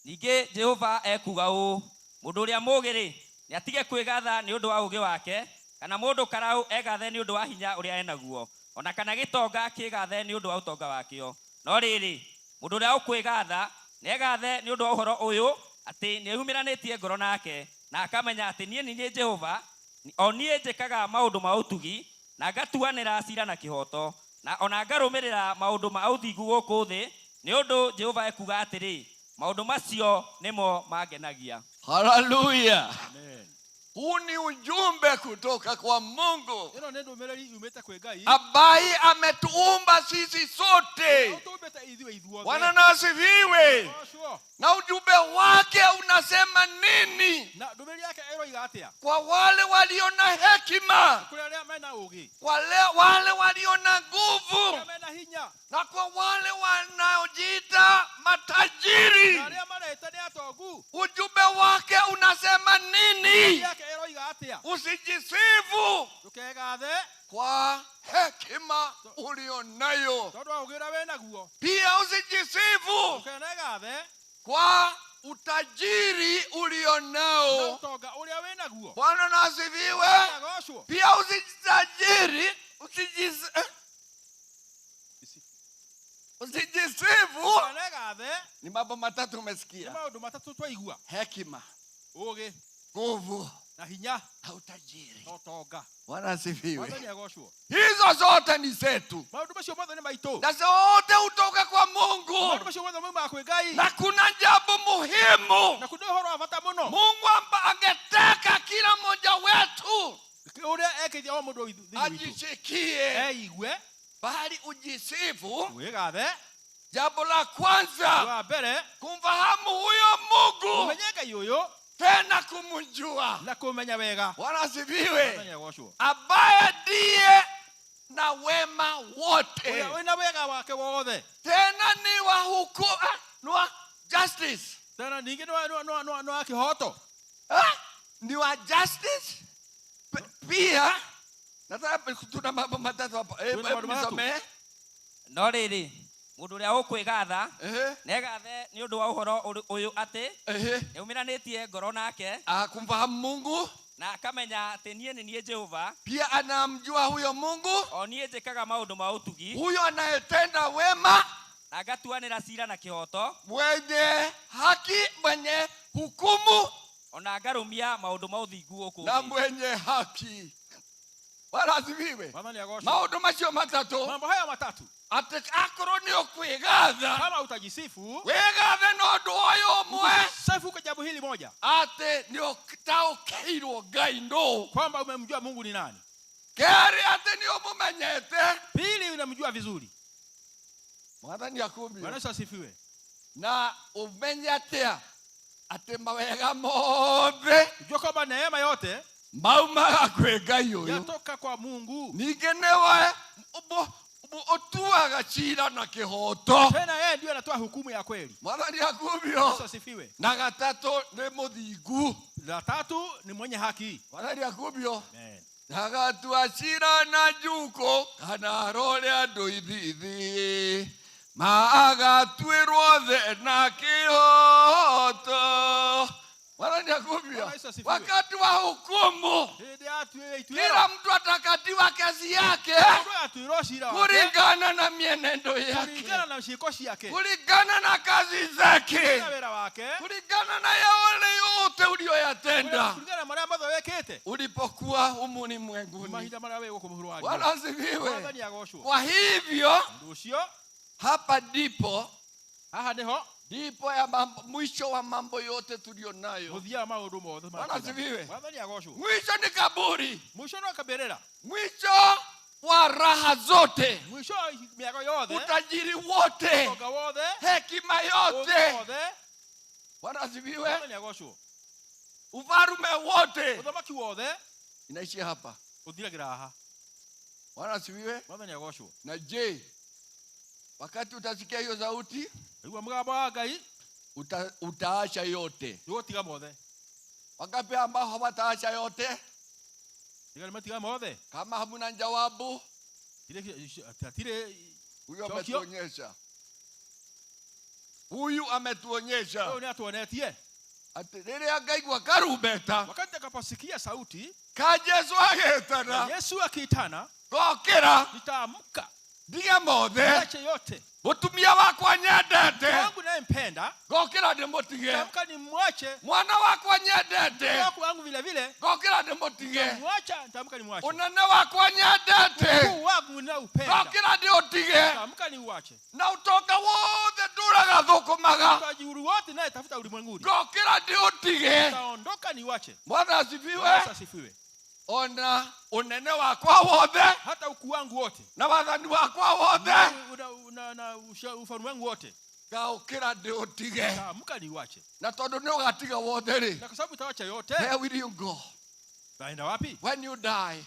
Ningĩ Jehova ekuuga ũũ, mũndũ ũrĩa mũũgĩ-rĩ, nĩ atige kwĩgatha nĩ ũndũ wa ũũgĩ wake, kana mũndũ karaũ egathe nĩ ũndũ wa hinya ũrĩa enaguo, ona kana gĩtonga kĩgathe nĩ ũndũ wa ũtonga wakĩo. No rĩrĩ, mũndũ ũrĩa ũkwĩgatha nĩ egathe nĩ ũndũ wa ũhoro ũyũ, atĩ nĩeyumĩranĩtie ngoro nake, na akamenya atĩ niĩ nĩ niĩ Jehova, o niĩ njĩkaga maũndũ ma ũtugi, na ngatuanĩra ciira na kĩhooto, na ona ngarũmĩrĩra maũndũ ma ũthingu gũkũ thĩ, nĩ ũndũ Jehova ekuuga atĩrĩ, maũndũ macio nĩmo mangenagia. Haleluya. Amen. Huu ni ujumbe kutoka kwa Mungu Ĩno nĩ ndũmĩrĩri yumĩte kwĩ Ngai ambaye ametuumba sisi sote. Ũtũmbĩte ithuĩ ithuothe. Bwana na asifiwe. Agocwo. Na ujumbe wake unasema nini? Na ndũmĩrĩri yake ĩroiga atĩa? Kwa wale walio na hekima, Kũrĩ arĩa mena ũũgĩ, kwa wale walio na nguvu, arĩa mena hinya, na kwa wale wanaojiita matajiri. Na arĩa mareta nĩ atongu. Ujumbe wake unasema nini? Ndũmĩrĩri yake ĩroiga atĩa? Usijisifu Ndũkegathe kwa hekima ulionayo, tondũ wa ũũgĩ ũrĩa wĩnaguo. Pia usijisifu Ndũkenegathe kwa utajiri ulionao. Na ũtonga ũrĩa wĩnaguo. Bwana na asifiwe. Agocwo. Pia usijisajiri, usijisifu. Ndũkenegathe. Ni mambo matatu umesikia. Nĩ maũndũ matatũ twaigua. Hekima, ũũgĩ, nguvu na hinya na utajiri. Na ũtonga. Bwana asifiwe. Mwathani agocwo. Hizo zote ni zetu. Maũndũ macio mothe nĩ maitũ. Na zote hutoka kwa Mungu. Maũndũ macio mothe maumaga kwĩ Ngai. Na kuna jambo muhimu. Na kuna ũhoro wa bata mũno. Mungu ambaye angetaka kila mmoja wetu ũrĩa ekĩte o mũndũ thĩinĩ witũ. ajishikie. Eigue. Bali ujisifu. Wĩgathe. Jambo la kwanza, Wa mbere, kumfahamu huyo Mungu. Ũmenye Ngai ũyũ. Tena kumjua. Na kumenya wega. Bwana asifiwe. Mwathani agocwo. Ambaye ndiye na wema wote. Ũrĩa wĩna wega wake wothe. Tena ni wa hukumu, ni wa justice. Tena ningĩ nĩ wa kĩhooto. Ni wa justice. Pia nataka tuna mambo matatu hapa. Tuna maũndũ matatũ. Nisomee. No rĩrĩ, mũndũ ũrĩa ũkwĩgatha, nĩegathe nĩ ũndũ wa ũhoro ũyũ atĩ, nĩaumiranĩtie ngoro nake. Kumfahamu Mungu. Na akamenya atĩ niĩ nĩ niĩ Jehova. Pia anamjua huyo Mungu. O niĩ njĩkaga maũndũ ma ũtugi. Huyo anayetenda wema. Na ngatuanĩra ciira na kĩhooto. Mwenye haki, mwenye hukumu. Ona ngarũmia maũndũ ma ũthingu gũkũ Na thĩ. mwenye haki. Bwana asifiwe. Mwathani agocwo. Maũndũ macio matatũ, Mambo haya matatu, atĩ akorwo nĩ ũkwĩgatha, kama utajisifu, wĩgathe na ũndũ ũyũ ũmwe, sifu kwa jambo hili moja, atĩ nĩ ũtaũkĩirwo Ngai nũ, kwamba umemjua Mungu ni nani. Kerĩ, atĩ nĩ ũmũmenyete. Pili, unamjua vizuri. Mwathani akumio. Bwana Yesu asifiwe. Na ũmenye atĩa atĩ mawega mothe, Ujue kwamba neema yote maumaga kwĩ Ngai ũyũ. yatoka kwa Mungu. Ningĩ nĩwe ũtuaga cira na kĩhooto. Tena yeye ndiye anatoa hukumu ya kweli. Mwathani akumio. Yesu asifiwe. Na gatatũ nĩ mũthingu. La tatu ni mwenye haki. Mwathani akumio. Amen. Agatua cira na njuko kana arore andũ ithithi, maagatuĩrwo the na kĩhooto. Mwathani akumio. Bwana Yesu asifiwe. Wakati wa hukumu, Hĩndĩ ya atuĩrwo kila mtu atakatiwa kesi yake Mũndũ atuĩrwo cira wake kulingana na mienendo yake, kulingana na ciĩko ciake, kulingana na kazi zake, kulingana na wĩra wake, kulingana na yale yote uliyoyatenda kulingana na marĩa mothe wekĩte ulipokuwa humu ulimwenguni. mahinda marĩa wĩ gũkũ mũhuro wa Bwana riũa. asifiwe. Mwathani agocwo. Kwa hivyo Ũndũ ũcio, hapa ndipo haha nĩho ndipo ya mambo, mwisho wa mambo yote tulionayo. Mũthia wa maũndũ mothe marĩa Bwana twĩnamo. asifiwe. Mwathani agocwo. Mwisho ni kaburi, Mwisho no kabĩrĩra, mwisho wa raha zote, mwisho wa mĩago yothe, utajiri wote, ũtonga wothe, hekima ũũgĩ yote. wothe. Bwana asifiwe. Mwathani agocwo. Ufarume wote Ũthamaki wothe inaishia hapa. ũthiragĩra haha. Bwana asifiwe. Mwathani agocwo. Na je, wakati utasikia hiyo sauti, Igua mũgambo wa Ngai, utaacha yote. nĩũgũtiga mothe. Wangapi ambao hawataacha yote? Tiga matiga mothe. Kama hamuna jawabu, Hatirĩ huyo Chokio. ametuonyesha. Huyu ametuonyesha. Huyu nĩ atuonetie. Ati rĩrĩa ngaigua karumbeta, Wakati atakaposikia sauti ka Jesu agĩtana, na Yesu akiitana, ngokĩra, nitaamka ndige mothe, niache yote. Mũtumia wakwa nyendete, Wangu nayempenda, ngokĩra ndĩmũtige. nitaamka nimwache. Mwana wakwa nyendete, Wangu wangu vile vile, ngokĩra ndĩmũtige. nitamwacha, nitaamka nimwache. Ũnene wakwa nyendete, Ukuu wangu ninaupenda, ngokĩra ndĩũtige. nitaamka niuache. Na ũtonga wothe ndũraga thũkũmaga, Utajiri wote naye tafuta ulimwenguni, ngokĩra ndĩũtige. nitaondoka niuache. Bwana asifiwe. Bwana Yesu asifiwe. Ona unene wakwa wothe, Hata ukuu wangu wote na wathani wakwa wothe, na ufalme wangu wote, ngaũkĩra ndĩũtige. nitaamka niuache. Na tondũ nĩ ũgatiga wothe rĩ, Na kwa sababu utawacha yote, where will you go utaenda wapi? when you die?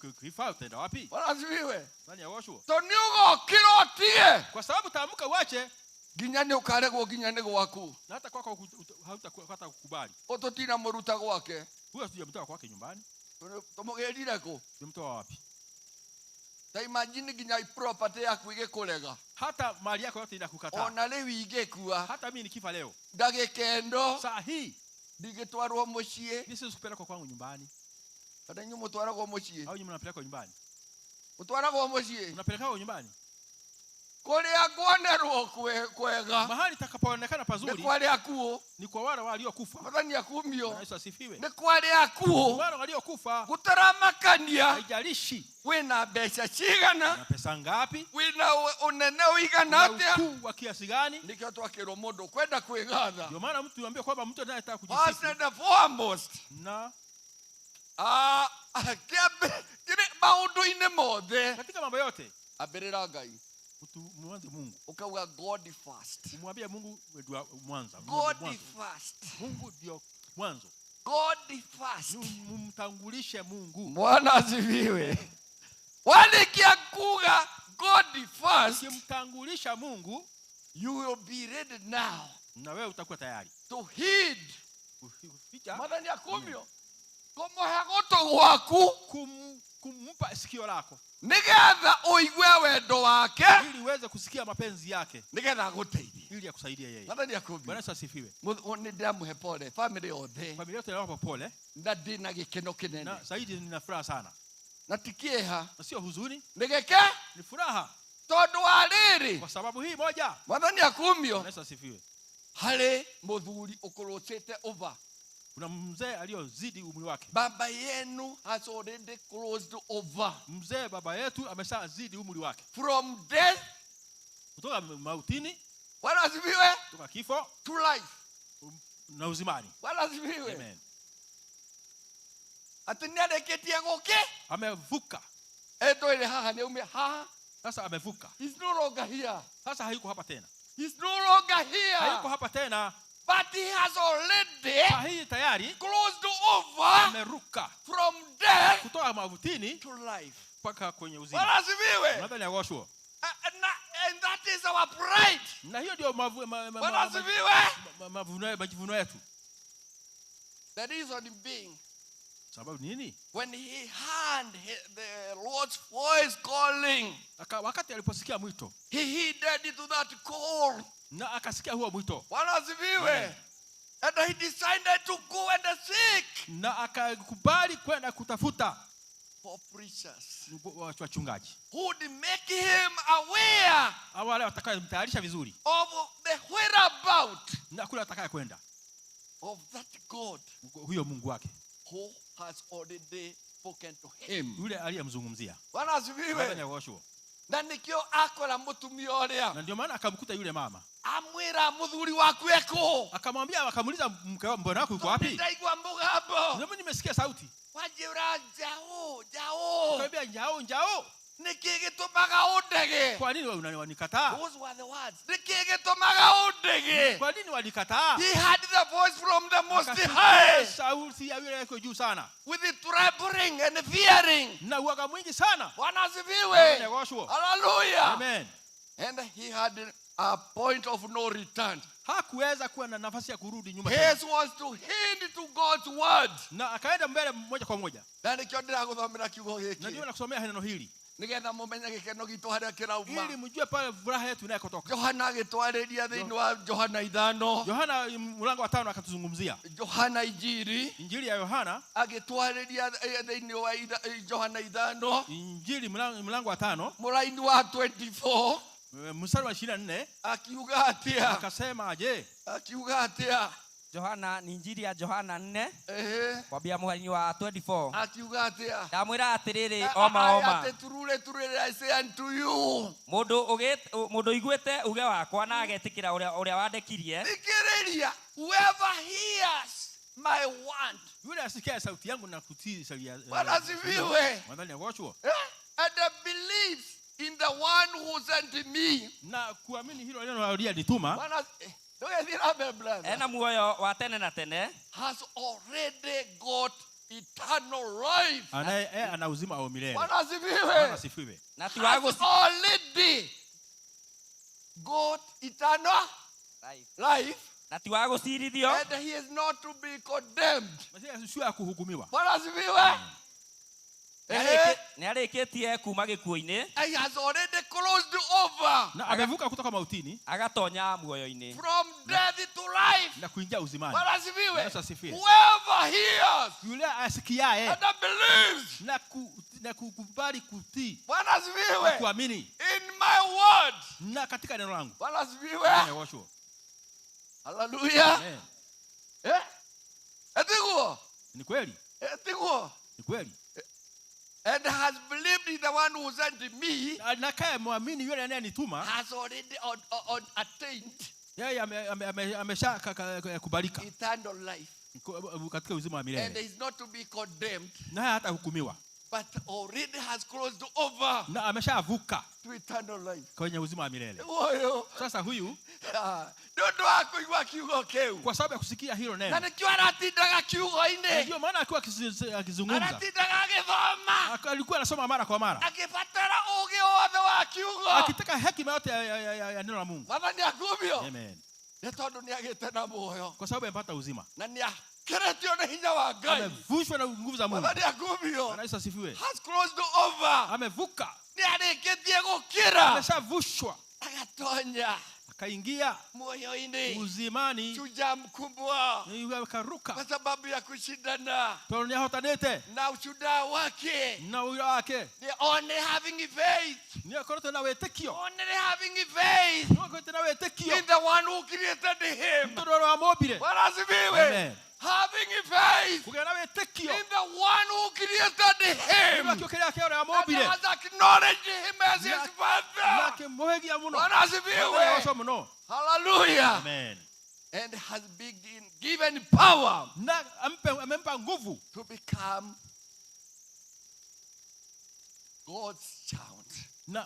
Ukifa utaenda wapi? Bwana asifiwe. Nani agoshwo? Tondũ nĩ ũgokĩra ũtige, Kwa sababu utaamka uache, nginya nĩ ũkaregwo, nginya nĩ gwaku. na hata kwako hautakuwa kukubali. Ũtũtina mũruta gwake. Huyo sijamtoa kwake nyumbani. Tũmũgĩrire kũ? Tumtoa wapi? Ta imagine nginya property yaku igĩkũrega. Hata mali yako yote inakukataa. Ona rĩu ingĩkua, Hata mimi nikifa leo, ndagĩka ĩno saa hii ndingĩtwarwo mũciĩ. mimi siwezi kupelekwa kwangu nyumbani. Kana inyuĩ mũtwaragwo mũciĩ? Au nyinyi mnapelekwa nyumbani? Mũtwaragwo mũciĩ? Unapelekwa nyumbani? Kũrĩa kuonerwo kwega, Mahali takapoonekana pazuri nĩ kwa arĩa akuũ. ni kwa wale waliokufa. Mwathani akumio. Bwana Yesu asifiwe. Nĩ kwa arĩa akuũ. Wale waliokufa, Gũtaramakania haijalishi wĩna mbeca cigana, na pesa ngapi, wĩna ũnene ũigana na atĩa. ukuu wa kiasi gani. Nĩkĩo twakĩrwo mũndũ kwenda kwĩgatha. Ndio maana mtu ambaye kwamba mtu anayetaka First kujisifu and foremost, na maũndũ-inĩ mothe, katika mambo yote ambĩrĩra Ngai. Mwanze Mungu. Ukauga God first. Umwambie Mungu ndio mwanzo. God first. Mungu ndio mwanzo. God first. Mumtangulishe Mungu. Bwana asifiwe. Walikia kuga God first, Ukimtangulisha Mungu, you will be ready now na wewe utakuwa tayari to heed. Kuficha. Mwathani akumio. Kumuhe gũtũ gwaku, kumpa sikio lako, nigetha ũigue wendo wake, ili uweze kusikia mapenzi yake, nigetha agũteithie, ili akusaidie yeye. Mwathani akumio. Bwana Yesu asifiwe. Nĩ ndĩramũhe pole family yothe, Familia yote nawapa pole, na ndĩna gĩkeno kĩnene, na zaidi nina furaha sana, na ti kĩeha, na sio huzuni, nĩ gĩke, ni furaha tondũ wa rĩrĩ, kwa sababu hii moja. Mwathani akumio. Bwana Yesu asifiwe. Harĩ mũthuri ũkũrũcĩte over Kuna mzee aliyozidi umri wake. Baba yenu has already closed over. Mzee baba yetu ameshazidi umri wake. From death, kutoka mautini, Bwana asifiwe, kutoka kifo to life, na uzimani. Bwana asifiwe. Amen. Ati nĩarĩkĩtie gũkĩ? Amevuka. Etwĩre haha nĩaume haha. Sasa amevuka. He's no longer here. Sasa hayuko hapa tena. He's no longer here. Hayuko hapa tena. But he has already Sahihi tayari closed over ameruka from death kutoka mautini to life. mpaka kwenye uzima. Bwana asifiwe. Nadhani agoshwa. And that is our pride. Na hiyo ndio Bwana asifiwe. majivuno yetu. The reason being, Sababu nini? when he heard the Lord's voice calling, wakati aliposikia mwito, he heeded to that call. Na akasikia huo mwito. Bwana asifiwe. And he decided to go and seek Na akakubali kwenda kutafuta for preachers wachungaji who would make him aware wale watakayemtayarisha vizuri of the whereabout na kule atakaye kwenda of that God huyo Mungu wake who has already spoken to him. yule aliyemzungumzia. Bwana asifiwe. Na nikio akora mutumia uria, Na ndio maana akamkuta yule mama, amwira muthuri waku eko, akamwambia, akamuuliza mke wako, mbona wako yuko wapi? Ndaigua mugambo. Mimi nimesikia sauti. Wanjira njao njao. Akamwambia njao njao. Niki gitumaga undege? Kwa nini wewe unanikataa? Those were the words. Niki gitumaga undege? Kwa nini walikataa? He had the voice from the Most High. Sauti ya yule yuko juu sana. With the trembling and fearing. Na uoga mwingi sana. Bwana asifiwe. Hallelujah. Amen. And he had a point of no return. Hakuweza kuwa na nafasi ya kurudi nyuma tena. His was to heed to God's word. Na akaenda mbele moja kwa moja. Na nikio ndiraguthomera kiugo giki. Na ndio nakusomea neno hili. Nigetha mumenye gikeno gitu haria kirauma. Ili mjue pale furaha yetu inakotoka. Yohana agitwariria thiini wa Yohana 5. Yohana mlango wa 5 akatuzungumzia. Yohana Injili. Injili ya Yohana agitwariria thiini wa Yohana 5. Injili mlango wa 5. Muraini wa 24. Mstari wa 24 akiuga atia? Akasema aje? Akiuga atia? Yohana ni Injili ya Yohana 4. Kwambia mũhari wa 24. Akiuga atia? Ndamwĩra atĩrĩrĩ, oma oma. Ate turure turure I say unto you. Mũndũ ũiguĩte uge wakwa na agetĩkĩra ũrĩa wandekirie. Thikĩrĩria, whoever hears my word. Yule asikia sauti yangu na kutii sauti ya. Bwana asifiwe. Mwadhani agochwo. And believes in the one who sent me. Na kuamini hilo neno alilonituma. Bwana Ena muoyo wa tene na tene. Has already got eternal life. Ana uzima wa milele. Bwana asifiwe. Bwana asifiwe. Na has already got eternal life. Na ti wa gucirithio. And he is not to be condemned. Sio ya kuhukumiwa. Bwana asifiwe. Nĩarĩkĩtie kuma gĩkuũ-inĩ. He has already closed over. Na amevuka kutoka mautini. Agatonya muoyo-inĩ. From death to life. Na kuingia uzimani. Bwana asifiwe. Yesu asifiwe. Whoever hears. Yule asikiaye. And believes. Na kukubali kutii. Bwana asifiwe. Na kuamini. In my word. Na katika neno langu. Bwana asifiwe. Hallelujah. Amen. Etiguo. Ni kweli. Etiguo. Ni kweli. And has believed in the one who sent me. Na kaya muamini yule anayenituma. Has already attained. Yeye amesha kubalika. Eternal life. Katika uzima wa milele. And is not to be condemned. Na hatahukumiwa. But already has crossed over. Na ameshavuka. To eternal life. Kwenye uzima wa milele. Sasa huyu ndio akuigua kiugo keu. Kwa sababu ya kusikia hilo neno. Na nikio anatindaga kiugo-inĩ. Ndio maana akiwa akizungumza. Anatindaga agithoma. Alikuwa anasoma mara kwa mara. Akibatara uge wothe wa kiugo. Akitaka hekima yote ya neno la Mungu. Mwathani akumio. Amen. Nĩ tondũ nĩagĩte na muoyo. Kwa sababu amepata uzima. Na nĩakeretio nĩ hinya wa Ngai. Amevushwa na nguvu za Mungu. Mwathani akumio. Bwana Yesu asifiwe. Has crossed over. Amevuka. Nĩarĩkĩtie gũkĩra. Ameshavushwa. Agatonya. Akaingia moyoini uzimani. Shujaa mkubwa. Akaruka. Kwa sababu ya kushindana. Tondũ nĩahotanĩte. Na ushuhuda wake. Na ũira wake. The only having faith. Nĩakoretwo na wĩtĩkio. Only having faith. Nĩakoretwo na wĩtĩkio. In the one who created him. Tondũ ũrĩa wamũmbire. Bwana asifiwe. Amen. Having faith Kũgĩa na wĩtĩkio. in the one who created him. Nĩ kĩrĩa kĩa ũrĩa And wamombire. has acknowledged him as his Na father. akĩmũhĩgia mũno. Bwana asifiwe. Mwathani agocwo mũno. Hallelujah. Amen. And has been given power Na amempa nguvu to become God's child. Na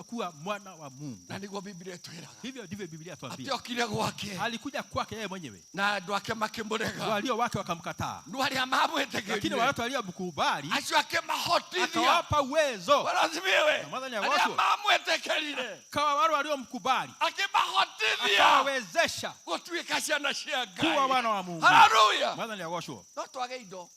kuwa mwana wa Mungu. Na nĩguo Biblia ĩtwĩraga. Hivyo ndivyo Biblia tuambia. Atĩ okire gwake. Alikuja kwake yeye mwenyewe. Na andũ ake makĩmũrega. Walio wake wakamkataa. No arĩa mamwĩtĩkĩrire. Lakini wale watu waliomkubali Acio akĩmahotithia. akawapa uwezo. Bwana asifiwe. Na Mwathani Arĩa agocwo. mamwĩtĩkĩrire. Kawa wale waliomkubali Akĩmahotithia akawawezesha gũtuĩka ciana cia Ngai. kuwa wana wa Mungu. Hallelujah. Mwathani agocwo. No twage indo.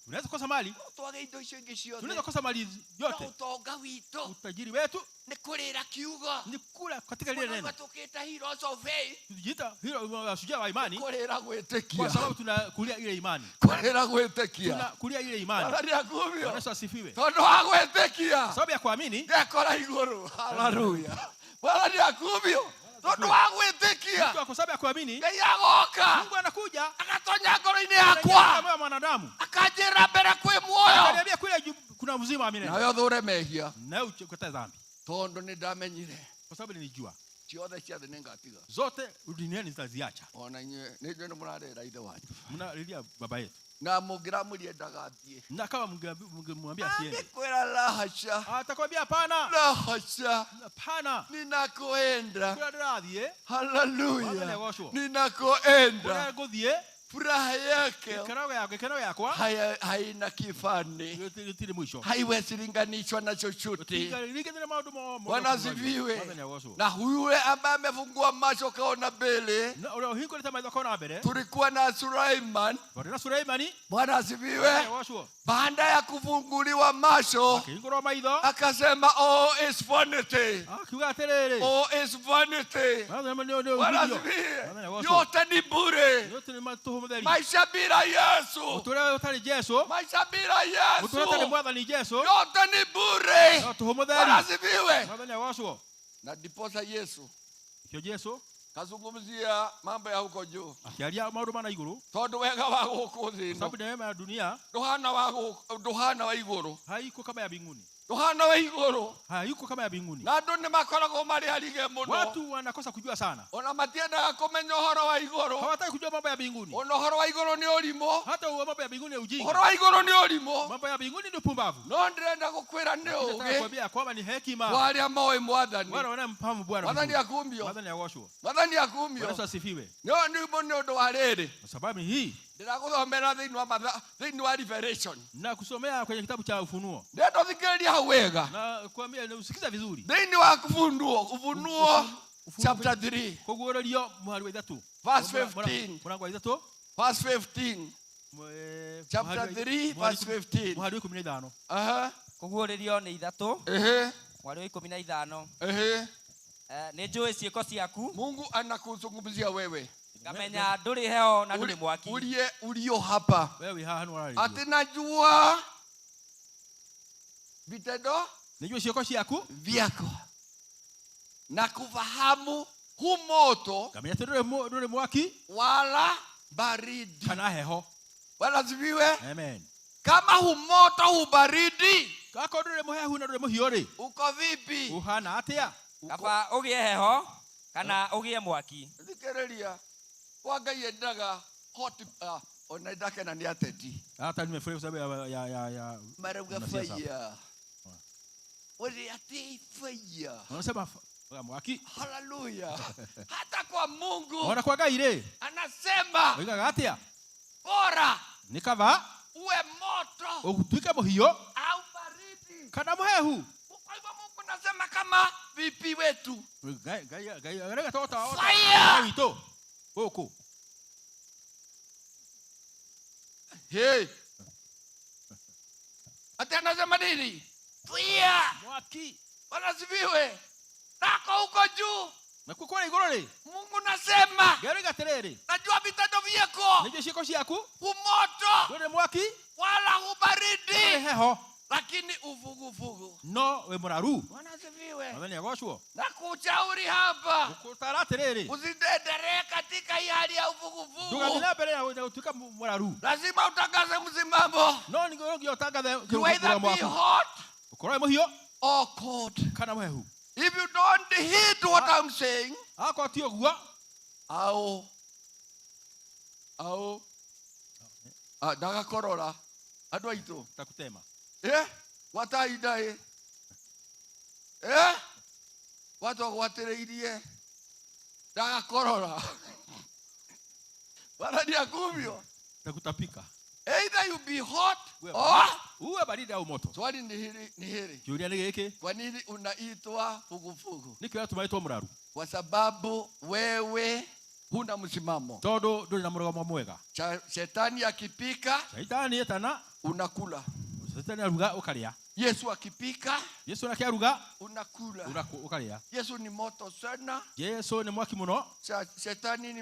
Tunaweza kukosa mali, No twage indo icio ingĩ ciothe. tunaweza kukosa mali No yote. ũtonga witũ Utajiri wetu nĩ kũrĩra kiugo. ni kula katika lile neno. Tũkĩta heroes of faith. Tujiita hilo shujaa wa imani Kũrĩra gwĩtĩkia. kwa sababu tunakulia ile imani. Kũrĩra gwĩtĩkia. Tunakulia ile imani. Mwathani akumio. Bwana Yesu asifiwe. Tondũ wa gwĩtĩkia. Sababu ya kuamini Ngekora igũrũ. Hallelujah. Mwathani akumio. Tondũ wa gwĩtĩkia. Mtu kwa sababu ya kuamini Ngai agoka. Mungu anakuja Agatonya ngoro-inĩ anaingia yakwa. moyo wa mwanadamu. Akanjĩra mbere kwĩ muoyo. Akaniambia kule juu kuna uzima wa milele. Nawe ũthũre mehia. Na ukatae dhambi. Tondũ nĩ ndamenyire. Kwa sababu nilijua Ciothe cia thĩ nĩngatiga. zote duniani nitaziacha. Ona inyuĩ nĩ inyuĩ nĩ mũrarĩra ithe wanyu. Mnalilia baba yetu. Na mũngĩramũria ndagathiĩ. Na kama mngemwambia asiende. Angĩkwĩra la hasha. Atakwambia hapana. La hasha. Hapana. Ninakoenda. Kũrĩa ndĩrathiĩ. Hallelujah. Mwathani agocwo. Ninakoenda. Kũrĩa ngũthiĩ. Furaha yake Gĩkeno gĩakwa haina kifani. Gĩtirĩ mwisho. Haiwezi linganishwa na chochote. Ringithania na maũndũ Bwana asifiwe. Mwathani agocwo. Na yule ambaye amefungua macho kaona mbele. Na ũrĩa ũhingũrĩte maitho akona mbere. Tulikuwa na Suleiman. Twarĩ na Suleimani. Bwana asifiwe. Agocwo. Baada ya kufunguliwa macho Akĩhingũrwo maitho. akasema all is vanity. Akiuga atĩrĩrĩ. All is vanity. Mwathani nĩ Bwana ũhunjio. asifiwe. Mwathani agocwo. Yote ni bure. Yote nĩ matũhũ mũtheri. Maisha bila Yesu. Mũtũũrĩre ũtarĩ Yesu. Maisha bila Yesu. Mũtũũrĩre ũtarĩ Mwathani Yesu. Yote ni bure. No tũhũ mũtheri. Bwana asifiwe. Mwathani agocwo. Na ndiposa Yesu Kĩo Yesu kazungumzia mambo ya huko juu. akĩaria maũndũ ma na igũrũ. Tondũ wega wa gũkũ thĩ Kwa ĩno sababu neema ya dunia ndũhana wa gũkũ ndũhana wa igũrũ. haiko kama ya mbinguni. Ndũhana wa igũrũ. Haiko kama ya mbinguni. Na andũ nĩ makoragwo marĩ arige mũno. Watu wanakosa kujua sana. Ona matiendaga kũmenya ũhoro wa igũrũ. Hawataki kujua mambo ya mbinguni. Ona ũhoro wa igũrũ nĩ ũrimũ. Hata mambo ya mbinguni ni ujinga. Ũhoro wa igũrũ nĩ ũrimũ. Mambo ya mbinguni ni upumbavu. No ndĩrenda gũkwĩra nĩ Lakini nataka ũũgĩ kuambia kwamba ni hekima. kwa arĩa moĩ Mwathani. Wale wanayemfahamu Bwana. Mwathani vizuri. akumio. Mwathani agocwo. Mwathani akumio. Bwana Yesu asifiwe. No nĩ nĩ ũndũ wa rĩrĩ. Kwa sababu hii Ndĩragũthomera thĩinĩ wa matha thĩinĩ wa Revelation. na kusomea kwenye kitabu cha Ufunuo. Ndĩrenda ũthikĩrĩrie hau wega. Na kuambia usikiza vizuri. Thĩinĩ wa Ufunuo, Ufunuo chapter 3 Kũguũrĩrio mũhari wa ithatũ. Verse 15. Mũrango wa ithatũ. Verse 15. Chapter 3 verse 15. Mũhari wa ikũmi na ithano. Aha. Kũguũrĩrio nĩ ithatũ. Ehe. Mwari wa ikũmi na ithano. Ehe. Nĩ njũĩ ciĩko ciaku. Mungu anakuzungumzia wewe. Ngamenya ndũrĩ heho na ndũrĩ mwaki. Uliye ulio hapa. Wewe haha nĩ ũrarĩrio. Ati najua vitendo Nĩnjũĩ ciĩko ciaku vyako na kufahamu hu moto ngamenya atĩ ndũrĩ mwaki wala baridi. kana heho. Bwana asifiwe. Amen. Kama hu moto hu baridi, Akorwo ndũrĩ mũhehu na ndũrĩ mũhiũ rĩ, uko vipi? ũhana atĩa? Kaba ũgĩe heho kana ũgĩe mwaki. Thikĩrĩria, kwa Ngai endaga hot ona ndakena nĩ ateti. Hata nimefurahi kwa sababu ya Marauga wanasiasa. fire. Wale ati fire. Wanasema mwaki. Hallelujah. Hata kwa Mungu. Ona kwa Ngai rĩ. Anasema Oigaga atĩa? Bora Nĩ kaba uwe moto ũtuĩke mũhiũ au baridi. kana mũhehu. Kwa hivyo Mungu anasema kama vipi wetu. Ngai Ngai Ngai arega tota Fire! witũ gũkũ. Hey. Ati anasema nini? Fire! Mwaki. Bwana asifiwe. Nako huko juu. Na kũrĩa igũrũ rĩ. Mungu nasema. Ngai aroiga atĩrĩrĩ. Najua vitendo vyako. Nĩnjũĩ ciĩko ciaku. Hu moto. Ndũrĩ mwaki. Wala hu baridi. Ndũrĩ heho. Lakini uvuguvugu. No we muraru. Bwana asifiwe. Mwathani agocwo. Nakushauri hapa. Ngũgũtaara atĩrĩrĩ. Usiendelee katika hii hali ya uvuguvugu. Ndũgathiĩ na mbere na gũtuĩka mũraru. Lazima utangaze msimamo. No nĩ nginya ũtangathe You either be hot ũkorwo wĩ mũhiũ or cold. Kana mũhehu. If you don't heed what I'm saying, akorwo ti ũguo, au ndagakorora andũ aitũ. Takutema. Gwata ihinda gwata ũgwatĩrĩirie ndagakorora. Bwana ni akumio. Takutapika. Either you be hot or uwe baridi au moto. Swali ni hili, ni hili. Kĩũria nĩ gĩkĩ. Kwa nini unaitwa fugufugu? Nĩkĩo ũratũma mũraru? Kwa sababu wewe huna msimamo. Tondũ ndũrĩ na mũrũgamo mwega. Shetani akipika, Shaitani etana, unakula. Shetani aruga ukarĩa. Yesu akipika, Yesu nake aruga, unakula. Ukarĩa. Yesu ni moto sana. Yesu ni mwaki mũno. Shetani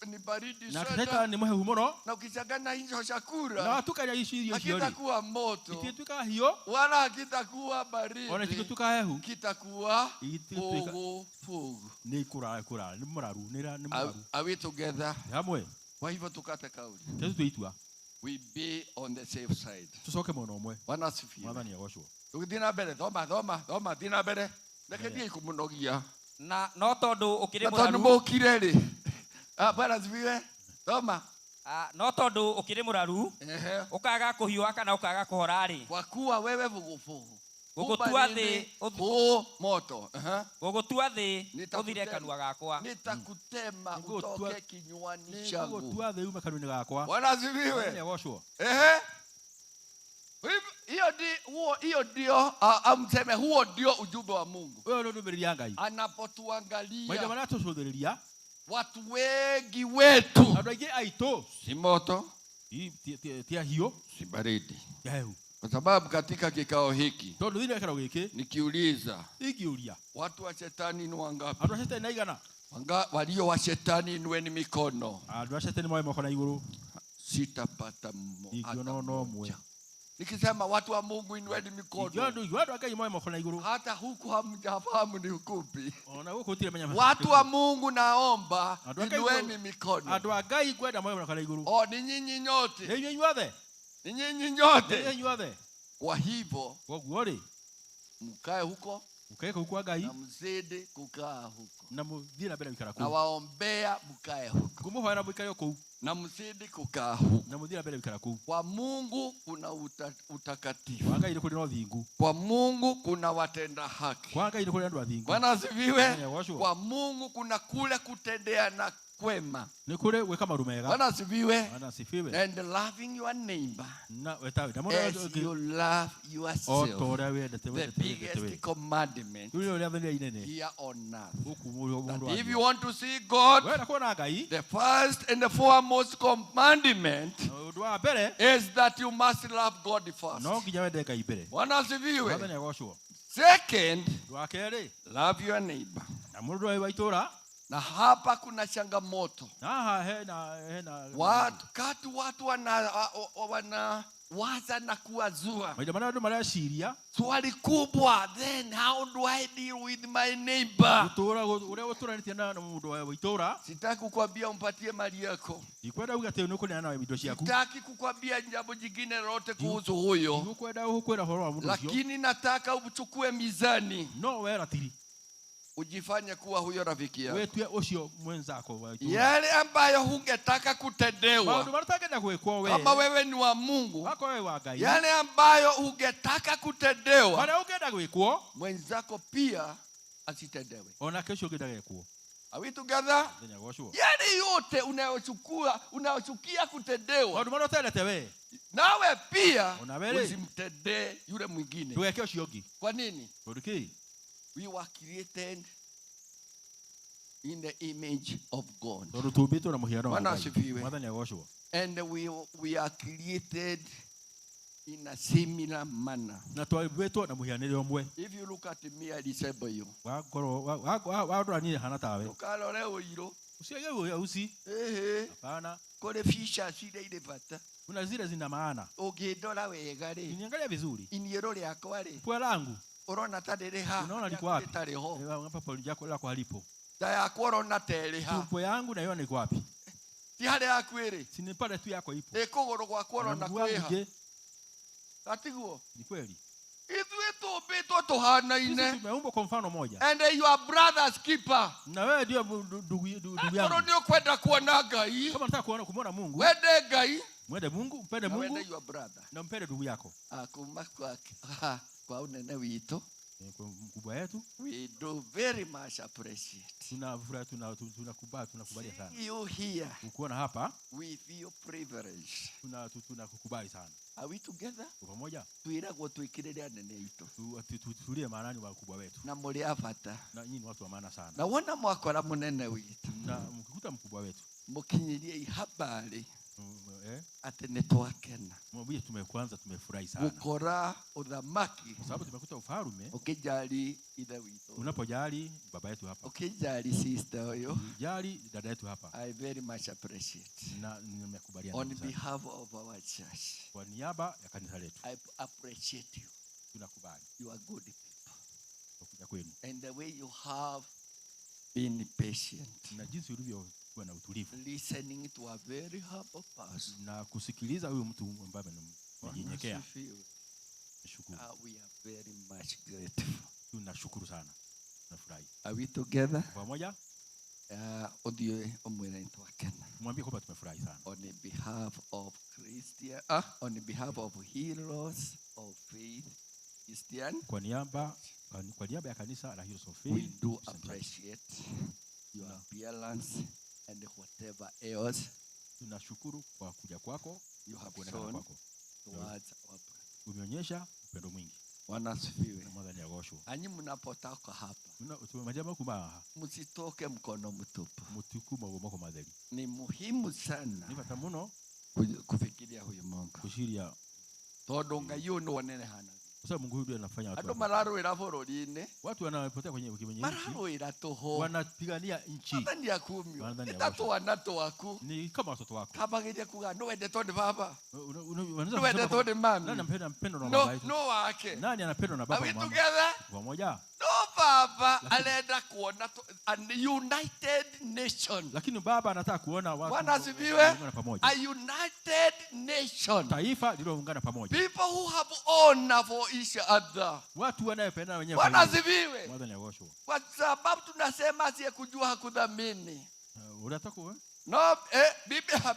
ni baridi Na sana. shetani ni mũhehu mũno. Na ukichanganya hizo chakula, Na watukania ici irio icio rĩ, hakitakuwa moto. Itigĩtuĩka hiũ. Wala hakitakuwa baridi. Ona itigĩtuĩka hehu. Kitakuwa Igĩtuĩka fugufugu. Nĩ kũrara kũrara, nĩ mũraru, nĩ mũraru. Are we together? Nĩ hamwe. Kwa hivyo tukate kauli. Reke tũtue itua. We be on the safe side. Tũcoke mwena ũmwe. Bwana asifiwe. Mwathani agocwo. Tũgĩthiĩ na mbere, thoma, thoma, thoma, thiĩ na mbere. Reke thiĩ kũmũnogia. Na no tondũ ũkĩrĩ Na tondũ mũraru. mũkire rĩ. Bwana asifiwe. Thoma. No tondũ ũkĩrĩ mũraru, ũkaga kũhiũha kana ũkaga kũhora rĩ. Kwa kuwa wewe vuguvugu. Gũgũtua thĩ, Huu moto. Gũgũtua thĩ, ũthire kanua gakwa. Nitakutema utoke kinywani changu. Nĩngũgũtua thĩ ume kanua-inĩ gakwa. Bwana asifiwe. Mwathani agocwo. Hiyo ndio, amseme huo ndio ujumbe wa Mungu. Ũyũ nĩ ndũmĩrĩri ya Ngai. Anapotuangalia. Mahinda marĩa tũcũthĩrĩria, watu wengi wetu. Andũ aingĩ aitũ. Si moto. Ti ahiũ. Si baridi. Ti hehu. Kwa sababu katika kikao hiki Tondũ thĩinĩ wa kĩrago gĩkĩ, nikiuliza, ingĩũria, watu wa shetani ni wangapi? Andũ a shetani nĩ aigana? Walio wa shetani inueni mikono. Andũ a shetani moe moko na igũrũ. Sitapata Ingĩona hata ona ũmwe. mmoja. Nikisema watu wa Mungu inueni mikono. Ingĩona andũ a Ngai moe moko na igũrũ. Hata huku hamjafahamu ni ukupi. Ona gũkũ gũtirĩ menya Watu wa Mungu naomba Andũ a Ngai inueni mikono. Andũ a Ngai ngwenda moe moko na igũrũ. O, ni nyinyi nyote. Nĩ inyuĩ inyuothe. Ni nyinyi nyote. Nĩ inyuĩ inyuothe. Kwa hivyo, Koguo rĩ, mkae huko mũkae kũu kwa Ngai na mzidi kukaa huko. Na mũthiĩ na mbere gũikara kũu. Nawaombea mkae huko. Ngũmũhoera mũikare kũu. Na mzidi kukaa huko. Na mũthiĩ na mbere gũikara kũu. Kwa Mungu kuna utakatifu. Kwa Ngai nĩ kũrĩ na ũthingu. Kwa Mungu kuna watenda haki. Kwa Ngai nĩ kũrĩ andũ athingu. Bwana asifiwe. Mwathani agocwo. Kwa Mungu kuna kule kutendeana kwema. Nĩ kũrĩ gwĩka maũndũ mega. Bwana asifiwe. Bwana asifiwe. And loving your neighbor Na wetawe. Na mũndũ as ũngĩ you love yourself. O ta ũrĩa wendete, The wendete, wendete biggest we. commandment Rĩu nĩrĩo rĩathani rĩrĩa inene. here on earth. Gũkũ mũndũ That wa if thĩ. you want to see God, Wenda kuona Ngai, the first and the foremost commandment ũndũ wa mbere is that you must love God first. No nginya wende Ngai mbere. Bwana asifiwe. Mwathani agocwo. Second, Ũndũ wa kerĩ, love your neighbor. Na mũndũ wa itũũra. Na hapa kuna changamoto. Na haha hena Watu, kati watu wana waza na kuwazua. Mahinda marĩa andũ mareciria. Swali kubwa, then how do I deal with my neighbor? Gũtũũra, ũrĩa ũtũranĩtie na mũndũ wa itũũra. Sitaki kukwambia umpatie mali yako. Ndikwenda uge atĩ nĩũkũneana indo ciaku. Sitaki kukwambia jambo jingine lolote kuhusu huyo. Ndikwenda gũkwĩra ũhoro wa mũndũ ũcio. Lakini nataka uchukue mizani. No we ratiri. Ujifanye kuwa huyo rafiki yako. Wetue ucio mwenzako wa itũũra. Yale ambayo hungetaka kutendewa. Maũndũ marĩa ũtangĩenda gwĩkwo we. Kama wewe ni wa Mungu. Wako wewe wa Ngai. Yale ambayo hungetaka kutendewa. Marĩa ũngĩenda gwĩkwo. Mwenzako pia asitendewe. Onake ũcio ũngĩenda gwĩkwo. Are we together? Mũthenya wa ũcio. Yale yote unayochukia kutendewa. Maũndũ marĩa ũtendete we. Nawe pia Ona we rĩ. usimtendee yule mwingine. Ndũgeke ũcio ũngĩ. Kwa nini? Tondũ kĩ? We were created in the image of God. Tondũ tũmbĩtwo na mũhiano wa Bwana Ngai. asifiwe. Mwathani agocwo. And we are created in a similar manner. Na twambĩtwo na mũhianĩre ũmwe. If you look at me, I resemble you. Wakorwo, wa, wa, wa, wa, ndũra niĩ hana tawe. Ndũkarore ũirũ. Ũcio ũyũ ũci. Ĩhĩ. Hapana. Kũrĩ features iria irĩ bata. Kuna zile zina maana. Ũngĩndora wega rĩ, Niangalia vizuri. Iniũrũ rĩakwa rĩ, Pua langu ũrona ta rĩrĩ ha? Unaona liko wapi? Rĩtarĩ ho. Hapa pua lako halipo. Nda yakwa ũrona ta ĩrĩ ha? Tumbo yangu naiona iko wapi? Ti harĩa yaku ĩrĩ? Si ni pale tu yako ipo. Ĩ kũgũrũ gwakwa Na ũrona mguu wangu kwĩ ha? je? Atiguo? Ni kweli. Ithuĩ tũmbĩtwo tũhanaine. Sisi tumeumbwa kwa mfano moja. And you are brother's keeper. Na wewe ndio ndugu Akorwo yangu. nĩ ũkwenda kuona Ngai, Kama unataka kuona kumuona Mungu, wende Ngai, mwende Mungu, mpende na Mungu wende your brother. na mpende ndugu yako. Kuma kwa unene witũ, Kwa mkubwa wetu, we do very much appreciate. Tunafurahi, tunakubali, tunakubalia sana. See you here. Ukuona hapa, We feel privileged. Tunakukubali sana. Are we together? Tuko pamoja? Twiragwo twikirire anene aitũ. Tutulie maanani wakubwa wetu. Na mũrĩ a bata. Na nyinyi ni watu wa maana sana. Na wona mwakora mũnene witũ. Na mkikuta mkubwa wetu. Mũkinyĩrie habari. Atĩ nĩ twakena. Mwambie tumekwanza tumefurahi sana. Gũkora ũthamaki. Kwa sababu tumekuta ufalme. Ũkĩjali ithe witũ. Unapojali baba yetu hapa. Ũkĩjali sister ũyũ. Jali dada yetu hapa. I very much appreciate. Na nimekubaliana On sana. behalf of our church. Kwa niaba ya kanisa letu. I appreciate you. Tunakubali. You are good people. Kwa kuja kwenu. And the way you have been patient. Na jinsi ulivyo kuwa na utulivu. Listening to a very humble person. Na kusikiliza huyu mtu ambaye amenyenyekea. Asifiwe. Nashukuru. We are very much grateful. Tunashukuru sana. Tunafurahi. Are we together? Pamoja? Uthiĩ ũmwĩre nĩ twakena. Mwambie kwamba tumefurahi sana. On behalf of Christian, on behalf of Heroes of Faith Christian. Kwa niaba ya kanisa la Heroes of Faith. We do appreciate your appearance and whatever else. Tunashukuru kwa kuja kwako, you have kuonekana shown kwako. towards our brother. Umeonyesha upendo mwingi. Bwana asifiwe. Na Mwathani agoocwo. Anyi mnapotoka hapa, Tumejama kuma msitoke mkono mtupu. Mtuku moko matheri. Ni muhimu sana Ni bata muno kufikiria huyu Mungu. Kuciria Tondu Ngai ũyũ nĩwe ũnenehanagia. Kwa sababu Mungu huyu ndiye anafanya watu. Andũ mararũĩra bũrũri-inĩ. Watu wanapotea kwenye nchi. Mararũĩra tũhũ. Wanapigania nchi. Mwathani akumio. Mwathani Nĩ ta agoocwo. twana twaku. Ni kama watoto wako. Kamagĩria kuga nĩ wendetwo nĩ baba. Unaweza Nĩ wendetwo kusema nĩ mami. Nani anampenda mpendo na No, baba yetu? no wake. Nani anapendwa na baba Are we na mama? together? Pamoja? No baba arenda kuona a united nation. Lakini baba anataka kuona watu Bwana asifiwe. wanaungana pamoja. A united nation. Taifa lililoungana pamoja. People who have honor for each other. Watu wanayependana wenyewe. Bwana kwa wenyewe. asifiwe. Mwathani agoocwo. Kwa sababu tunasema asiyekujua hakudhamini. Unataka wewe? No,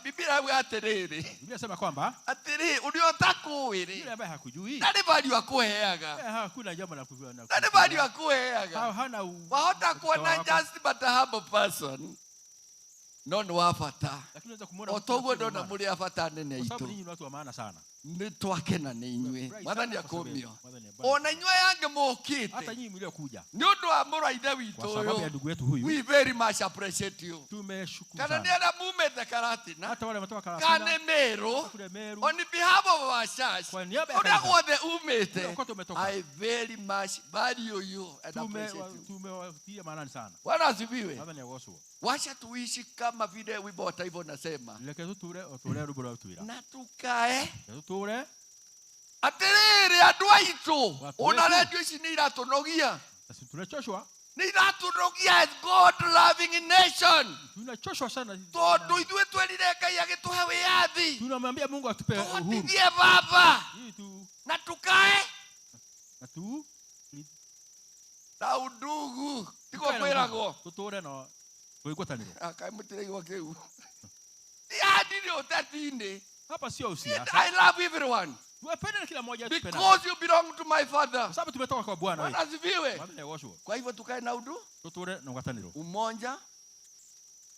Biblia yauga atĩrĩrĩ. Biblia inasema kwamba atĩrĩ, ũrĩa ũtakũĩ-rĩ, yule ambaye hakujui ndarĩ value akũheaga. Hakuna jambo la kujua na Ndarĩ value akũheaga. Hana Wahota kuona wako. just but a humble person. No nĩ wa bata. Lakini unaweza kumuona O mtu toguo akiwa ndona maana. mũrĩ a bata nene Kwa sababu aitũ. ninyi ni watu wa maana sana. Nĩ twakena nĩ inyuĩ. Tumefurahi Mwathani sana kwa sababu akumio. Mwathani abana. Ona inyuĩ aya angĩ mũkĩte. Hata nyinyi mliokuja. Nĩ ũndũ wa mũrũ wa ithe witũ Kwa sababu ũyũ. ya ndugu yetu huyu. We very much appreciate you. Tumeshukuru Kana sana. nĩ arĩa mumĩte Karatina. Hata wale wametoka Karatina. Kana Meru. Kule Meru. On behalf of our church. Kwa niaba ya Kũrĩa kanisa. guothe umĩte. Kũrĩa kote umetoka. I very much value you and appreciate you. Tumewatia maanani sana. Bwana asifiwe. Mwathani agoocwo. Wacha tuishi kama vile wimbo wa taifa unasema. Reke tuture otũrĩa rwĩmbo rwa twĩra. Na tukae. Reke tuture. Atĩrĩrĩ andũ aitũ, Watu ona wetu. redio ici nĩ iratũnogia. Sisi tunachoshwa. Nĩ iratũnogia as God loving nation. Tunachoshwa sana. Tondũ ithuĩ twerire Ngai agĩtũhe wĩyathi. Tunamwambia Mungu atupe uhuru. Tũhotithie Baba. Hii tu. Na tukae. Na tu. Na undugu. Tiguo Tukae na kwĩragwo. undugu. Tũtũre na ngwatanĩro. Kaĩ mũtiraigua kĩu? Ti ũteti-inĩ. Hapa sio usiasa. I love everyone. Tuwapende kila mmoja tupendane. Because you belong to my father. Kwa sababu tumetoka kwa Bwana wetu. Bwana asifiwe. Mwathani agoocwo. Kwa hivyo tukae na undu. Tuture na ngwatanĩro. Umoja.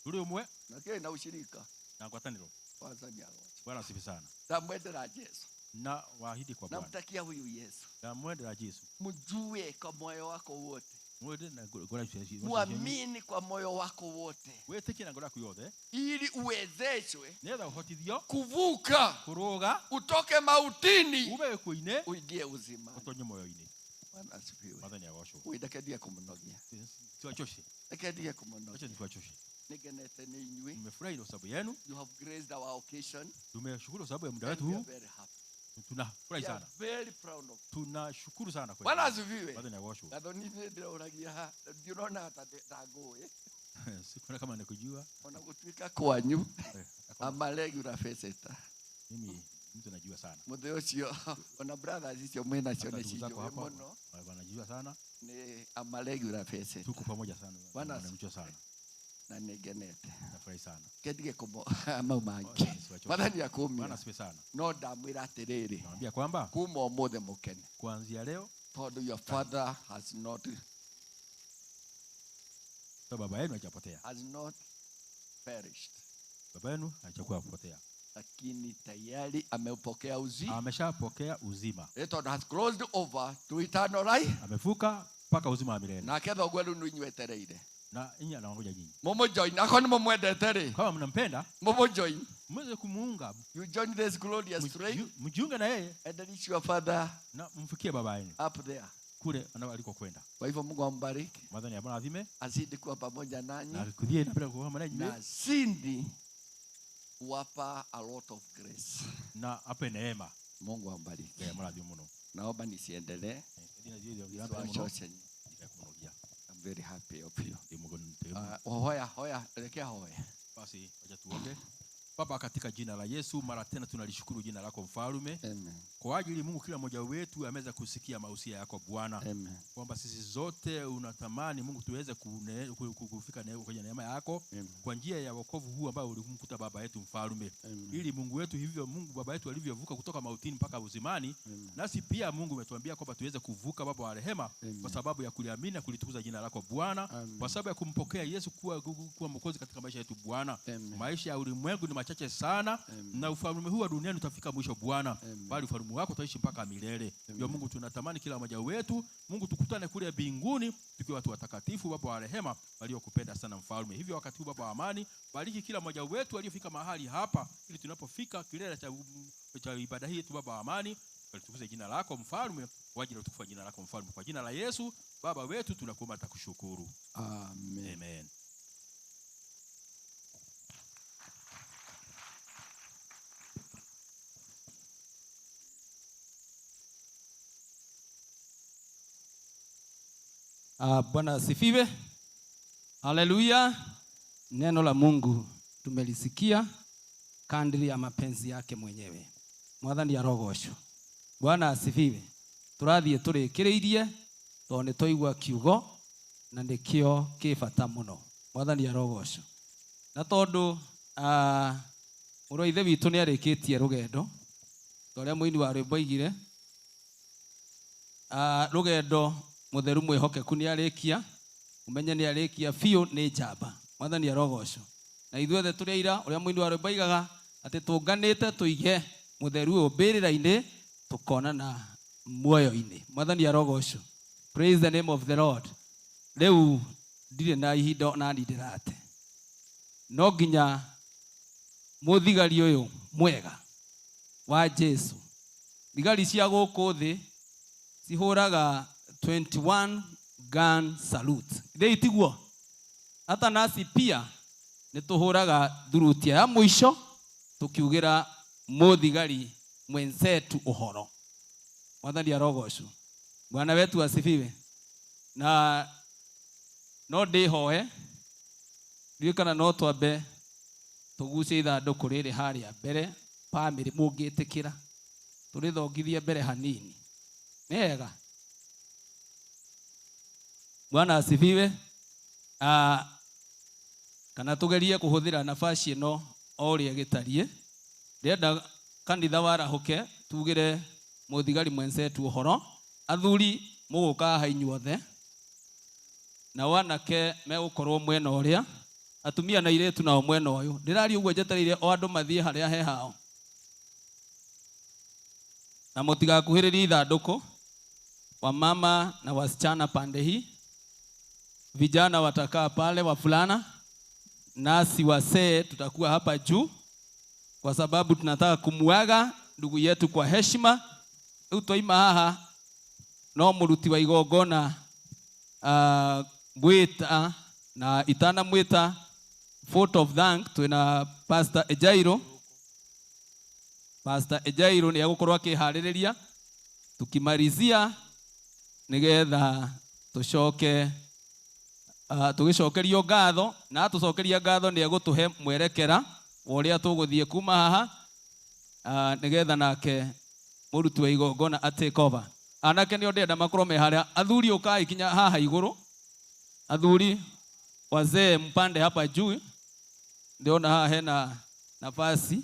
Tũrĩ ũmwe. Na kĩ na ushirika. Na ngwatanĩro. Mwathani agoocwo. Bwana asifiwe sana. Ndamwendera Yesu. Na waahidi kwa Bwana. Namtakia huyu Yesu. Ndamwendera Yesu. Mjue kwa moyo wako wote. Mwende na ngoro yaku yothe. Muamini kwa moyo wako wote. Wĩtĩkie na ngoro yaku yothe. Ili uwezeshwe Nĩgetha ũhotithio kuvuka, kũrũga, utoke mautini, ume gĩkuũ-inĩ, uingie uzima. Utonye moyo-inĩ. Bwana asifiwe. Mwathani agoocwo. Ui, reke ndige kũmũnogia. Tuwachoshe. Reke ndige kũmũnogia. Acha nikuwachoshe. Nĩngenete nĩ inyuĩ. Nimefurahi kwa sababu yenu. You have graced our occasion. Tumeshukuru kwa sababu ya muda And wetu we are huu. very happy. Tunafurahi We are sana. very proud of you. Tunashukuru sana kweli. Bwana asifiwe. Bwana aogoshwe. Gathoni nĩ ndĩroragia ndiũrona ta ngũĩ. Sikuona kama nakujua. Ona gũtuĩka kwanyu Eh, ama regular visitor. Mimi mtu najua sana. Mũthĩ ũcio ona brothers icio mwĩnacio Hata nĩ ndugu zako cinjũĩ hapa mũno. wanajua sana. Nĩ ama regular visitor. Tuko pamoja sana. Bwana Wanamjua sana. Na nĩngenete. Nafurahi sana. Kendige kũmo mau mangĩ. Siwachoke. Mwathani akũmia. Bwana asifiwe sana. No ndamwĩra atĩrĩrĩ. Naambia kwamba kuma ũmũthĩ mũkene. Kuanzia leo tondũ your father has not so baba yenu hajapotea. Has not perished. Baba yenu hajakuwa kupotea. Lakini tayari ameupokea uzima. Ameshapokea uzima. Tondũ has crossed over to eternal life. Amevuka mpaka uzima wa milele. Nake thoguo rĩu nĩ inyuĩ etereire. Na nyinyi anawangoja nyinyi. Mũmũjoin, akorwo nĩ mũmwendete rĩ. Kama mnampenda, mũmũjoin. Mweze kumuunga. You join this glorious train. Mjiunge na yeye. And reach your father. Na mfikie baba yenu. Up there. Kule alikokwenda. Kwa hivyo Mungu ambariki. Mwathani amrathime. Azidi kuwa pamoja nanyi. Na akudhie na bila kuwa pamoja nanyi. Na azidi kuwapa a lot of grace. Na ape neema. Mungu ambariki. Ngai amrathime muno. Naomba nisiendelee. Nisiwachoshe nyinyi. I'm very happy of you. Hoya, hoya, elekea hoya. Basi wacha tuombe. Baba, katika jina la Yesu, mara tena tunalishukuru jina lako mfalme. Amen. Kwa ajili Mungu, kila mmoja wetu ameweza kusikia mausia yako Bwana. Amen. Kwamba sisi zote unatamani Mungu tuweze kufika kwenye neema yako. Amen. Kwa njia ya wokovu huu ambao ulimkuta baba yetu mfalme. Amen. Ili Mungu wetu hivyo Mungu baba yetu alivyovuka kutoka mautini mpaka uzimani. Amen. Nasi pia Mungu umetuambia kwamba tuweze kuvuka baba wa rehema. Amen. Kwa sababu ya kuliamini na kulitukuza jina lako Bwana. Amen. Kwa sababu ya kumpokea Yesu kuwa mwokozi katika maisha yetu Bwana. Amen. Maisha ya ulimwengu ni machache sana. Amen. Na ufalme huu wa duniani utafika mwisho Bwana. Amen. Bali ufalme wako utaishi mpaka milele. Amen. Ndio Mungu tunatamani kila mmoja wetu Mungu tukutane kule mbinguni tukiwa watu watakatifu Baba wa rehema waliokupenda sana mfalme. Hivyo wakati huu Baba wa amani, bariki kila mmoja wetu aliyofika mahali hapa, ili tunapofika kilele cha ibada hii tu Baba wa amani, tukuze jina lako mfalme, kwa ajili ya utukufu wa jina lako mfalme. Kwa jina la Yesu Baba wetu tunakuomba na kukushukuru. Amen. Amen. Bwana asifiwe. Haleluya. Neno la Mungu tumelisikia kadiri ya mapenzi yake mwenyewe. Mwathani arogoco. Bwana asifiwe. Turathie turikiriirie tondu ni twaigua kiugo na nikio ki bata muno. Mwathani arogoco. Na tondu mũrũ wa ithe witũ nĩarĩkĩtie rũgendo, ta ũrĩa mũini wa rwĩmbo aigire, rũgendo mũtheru mwĩhokeku nĩarĩkia, ũmenye nĩarĩkia biũ nĩ njamba. Mwathani arogoco. Na ithuothe tũrĩ aira ũrĩa mũini wa rwĩmbo aigaga atĩ tũnganĩte tũige mũtheru ũyũ mbĩrĩra-inĩ tũkonana muoyo-inĩ. Mwathani arogoco. Praise the name of the Lord. Rĩu ndirĩ na ihinda ona niĩ ndĩrate. No nginya mũthigari ũyũ mwega wa Jesu. Thigari cia gũkũ thĩ cihũraga 21 gun salute. Ithĩ itiguo? Hata nasi pia nĩtũhũraga thurutia ya mũico tũkiugĩra mũthigari mwenzetu ũhoro. Mwathani arogocwo. Bwana wetu asifiwe. Na no ndĩhoe ndiũĩ kana no twambe tũgucie ithandũkũ rĩrĩ harĩa mbere bamĩrĩ mũngĩtĩkĩra tũrĩthongithie mbere hanini. Nĩ hega. Bwana asifiwe. Kana tugerie kuhuthira nafasi ĩno o ũrĩa gĩtariĩ. Ndĩrenda kanitha warahũke tugĩre mũthigari mwenzetu ũhoro. Athuri mũgũka haha inyuothe na wanake megũkorwo mwena ũrĩa, atumia na airĩtu nao mwena ũyũ. Ndĩraria ũguo njetereire o andũ mathiĩ harĩa he hao, na mũtigakuhĩrĩrie ithandũkũ. Wamama na wasichana pande hii, vijana watakaa pale, wavulana, nasi wasee tutakuwa hapa juu, kwa sababu tunataka kumuaga ndugu yetu kwa heshima. Rĩu twaima haha no mũruti wa igongona, ngwĩta na itanamwĩta Vote of thank twina Pastor Ejairo. Pastor Ejairo nĩ egũkorwo akĩharĩrĩria tukimarizia nĩgetha tũcoke tũgĩcokerio ngatho, na atũcokeria ngatho nĩ egũtũhe mwerekera wa ũrĩa tũgũthiĩ kuma haha, nĩgetha nake mũruti wa igongona a take over. Anake nĩo ndĩrenda makorwo me harĩa. Athuri ũkai kinya haha igũrũ, athuri wazee mpande hapa juu, ndĩrona haha hena nafasi.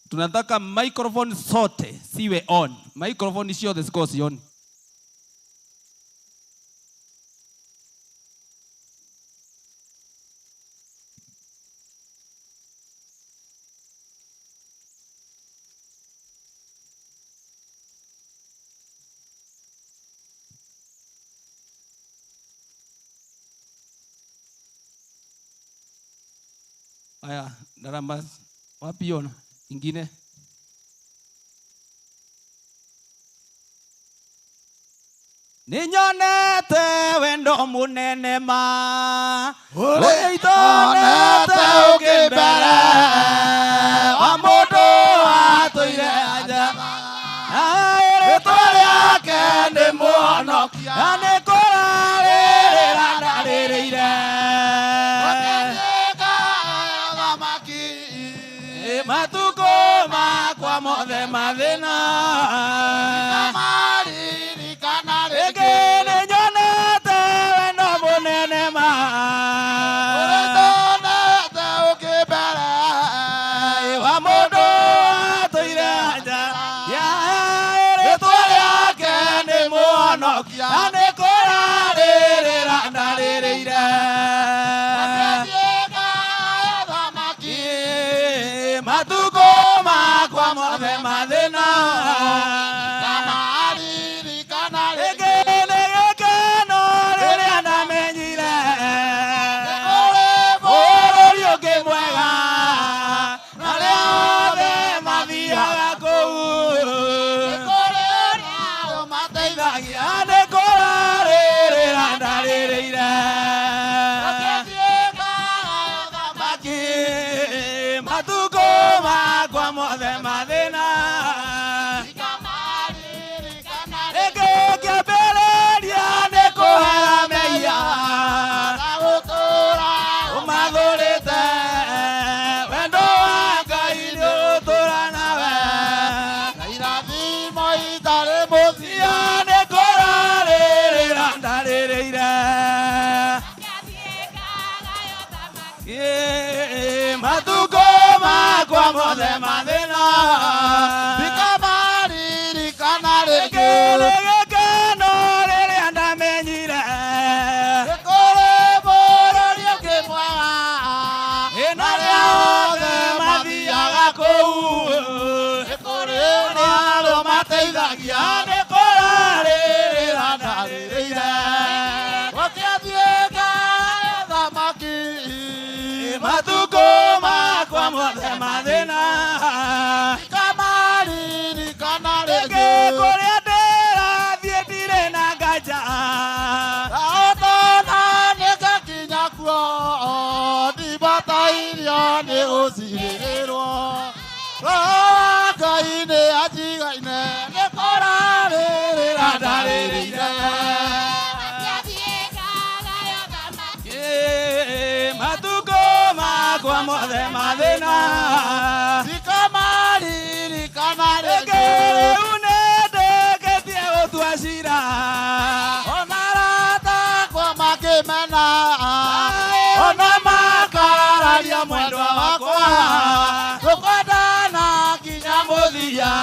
Tunataka microphone zote siwe on, microphone ciothe cikorwo ci on. Aya, ndaramba wapi ona ingine? Ninyonete wendo munene ma ũrĩa itonete ũkĩmbere wa mũndũ watũire anja, rĩtwa rĩake nĩ mũhonokia, na nĩ kũrarĩrĩra ndarĩrĩire matukũ makwa mothe mathĩna. Rĩngĩ nĩnyonete wendo mũnene ma ũrĩa itonete ũkĩmbere wa mũndũ watũire anja, rĩtwa rĩake nĩ mũhonokia, na nĩ kũrarĩrĩra ndarĩrĩire matukũ makwa mothe mathĩna. Rĩngĩ nĩ gĩkeno rĩrĩa ndamenyire bũrũri ũngĩ mwega, arĩa othe mathiaga kũu mateithagia, nĩ kũrarĩrĩra ndarĩrĩire matukũ makwa mothe mathĩna. Rĩngĩ kĩambĩrĩria nĩ kũhera mehia ũmathũrĩte, wendo wa Ngai nĩ ũtũũra nawe, irathimo itarĩ mũthia, nĩ kũrarĩrĩra ndarĩrĩire matukũ makwa mothe mathĩna. Ndikamaririkana rĩngĩ nĩ gĩkeno rĩrĩa ndamenyire kũrĩ bũrũri ũngĩ mwega, na arĩa othe mathiaga kũu nĩ andũ mateithagia, nĩ kũrarĩrĩra ndarĩrĩire matukũ makwa mothe mathĩna. Ndikamaririkana rĩngĩ kũrĩa ndĩrathiĩ ndirĩ na nganja, ahotana nĩngakinya kuo, ndibatairio nĩ gũcirĩrĩrwo, Roho wa Ngai nĩ anjigaine, nĩ kũrarĩrĩra ndarĩrĩire matukũ makwa mothe mathĩna. Ndikamaririkana rĩngĩ rĩu nĩndĩkĩtie gũtua cira, ona arata akwa makĩmena, ona makararia mwendwa wakwa, tũkwendana nginya mũthia.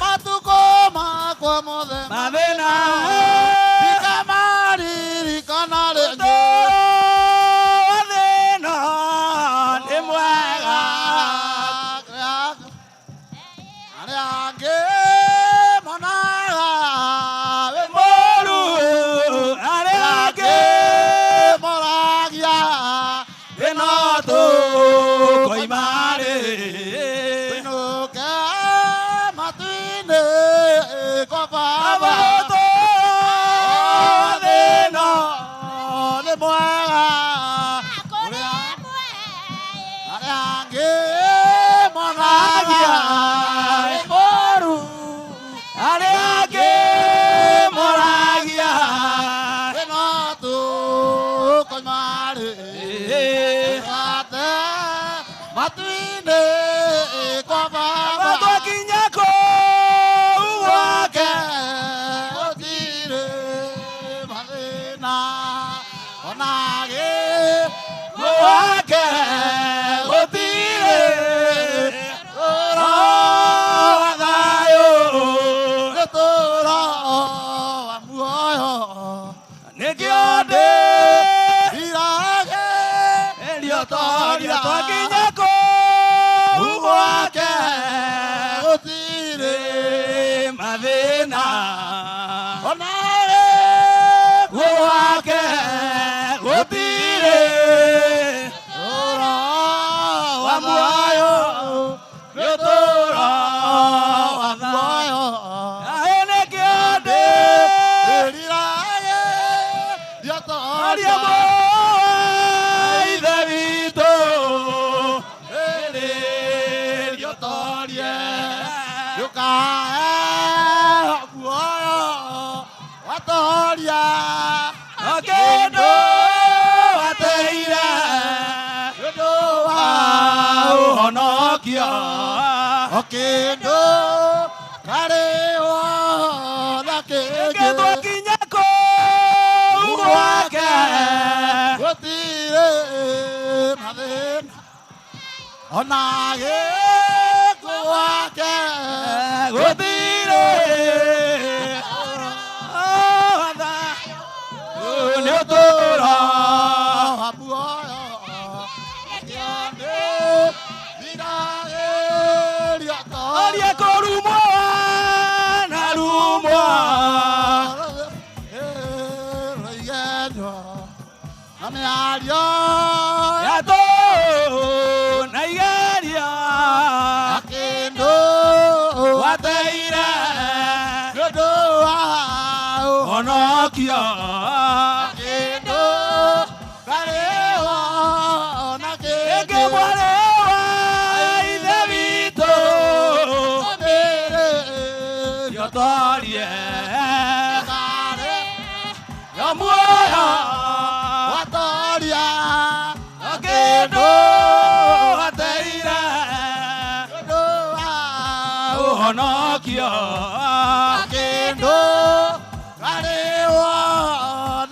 Matukũ makwa mothe mathĩna, ndikamaririkana rĩngĩ. Thĩna nĩ mwega, arĩa angĩ monaga wĩ mũũru, arĩa angĩ moragia ĩno tũkoima rĩ. Tũinũke matu Arĩa angĩ moragia moru, arĩa angĩ moragia no tũkoima-rĩ mĩgate matu-inĩ kwa Baba. Twakinya kũu gwake gũtirĩ mathĩna ona gĩkuũ gwake gũtirĩ ũhoro wa thayũ, ũtũũro wa muoyo. Nĩkĩo ndĩriragĩria toria twakinya kũu gwake gũtirĩ mathĩna ona gĩkuũ gwake gũtirĩ ũhoro wa muoyo, ũtũũro wa muoyo. Aĩ nĩkĩo ndĩriragĩria toria Ithe witũ rĩrĩrio torie ndũkae muoyo watoria kĩndũ wateire ũndũ wa ũhonokio, o kĩndũ karĩwo na kĩngĩ. Twakinya kũu gwake gũtirĩ mathĩna ona gĩkuũ gwake gũtirĩ nĩ ũtũũro wa muoyo. Ndiragĩria toria kũrumwo na rumwo rũigenywo na mĩario ya tũhũ na igerio na kĩndũ wateire nĩ ũndũ wa ũhonokio, kĩndũ karĩwo na ĩngĩ kĩngĩ. Mwarĩ wa Ithe witũ Ũmĩrĩrio torie karĩ yo muoyo watoria kĩndũ wateire ũndũ wa ũhonokio, kĩndũ karĩwo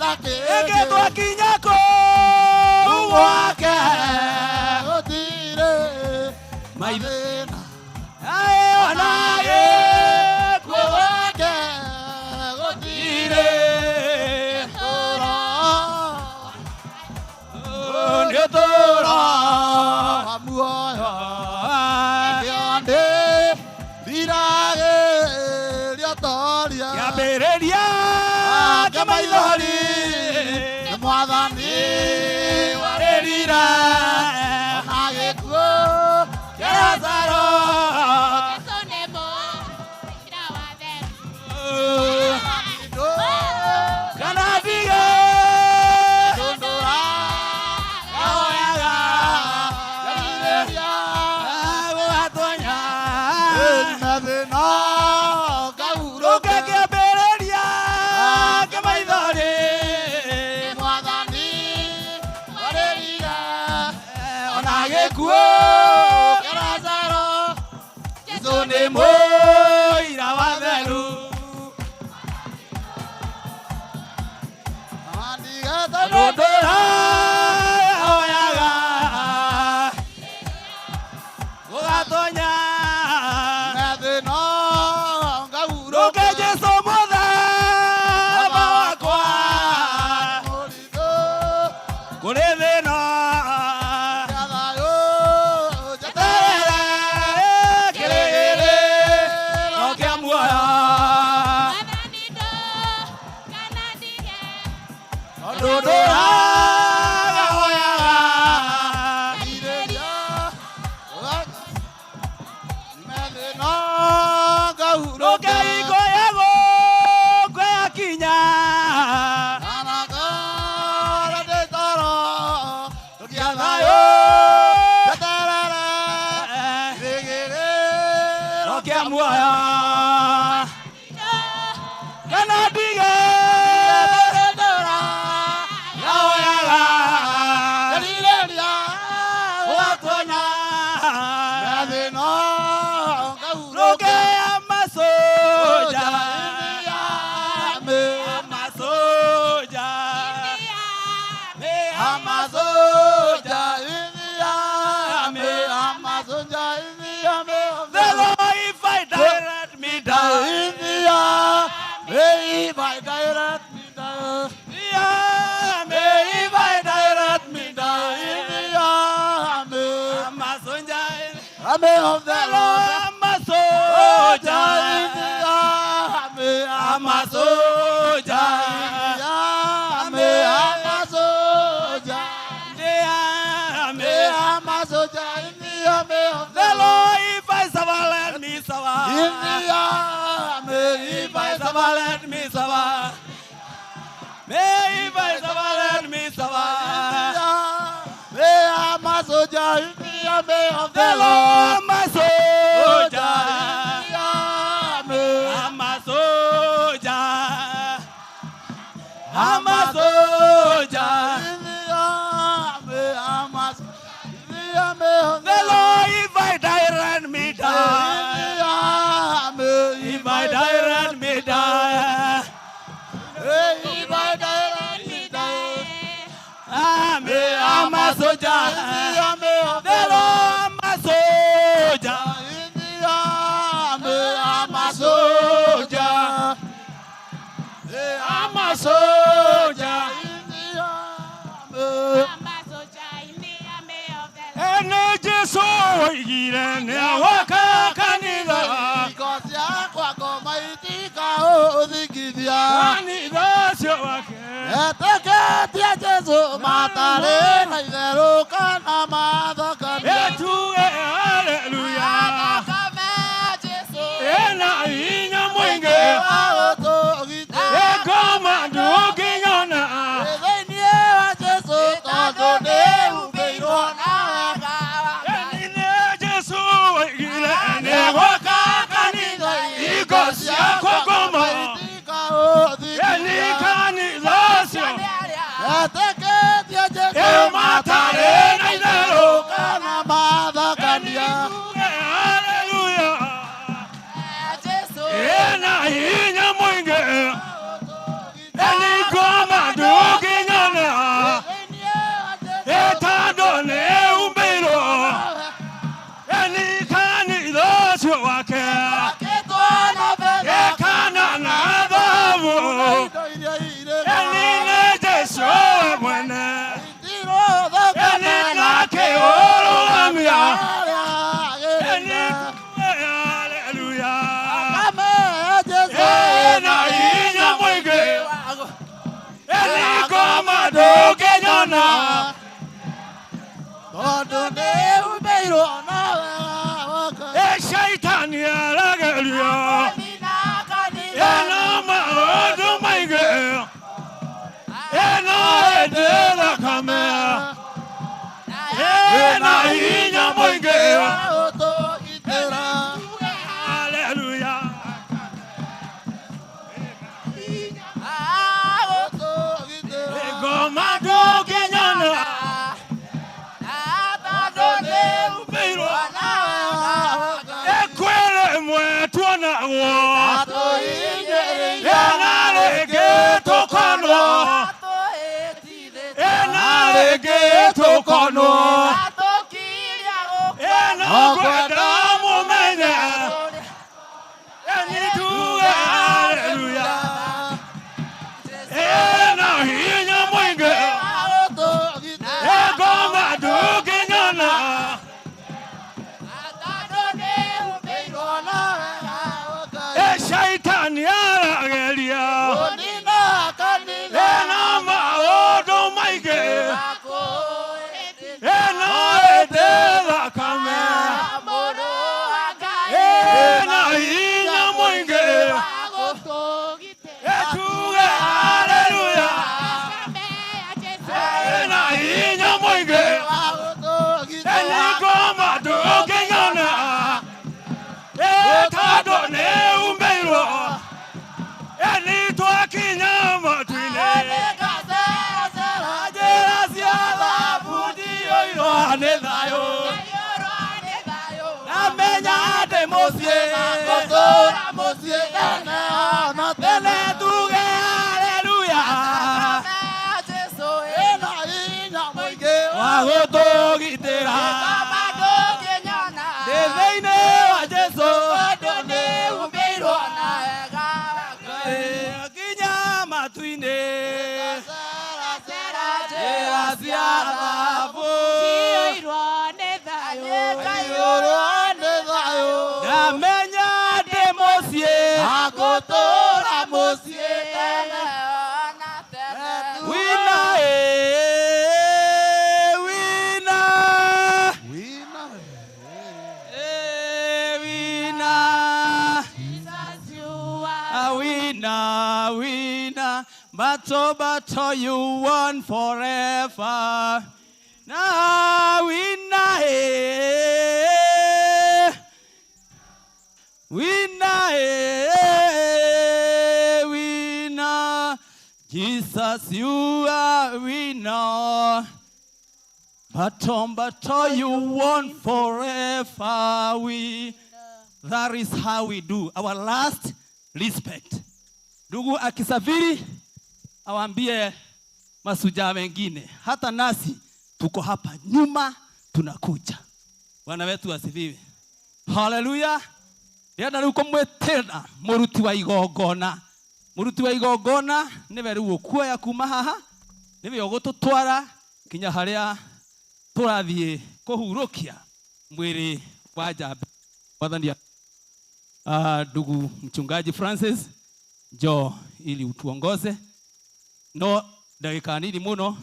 na ĩngĩ kĩngĩ. Twakinya kũu gwake gũtirĩ maithĩna mathĩna aĩ ona gĩkuũ gwake gũtirĩ gũtirĩ ũtũũro nĩ ũtũũro wa muoyo. Nĩkĩo ndĩriragĩria toria kĩambĩrĩria kĩa maithori nĩ Mwathani warĩrire ona gĩkuũ kĩa Lazaro kana ndige ndũndũra ahoyaga yarĩria gũgatonya mathĩna rũke ngahurũke kĩambĩrĩria kĩa maithori Mwathani warĩrire ona gĩkuũ kĩa Lazaro. Jesũ nĩ mũira wa theru ndũndũra ahoyaga gũgatonya mathĩna ngahurũke rũke Jesũ mũthemba wakwa mũritũ kũrĩ thĩna kĩa thayũ njeterere kĩrĩgĩrĩro kĩa muoyo ndũndũra Ũgatuona Methĩno ngahurũke Rũke amasoja Amasoja Amasoja Ame Amasoja Ame The Lord if I die let me die India If I die let me die Yeah, may if I die let me die India Amasoja Ame of the The Lord Lord amasoja Ame Amasoja Ame Amasoja Yeah, Ame Amasoja Ame of The Lord if I suffer let me suffer India Ame If I suffer let me suffer May if I suffer let me suffer Ame Amasoja Ame of The the Lord Lord my soldier Ame I'm a soldier I'm a soldier The Lord if I die let me die If I die let me die I'm a soldier The Lord I'm a soldier I'm a soldier Ene Jesu oigire nĩagwaka kanitha Kanitha ũcio wake Etĩkĩtie Jesũ matarĩ na itherũ kana mathakame Etuge haleluya Ena hinya mũingĩ Ngoma ndũngĩnyona Thĩinĩ wa Jesũ tondũ nĩhumbĩirwo na wega Nĩ Jesu oigire nĩagwaka kanitha Hingo ciakwa ngoma Eni kanitha ũcio Etĩkĩtie Jesũ Ĩ matarĩ na itherũ kana mathakania Haleluya Ena hinya mũingĩ Eni ngoma ndũngĩnyona Ĩtondũ nĩhumbĩirwo Eni kanitha ũcio wake Ĩkana na thahabu Eni nĩ Jesũ we mwene Eni nake ũrũgamia Eni haleluya Ena hinya mũingĩ Eni ngoma ndũngĩnyona Tondũ nĩhumbĩirwo na wega Ĩ shaitani arageria Ena maũndũ maingĩ Ena ĩndĩ thakame Ena hinya mũingĩ Haleluya Ngoma ndũngĩnyona Ekwere ĩmwe tuonagwo Ena rĩngĩ tũkonwo Ena rĩngĩ tũkonwo Ena ngwenda mũmenye Eni tuge haleluya Ena hinya mũingĩ Ngoma ndũngĩnyona Ĩ shaitani arageria Ena maũndũ maingĩ Nĩ thayũ. Ndamenya ndĩ mũciĩ. Gũtũũra mũciĩ tene na tene tuge haleluya. Jesu ena hinya mũingĩ Wa gũtũgitĩra. Ndĩ thĩinĩ wa Jesu. Tondũ nĩhumbĩirwo na wega wa Ngai. Nginya matu-inĩ. Njĩra cia thahabu. Ciyũirwo nĩ thayũ. Kaiyũrwo nĩ thayũ. Ndamenya ndĩ mũciĩ. Gũtũũra mũciĩ tene na tene. Wina wina. Wina. Wina. A winner, winner, battle, battle, you won forever. Now, winner, winner, winner. Jesus, you are winner. Battle, battle, you won forever. We, that is how we do our last respect. Ndugu akisafiri awaambie masujaa wengine, hata nasi tuko hapa nyuma tunakuja. Bwana wetu asifiwe. Haleluya. Ndĩrenda rĩu kũmwĩtĩra mũruti wa igongona. Mũruti wa igongona nĩwe rĩu ũkuoya kuma haha, nĩwe ũgũtũtwara nginya harĩa tũrathiĩ kũhurũkia mwĩrĩ wa njamba. Mwathani ndugu mchungaji Francis, njoo ili utuongoze. No dakika nini muno,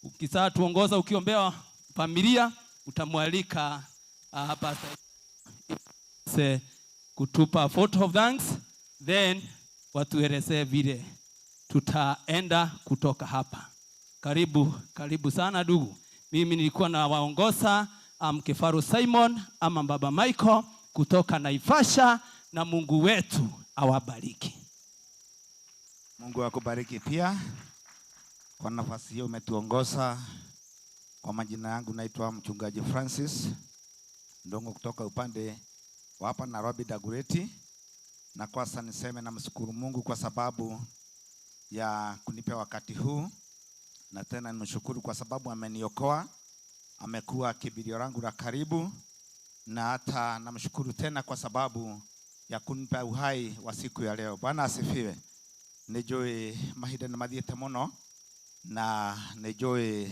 ukisaa tuongoza ukiombea familia, utamwalika Pastor se kutupa vote of thanks, then watuelezee vile tutaenda kutoka hapa. Karibu, karibu sana ndugu. Mimi nilikuwa na waongoza Mkefaru Simon ama Baba Michael kutoka Naivasha, na Mungu wetu awabariki. Mungu akubariki pia kwa nafasi hiyo umetuongoza. Kwa majina yangu naitwa Mchungaji Francis Ndongo kutoka upande wa hapa Nairobi Dagoretti. Na kwa sasa niseme namshukuru Mungu kwa sababu ya kunipa wakati huu, na tena nimshukuru kwa sababu ameniokoa, amekuwa kimbilio langu la karibu, na hata namshukuru tena kwa sababu ya kunipa uhai wa siku ya leo. Bwana asifiwe. Nĩnjũĩ mahinda nĩ mathiĩte mũno, na nĩnjũĩ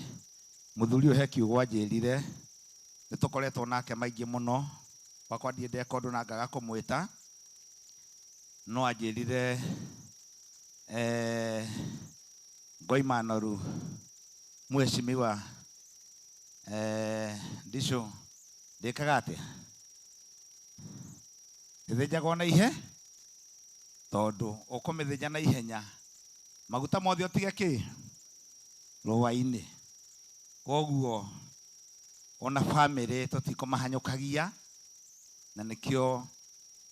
mũthuri ũyũ he kiugo anjĩrire, nĩ tũkoretwo nake maingĩ mũno, wakwa ndiĩ ndeka ũndũ na ngaga kũmwĩta, no anjĩrire, ngoima noru mheshimiwa, Ndicũ, ndĩkaga atĩa? Ĩthĩnjagwo na ihe, tondũ ũkũmĩthĩnja na ihenya, maguta mothe ũtige kĩ? Rũa-inĩ. Koguo ona famĩlĩ tũtikũmahanyũkagia, na nĩkĩo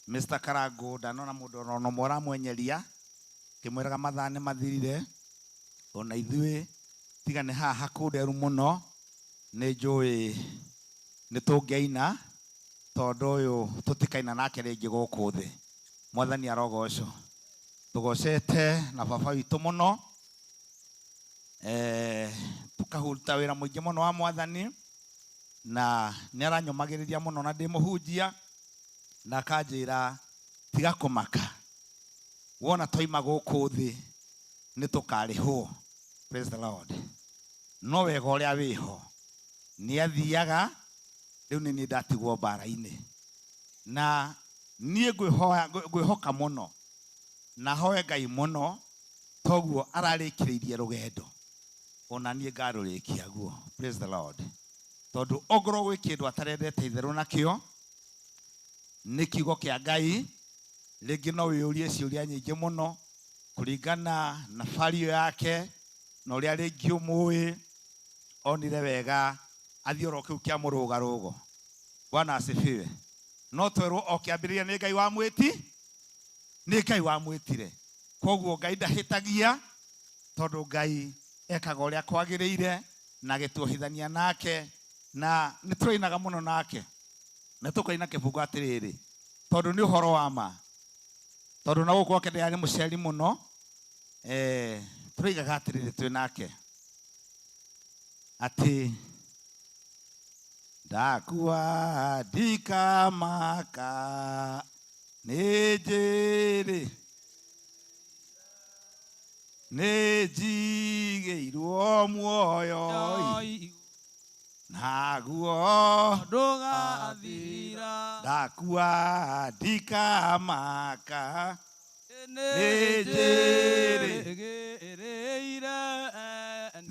Mr. Karango ndanona mũndũ ona ũmwe ũramwenyeria, ngĩmwĩraga mathaa nĩ mathirire, ona ithuĩ tiga nĩ haha kũnderu mũno, nĩ njũĩ nĩ tũngĩaina, tondũ ũyũ tũtikaina nake rĩngĩ gũkũ thĩ. Mwathani arogocwo. Tũgocete na baba witũ mũno, tukahuruta wĩra mũingĩ mũno wa Mwathani, na nĩ aranyũmagĩrĩria mũno na ndĩ mũhunjia, na akanjĩra tiga kũmaka, wona twaima gũkũ thĩ nĩ tũkarĩhwo. Praise the Lord. No wega ũrĩa wĩho nĩ athiaga, rĩu nĩ niĩ ndatigwo mbara-inĩ, na niĩ ngwĩhoka mũno na hoe Ngai mũno, toguo ararĩkĩrĩirie rũgendo ona niĩ ngarũrĩkia guo. Praise the Lord. Tondũ ongorwo gwĩ kĩndũ atarendete itherũ nakĩo nĩ kiugo kĩa Ngai. Rĩngĩ no wĩyũrie ciũria nyingĩ mũno kũringana na bario yake na ũrĩa rĩngĩ ũmũĩ, onire wega athiĩ oro kĩu kĩa mũrũgarũgo. Bwana asifiwe. No twerwo o kĩambĩrĩria nĩ Ngai wamwĩti, nĩ Ngai wamwĩtire. Koguo Ngai ndahĩtagia, tondũ Ngai ekaga ũrĩa kwagĩrĩire na agĩtuohithania nake, Na nĩ tũrainaga mũno nake na tũkaina kĩbungo atĩrĩrĩ tondũ nĩ ũhoro wa ma tondũ na gũkũ gwake ndĩrarĩ mũceri mũno tũraigaga atĩrĩrĩ twĩ nake atĩ ndakua ndikamaka nĩ njĩrĩ nĩ njigĩirwo muoyo naguo ndũgathira ndakua ndikamaka nĩ njĩrĩ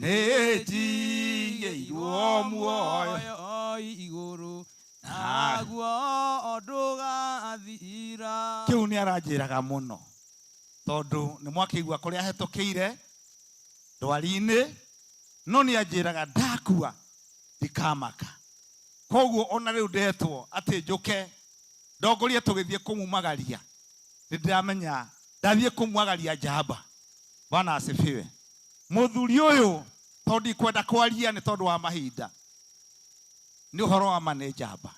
nĩ njigĩirwo muoyo igũrũ naguo ndũgathira. Kĩu nĩ aranjĩraga mũno tondũ nĩ mwakĩigua kũrĩa ahetũkĩire ndwari-inĩ no nĩ anjĩraga ndakua ndikamaka. Koguo ona rĩu ndetwo atĩ njũke ndongorie tũgĩthiĩ kũmumagaria nĩ ndĩramenya ndathiĩ kũmwagaria njamba. Bwana asifiwe. Mũthuri ũyũ tondũ ndikwenda kwaria nĩ tondũ wa mahinda nĩ ũhoro wa ma nĩ njamba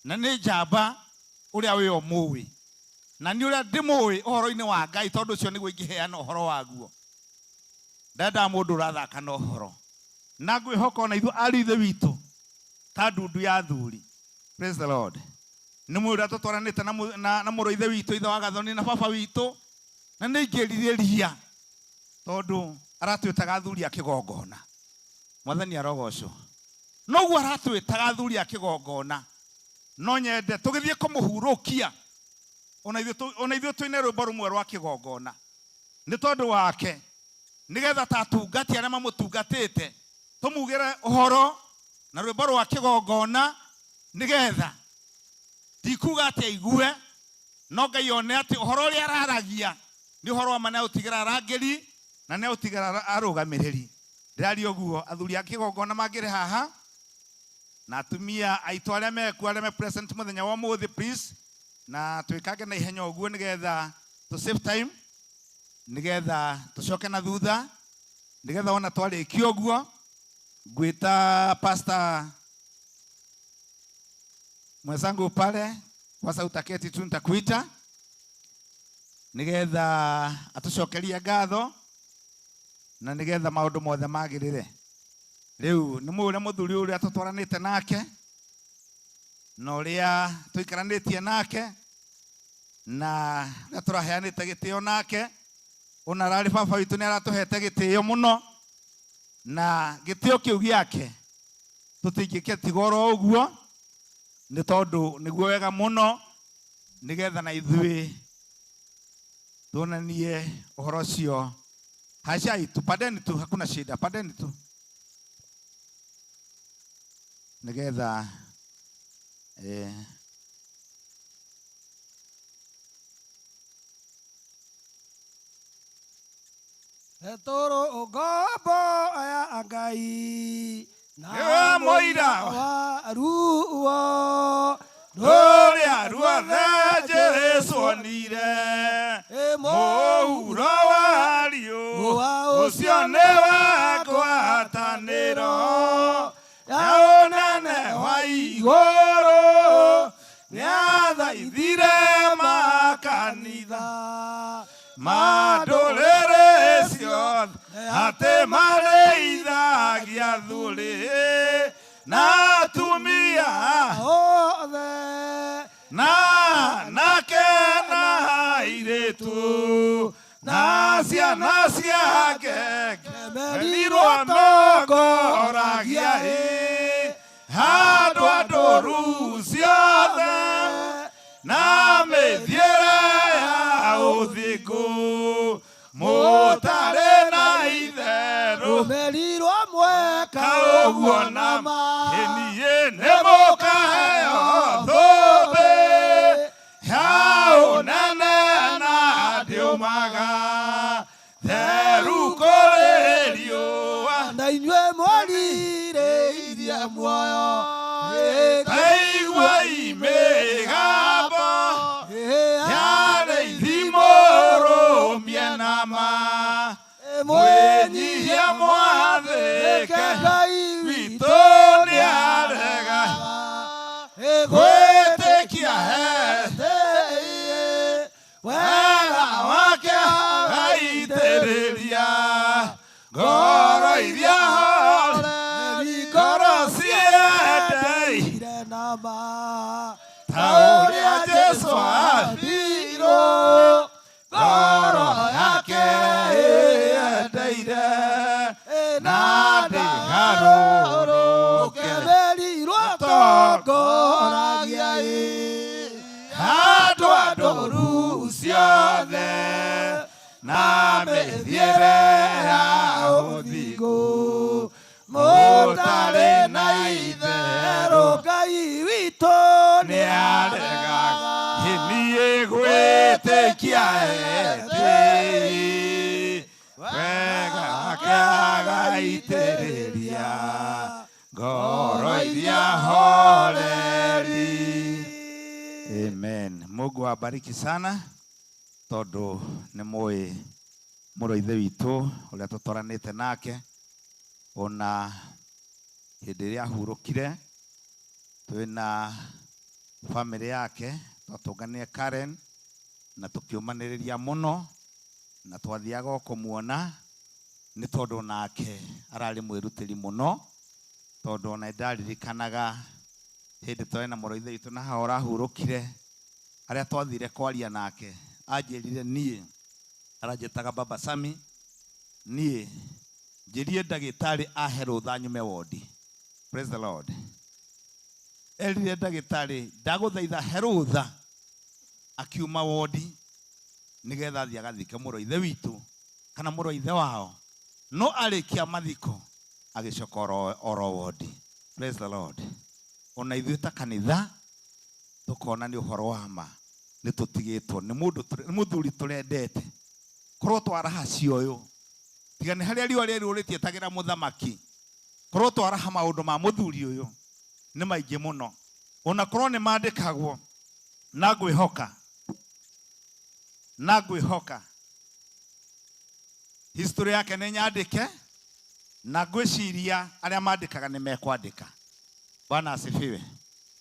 na nĩ njamba ũrĩa wĩo mũĩ na nĩ ũrĩa ndĩmũĩ ũhoro-inĩ wa Ngai tondũ ũcio nĩguo ingĩheana ũhoro waguo. Ndendaga mũndũ ũrathaka na ũhoro na ngwĩhoka ona ithuĩ ariũ ithe witũ ta ndundu ya athuri. Praise the Lord. Nĩ mũĩ ũrĩa tũtwaranĩte na mũrũ ithe witũ ithe wa Gathoni na baba witũ na nĩ ingĩrirĩria tondũ aratwĩtaga athuri a kĩgongona. Mwathani arogocwo. Noguo aratwĩtaga athuri a kĩgongona no nyende tũgĩthiĩ kũmũhurũkia ona ithuĩ twĩne rwĩmbo rũmwe rwa kĩgongona nĩ tondũ wake nĩgetha ta atungati arĩa mamũtungatĩte tũmugĩre ũhoro na rwĩmbo rwa kĩgongona nĩgetha ndikuga atĩ aigue no Ngai one atĩ ũhoro ũrĩa araragia nĩ ũhoro wa ma nĩ aũtigĩra arangĩri na nĩ aũtigĩra arũgamĩrĩri. Ndĩraria ũguo athuri a kĩgongona mangĩrĩ haha na atumia aitũ arĩa mekuo arĩa me present mũthenya wa ũmũthĩ please na twĩkange na ihenya ũguo nĩgetha tũ save time nĩgetha tũcoke na thutha nĩgetha wona twarĩkia ũguo ngwĩta pastor mwenzangu pale kwanza utaketi tu nitakuita nĩgetha atũcokerie ngatho na nĩgetha maũndũ mothe magĩrĩre. Rĩu nĩ mũĩ ũrĩa mũthuri ũrĩa tũtwaranĩte nake na ũrĩa tũikaranĩtie nake na ũrĩa tũraheanĩte gĩtĩo nake ona ararĩ baba witũ nĩ aratũhete gĩtĩo mũno na gĩtĩo kĩu gĩake tũtingĩgĩtiga oro ũguo nĩ tondũ nĩguo wega mũno nĩgetha na ithuĩ tuonanie ũhoro ũcio. Hachai tu, padeni tu, hakuna shida, padeni tu nĩgetha Etoro ngombo ya Ngai na mũira wa ruo rũrĩa ruothe Jesũ onire mũhuro wa riũa ũcio nĩ wa ngwatanĩro ya ũnene wa igũrũ nĩathaithire makanitha mandũrĩrĩ ciothe atĩ marĩithagia athuri na atumia othe na anake na airĩtu na ciana ciake merirwo tongoragia ĩ handũ andũru ciothe na mĩthiĩre ya ũthingu mũtarĩ na itherũ merirwo mweka ũguo na niĩ nĩ mũkaheo thũmbĩ ya ũnene na ndĩũmaga theru kũrĩ riũa na inyuĩ mwarirĩirie muoyo taiguai mĩgambo yarĩithi mũrũmie nama mwĩnyihie mwathĩke Ngai witũ nĩ cama ta ũrĩa Jesũ ambirwo ngoro yake ĩyendeire na ndĩgarũrũke merirwo tongoragia ĩ handũ andũru ciothe na mĩthiĩre ya ũthingu mũtarĩ na itherũ Ngai witũ nĩaregaga niĩ gwĩtĩkia etĩi wega wake agaitĩrĩria ngoro iria horeri. Amen. Mungu awabariki sana tondu nĩ mũĩ mũrũ ithe witũ ũrĩa tũtwaranĩte nake ona hĩndĩ ĩrĩa ahurũkire twĩna famĩlĩ yake twatũnganire Karen na tũkĩũmanĩrĩria mũno na twathiaga o kũmuona nĩ tondũ nake ararĩ mwĩrutĩri mũno tondũ ona nĩndaririkanaga hĩndĩ twarĩ na mũrũ ithe witũ na haha ũrahurũkire harĩa twathire kwaria nake anjĩrire niĩ aranjĩtaga Baba Sami niĩ njĩrie ndagĩtarĩ ahe rũtha nyume wondi. Praise the Lord. Erire ndagĩtarĩ ndagũthaitha he rũtha akiuma wondi nĩgetha athiĩ agathike mũrũ ithe witũ kana mũrũ ithe wao no arĩkia mathiko agĩcoka oro wondi. Praise the Lord. Ona ithuĩ ta kanitha tũkona nĩ ũhoro wa ma nĩ tũtigĩtwo nĩ mũndũ nĩ mũthuri tũrendete korwo twaraha cioyũ tiga nĩ harĩa riũa rĩerũrĩtie tagĩra mũthamaki korwo twaraha maũndũ ma mũthuri ũyũ nĩ maingĩ mũno ona korwo nĩ mandĩkagwo na ngwĩhoka history yake nĩ nyandĩke na ngwĩciria arĩa mandĩkaga nĩ mekwandĩka. Bwana asifiwe.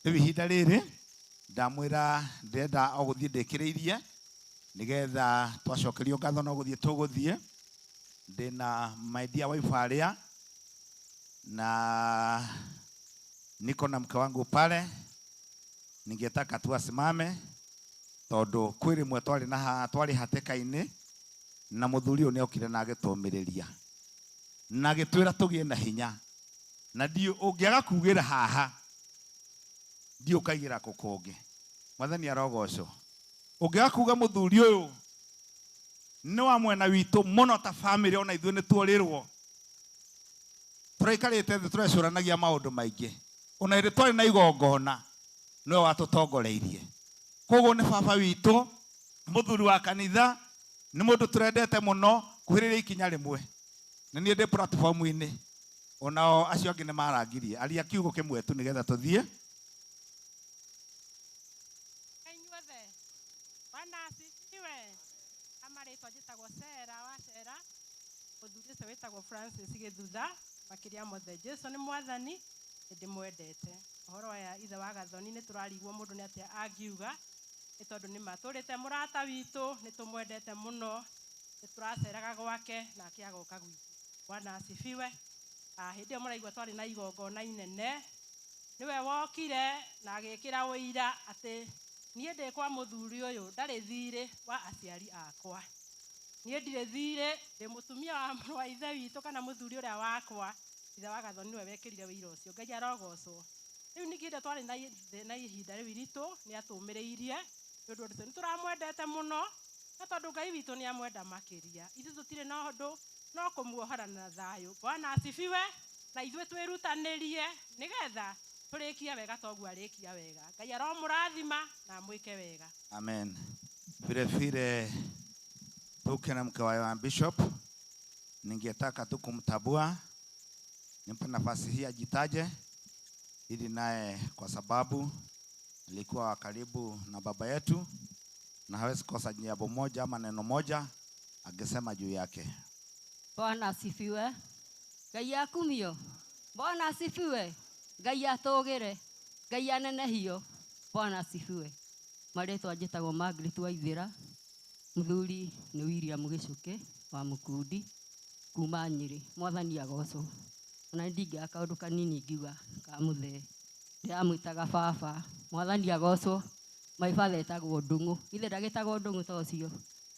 Rĩu ihinda rĩrĩ ndamwĩra ndĩrenda o gũthiĩ ndĩkĩrĩirie nĩgetha twacokerio ngatho no gũthiĩ tũgũthiĩ. Ndĩna my dear wife arĩa na niko na mke wangu pale, ningetaka tu asimame tondu kwĩ rĩmwe twarĩ na twarĩ hatĩka-inĩ na mũthuri ũyũ nĩokire na agĩtũmĩrĩria na agĩtwĩra tũgĩe na hinya na ndiũ ũngĩaga kugĩra haha ndiũ ũkaigĩra kũ kũngĩ. Mwathani arogocwo. Ũngĩaga kuga mũthuri ũyũ nĩ wa mwena witũ mũno ta family ona ithuĩ nĩ tuorĩrwo tũraikarĩte thĩ tũrecũranagia maũndũ maingĩ ona hĩndĩ twarĩ na igongona nĩwe watũtongoreirie. Koguo nĩ baba witũ mũthuri wa kanitha nĩ mũndũ tũrendete mũno kuhĩrĩria ikinya rĩmwe na niĩ ndĩ platform-inĩ onao acio angĩ nĩ marangirie aria kiugo kĩmwe tu nĩgetha tũthiĩ. Inyuothe Bwana asifiwe. Amarĩtwa njĩtagwo Sera wa Sera, mũthuri ũcio wĩtagwo Francis Gĩthutha. Makĩria mothe Jesũ nĩ mwathani, nĩndĩmwendete. Ũhoro wa ithe wa Gathoni nĩ tũrarigwo mũndũ nĩ atĩa angiuga nĩ tondũ nĩ matũrĩte mũrata witũ, nĩ tũmwendete mũno, nĩ tũraceraga gwake nake agoka gwitũ. Bwana asifiwe. Hĩndĩ ĩyo mũraigua twarĩ na igongona inene, nĩwe wokire na agĩkĩra ũira atĩ niĩ ndĩ kwa mũthuri ũyũ ndarĩ thirĩ wa aciari akwa, niĩ ndirĩ thirĩ, ndĩ mũtumia wa mũrũ wa ithe witũ kana mũthuri ũrĩa wakwa ithe wa Gathoni nĩwe wekĩrire ũira ũcio. Ngai arogocwo. Rĩu ningĩ hĩndĩ twarĩ na ihinda rĩu iritũ nĩ atũmĩrĩirie nĩ ũndũ ũcio nĩ tũramwendete mũno na tondũ Ngai witũ nĩ amwenda makĩria ithuĩ tũtirĩ na ũndũ no kũmuohora na thayũ. Bwana asifiwe. Na ithuĩ twĩrutanĩrie nĩgetha tũrĩkie wega toguo arĩkia wega. Ngai aromũrathima na amwĩke wega. Amen. Vile vile tuke na mke wa Bishop, ningetaka tu kumtabua, nimpe nafasi hii ajitaje ili naye, kwa sababu alikuwa karibu na baba yetu na hawezi kosa jambo moja ama neno moja angesema juu yake. Bwana asifiwe. Ngai akumio. Bwana asifiwe. Ngai atũgĩre. Ngai anenehio. Bwana asifiwe. Marĩtwa njĩtagwo Margaret Waithĩra, mũthuri nĩ William Gĩcũkĩ wa Mũkundi kuma Nyĩrĩ. Mwathani agocwo. Ona ndingĩaga kaũndũ kanini ngiuga ka mũthee. Ndĩramwĩtaga baba. Mwathani agocwo. My father etagwo Ndung'u. Ithe ndagĩtagwo Ndung'u ta ũcio.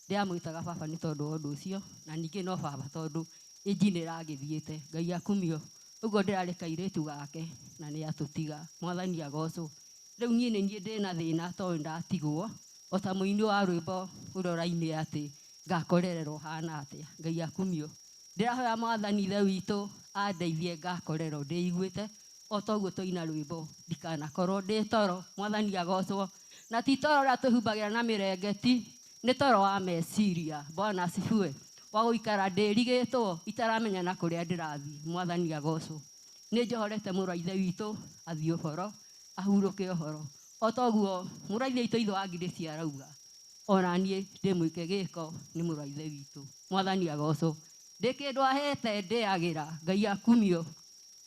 Ndĩramwĩtaga baba nĩ tondũ wa ũndũ ũcio, na ningĩ no baba tondũ ĩnji nĩ ĩragĩthiĩte. Ngai akumio. Ũguo ndĩrarĩ kairĩtu gake na nĩ atũtiga. Mwathani agocwo. Rĩu niĩ nĩ niĩ ndĩna thĩna tondũ ndatigwo o ta mũini wa rwĩmbo ũrĩa ũrainire atĩ ngakorererwo hana atĩa. Ngai akumio. Ndĩrahoya Mwathani Ithe witũ andeithie ngakorerwo ndĩiguĩte o ta ũguo twaina rwĩmbo ndikanakorwo ndĩ toro. Mwathani agocwo. Na ti toro ũrĩa twĩhumbagĩra na mĩrengeti, nĩ toro wa meciria. Bwana asifiwe. Wa gũikara ndĩrigĩtwo itaramenya na kũrĩa ndĩrathiĩ. Mwathani agocwo. Nĩ njohorete mũrũ wa Ithe witũ athiĩ ũhoro, ahurũke ũhoro. O ta ũguo mũrũ wa Ithe witũ ithe wa Ngirĩsi arauga, ona niĩ ndĩmwĩke gĩko nĩ mũrũ wa Ithe witũ. Mwathani agocwo. Ndĩ kĩndũ ahete ndĩagĩra. Ngai akumio.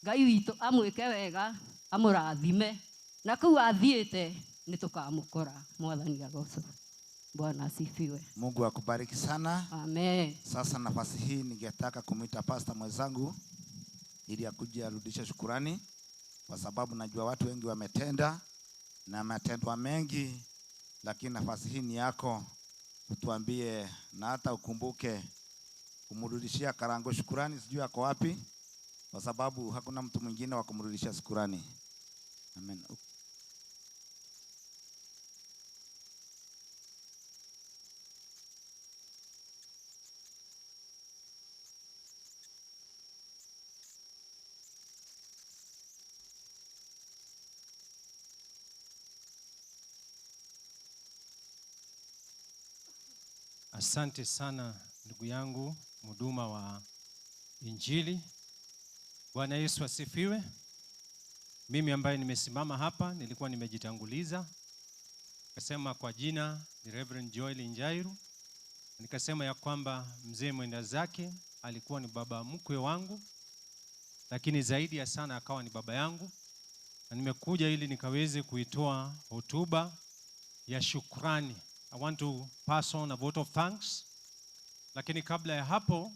Ngai witũ amwĩke wega, amũrathime, na kũu athiĩte nĩ tũkamũkora. Mwathani agocwo. Bwana asifiwe. Mungu akubariki sana. Amen. Sasa nafasi hii ningetaka kumuita pastor mwenzangu ili akuje arudishe shukurani, kwa sababu najua watu wengi wametenda na matendo mengi, lakini nafasi hii ni yako, utuambie na hata ukumbuke kumrudishia Karango shukurani. Sijui ako wapi, kwa sababu hakuna mtu mwingine wa kumrudishia shukurani. Amen. Asante sana ndugu yangu mhuduma wa Injili. Bwana Yesu asifiwe. Mimi ambaye nimesimama hapa nilikuwa nimejitanguliza. Nikasema kwa jina ni Reverend Joel Njairu. Nikasema ya kwamba mzee mwenda zake alikuwa ni baba mkwe wangu, lakini zaidi ya sana akawa ni baba yangu. Na nimekuja ili nikaweze kuitoa hotuba ya shukrani. I want to pass on a vote of thanks. Lakini kabla ya hapo,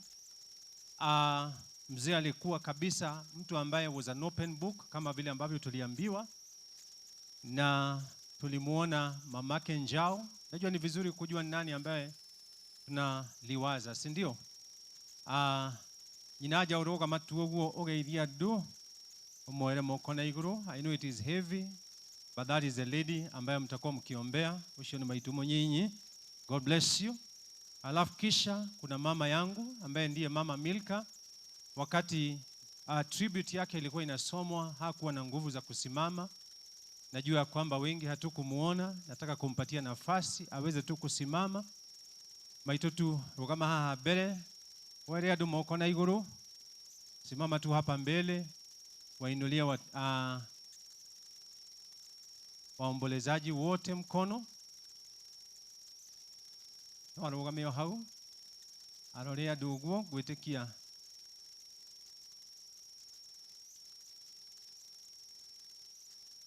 mzee alikuwa kabisa mtu ambaye was an open book, kama vile ambavyo tuliambiwa. Na tulimuona mamake Njao. Najua ni vizuri kujua ni nani ambaye tunaliwaza, si ndio? Nyinaja uroga matuoguo ogeithia andu umwere moko na iguru. I know it is heavy, but that is a lady ambaye mtakuwa mkiombea. Ucio ni maitumo nyinyi. God bless you. Alafu kisha kuna mama yangu ambaye ndiye mama Milka. Wakati tribute yake ilikuwa inasomwa hakuwa na nguvu za kusimama. Najua kwamba wengi hatukumuona. Nataka kumpatia nafasi aweze tu kusimama. Maitutu rugama haha mbere. Wale andu moko na iguru, simama tu hapa mbele. Wainulia waombolezaji wote mkono. Warugamio hau arorea nduguo gwitikia.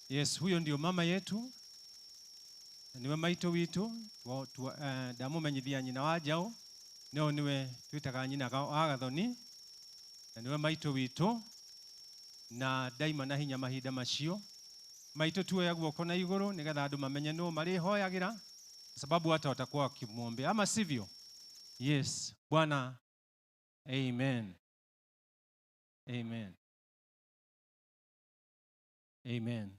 Yes, huyo ndio mama yetu, niwe maito witu. Ndamumenyithia nyina wa Njau, no niwe twitaga nyina wa Gathoni, na niwe maito witu, na ndaima na hinya mahinda macio. Maito tuoya guoko na iguru nigetha andu mamenye no marihoyagira, sababu hata watakuwa wakimwombea, ama sivyo? Yes, Bwana. Amen. Amen. Amen.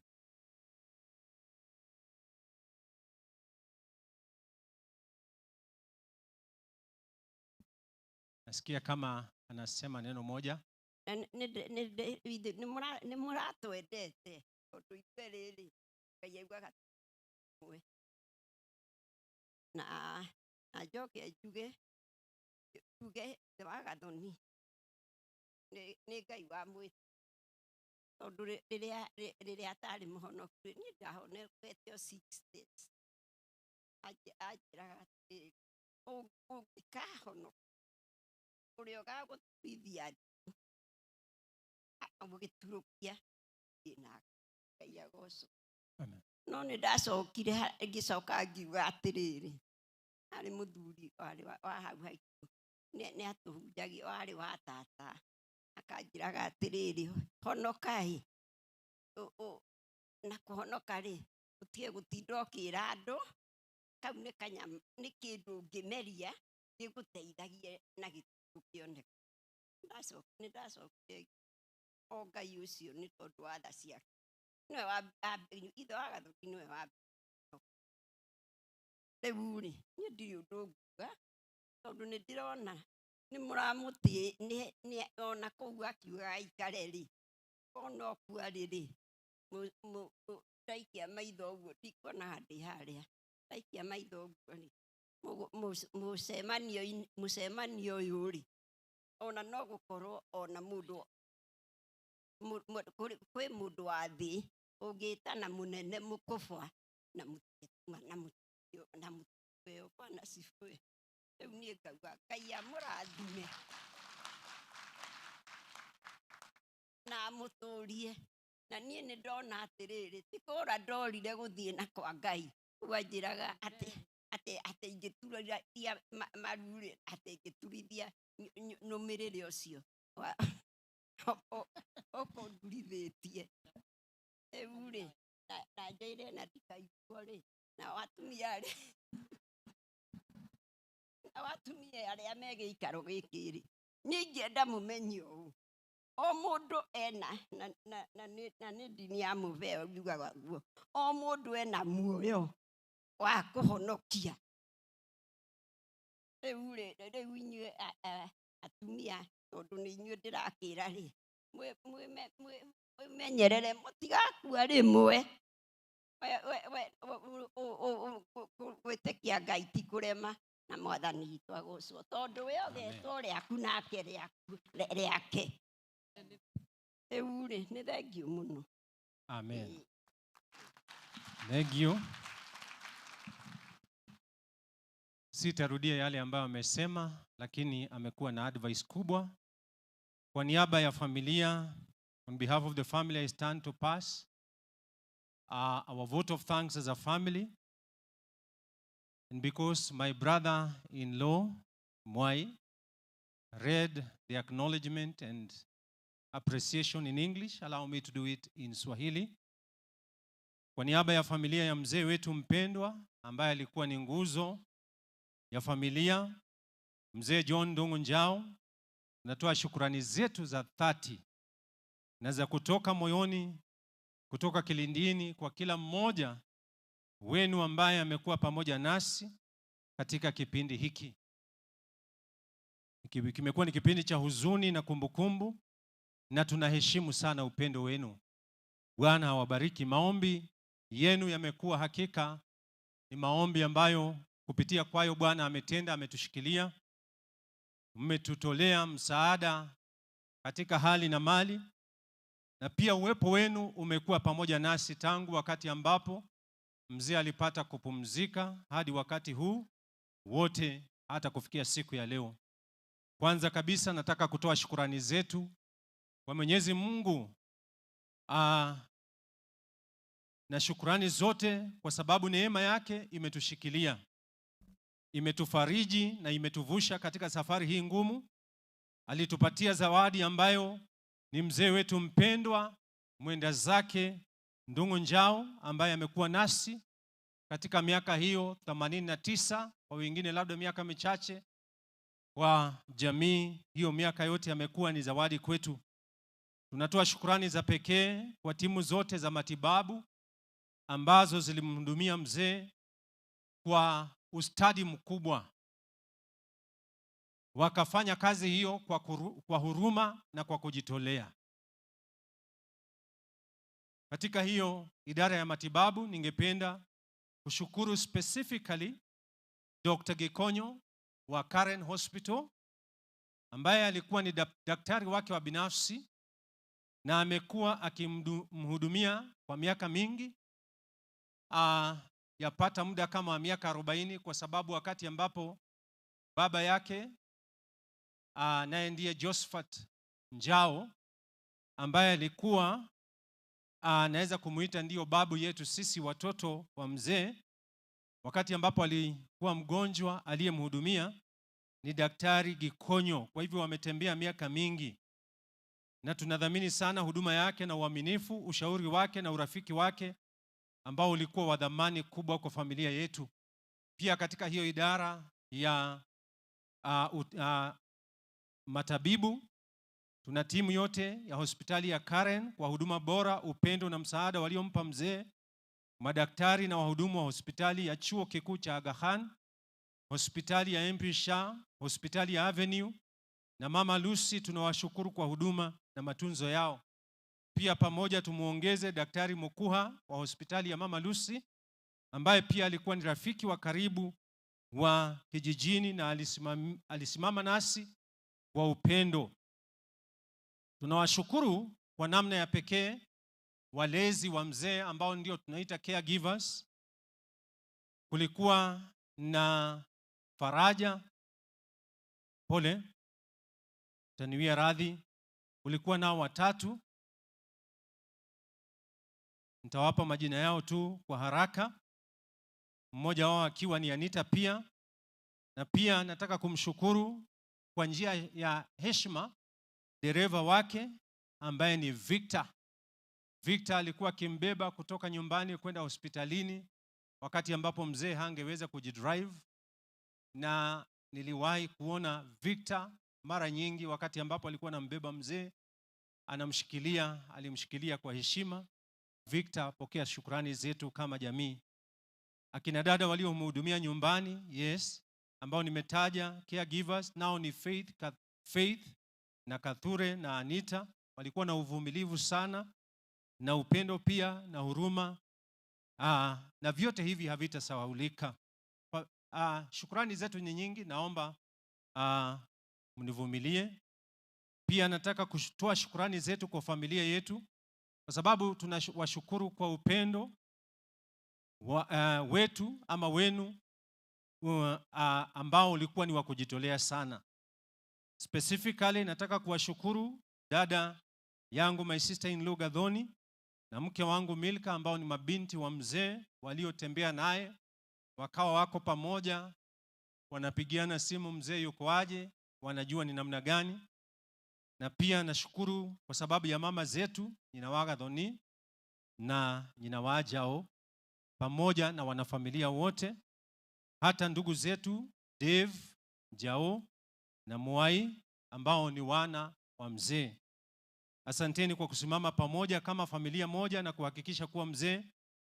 Nasikia kama anasema neno moja. Nĩ mũratwendete tondũ ithuĩ rĩrĩ Ngai augaga tũmwe. Na njoke njuge ithe wa Gathoni nĩ Ngai wamwĩtire, tondũ rĩrĩa atarĩ mũhonoku niĩ ndahonokete o 6 days. Anjĩraga atĩrĩrĩ, ũngĩkahonoka ũrĩa ũgagũtuithia ũgĩturũkia thiĩ nake. Ngai agocwo. No nĩ ndacokire ngĩcoka ngiuga atĩrĩrĩ, harĩ mũthuri warĩ wa hau haitũ nĩ atũhunjagia, warĩ wa tata, akanjĩraga atĩrĩrĩ, honokai, Na kũhonoka rĩ, ũtige gũtinda ũkĩra andũ, kau nĩ kanyamũ, nĩ kĩndũ ũngĩmeria gĩgũteithagie na gĩkĩoneka. Nĩ ndacokire o Ngai ũcio nĩ tondũ wa tha ciake. Nĩwe wa ithe wa Gathũki, nĩwe wa rĩu rĩ, niĩ ndirĩ ũndũ nguga tondũ nĩ ndĩrona nĩ mũramũtĩ nĩ ona kũu akiuga aikare rĩ, ona okua rĩ rĩ, ndaikia maitho ũguo ndikuona handĩ harĩa, ndaikia maitho ũguo rĩ, mũcemanio ũyũ rĩ, ona no gũkorwo ona mũndũ kwĩ mũndũ wa thĩ ũngĩtana mũnene mũkũbwa na na mũtĩo. Bwana asifiwe. Rĩu niĩ ngauga Ngai amũrathime na amũtũrie. Na niĩ nĩ ndona atĩrĩrĩ, ti kũra ndorire gũthiĩ na kwa Ngai, ũguo anjĩraga atĩ atĩ ingĩturithia maru rĩ, atĩ ingĩturithia nũmĩrĩre ũcio ũkũndurithĩtie. Rĩu rĩ, na njĩre na ndikaiguo rĩ, na atumia arĩa me gĩikaro gĩkĩ rĩ, niĩ ingĩenda mũmenye ũũ, o mũndũ ena na nĩ ndini ya mũbeo yugaga ũguo, o mũndũ ena muoyo wa kũhonokia. Rĩu rĩ, rĩu inyuĩ atumia, tondũ nĩ inyuĩ ndĩrakĩra rĩ, mwĩmenyerere mũtigakua rĩmwe. Gwĩtĩkia Ngai ti kũrema, na Mwathani witũ agocwo, tondũ we ũgetwo rĩaku nake rĩake. Rĩu rĩ, nĩ thengiũ mũno. Amen. Thank you. Sitarudia yale ambayo amesema, lakini amekuwa na advice kubwa. Kwa niaba ya familia, on behalf of the family, I stand to pass our vote of thanks as a family. And because my brother-in-law, Mwai, read the acknowledgement and appreciation in English, allow me to do it in Swahili. Kwa niaba ya familia ya mzee wetu mpendwa, ambaye alikuwa ni nguzo ya familia, Mzee John Ndung'u Njau, natoa shukrani zetu za dhati na za kutoka moyoni, kutoka kilindini, kwa kila mmoja wenu ambaye amekuwa pamoja nasi katika kipindi hiki. Kimekuwa ni kipindi cha huzuni na kumbukumbu, na tunaheshimu sana upendo wenu. Bwana awabariki. Maombi yenu yamekuwa hakika ni maombi ambayo kupitia kwayo Bwana ametenda, ametushikilia. Mmetutolea msaada katika hali na mali, na pia uwepo wenu umekuwa pamoja nasi tangu wakati ambapo mzee alipata kupumzika hadi wakati huu wote, hata kufikia siku ya leo. Kwanza kabisa nataka kutoa shukurani zetu kwa Mwenyezi Mungu na shukurani zote kwa sababu neema yake imetushikilia, imetufariji na imetuvusha katika safari hii ngumu. Alitupatia zawadi ambayo ni mzee wetu mpendwa mwenda zake Ndung'u Njau, ambaye amekuwa nasi katika miaka hiyo 89, kwa wengine labda miaka michache, kwa jamii hiyo miaka yote amekuwa ni zawadi kwetu. Tunatoa shukrani za pekee kwa timu zote za matibabu ambazo zilimhudumia mzee kwa ustadi mkubwa. Wakafanya kazi hiyo kwa huruma na kwa kujitolea. Katika hiyo idara ya matibabu ningependa kushukuru specifically Dr. Gikonyo wa Karen Hospital, ambaye alikuwa ni daktari wake wa binafsi na amekuwa akimhudumia kwa miaka mingi, yapata muda kama miaka 40, kwa sababu wakati ambapo baba yake naye ndiye Josephat Njau, ambaye alikuwa naweza kumuita ndiyo babu yetu sisi watoto wa mzee, wakati ambapo alikuwa mgonjwa aliyemhudumia ni Daktari Gikonyo. Kwa hivyo wametembea miaka mingi. Na tunadhamini sana huduma yake na uaminifu, ushauri wake na urafiki wake ambao ulikuwa wa dhamani kubwa kwa familia yetu. Pia katika hiyo idara ya matabibu, tuna timu yote ya hospitali ya Karen kwa huduma bora, upendo na msaada waliompa mzee, madaktari na wahudumu wa hospitali ya chuo kikuu cha Aga Khan, hospitali ya MP Shah, hospitali ya Avenue na Mama Lucy, tunawashukuru kwa huduma na matunzo yao. Pia pamoja tumuongeze Daktari Mukuha wa hospitali ya Mama Lucy, ambaye pia alikuwa ni rafiki wa karibu wa kijijini na alisimama nasi kwa upendo. Tunawashukuru kwa namna ya pekee walezi wa mzee ambao ndio tunaita caregivers. Kulikuwa na Faraja, pole, taniwia radhi, kulikuwa nao watatu. Nitawapa majina yao tu kwa haraka. Mmoja wao akiwa ni Anita pia. Na pia nataka kumshukuru kwa njia ya heshima dereva wake ambaye ni Victor. Victor alikuwa akimbeba kutoka nyumbani kwenda hospitalini wakati ambapo mzee hangeweza kujidrive. Na niliwahi kuona Victor mara nyingi wakati ambapo alikuwa anambeba mzee, anamshikilia, alimshikilia kwa heshima. Victor, pokea shukrani zetu kama jamii. Akina dada waliomhudumia nyumbani, yes, ambao nimetaja caregivers, nao ni Faith na Kathure na Anita, walikuwa na uvumilivu sana na upendo pia na huruma, na vyote hivi havitasahaulika. Shukrani zetu ni nyingi, naomba mnivumilie. Pia nataka kutoa shukrani zetu kwa familia yetu, kwa sababu tunawashukuru kwa upendo wetu ama wenu ambao ulikuwa ni wa kujitolea sana. Specifically nataka kuwashukuru dada yangu, my sister in law Gathoni, na mke wangu Milka, ambao ni mabinti wa mzee waliotembea naye, wakawa wako pamoja, wanapigiana simu mzee yuko aje, wanajua ni namna gani. Na pia nashukuru kwa sababu ya mama zetu, nyina wa Gathoni na nyina wa Jao, pamoja na wanafamilia wote, hata ndugu zetu Dave, Jao na Mwai ambao ni wana wa mzee. Asanteni kwa kusimama pamoja kama familia moja na kuhakikisha kuwa mzee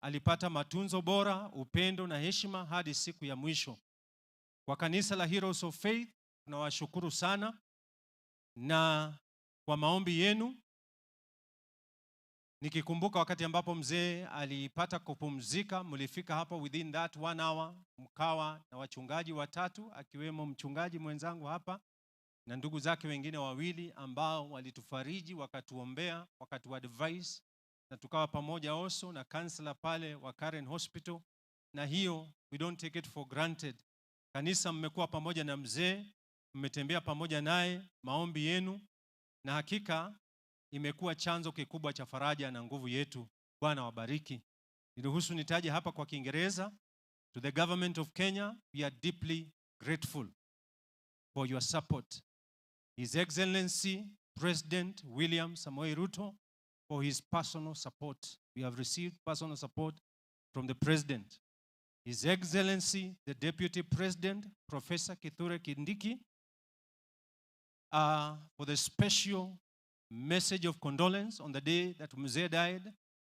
alipata matunzo bora, upendo na heshima hadi siku ya mwisho. Kwa kanisa la Heroes of Faith tunawashukuru sana na kwa maombi yenu. Nikikumbuka wakati ambapo mzee alipata kupumzika, mlifika hapa within that 1 hour, mkawa na wachungaji watatu akiwemo mchungaji mwenzangu hapa na ndugu zake wengine wawili ambao walitufariji, wakatuombea, wakatuadvise, na tukawa pamoja also na counselor pale wa Karen Hospital. Na hiyo we don't take it for granted. Kanisa mmekuwa pamoja na mzee, mmetembea pamoja naye, maombi yenu na hakika imekuwa chanzo kikubwa cha faraja na nguvu yetu. Bwana wabariki. Niruhusu nitaje hapa kwa Kiingereza. To the government of Kenya, we are deeply grateful for your support. His Excellency President William Samoei Ruto for his personal support. We have received personal support from the President. His Excellency the Deputy President, Professor Kithure Kindiki, for the special message of condolence on the day that Mzee died.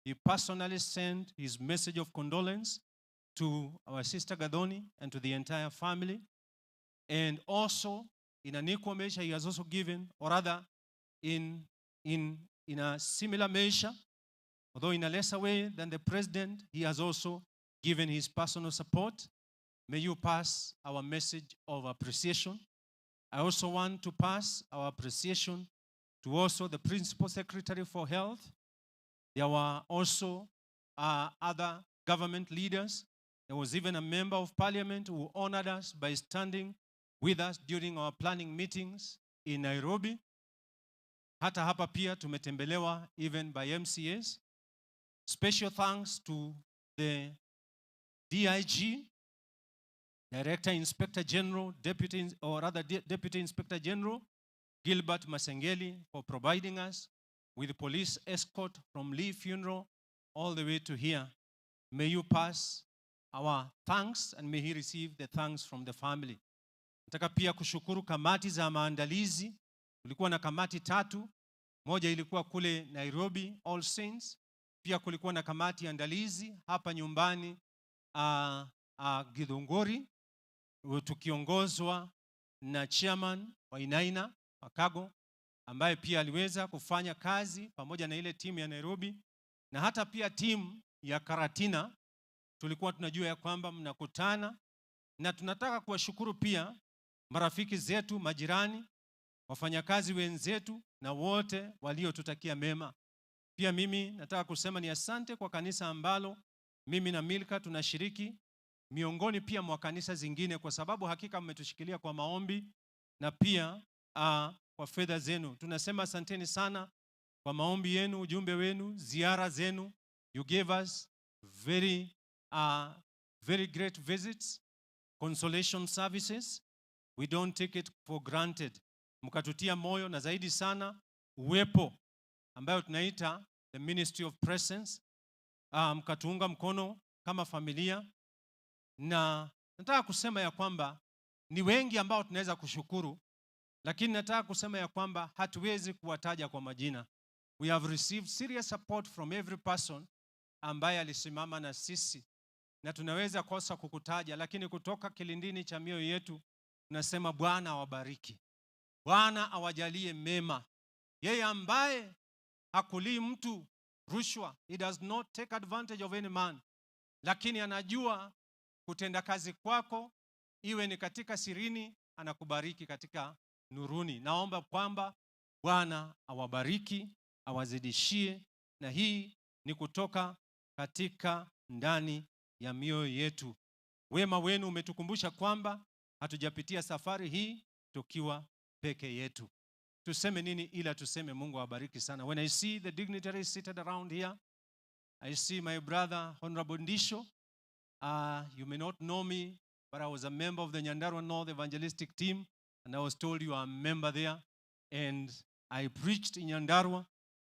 He personally sent his message of condolence to our sister Gathoni and to the entire family. And also, in an equal measure, he has also given, or rather, in a similar measure, although in a lesser way than the president, he has also given his personal support. May you pass our message of appreciation. I also want to pass our appreciation to also the Principal Secretary for Health. There were also other government leaders. There was even a member of parliament who honored us by standing with us during our planning meetings in Nairobi. Hata hapa pia tumetembelewa even by MCAs. Special thanks to the DIG, Director Inspector General, Deputy Inspector General, Gilbert Masengeli for providing us with police escort from Lee Funeral all the way to here. May you pass our thanks and may he receive the thanks from the family. Nataka pia kushukuru kamati za maandalizi. Kulikuwa na kamati tatu. Moja ilikuwa kule Nairobi, All Saints. Pia kulikuwa na kamati ya andalizi hapa nyumbani Githunguri, tukiongozwa na chairman wa Inaina Makago, ambaye pia aliweza kufanya kazi pamoja na ile timu ya Nairobi na hata pia timu ya Karatina. Tulikuwa tunajua ya kwamba mnakutana, na tunataka kuwashukuru pia marafiki zetu, majirani, wafanyakazi wenzetu na wote waliotutakia mema. Pia mimi nataka kusema ni asante kwa kanisa ambalo mimi na Milka tunashiriki, miongoni pia mwa kanisa zingine, kwa sababu hakika mmetushikilia kwa maombi na pia kwa fedha zenu. Tunasema asanteni sana kwa maombi yenu, ujumbe wenu, ziara zenu. You gave us very great visits, consolation services. We don't take it for granted. Mkatutia moyo na zaidi sana uwepo ambayo tunaita the ministry of presence. Mkatuunga mkono kama familia. Na nataka kusema ya kwamba ni wengi ambao tunaweza kushukuru, lakini nataka kusema ya kwamba hatuwezi kuwataja kwa majina. We have received serious support from every person ambaye alisimama na sisi, na tunaweza kosa kukutaja, lakini kutoka kilindini cha mioyo yetu tunasema Bwana awabariki, Bwana awajalie mema. Yeye ambaye hakulii mtu rushwa, he does not take advantage of any man, lakini anajua kutenda kazi kwako, iwe ni katika sirini, anakubariki katika nuruni. Naomba kwamba Bwana awabariki, awazidishie, na hii ni kutoka katika ndani ya mioyo yetu. Wema wenu umetukumbusha kwamba hatujapitia safari hii tukiwa peke yetu. Tuseme nini ila tuseme Mungu awabariki sana. When I see the dignitaries seated around here, I see my brother Honorable Ndisho. You may not know me, but I was a member of the Nyandarua North Evangelistic team, and I was told you are a member there. And I preached in Nyandarua,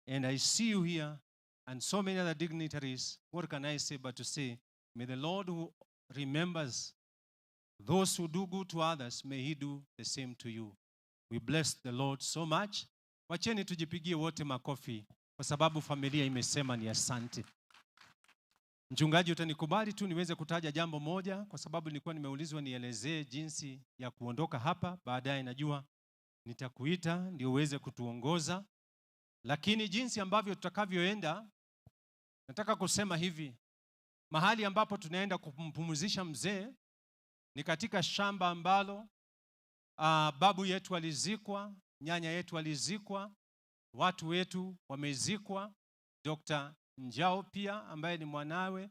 and I see you here, and so many other dignitaries. What can I say but to say, may the Lord who remembers those who do good to others, may he do the same to you. We bless the Lord so much. Wacheni tujipigie wote makofi, kwa sababu familia imesema ni asante. Mchungaji, utanikubali tu niweze kutaja jambo moja, kwa sababu nilikuwa nimeulizwa nielezee jinsi ya kuondoka hapa. Baadaye najua nitakuita ndio uweze kutuongoza. Lakini jinsi ambavyo tutakavyoenda, nataka kusema hivi: mahali ambapo tunaenda kumpumzisha mzee ni katika shamba ambalo babu yetu alizikwa, nyanya yetu alizikwa, watu wetu wamezikwa. Dr. Njao pia ambaye ni mwanawe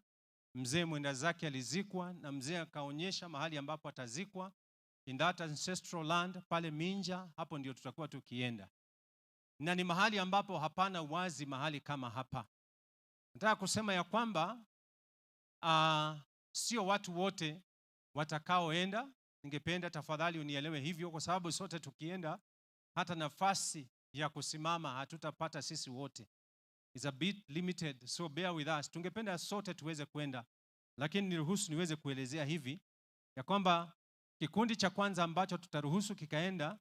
mzee mwenda zake alizikwa, na mzee akaonyesha mahali ambapo atazikwa in that ancestral land pale Minja. Hapo ndio tutakuwa tukienda, na ni mahali ambapo hapana wazi mahali kama hapa. Nataka kusema ya kwamba sio watu wote watakaoenda. Ningependa tafadhali unielewe hivyo, kwa sababu sote tukienda hata nafasi ya kusimama hatutapata sisi wote. It's a bit limited, so bear with us. Tungependa sote tuweze kwenda, lakini niruhusu niweze kuelezea hivi ya kwamba kikundi cha kwanza ambacho tutaruhusu kikaenda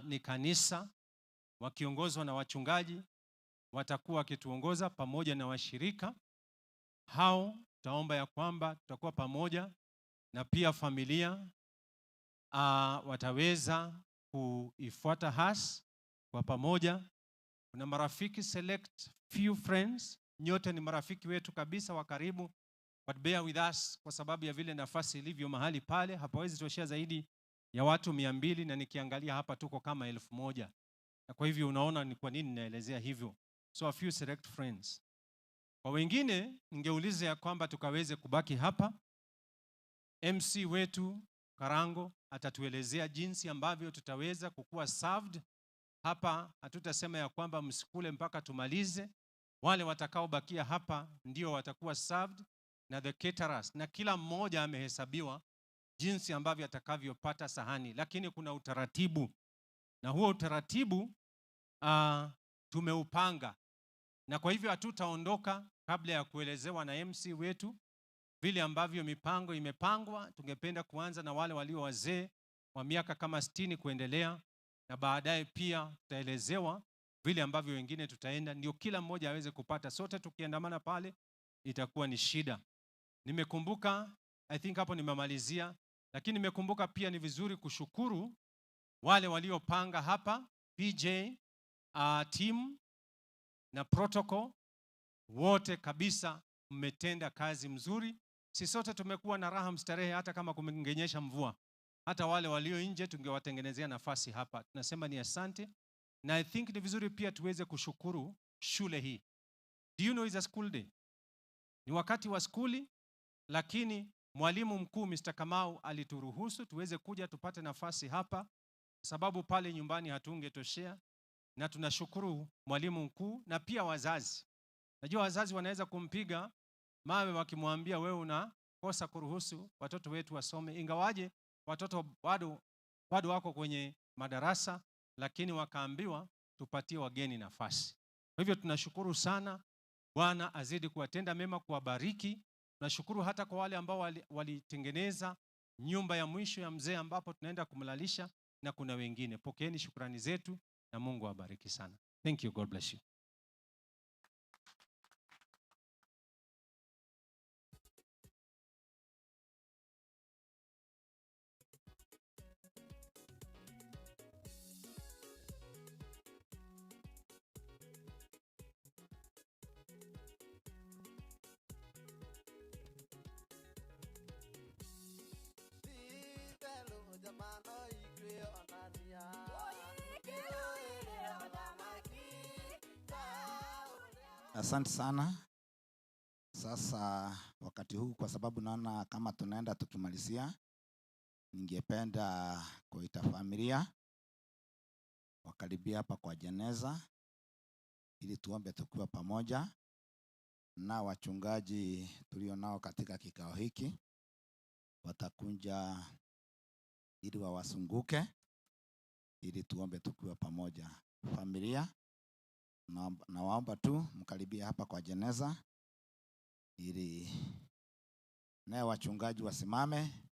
ni kanisa, wakiongozwa na wachungaji watakuwa wakituongoza pamoja na washirika hao. Tutaomba ya kwamba tutakuwa pamoja na pia familia wataweza kuifuata has kwa pamoja. Kuna marafiki, select few friends, nyote ni marafiki wetu kabisa wa karibu, but bear with us kwa sababu ya vile nafasi ilivyo mahali pale, hapawezi toshea zaidi ya watu 200, na nikiangalia hapa tuko kama 1000. Na kwa hivyo unaona ni kwa nini naelezea hivyo. So a few select friends. Kwa wengine ningeuliza ya kwamba tukaweze kubaki hapa. MC wetu Karango atatuelezea jinsi ambavyo tutaweza kukuwa served hapa. Hatutasema ya kwamba msikule mpaka tumalize. Wale watakaobakia hapa ndio watakuwa served na the caterers, na kila mmoja amehesabiwa jinsi ambavyo atakavyopata sahani, lakini kuna utaratibu. Na huo utaratibu tumeupanga, na kwa hivyo hatutaondoka kabla ya kuelezewa na MC wetu vile ambavyo mipango imepangwa. Tungependa kuanza na wale walio wazee wa miaka kama 60 kuendelea, na baadaye pia tutaelezewa vile ambavyo wengine tutaenda, ndio kila mmoja aweze kupata. Sote tukiandamana pale itakuwa ni shida. Nimekumbuka, I think hapo nimemalizia, lakini nimekumbuka pia ni vizuri kushukuru wale waliopanga hapa, PJ, team na protocol wote kabisa, mmetenda kazi mzuri. Sisi sote tumekuwa na raha mstarehe, hata kama kumengenyesha mvua. Hata wale walio nje tungewatengenezea nafasi hapa. Tunasema ni asante. Na I think ni vizuri pia tuweze kushukuru shule hii. Do you know it's a school day? Ni wakati wa skuli, lakini mwalimu mkuu Mr. Kamau alituruhusu tuweze kuja tupate nafasi hapa, sababu pale nyumbani hatungetoshea. Na tunashukuru mwalimu mkuu na pia wazazi. Najua wazazi wanaweza kumpiga mawe wakimwambia wewe unakosa kuruhusu watoto wetu wasome, ingawaje watoto bado wako kwenye madarasa, lakini wakaambiwa tupatie wageni nafasi. Kwa hivyo tunashukuru sana. Bwana azidi kuwatenda mema, kuwabariki. Tunashukuru hata kwa wale ambao walitengeneza nyumba ya mwisho ya mzee ambapo tunaenda kumlalisha, na kuna wengine. Pokeeni shukrani zetu na Mungu awabariki sana. Thank you. God bless you. Asante sana. Sasa wakati huu, kwa sababu naona kama tunaenda tukimalizia, ningependa kuita familia wakaribia hapa kwa jeneza ili tuombe tukiwa pamoja, na wachungaji tulio nao katika kikao hiki watakunja ili wawasunguke ili tuombe tukiwa pamoja. Familia, nawaomba tu mkaribia hapa kwa jeneza ili naye wachungaji wasimame.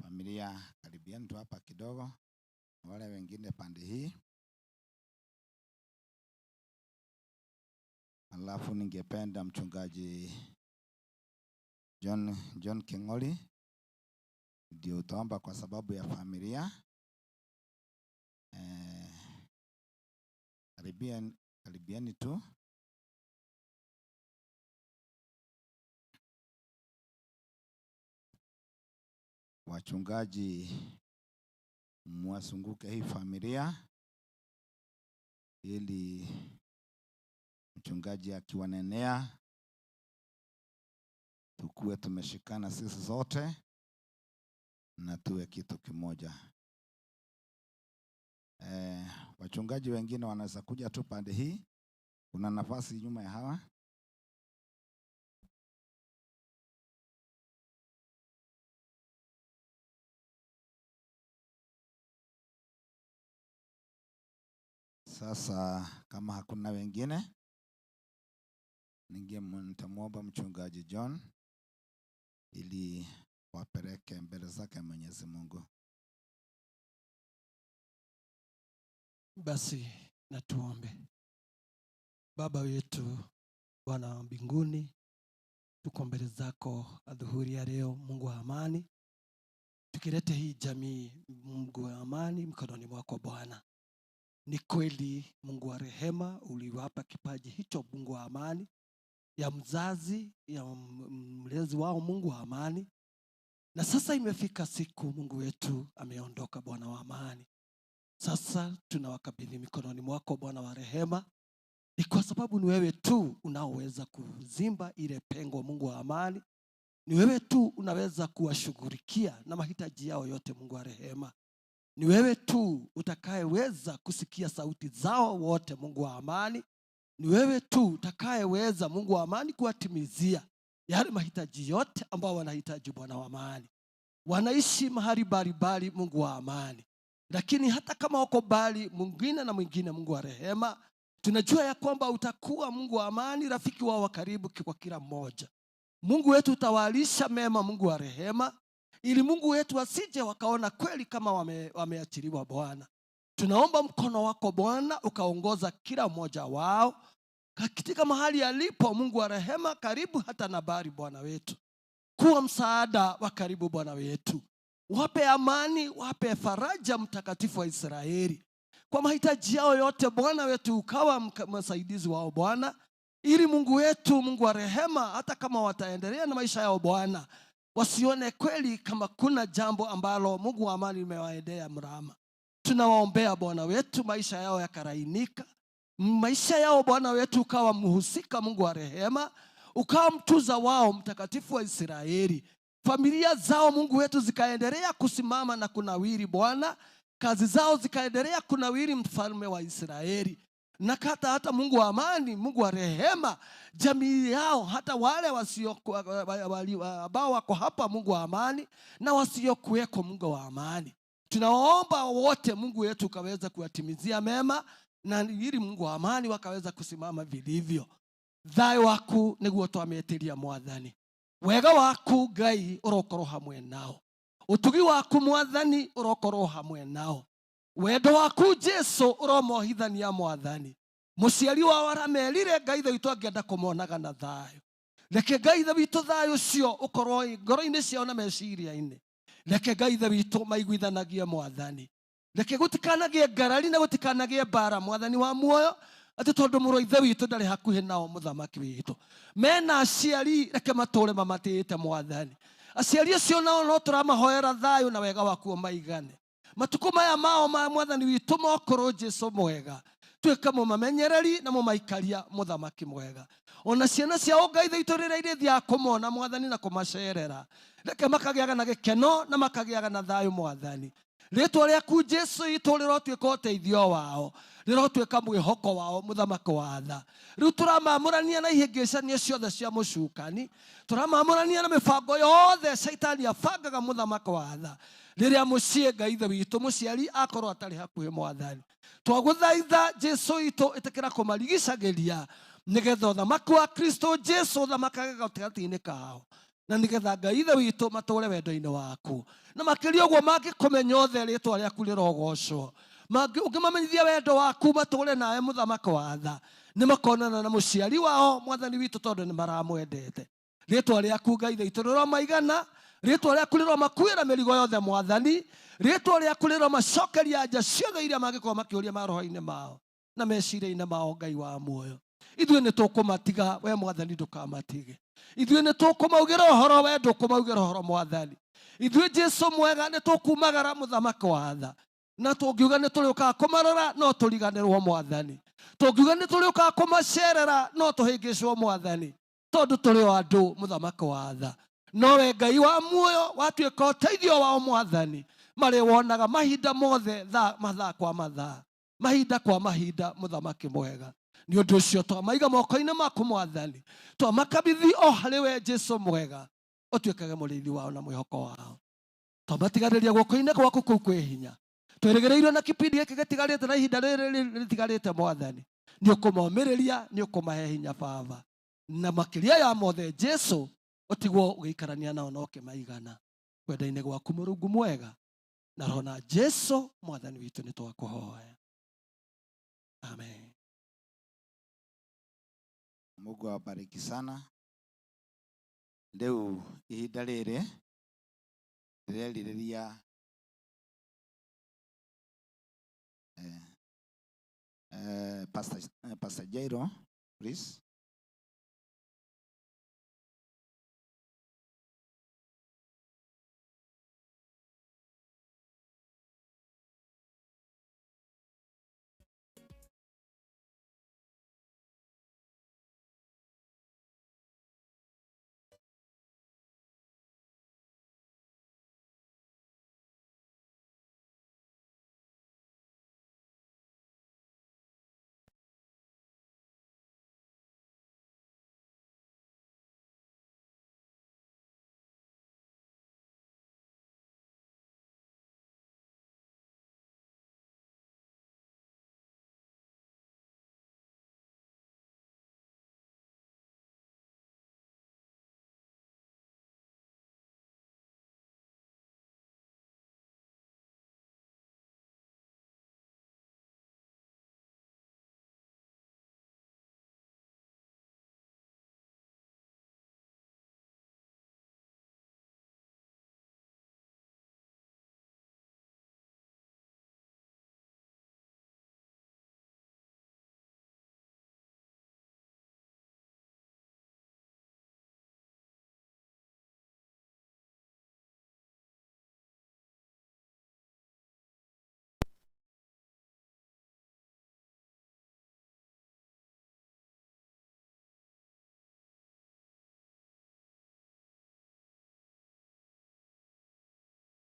Familia, karibiani tu hapa kidogo, wale wengine pande hii. Alafu ningependa mchungaji John Kingoli ndio utaomba kwa sababu ya familia. Karibiani tu. Wachungaji mwasunguke hii familia ili mchungaji akiwanenea tukue tumeshikana sisi zote na tuwe kitu kimoja. Wachungaji wengine wanaweza kuja tu pande hii. Kuna nafasi nyuma ya hawa. Sasa kama hakuna wengine, nitamwomba mchungaji John ili wapeleke mbele zake Mwenyezi Mungu. Basi na tuombe. Baba wetu Bwana wa mbinguni, tuko mbele zako adhuhuri ya leo, Mungu wa amani, tukilete hii jamii, Mungu wa amani, mkononi mwako Bwana. Ni kweli Mungu wa rehema, uliwapa kipaji hicho Mungu wa amani, ya mzazi, ya mlezi wao Mungu wa amani. Na sasa imefika siku Mungu wetu ameondoka, Bwana wa amani. Sasa tunawakabidhi mikononi mwako Bwana wa rehema. Ni kwa sababu ni wewe tu unaoweza kuzimba ile pengo Mungu wa amani. Ni wewe tu unaweza kuwashughulikia na mahitaji yao yote Mungu wa rehema. Ni wewe tu utakayeweza kusikia sauti zao wote Mungu wa amani. Ni wewe tu utakayeweza Mungu wa amani kuwatimizia yale mahitaji yote ambao wanahitaji Bwana wa amani. Wanaishi mahali mbalimbali, Mungu wa amani. Lakini hata kama wako mbali mwingine na mwingine, Mungu wa rehema, tunajua ya kwamba utakuwa Mungu wa amani, rafiki wao wa karibu kwa kila mmoja. Mungu wetu utawalisha mema, Mungu wa rehema, ili Mungu wetu wasije wakaona kweli kama wameachiliwa Bwana. Tunaomba mkono wako Bwana ukaongoza kila mmoja wao katika mahali alipo, Mungu wa rehema, karibu hata na bari Bwana wetu. Kuwa msaada wa karibu Bwana wetu. Wape amani, wape faraja, Mtakatifu wa Israeli. Kwa mahitaji yao yote Bwana wetu ukawa msaidizi wao Bwana, ili Mungu wetu, Mungu wa rehema, hata kama wataendelea na maisha yao Bwana, wasione kweli kama kuna jambo ambalo Mungu wa amani umewaendea mrama. Tunawaombea Bwana wetu maisha yao yakarainika. Maisha yao Bwana wetu ukawa mhusika, Mungu wa rehema, ukawa mtuza wao, Mtakatifu wa Israeli. Familia zao Mungu wetu zikaendelea kusimama na kunawiri Bwana, kazi zao zikaendelea kunawiri, Mfalme wa Israeli. Na hata Mungu wa amani, Mungu wa rehema, jamii yao hata wale ambao wako hapa, Mungu wa amani, na wasiokuweko, Mungu wa amani, tunawaomba wote Mungu wetu ukaweza kuwatimizia mema, na ili Mungu wa amani wakaweza kusimama vilivyo. Thayo waku niguo twametiria Mwathani, wega waku Ngai urokorwo hamwe nao, utugi waku Mwathani urokorwo hamwe nao, wendo waku Jesu uromohithania Mwathani. Muciari wao aramerire Ngai ithe witũ angĩenda kũmonaga na thayũ. Reke Ngai ithe witũ thayũ ũcio ũkorwo ngoro-inĩ ciao na meciria-inĩ. Reke Ngai ithe witũ maiguithanagie Mwathani. Reke gũtikanagie ngarari na gũtikanagie mbara, Mwathani wa muoyo, atĩ tondũ mũrũ ithe witũ ndarĩ hakuhĩ nao, mũthamaki witũ. Mena aciari, reke matũre mamatĩĩte Mwathani. Aciari acio nao no tũramahoera thayũ na wega waku maigane. Matukũ maya mao ma Mwathani witũ mokorwo Jesu mwega, tuĩka mũmamenyereri na mũmaikaria, mũthamaki mwega. Ona ciana ciao Ngai ithe witũ rĩrĩa irĩthiaga kũmona Mwathani na kũmacerera, reke makagĩaga na gĩkeno na makagĩaga na thayũ Mwathani. Rĩtwa rĩaku Jesu itũ rĩrotuĩka ũteithio wao, rĩrotuĩka mwĩhoko wao, mũthamaki wa tha. Rĩu tũramamũrania na ihĩngĩcanio ciothe cia mũcukani, tũramamũrania na mĩbango yothe caitani abangaga, mũthamaki wa tha. Rĩrĩa mũciĩ Ngai ithe witũ mũciari akorwo atarĩ hakuhĩ Mwathani, twagũthaitha Jesu itũ ĩtĩkĩra kũmarigicagĩria, nĩgetha ũthamaki wa Kristo Jesu ũthamakage gatagatĩ-inĩ kao, na nĩgetha Ngai ithe witũ matũre wendo-inĩ waku. Na makĩria ũguo mangĩkũmenya othe rĩtwa rĩaku rĩrogocwo, ũngĩmamenyithia wendo waku matũre nawe, mũthamaki wa tha, nĩmakonana na mũciari wao Mwathani witũ tondũ nĩmaramwendete. Rĩtwa rĩaku Ngai ithe witũ rĩromaigana, rĩtwa rĩaku rĩromakuĩra mĩrigo yothe Mwathani, rĩtwa rĩaku rĩromacokeria anja ciothe iria mangĩkorwo makĩũria maroho-inĩ mao na meciria-inĩ mao, Ngai wa muoyo. Ithuĩ nĩtũkũmatiga, we Mwathani ndũkamatige. Ithuĩ nĩtũkũmaugĩra ũhoro, we ndũkũmaugĩra ũhoro Mwathani. Ithuĩ Jesu mwega nĩtũkumagara, mũthamaki wa tha, na tũngiuga nĩtũrĩũkaga kũmarora no tũriganĩrwo Mwathani, tũngiuga nĩtũrĩũkaga kũmacerera no tũhĩngĩcwo Mwathani, tondũ tũrĩ o andũ, mũthamaki wa tha. Nowe Ngai wa muoyo watuĩka ũteithio wao Mwathani, marĩ wonaga mahinda mothe, mathaa kwa mathaa, mahinda kwa mahinda, mũthamaki mwega. Nĩ ũndũ ũcio twamaiga moko-inĩ maku Mwathani, twamakabithi o harĩ we Jesu mwega, ũtuĩkage mũrĩithi wao na mwĩhoko wao. Twamatiganĩria guoko-inĩ gwaku kũu kwĩ hinya. Twĩrĩgĩrĩirwo na kipindi gĩkĩ gĩtigarĩte na ihinda rĩrĩ rĩtigarĩte Mwathani, nĩ ũkũmomĩrĩria, nĩ ũkũmahe hinya Baba, na makĩria ya mothe Jesu ũtigwo ũgĩikarania nao na ũkĩmaigana kwenda-inĩ gwaku Mũrungu mwega, na roho na Jesu Mwathani witũ nĩ twakũhoya, amen. Mungu awabariki sana. Rĩu ihinda rĩrĩ ndĩrerirĩria Pastor Jairo, please.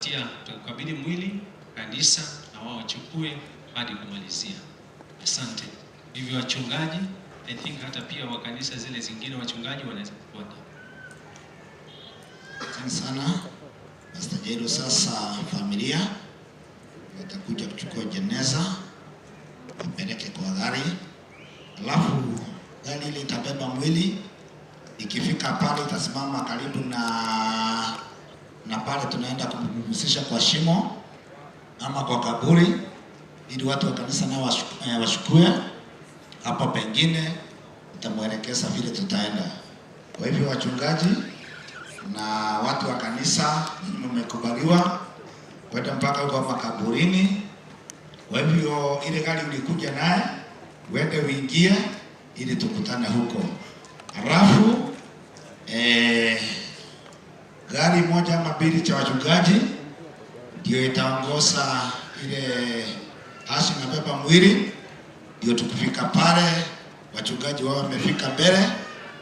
Tia tutakabidhi mwili kanisa na wao wachukue hadi kumalizia. Asante. Hivyo wachungaji, I think hata pia wa kanisa zile zingine wachungaji wanaweza kufuata. Asante sana Pastor Jairo. Sasa familia watakuja kuchukua jeneza wapeleke kwa gari, alafu gari ile itabeba mwili. Ikifika pale itasimama karibu na pale tunaenda kumpumzisha kwa shimo ama kwa kaburi, ili watu wa kanisa nao washukue. Hapo pengine nitamwelekeza vile tutaenda. Kwa hivyo wachungaji na watu wa kanisa, ninyi mmekubaliwa kwenda mpaka huko makaburini. Kwa hivyo ile gari ulikuja naye uende uingie ili tukutane huko. Halafu gari moja ama mbili cha wachungaji ndio itaongoza ile hasi na beba mwili, ndio tukifika pale wachungaji wao wamefika mbele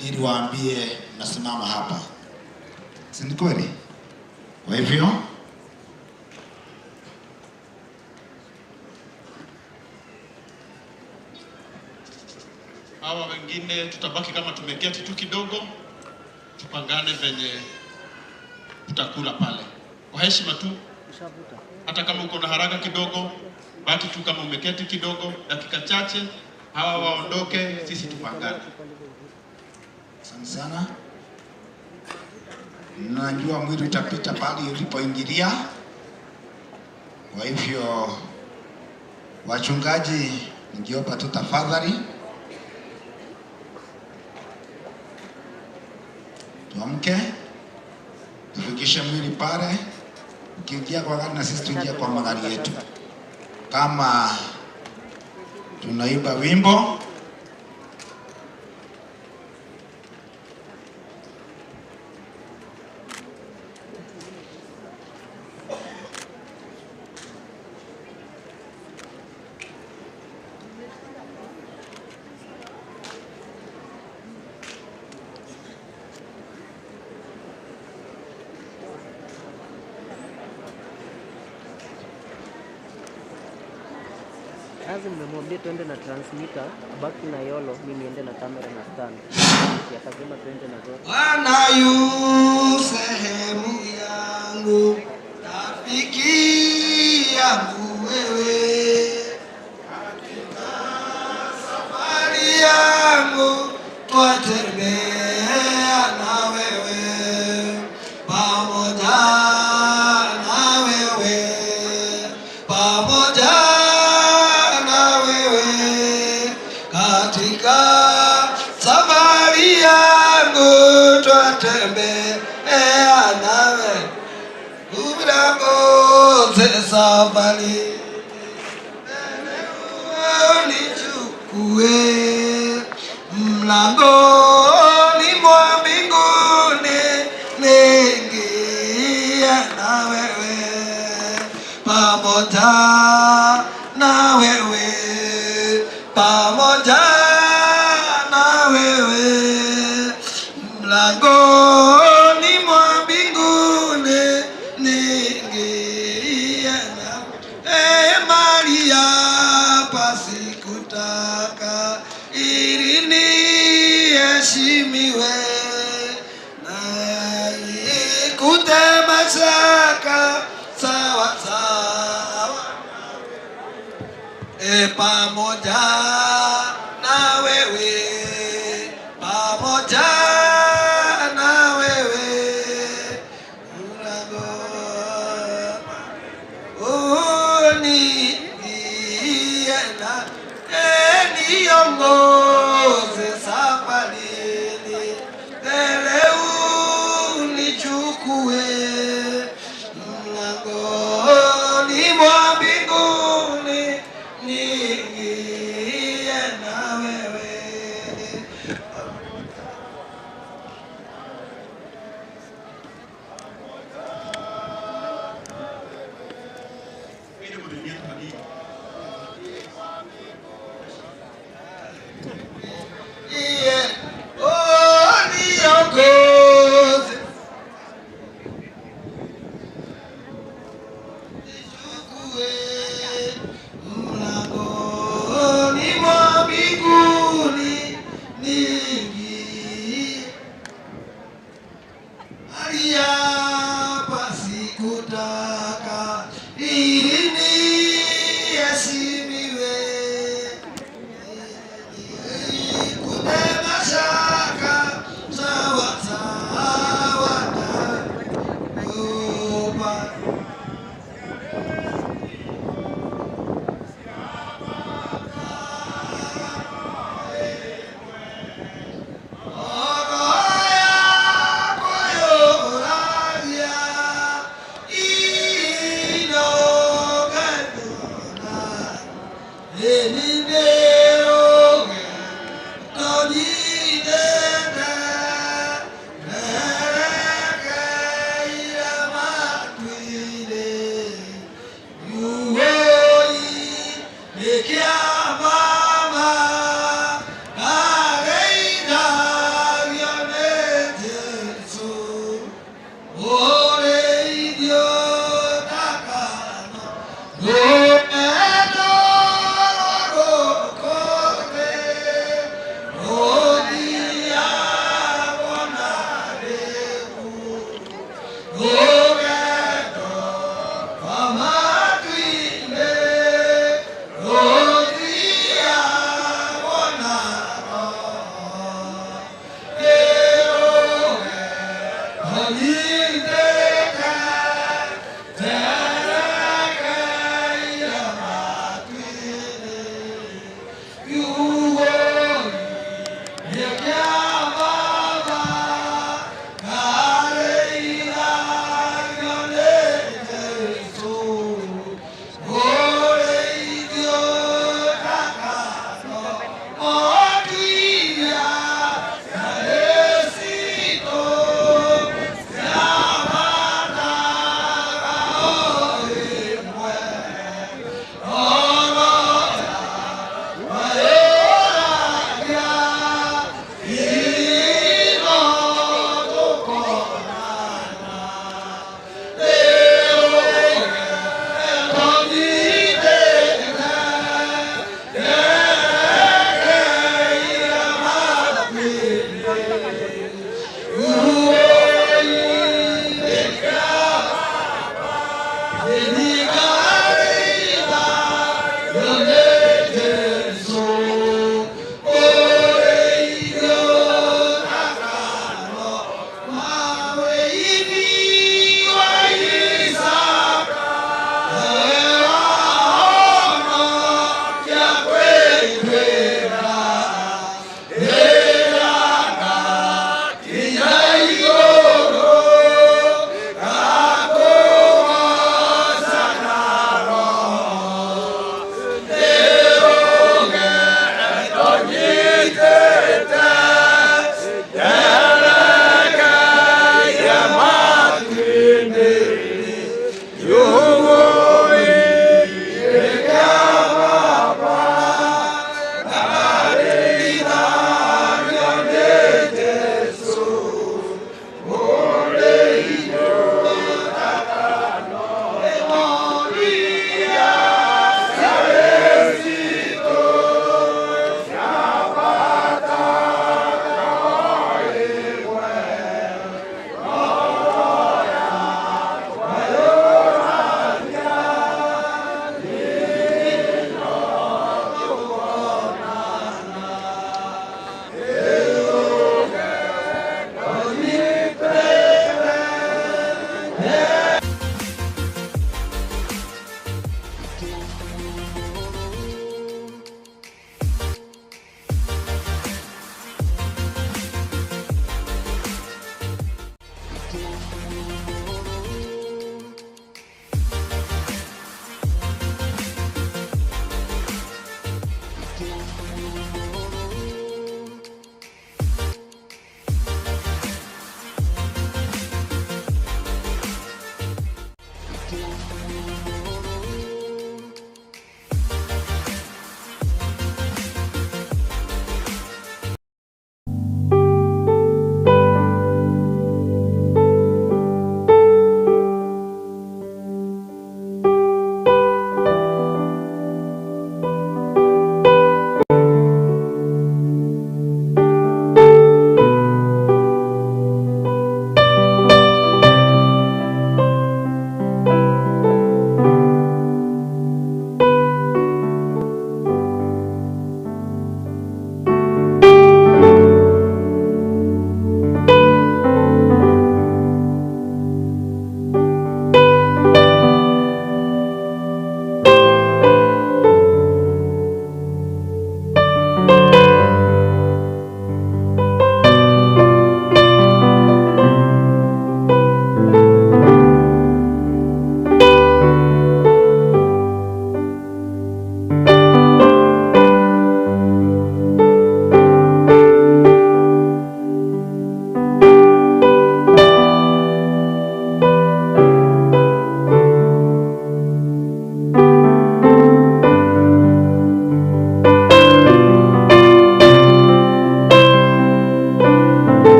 ili waambie mnasimama hapa, si ni kweli? Kwa hivyo hawa wengine tutabaki kama tumeketi tu kidogo, tupangane venye tutakula pale kwa heshima tu. Hata kama uko na haraka kidogo, baki tu kama umeketi kidogo, dakika chache, hawa waondoke, sisi tupangane. Asante sana. Najua mwili utapita pale ulipoingilia. Kwa hivyo wachungaji, ningeomba tu tafadhali tuamke, tufikishe mwili pale. Ukiingia kwa gari na sisi tuingie kwa magari yetu, kama tunaimba wimbo. Kazi nimemwambia tuende na transmitter, abaki na yolo, mimi niende na kamera na stand. Akasema tuende na zote. Bwana yu sehemu yangu, rafiki yangu wewe, katika safari yangu twatembea na wewe, pamoja na wewe, pamoja katika safari yangu twatembea nawe, umilangoze safari unichukue mlangoni mwa mbinguni, niingie na wewe, pamoja na wewe, pamoja na wewe, mlangoni mwa mbinguni niingie na Maria, pasikutaka ili niheshimiwe, na ikute mashaka sawa sawa, pamoja na wewe, pamoja na wewe, uniingie na niongoze safarini, mbele unichukue mlangoni mwa mbinguni, niingie na wewe. Oh,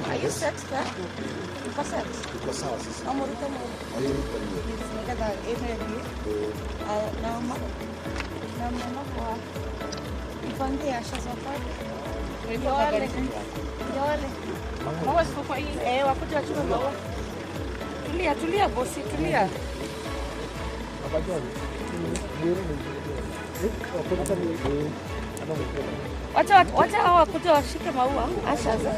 Are you set, sir? Uko set? Uko sawa sasa. Amurute mu. Nigetha ĩmerie. Na ma na mama kwa ipange ashazoka. Yole. Yole. Maua ziko kwa hii. Eh, wakuja wachukue maua. Tulia, tulia bosi, tulia. Wacha wacha hawa wakuja washike maua ashaza.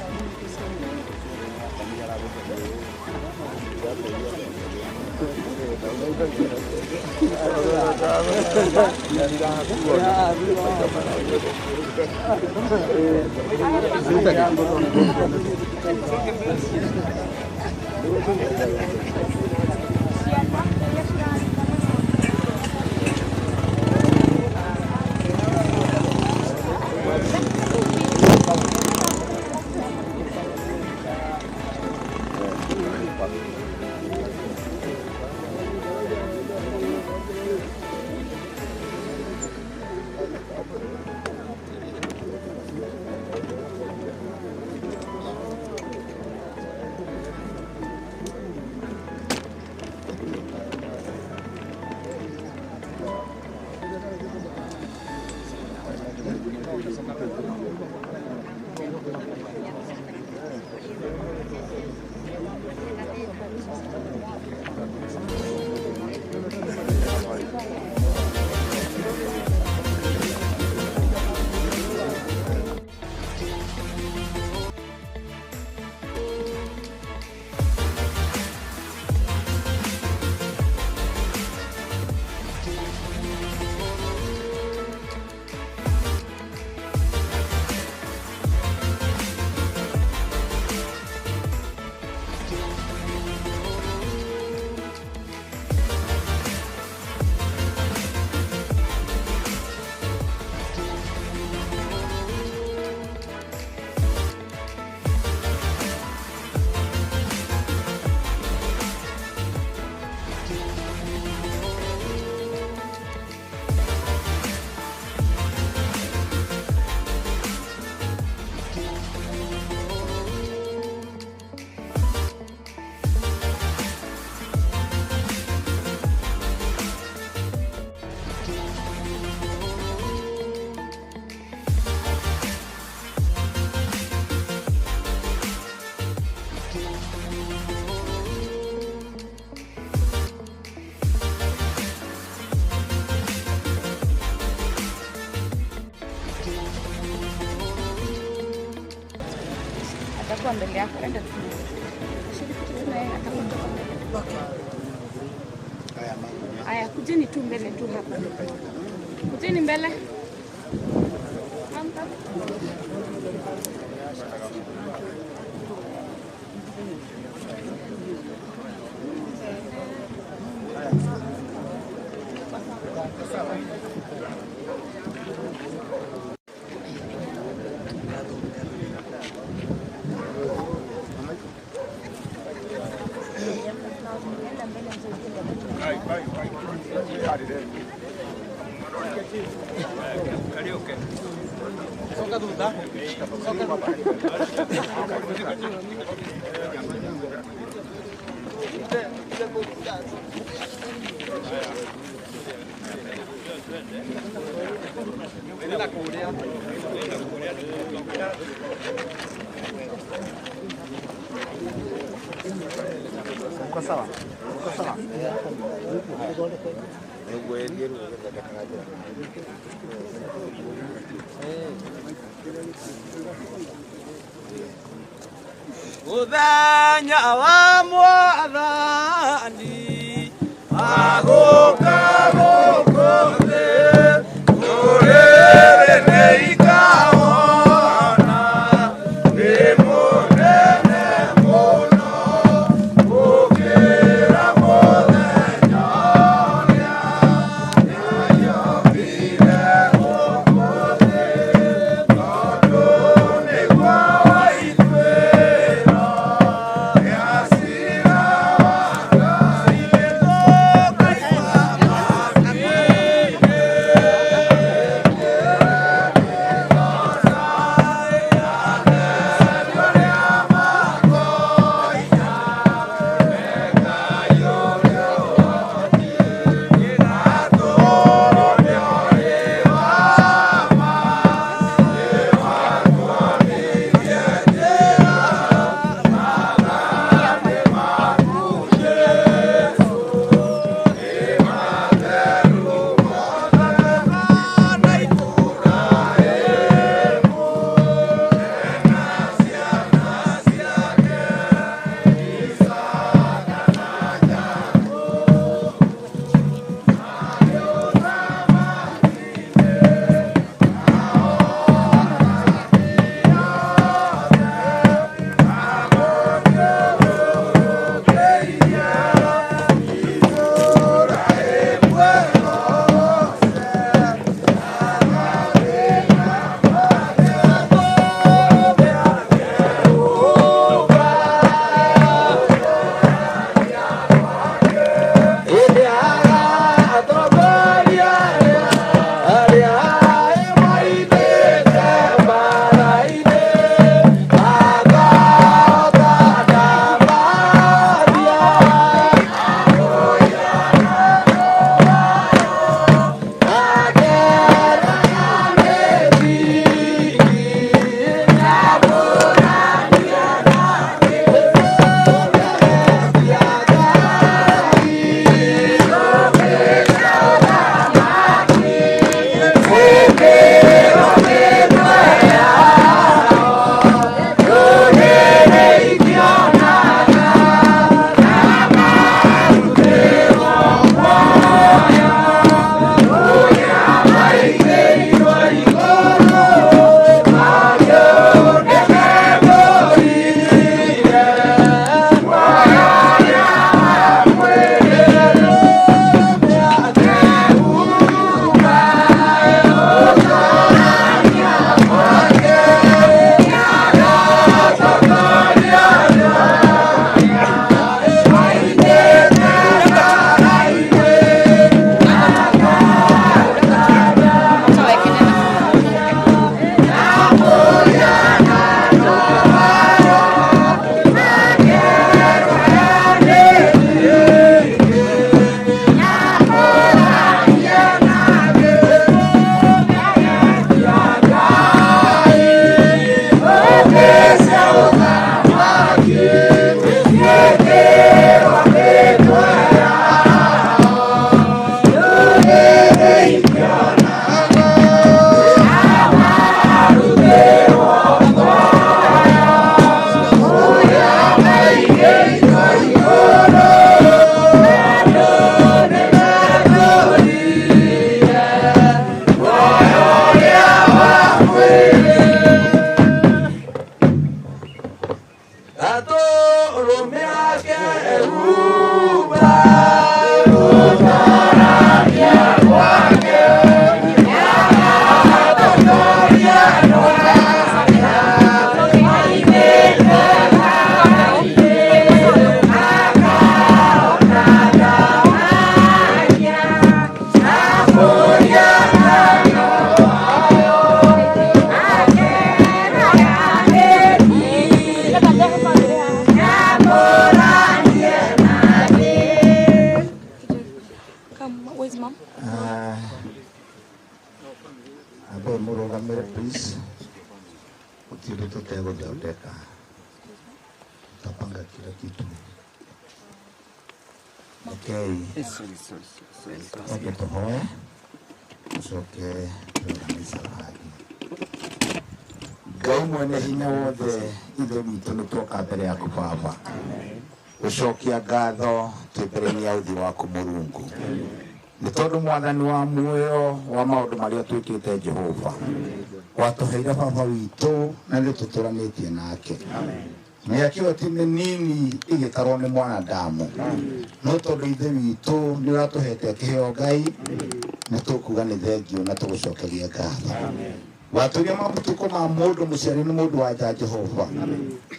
Atakuwa mbele yako, enda tu. Shiriki tu naye atakuwa mbele. Okay. Aya, kujeni tu mbele tu hapa. Kujeni mbele. Amka. Uko sawa? Uko sawa? Muthenya wa Mwathani agũka gũkũ thĩ, ndũrĩrĩ nĩikawona, nĩ mũnene mũno gũkĩra mũthenya ũrĩa nĩombire Ambe mũrũgamĩre please. Gũtirĩ tũtegũthondeka. Tutapanga kila kitu. Okay. Twambe tũhoe tũcoke tũrũgame safari. Ngai mwene hinya wothe ithe witũ nĩ tuoka mbere yaku Baba gũcokia ngatho twĩ mbere-inĩ ya ũthiũ waku Mũrungu nĩ tondũ mwathani wa muoyo wa maũndũ marĩa twĩkĩte Jehova watũheire baba witũ na nĩ tũtũranĩtie nake mĩaka ĩyo ti mĩnini ĩgĩtarwo nĩ mwanadamu no tondũ ithe witũ nĩ ũratũhete kĩheo Ngai nĩ tũkuga nĩ thengio na tũgũcokeria ngatho watũria mabutuko ma mũndũ mũciari nĩ mũndũ wa nja Jehova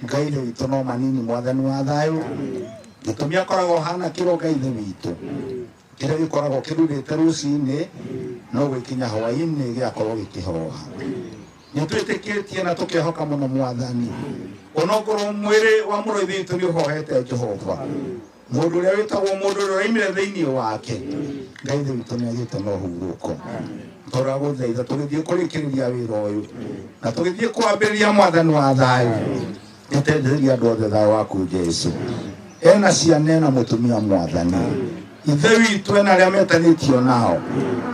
Ngai ithe witũ no manini mwathani wa thayũ gĩtũmi akoragwo hana kĩro Ngai ithe witũ kĩrĩa gĩkoragwo kĩrurĩte rũcinĩ no gwĩkinya hwaĩ-inĩ gĩgakorwo gĩkĩhoha nĩ twĩtĩkĩtie na tũkehoka mũno mwathani onokorwo mwĩrĩ wa mũrũ ithe witũ nĩ ũhohete Jehova mũndũ ũrĩa wĩtagwo mũndũ ũrĩa ũraimire thĩinĩ wake Ngai ithe witũ nĩ agĩte na ũhurũko tũragũthaitha tũgĩthiĩ kũrĩkĩrĩria wĩra ũyũ na tũgĩthiĩ kwambĩrĩria mwathani wa thayũ nĩteithĩrĩria andũ othe thayũ waku Jesũ ena ciana ena mũtumia mwathani ithe witũ ena arĩa metanĩtio nao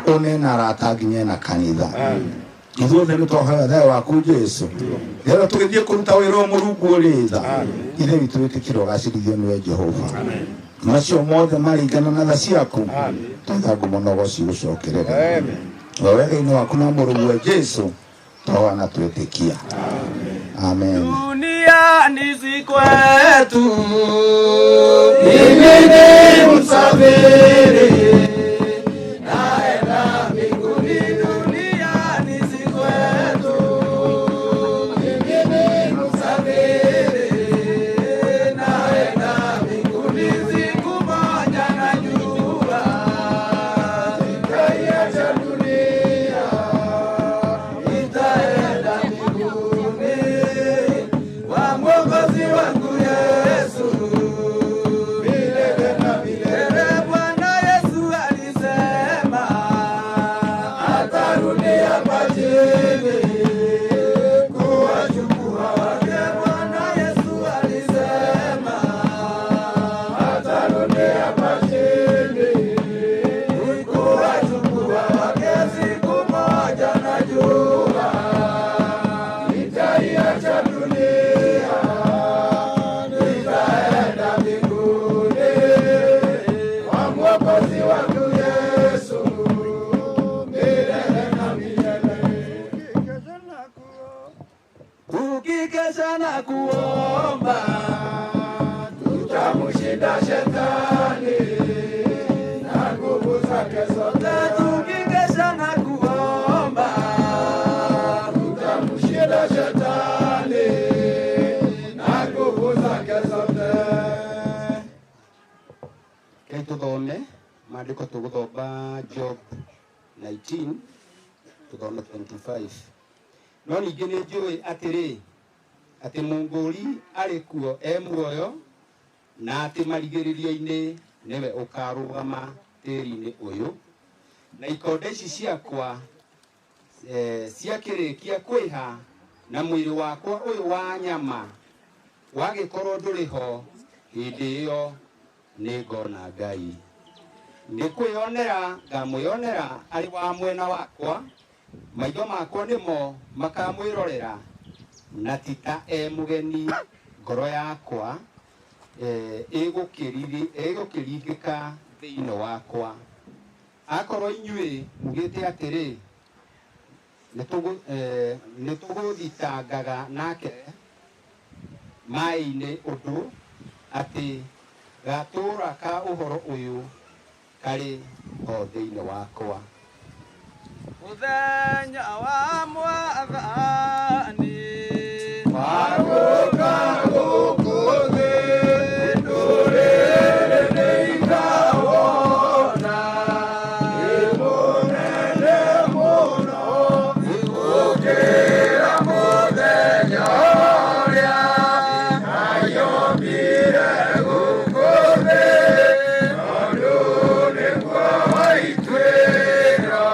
ũnena arata nginya ena kanitha ithuothe nĩ twahoya thayũ waku Jesũ rĩrĩa tũgĩthiĩ kũruta wĩra ũyũ Mũrungu ũrĩ tha ithe witũ wĩtĩkĩre ũgacĩrithio nĩwe Jehova macio mothe maringana na tha ciaku twaitha ngumo na ũgoci gũcokerera wega-inĩ waku na mũrũguo Jesũ twahoya na twĩtĩkia amen. Duniani si kwetu, mimi ni msafiri naenda mbinguni. Duniani si kwetu, mimi ni msafiri naenda mbinguni. Siku moja najua nitaiacha dunia, nitaenda mbinguni kwa Mwokozi wangu Yesu milele na milele. Bwana Yesu alisema atarudi hapa chini kuwachukua wake. Bwana Yesu alisema atarudi hapa chini kuwachukua wake. Siku moja najua nitaiacha dunia, nitaenda mbinguni kwa Mwokozi wangu Yesu milele na milele. Tukikesha na kuomba tutamshinda shetani na nguvu zake zote. Tukikesha na kuomba tutamshinda shetani na nguvu zake zote. Reke tuthome maandĩko tũgũthoma Job 19 tũthome 25. No ningĩ nĩ njũĩ atĩrĩ atĩ mũngũri arĩ kuo e muoyo na atĩ marigĩrĩrio-inĩ nĩwe ũkarũgama tĩri-inĩ ũyũ na ikonde ici ciakwa ciakĩrĩkia kwĩha na mwĩrĩ wakwa ũyũ wa nyama wagĩkorwo ndũrĩ ho hĩndĩ ĩyo nĩ ngona Ngai. Nĩ kwĩyonera ngamwĩyonera arĩ wa mwena wakwa maitho makwa nĩmo makamwĩrorera na ti ta e mũgeni ngoro yakwa ĩgũkĩringĩka thĩinĩ wakwa. Akorwo inyuĩ mugĩte atĩrĩ nĩ tũgũthitangaga nake maĩ-inĩ ũndũ atĩ gatũra ka ũhoro ũyũ karĩ o thĩinĩ wakwa. Mũthenya wa Mwathani wagũka gũkũ thĩ ndũrĩrĩ nĩikawona nĩ mũnene mũno gũkĩra mũthenya ũrĩa Ngai ombire gũkũ thĩ tondũ nĩguo waituĩro.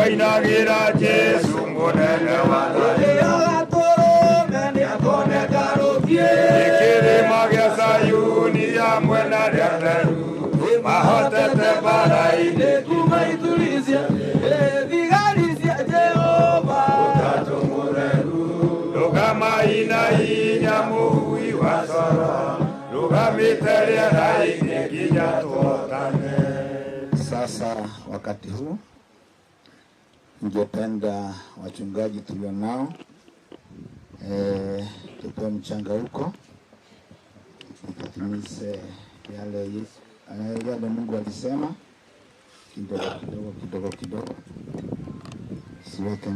Ngainagĩra Jesũ mũnene wa thayũ. Gatũrũme nĩakoneka rũthiĩ. Kĩrĩma gĩa Sayuni hamwe na arĩa atheru mahotete mbara-inĩ kuma ituri cia thigari cia Jehova. Ũtatũ mũtheru. Rũgamai na hinya mũhui wa coro, rũgamĩte rĩera-inĩ nginya tũhotane. Sasa wakati huu ningependa wachungaji tulionao tupewe mchanga huko tukatimize yale Mungu alisema kidogo kidogo kidogo kidogo, siweke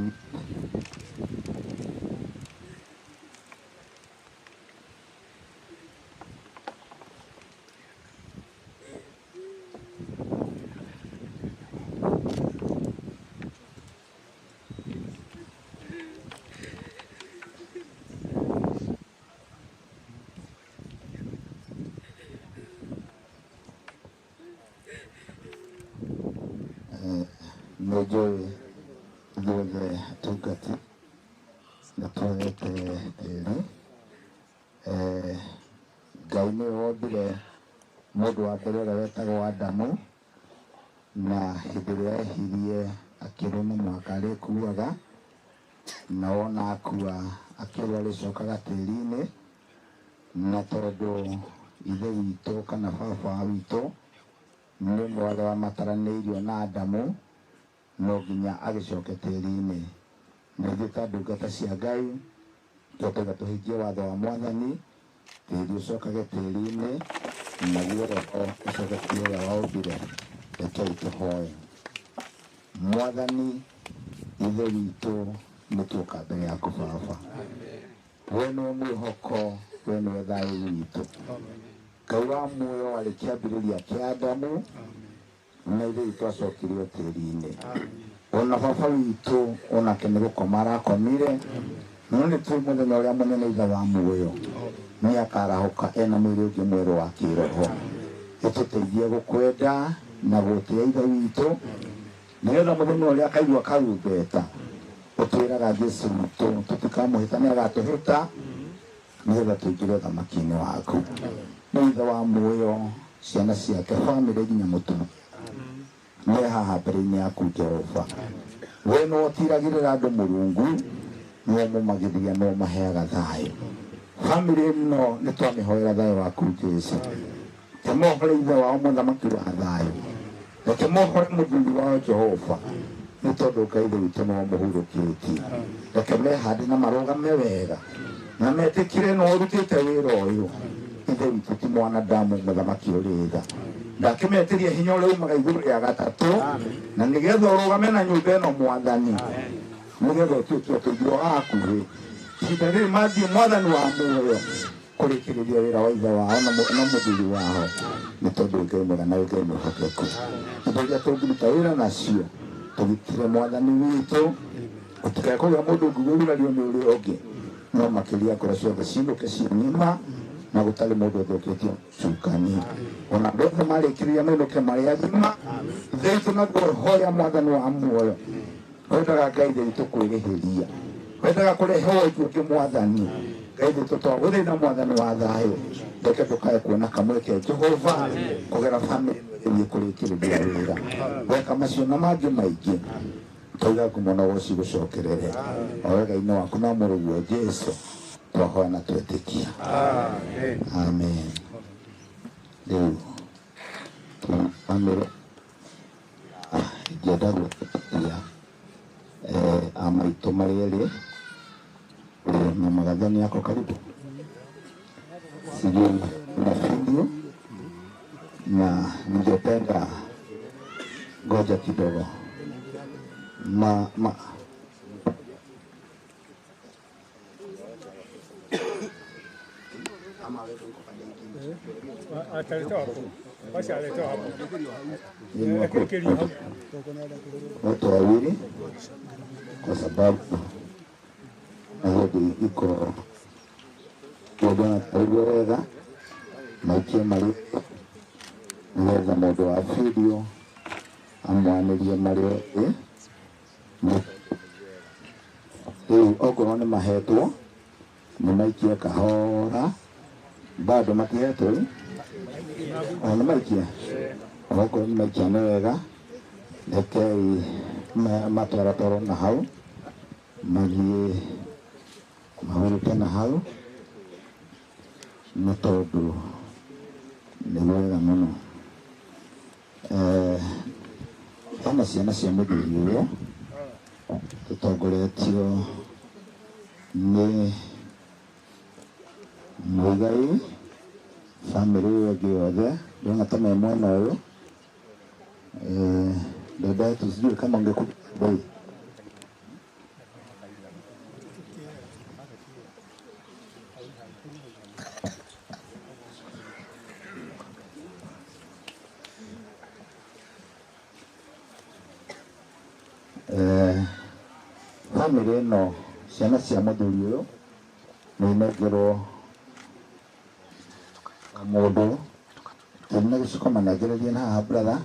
nĩnjũĩ ithuothe atungati na tuoete tĩri. Ngai nĩwe wombire mũndũ wa mbere ũrĩa wetagwo Adamu, na hĩndĩ ĩrĩa ehirie akĩrwo no mũhaka arĩkuaga, na wona akua akĩrwo arĩcokaga tĩri-inĩ, na tondũ ithe witũ kana baba witũ nĩ ũmwe wa arĩa mataranĩirio na Adamu, no nginya agĩcoke tĩri-inĩ. Na ithuĩ ta ndungata cia Ngai twatũga tũhingie watho wa Mwathani, tĩri ũcokage tĩri-inĩ, naguo roho ũcoke kũrĩ ũrĩa waũmbire. Rekei tũhoe. Mwathani ithe witũ, nĩ tuoka mbere yaku Baba. We nĩwe mwĩhoko, we nĩwe thayũ witũ. Ngai wa muoyo warĩ kĩambĩrĩria kĩa Adamu, na ithe witũ acokirio tĩri-inĩ. Ona baba witũ onake nĩ gũkoma arakomire, no nĩ tũĩ mũthenya ũrĩa mũnene ithe wa muoyo nĩ akarahũka ena mwĩrĩ ũngĩ mwerũ wa kĩroho. Ĩtũteithie gũkwenda na gũtĩa ithe witũ, nĩgetha mũthenya ũrĩa akaigua karumbeta ũtwĩraga Jesũ witũ tũtikamũhĩta nĩ agatũhĩta, nĩgetha tũingĩre ũthamaki-inĩ waku. Nĩ ithe wa muoyo, ciana ciake, bamĩrĩ nginya mũtumia me haha mbere-inĩ yaku Jehova. We nĩwe ũtiragĩrĩra andũ Mũrungu, nĩwe ũmomagĩrĩria, nĩwe ũmaheaga thayũ. Bamĩrĩ ĩno nĩ twamĩhoera thayũ waku Jesũ. Reke mohore ithe wao mũthamaki wa thayũ, reke mohore mũthuri wao Jehova, nĩ tondũ Ngai ithe witũ nĩwe ũmũhurũkĩtie. Reke mehande na marũgame wega na metĩkire nĩwe ũrutĩte wĩra ũyũ. Ithe witũ ti mwanadamu mũthamaki ũrĩ tha, ndakĩmetĩria hinya ũrĩa umaga igũrũ rĩa gatatũ, na nĩgetha ũrũgame na nyũmba ĩno Mwathani, nĩgetha ũtuĩke ũteithio wa hakuhĩ ihinda rĩrĩ mathiĩ Mwathani wa muoyo kũrĩkĩrĩria wĩra wa ithe wao na mũthuri wao, nĩ tondũ Ngai mwega na Ngai mwĩhokeku. Indo iria tũngĩruta wĩra nacio tũgitĩre Mwathani witũ, gũtikae kũgĩa mũndũ ũngĩgurario nĩ ũrĩa ũngĩ, no makĩria ngoro ciothe cinũke ciĩ ng'ima na gũtarĩ mũndũ ũthũkĩtio cukani. Ona andũ othe marĩkĩrĩria mainũke marĩ agima. Ithe witũ naguo hoya Mwathani wa muoyo, wendaga Ngai ithe witũ kwĩrĩhĩria, wendaga kũrehe woiki ũngĩ Mwathani. Ngai ithe witũ twagũthaitha Mwathani wa thayũ, reke ndũkae kuona kamweke Jehova kũgera bamĩrĩ ĩno ĩthiĩ kũrĩkĩrĩria wĩra. Weka macio na mangĩ maingĩ, twauga ngumo na ũgoci gũcokerere o wega-inĩ waku na mũrũguo Jesũ, twahoya na twetĩkia. Amen. Rĩu bamĩrĩ ingĩenda gwĩtĩkia amaitũ marĩ erĩ, mama Gathoni yako karibu, sijui na video, na ningependa ngoja kidogo ma watu wawili kwa sababu Nairobi iko bwana karibu wega maikie mari nigetha mũndũ wa video amwanĩrie marĩ othe. Rĩu okorwo nĩ mahetwo nĩ maikie kahora, bado matihetwo ĩ, o nĩ maikie, okorwo nĩ maikia nĩ wega, rekei matwaratwarwo na hau mathiĩ mahurũke na hau, nĩ tondũ nĩ wega mũno. Hena ciana cia mũthuri ũyũ tũtongoretio nĩ Mũigai, bamĩrĩ ĩyo ĩngĩ yothe ndĩrona ta me mwena ũyũ. Dada yetu sijui kama ungekubali. Bamĩrĩ ĩno ciana cia mũthuri ũyũ nĩ inengerwo mũndũ tĩri na gĩciko manengererie na haha brother.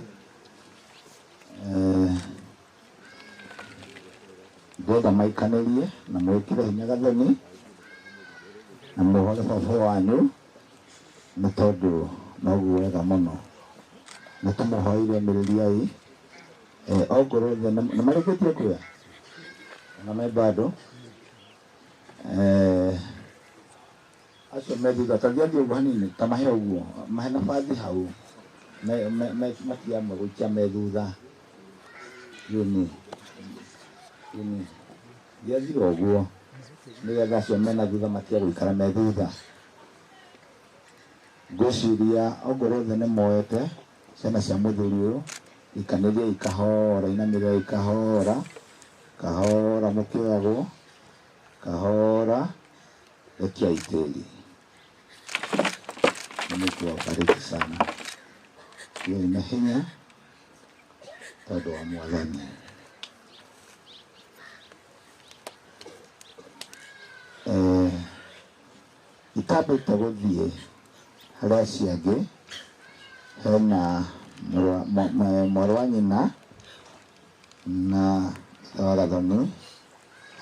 Ndĩrenda maikanĩrie na mwĩkĩre hinya Gathoni na mũhore baba wanyu, nĩ tondũ noguo wega mũno. Nĩ tũmũhoeire mĩrĩriai. Ongorwo othe nĩ marĩkĩtie kuoya na me bado. Acio me thutha ta thiĩ ũguo hanini, ta mahe ũguo, mahe nabathi hau, matiamwe gũikia me thutha. Yuni yuni thiĩ ũguo nĩgetha acio mena thutha matige gũikara me thutha. Ngwĩciria ongorwo othe nĩ moete ciana cia mũthuri ũyũ, ikanĩriai kahora, inamĩrĩrai kahora kahora, mũkĩoyagwo kahora, rekiai tĩri. Mungu awabariki sana. Hiyo ina hinya tondũ wa Mwathani. Itambĩte gũthiĩ harĩ acio angĩ, hena mwarĩ wa nyina na ithe wa Gathoni,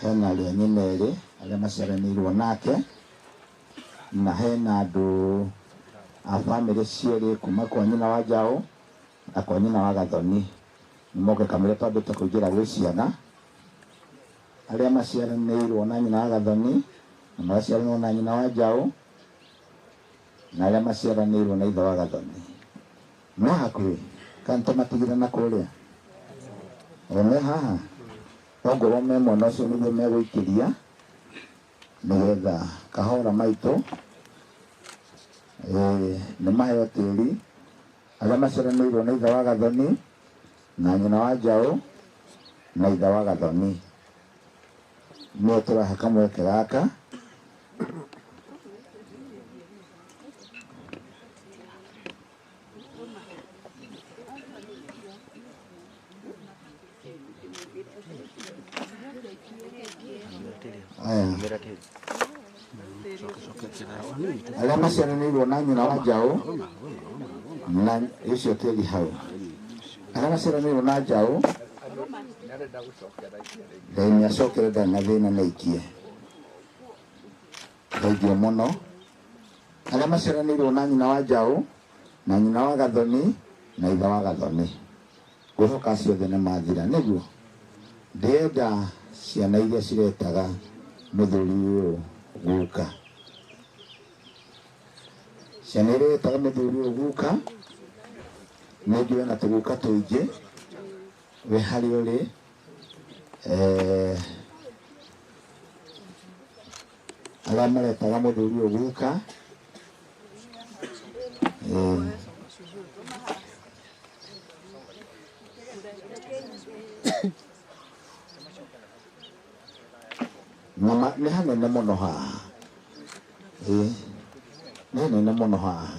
hena arĩa nyina erĩ arĩa maciaranĩirwo nake, na hena andũ a bamĩrĩ cierĩ kuma kwa nyina wa Njaũ na kwa nyina wa Gathoni. Nĩ moke kamũira twambĩte kũingĩra gwĩ ciana arĩa maciaranĩirwo na nyina wa Gathoni na maciaranĩirwo na nyina wa Njaũ na arĩa maciaranĩirwo na ithe wa Gathoni. Me hakuhĩ kana tũmatigire na kũrĩa? O me haha, ongorwo me mwena ũcio nĩguo megũikĩria nĩgetha kahora maitũ nĩ maheo tĩri arĩa maciaranĩirwo na ithe wa Gathoni na nyina wa Njaũ na ithe wa Gathoni. Nĩo tũrahe kamweke gaka. Arĩa maciaranĩirwo na nyina wa Njaũ na ũcio tĩri hau, arĩa maciaranĩirwo na Njaũ Ngai nĩ acokere ndarĩ na thĩna na aikie. Thengiũ mũno. Arĩa maciaranĩirwo na nyina wa Njaũ na nyina wa Gathoni na ithe wa Gathoni, ngwĩhoka acio othe nĩ mathira. Nĩguo ndĩrenda ciana iria ciretaga mũthuri ũyũ guka, ciana iria iretaga mũthuri ũyũ guka, nĩ njũĩ na tũguka tũingĩ wĩ harĩa ũrĩ. Arĩa maretaga mũthuri ũyũ guka, nĩ hanene mũno haha, nĩ hanene mũno haha.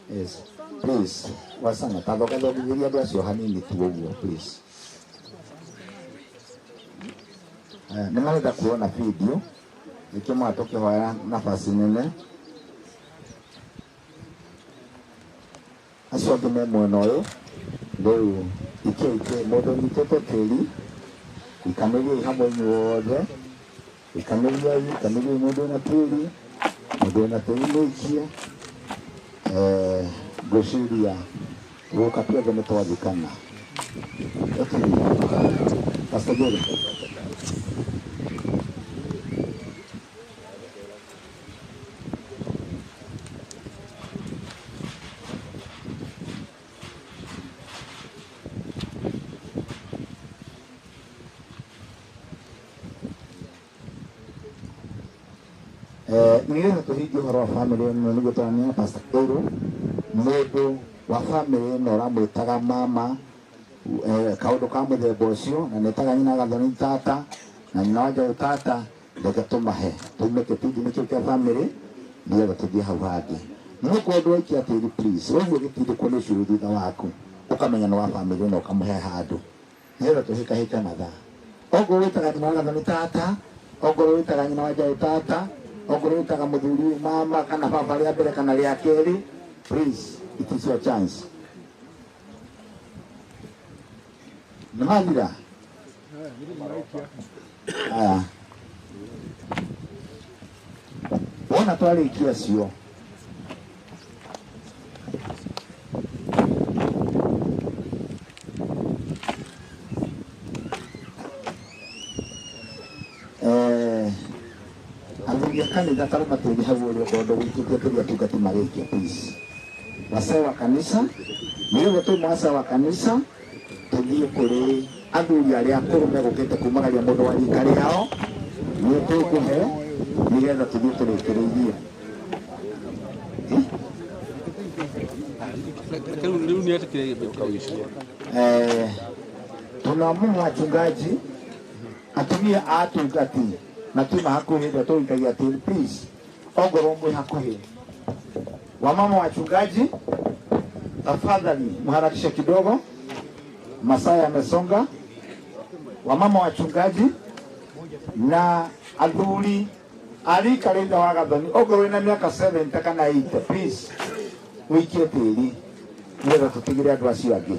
Yes, please, wasana tathogathogithĩria andũ acio hanini tu ũguo please. Nĩ marenda kuona video nĩkĩo mwa tũkĩhoya nafasi nene. Acio angĩ me mwena ũyũ rĩu Ikia mũndũ ũnyitĩte tĩri, ikanĩriai hamwe inyuothe, ikanĩriai ikanĩriai mũndũ wĩna tĩri, mũndũ wĩna tĩri mũikie. Ngwĩciria gũka tuothe nĩ twathikana. Pastor Jerry. Nĩgetha tũhingie ũhoro wa bamĩrĩ ĩno nĩguo tũramenya Pastor Kairu, mũndũ wa bamĩrĩ ĩno ũramwĩtaga mama, kaũndũ ka mũthemba ũcio, na nĩetaga nyina Gathoni tata na nyina wa Njaũ tata, reke tũmahe tume kĩbindi-inĩ kĩu kĩa bamĩrĩ nĩgetha tũthiĩ hau hangĩ. Nĩguo ũndũ waikia tĩri please, waigua gĩtindĩkwo nĩ ũcio wĩ thutha waku, ũkamenya nĩ wa bamĩrĩ ĩno ũkamũhe handũ nĩgetha tũhĩkahĩke mathaa. Ongorwo wĩtaga nyina wa Gathoni tata, ongorwo wĩtaga nyina wa Njaũ tata, ongorwo wĩtaga mũthuri ũyũ mama kana baba rĩa mbere kana rĩa kerĩ, please, it is your chance. Nĩ mathira? Aya. Wona twarĩkia cio, athuri a kanitha tarĩ matĩri hau ũrĩa ũkorwo wĩkĩtie tũrĩa atungati marĩkia please. Wazee wa kanitha, nĩgetha tuma wazee wa kanitha tũthiĩ kũrĩ athuri arĩa akũrũ megũkĩte kumagaria mũndũ wa rika rĩao, nĩ tũkũhe nĩgetha tũthiĩ tũrĩkĩrĩirie. Tunaamua wachungaji, atumia a atungati na tuma hakuhĩ ndio tũikagia tĩri please, ongorwo mwĩ hakuhĩ. Wamama wachungaji, tafadhali mharakishe kidogo, masaa yamesonga. Wamama wachungaji na athuri arika rĩa ithe wa Gathoni, ongorwo wĩna mĩaka 70 kana 80 please ũikie tĩri nĩgetha tũtigĩre andũ acio angĩ.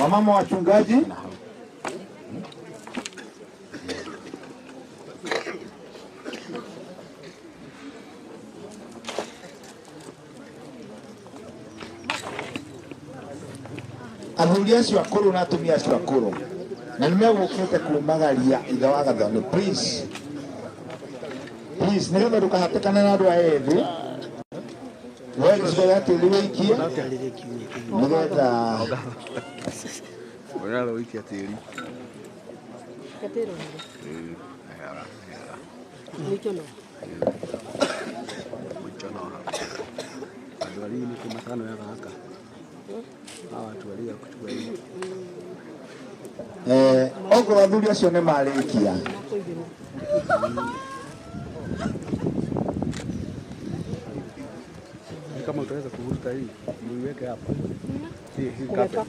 Wamama wachungaji, athuri acio akũrũ na atumia acio akũrũ na nĩ megũkĩte kumagaria ithe wa Gathoni please, please, nĩgetha ndũkahatĩkane na andũ aya ethĩ, woe gĩcigo gĩa tĩri wĩikie nĩgetha Ũrarũikia tĩri. Andũ arĩa nĩ matano ya gaka. Hawa watu walio kuchukua hii. Okorwo athuri acio nĩ marĩkia, Kama utaweza kuvuta hii, muiweke hapa. Hii carpet.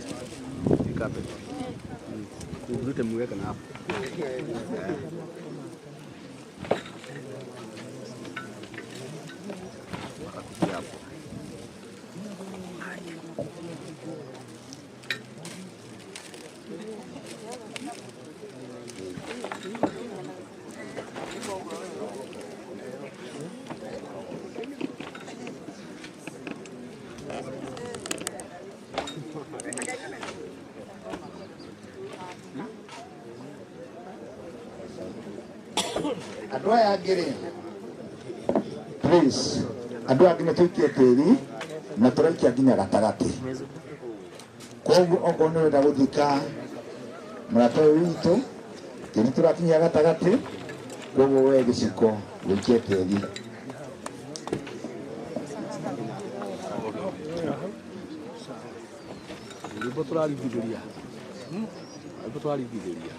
Hii carpet. Uvute muiweke na hapo. Hapo. Andũ aya angĩ rĩ, please, andũ aya angĩ nĩ tũikie tĩri na tũraikia nginya gatagatĩ. Koguo okorwo nĩ ũrenda gũthika mũrata ũyũ witũ, tĩri tũrakinyia gatagatĩ, koguo we gĩciko wĩikie tĩri. Rwĩmbo tũraringithĩria. Rwĩmbo tũraringithĩria.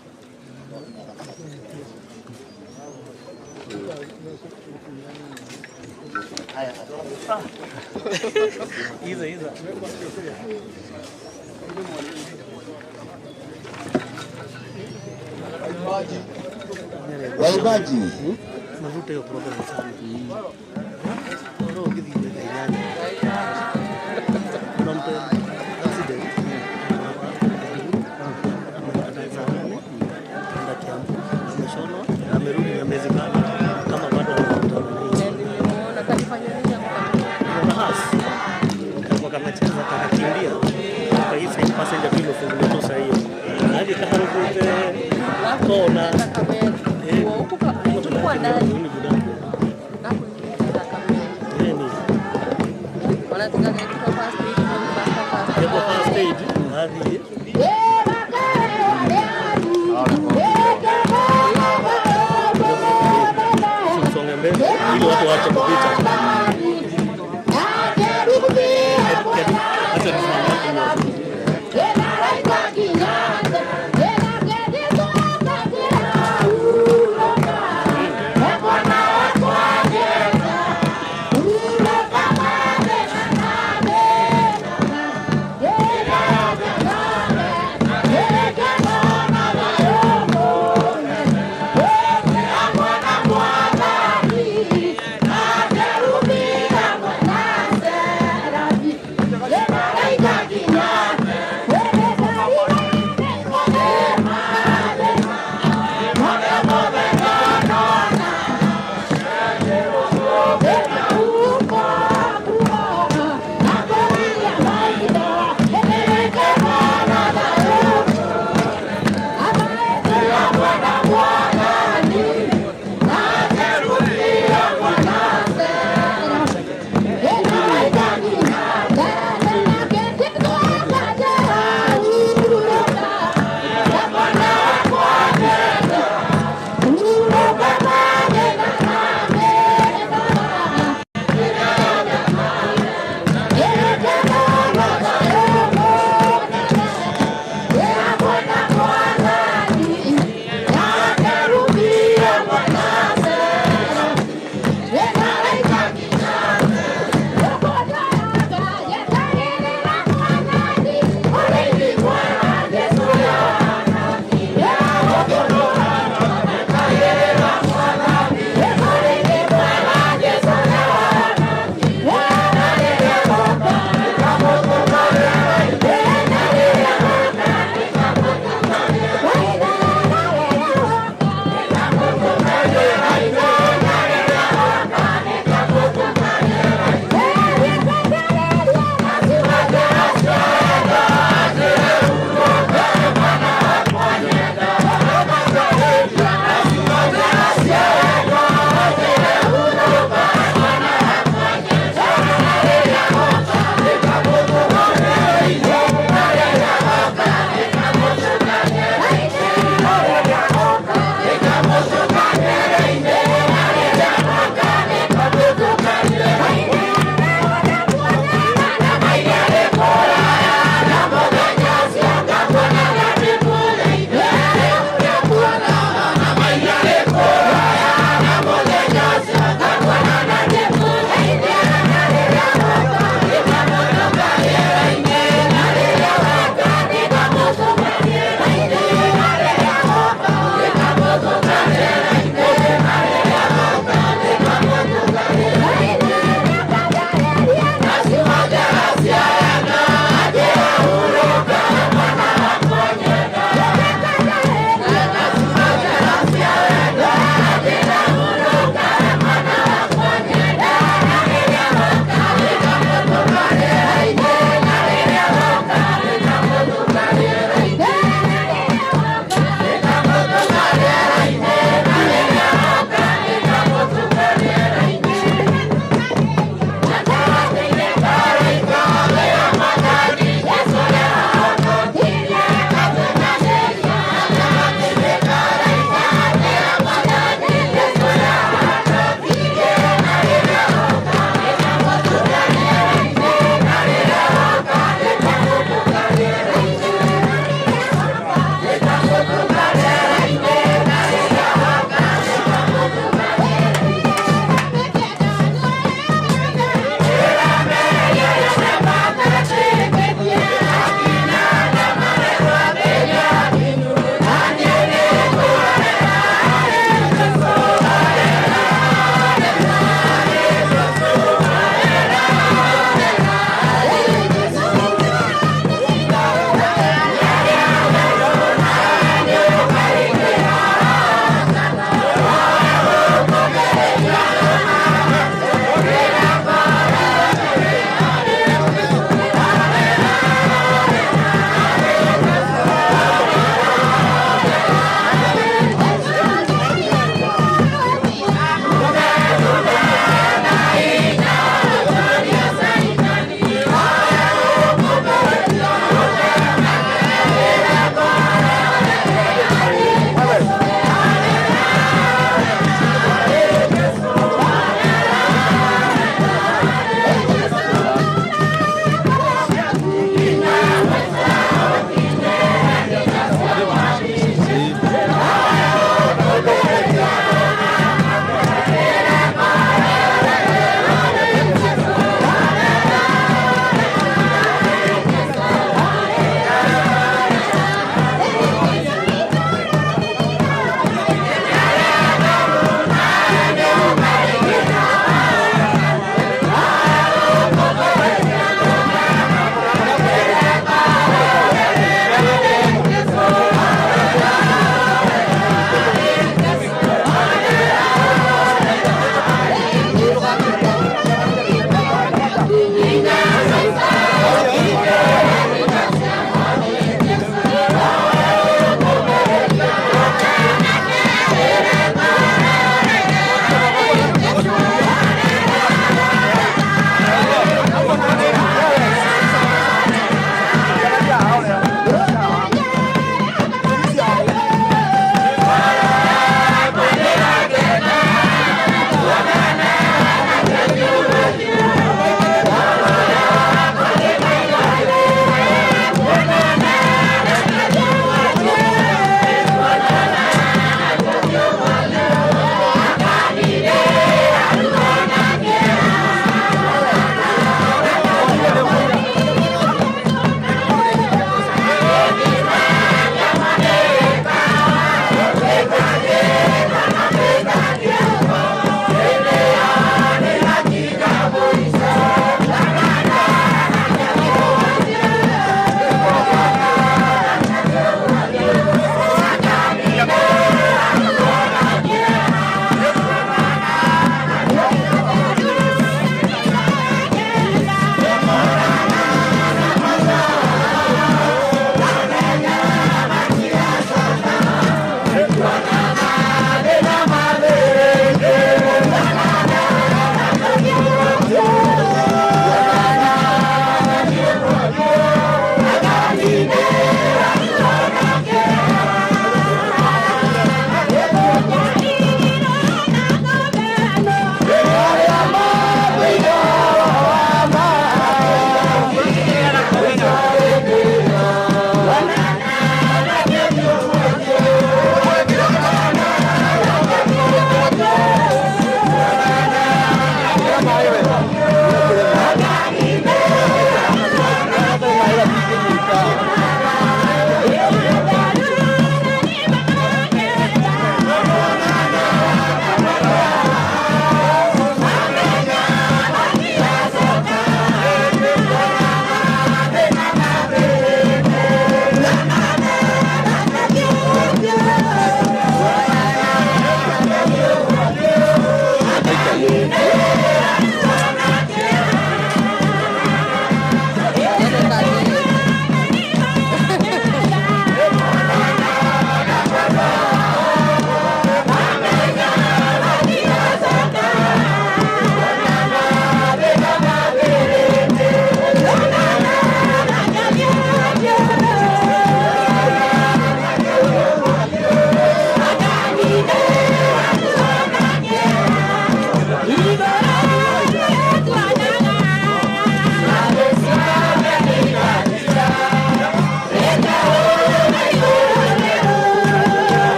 Iza, iza. Waimbaji. Mavuta hiyo program sana. No, ũgĩthiĩ thaa inyanya. Kuna mtu accident. Kuna has kalikuwa kanacheza kanakimbia kwa hii side passenger pilo fungulia tu saa hiyo hadi kaharukute kona Tulikuwa ndani. Nini Hapo first aid hadi Songe mbele ili watu waache kupita. Acha nisimame hapo.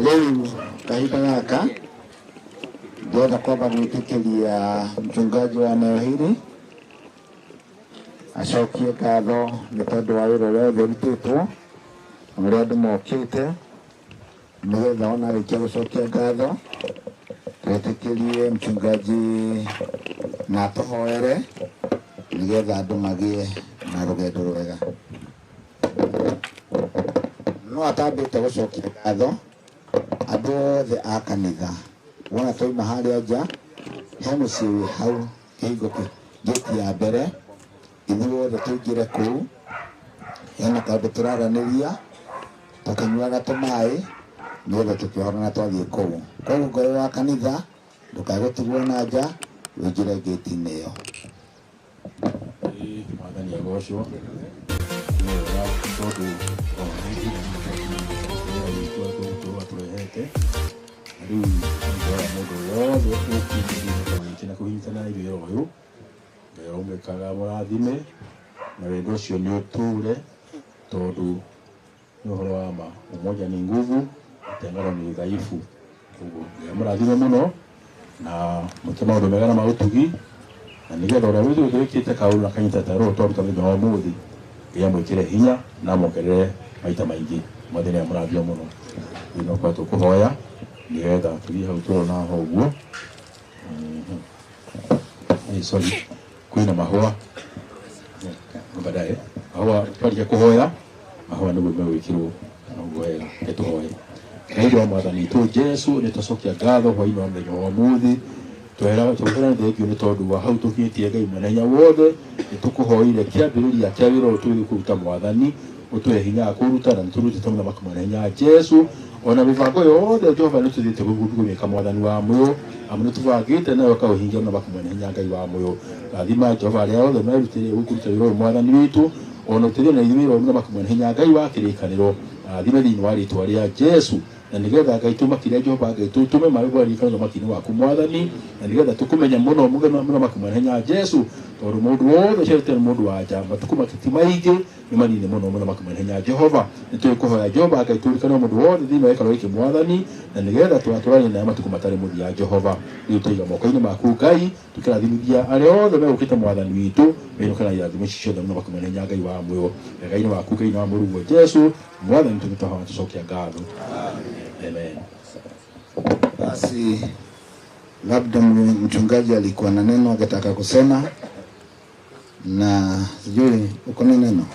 Rĩu kahinda gaka ndĩrenda kwamba gwĩtĩkĩria mchungaji wa eneo hili acokie ngatho nĩ tondũ wa wĩra ũrĩa wothe ũrutĩtwo na ũrĩa andũ mokĩte, nĩgetha ona arĩkia gũcokia ngatho twĩtĩkĩrie mchungaji na atũhoere nĩgetha andũ magĩe na rũgendo rwega. No atambĩte gũcokia ngatho andũ othe a kanitha, wona twauma harĩa nja he mũciĩ wĩ hau kĩhingo gate ya mbere, ithuothe tũingĩre kũu, hena kaũndũ tũraranĩria tũkĩnyuaga tũmaĩ nĩgetha tũkĩohorana twathiĩ kũu. Koguo ngoro wa kanitha ndũkae gũtigwo na nja, ũingĩre gate-inĩ ĩyo. Mwathani agocwo. Nĩ wega tondũ witũ atũrehete na rĩu nĩngoya mũndũ wothe ũkĩte gĩkĩ na kũnyitana na ithuĩ ũyũ, Ngai aromwĩkaga mũrathime Na wendo ũcio nĩ ũtũre tondũ nĩ ũhoro wa ma, umoja ni nguvu, utengano ni udhaifu. Koguo Ngai amũrathime mũno na mwĩke maũndũ mega na ma ũtugi, na nĩgetha ũrĩa witũ wĩkĩte kaũndũ na kanyita ta roho twaruta mũthenya wa ũmũthĩ, Ngai amwĩkĩre hinya na amuongerere maita maingĩ. Mwathani amũrathime mũno. Rĩu no kwa tũkũhoya nĩgetha tũthiĩ hau tũrona ho ũguo. Sorry, kwĩna mahũa baadaye, mahũa twarĩkia kũhoya mahũa nĩguo megwĩkĩrwo na ũguo wega. Reke tũhoye. Ngai wa mwathani witũ Jesu, nĩ twacokia ngatho hwainĩ wa mũthenya wa ũmũthĩ, twĩra thengio nĩ tondũ wa hau tũkinyĩtie. Ngai mwene hinya wothe, nĩ tũkũhoire kĩambĩrĩria kĩa wĩra ũyũ tũgĩthiĩ kũruta. Mwathani, ũtũhe hinya wa kũruta, na nĩ tũrutĩte mũthamaki mwene hinya Jesu. Ona mĩbango yothe Jehova nĩ tũthiĩte kũmĩka, mwathani wa muoyo, amu nĩ tũbangĩte nayo ũkaũhingia, mũthamaki mwene hinya Ngai wa muoyo. Rathima Jehova arĩa othe merutĩire gũkũruta wĩra ũyũ, mwathani witũ, ona ũteithie na ithuĩ wĩra ũyũ, mũthamaki mwene hinya Ngai wa kĩrĩkanĩro. Rathime thĩinĩ wa rĩtwa rĩa Jesu, na nĩgetha Ngai tũmakire Jehova Ngai tũtũme marĩgwa ririkano ũthamaki-inĩ waku, mwathani, na nĩgetha tũkũmenye mũno, mũthamaki mwene hinya Jesu, tondũ mũndũ wothe ũciarĩte nĩ mũndũ wa nja, matukũ make ti maingĩ, nĩ manini mũno, mũthamaki mwene hinya Jehova. Nĩ tũkũhoya Jehova Ngai tũririkane mũndũ wothe thĩinĩ wa gĩikaro gĩkĩ, mwathani, na nĩgetha tũgatũranie nawe matukũ matarĩ mũthia. Jehova, rĩu tũiga moko-inĩ maku Ngai, tũkĩrathimithia arĩa othe megũkĩte, mwathani witũ, menũke na irathimo ici ciothe, mũthamaki mwene hinya Ngai wa muoyo, wega-inĩ waku Ngai na wa mũrũguo Jesu mwathani, tũgĩtwahoya tũcokia ngatho. Amen. Basi labda mchungaji alikuwa na neno angetaka kusema, na sijui uko na neno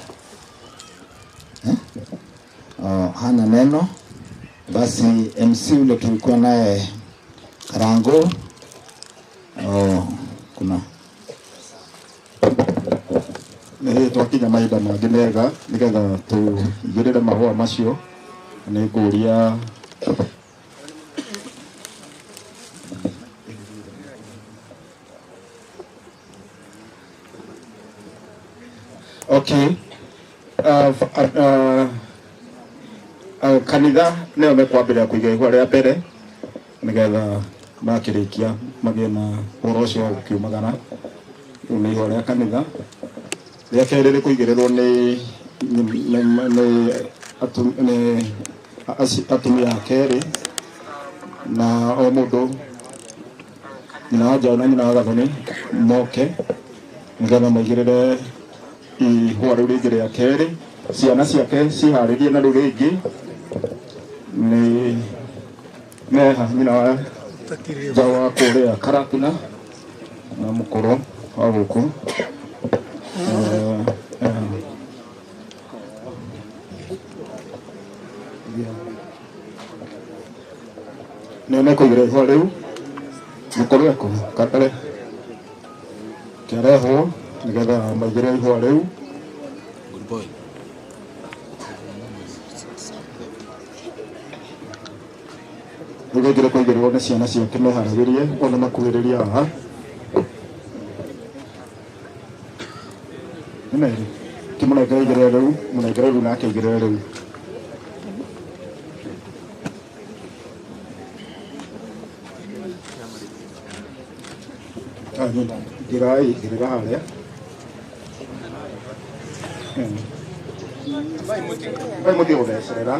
eh? Oh, hana neno. Basi MC ule tulikuwa naye Karango, oh, kuna nä twakinya mahinda mangä mega nĩgetha tũigĩrĩre mahũa macio, nĩ ngũria okay. Kanitha nĩo mekwambĩrĩria kũiga ihũa rĩa mbere nĩgetha makĩrĩkia magĩe na ũhoro ũcio wa gũkiumagara. Rĩu nĩ ihũa rĩa kanitha. Rĩa kerĩ rĩkũigĩrĩrwo nĩ atumia a kerĩ, na o mũndũ nyina wa Njaũ na nyina wa Gathoni moke nĩgetha maigĩrĩre ihũa rĩu rĩngĩ rĩa kerĩ. Ciana ciake ciharĩrie, na rĩu rĩngĩ nĩ meha nyina wa Njaũ wa kũrĩa Karatina na mũkũrũ wa gũkũ. Nĩ mekũigĩrĩra ihũa rĩu, mũkũrũ ekũ kabere kĩarehwo nĩgetha maigĩrĩre ihũa rĩu. Rĩu rĩngĩ rĩkũigĩrĩrwo nĩ ciana ciake, meharagĩrie ona makuhĩrĩria haha nĩ merĩ kĩmũnengere igĩrĩre rĩu, mũnengere rĩu nake aigĩrĩre rĩu. Ingĩrai, igĩrĩra harĩa. Bai mũthiĩ gũthecerera,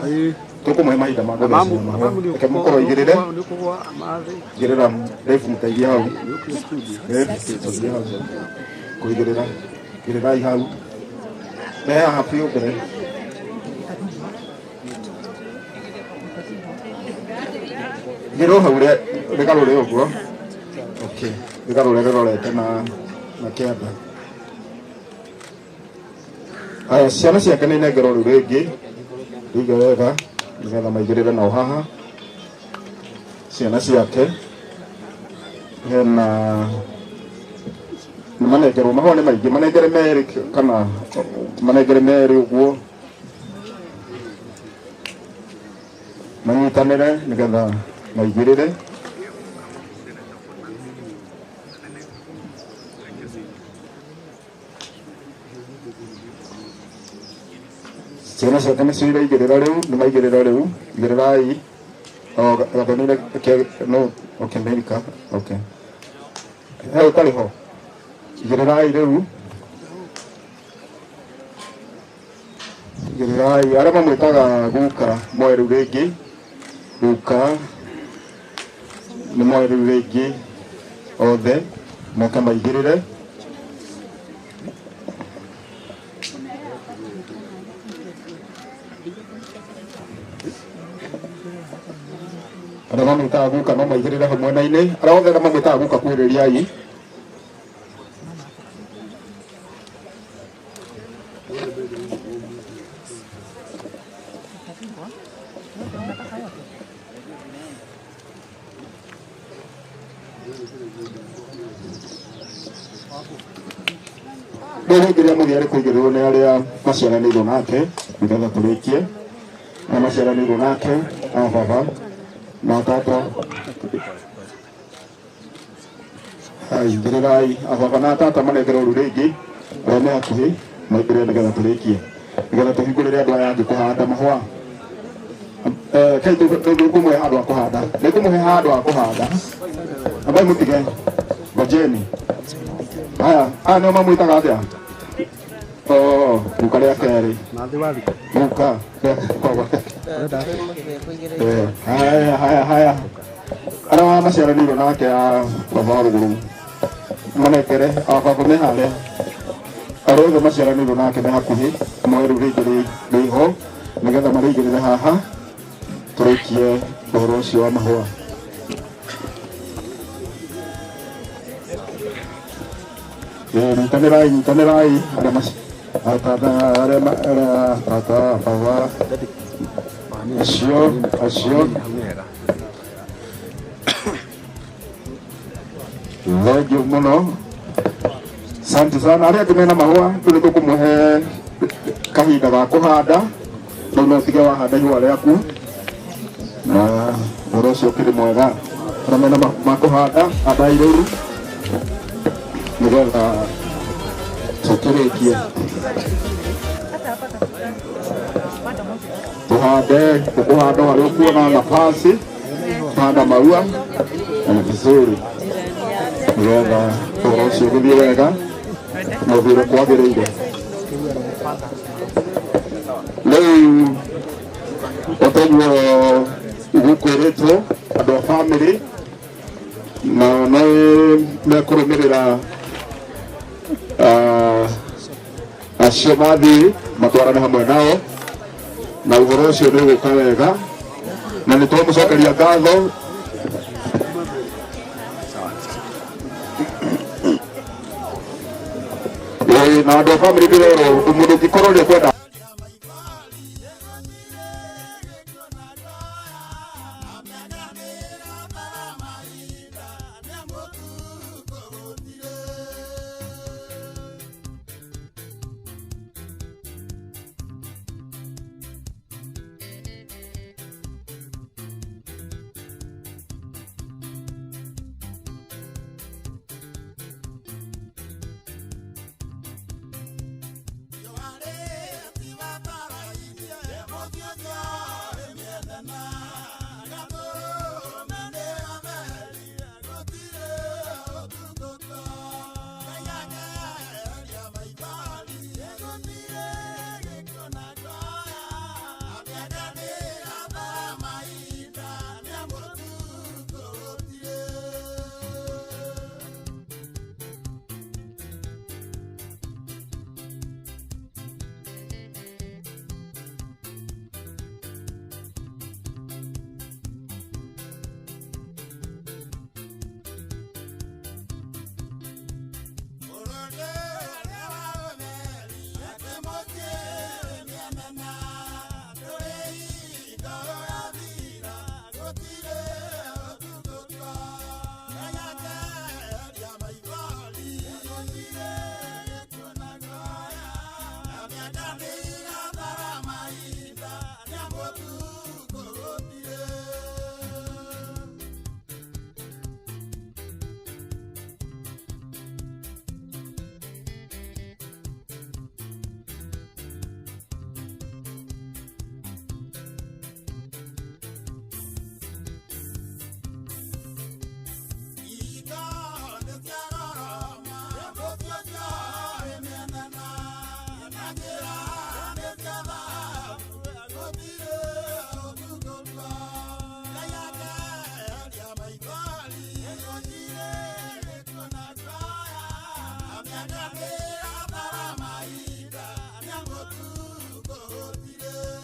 tũkũmũhe mahinda ma gũthecerera mahũa. Reke mũkorwo igĩrĩre, igĩrĩra refu, mũteithie hau, refu mũteithie hau kũigĩrĩra, igĩrĩrai hau, me haha biũ mbere. Igĩrĩrwo hau rĩgarũre ũguo, okay, rĩgarũre rĩrorete na kĩanda. Aya, ciana ciake nĩ inengerwo rĩu rĩngĩ, rĩige wega nĩgetha maigĩrĩre nao haha. Ciana ciake hena nĩ manengerwo mahũa nĩ maingĩ, manengere merĩ kana manengere merĩ ũguo, manyitanĩre nĩgetha maigĩrĩre. Ciana ciake nĩcio iraigĩrĩra rĩu, nĩ maigĩrĩra rĩu, igĩrĩrai. O Gathoni no okay, America okay, he ũtarĩ ho, igĩrĩrai rĩu. Igĩrĩrai arĩa mamwĩtaga guka moe rĩu rĩngĩ, guka nĩ moe rĩu rĩngĩ othe moke maigĩrĩre. Arĩa mamwĩtaga guka no maigĩrĩre hau mwena-inĩ, arĩa othe arĩa mamwĩtaga guka kuhĩrĩriai. Rĩu hĩndĩ ĩrĩa mũthia arĩ kũigĩrĩrwo nĩ arĩa maciaranĩirwo nake nĩgetha tũrĩkie, arĩa maciaranĩirwo nake a baba na tata, aigĩrĩrai a baba na tata manengerwo rĩu rĩngĩ, arĩa me hakuhĩ maigĩrĩre nĩgetha tũrĩkie, nĩgetha tũhingũrĩre andũ aya angĩ kũhanda mahũa. Kai tũkũmũhe handũ ha kũhanda, nĩngũmũhe handũ ha kũhanda, ambai mũtige, ngojeni. Haya, aya nĩo mamwĩtaga atĩa? Oh, guka rĩa kerĩ. Guka. Haya, haya, haya. Arĩa maciaranĩirwo nake a baba wa rũgũrũ manengere, a baba me harĩa. Arĩa othe maciaranĩirwo nake me hakuhĩ, moe rĩu rĩngĩ rĩho, nĩgetha marĩigĩrĩre haha, tũrĩkie ũhoro ũcio wa mahũa. Nyitanĩrai, nyitanĩrai arĩa tata, arĩa tata, baba, acio, acio. Thengiũ mũno, asante sana. Arĩa angĩ mena mahũa, rĩu nĩ tũkũmũhe kahinda ga kũhanda, rĩu no ũtige wahanda ihũa rĩaku na ũhoro ũcio ũkĩrĩ mwega. Arĩa mena ma kũhanda, handai rĩu nĩgetha tũkĩrĩkie. Tuhande, ũkũhanda harĩa ũkuona nafasi, handa maua vizuri nĩgetha ũhoro ũcio ũgĩthiĩ wega na ũthiĩ ũrĩa kwagĩrĩire. Rĩu o toguo gũkwĩrĩtwo andũ a bamĩrĩ na nĩ mekũrũmĩrĩra acio mathiĩ matwarane hamwe nao na ũhoro ũcio nĩ ũgũka wega na nĩ twamũcokeria ngatho. Na andũ a bamĩrĩ ndĩrerwo mũndũ ũngĩkorwo nĩ ekwenda Gũtirĩ.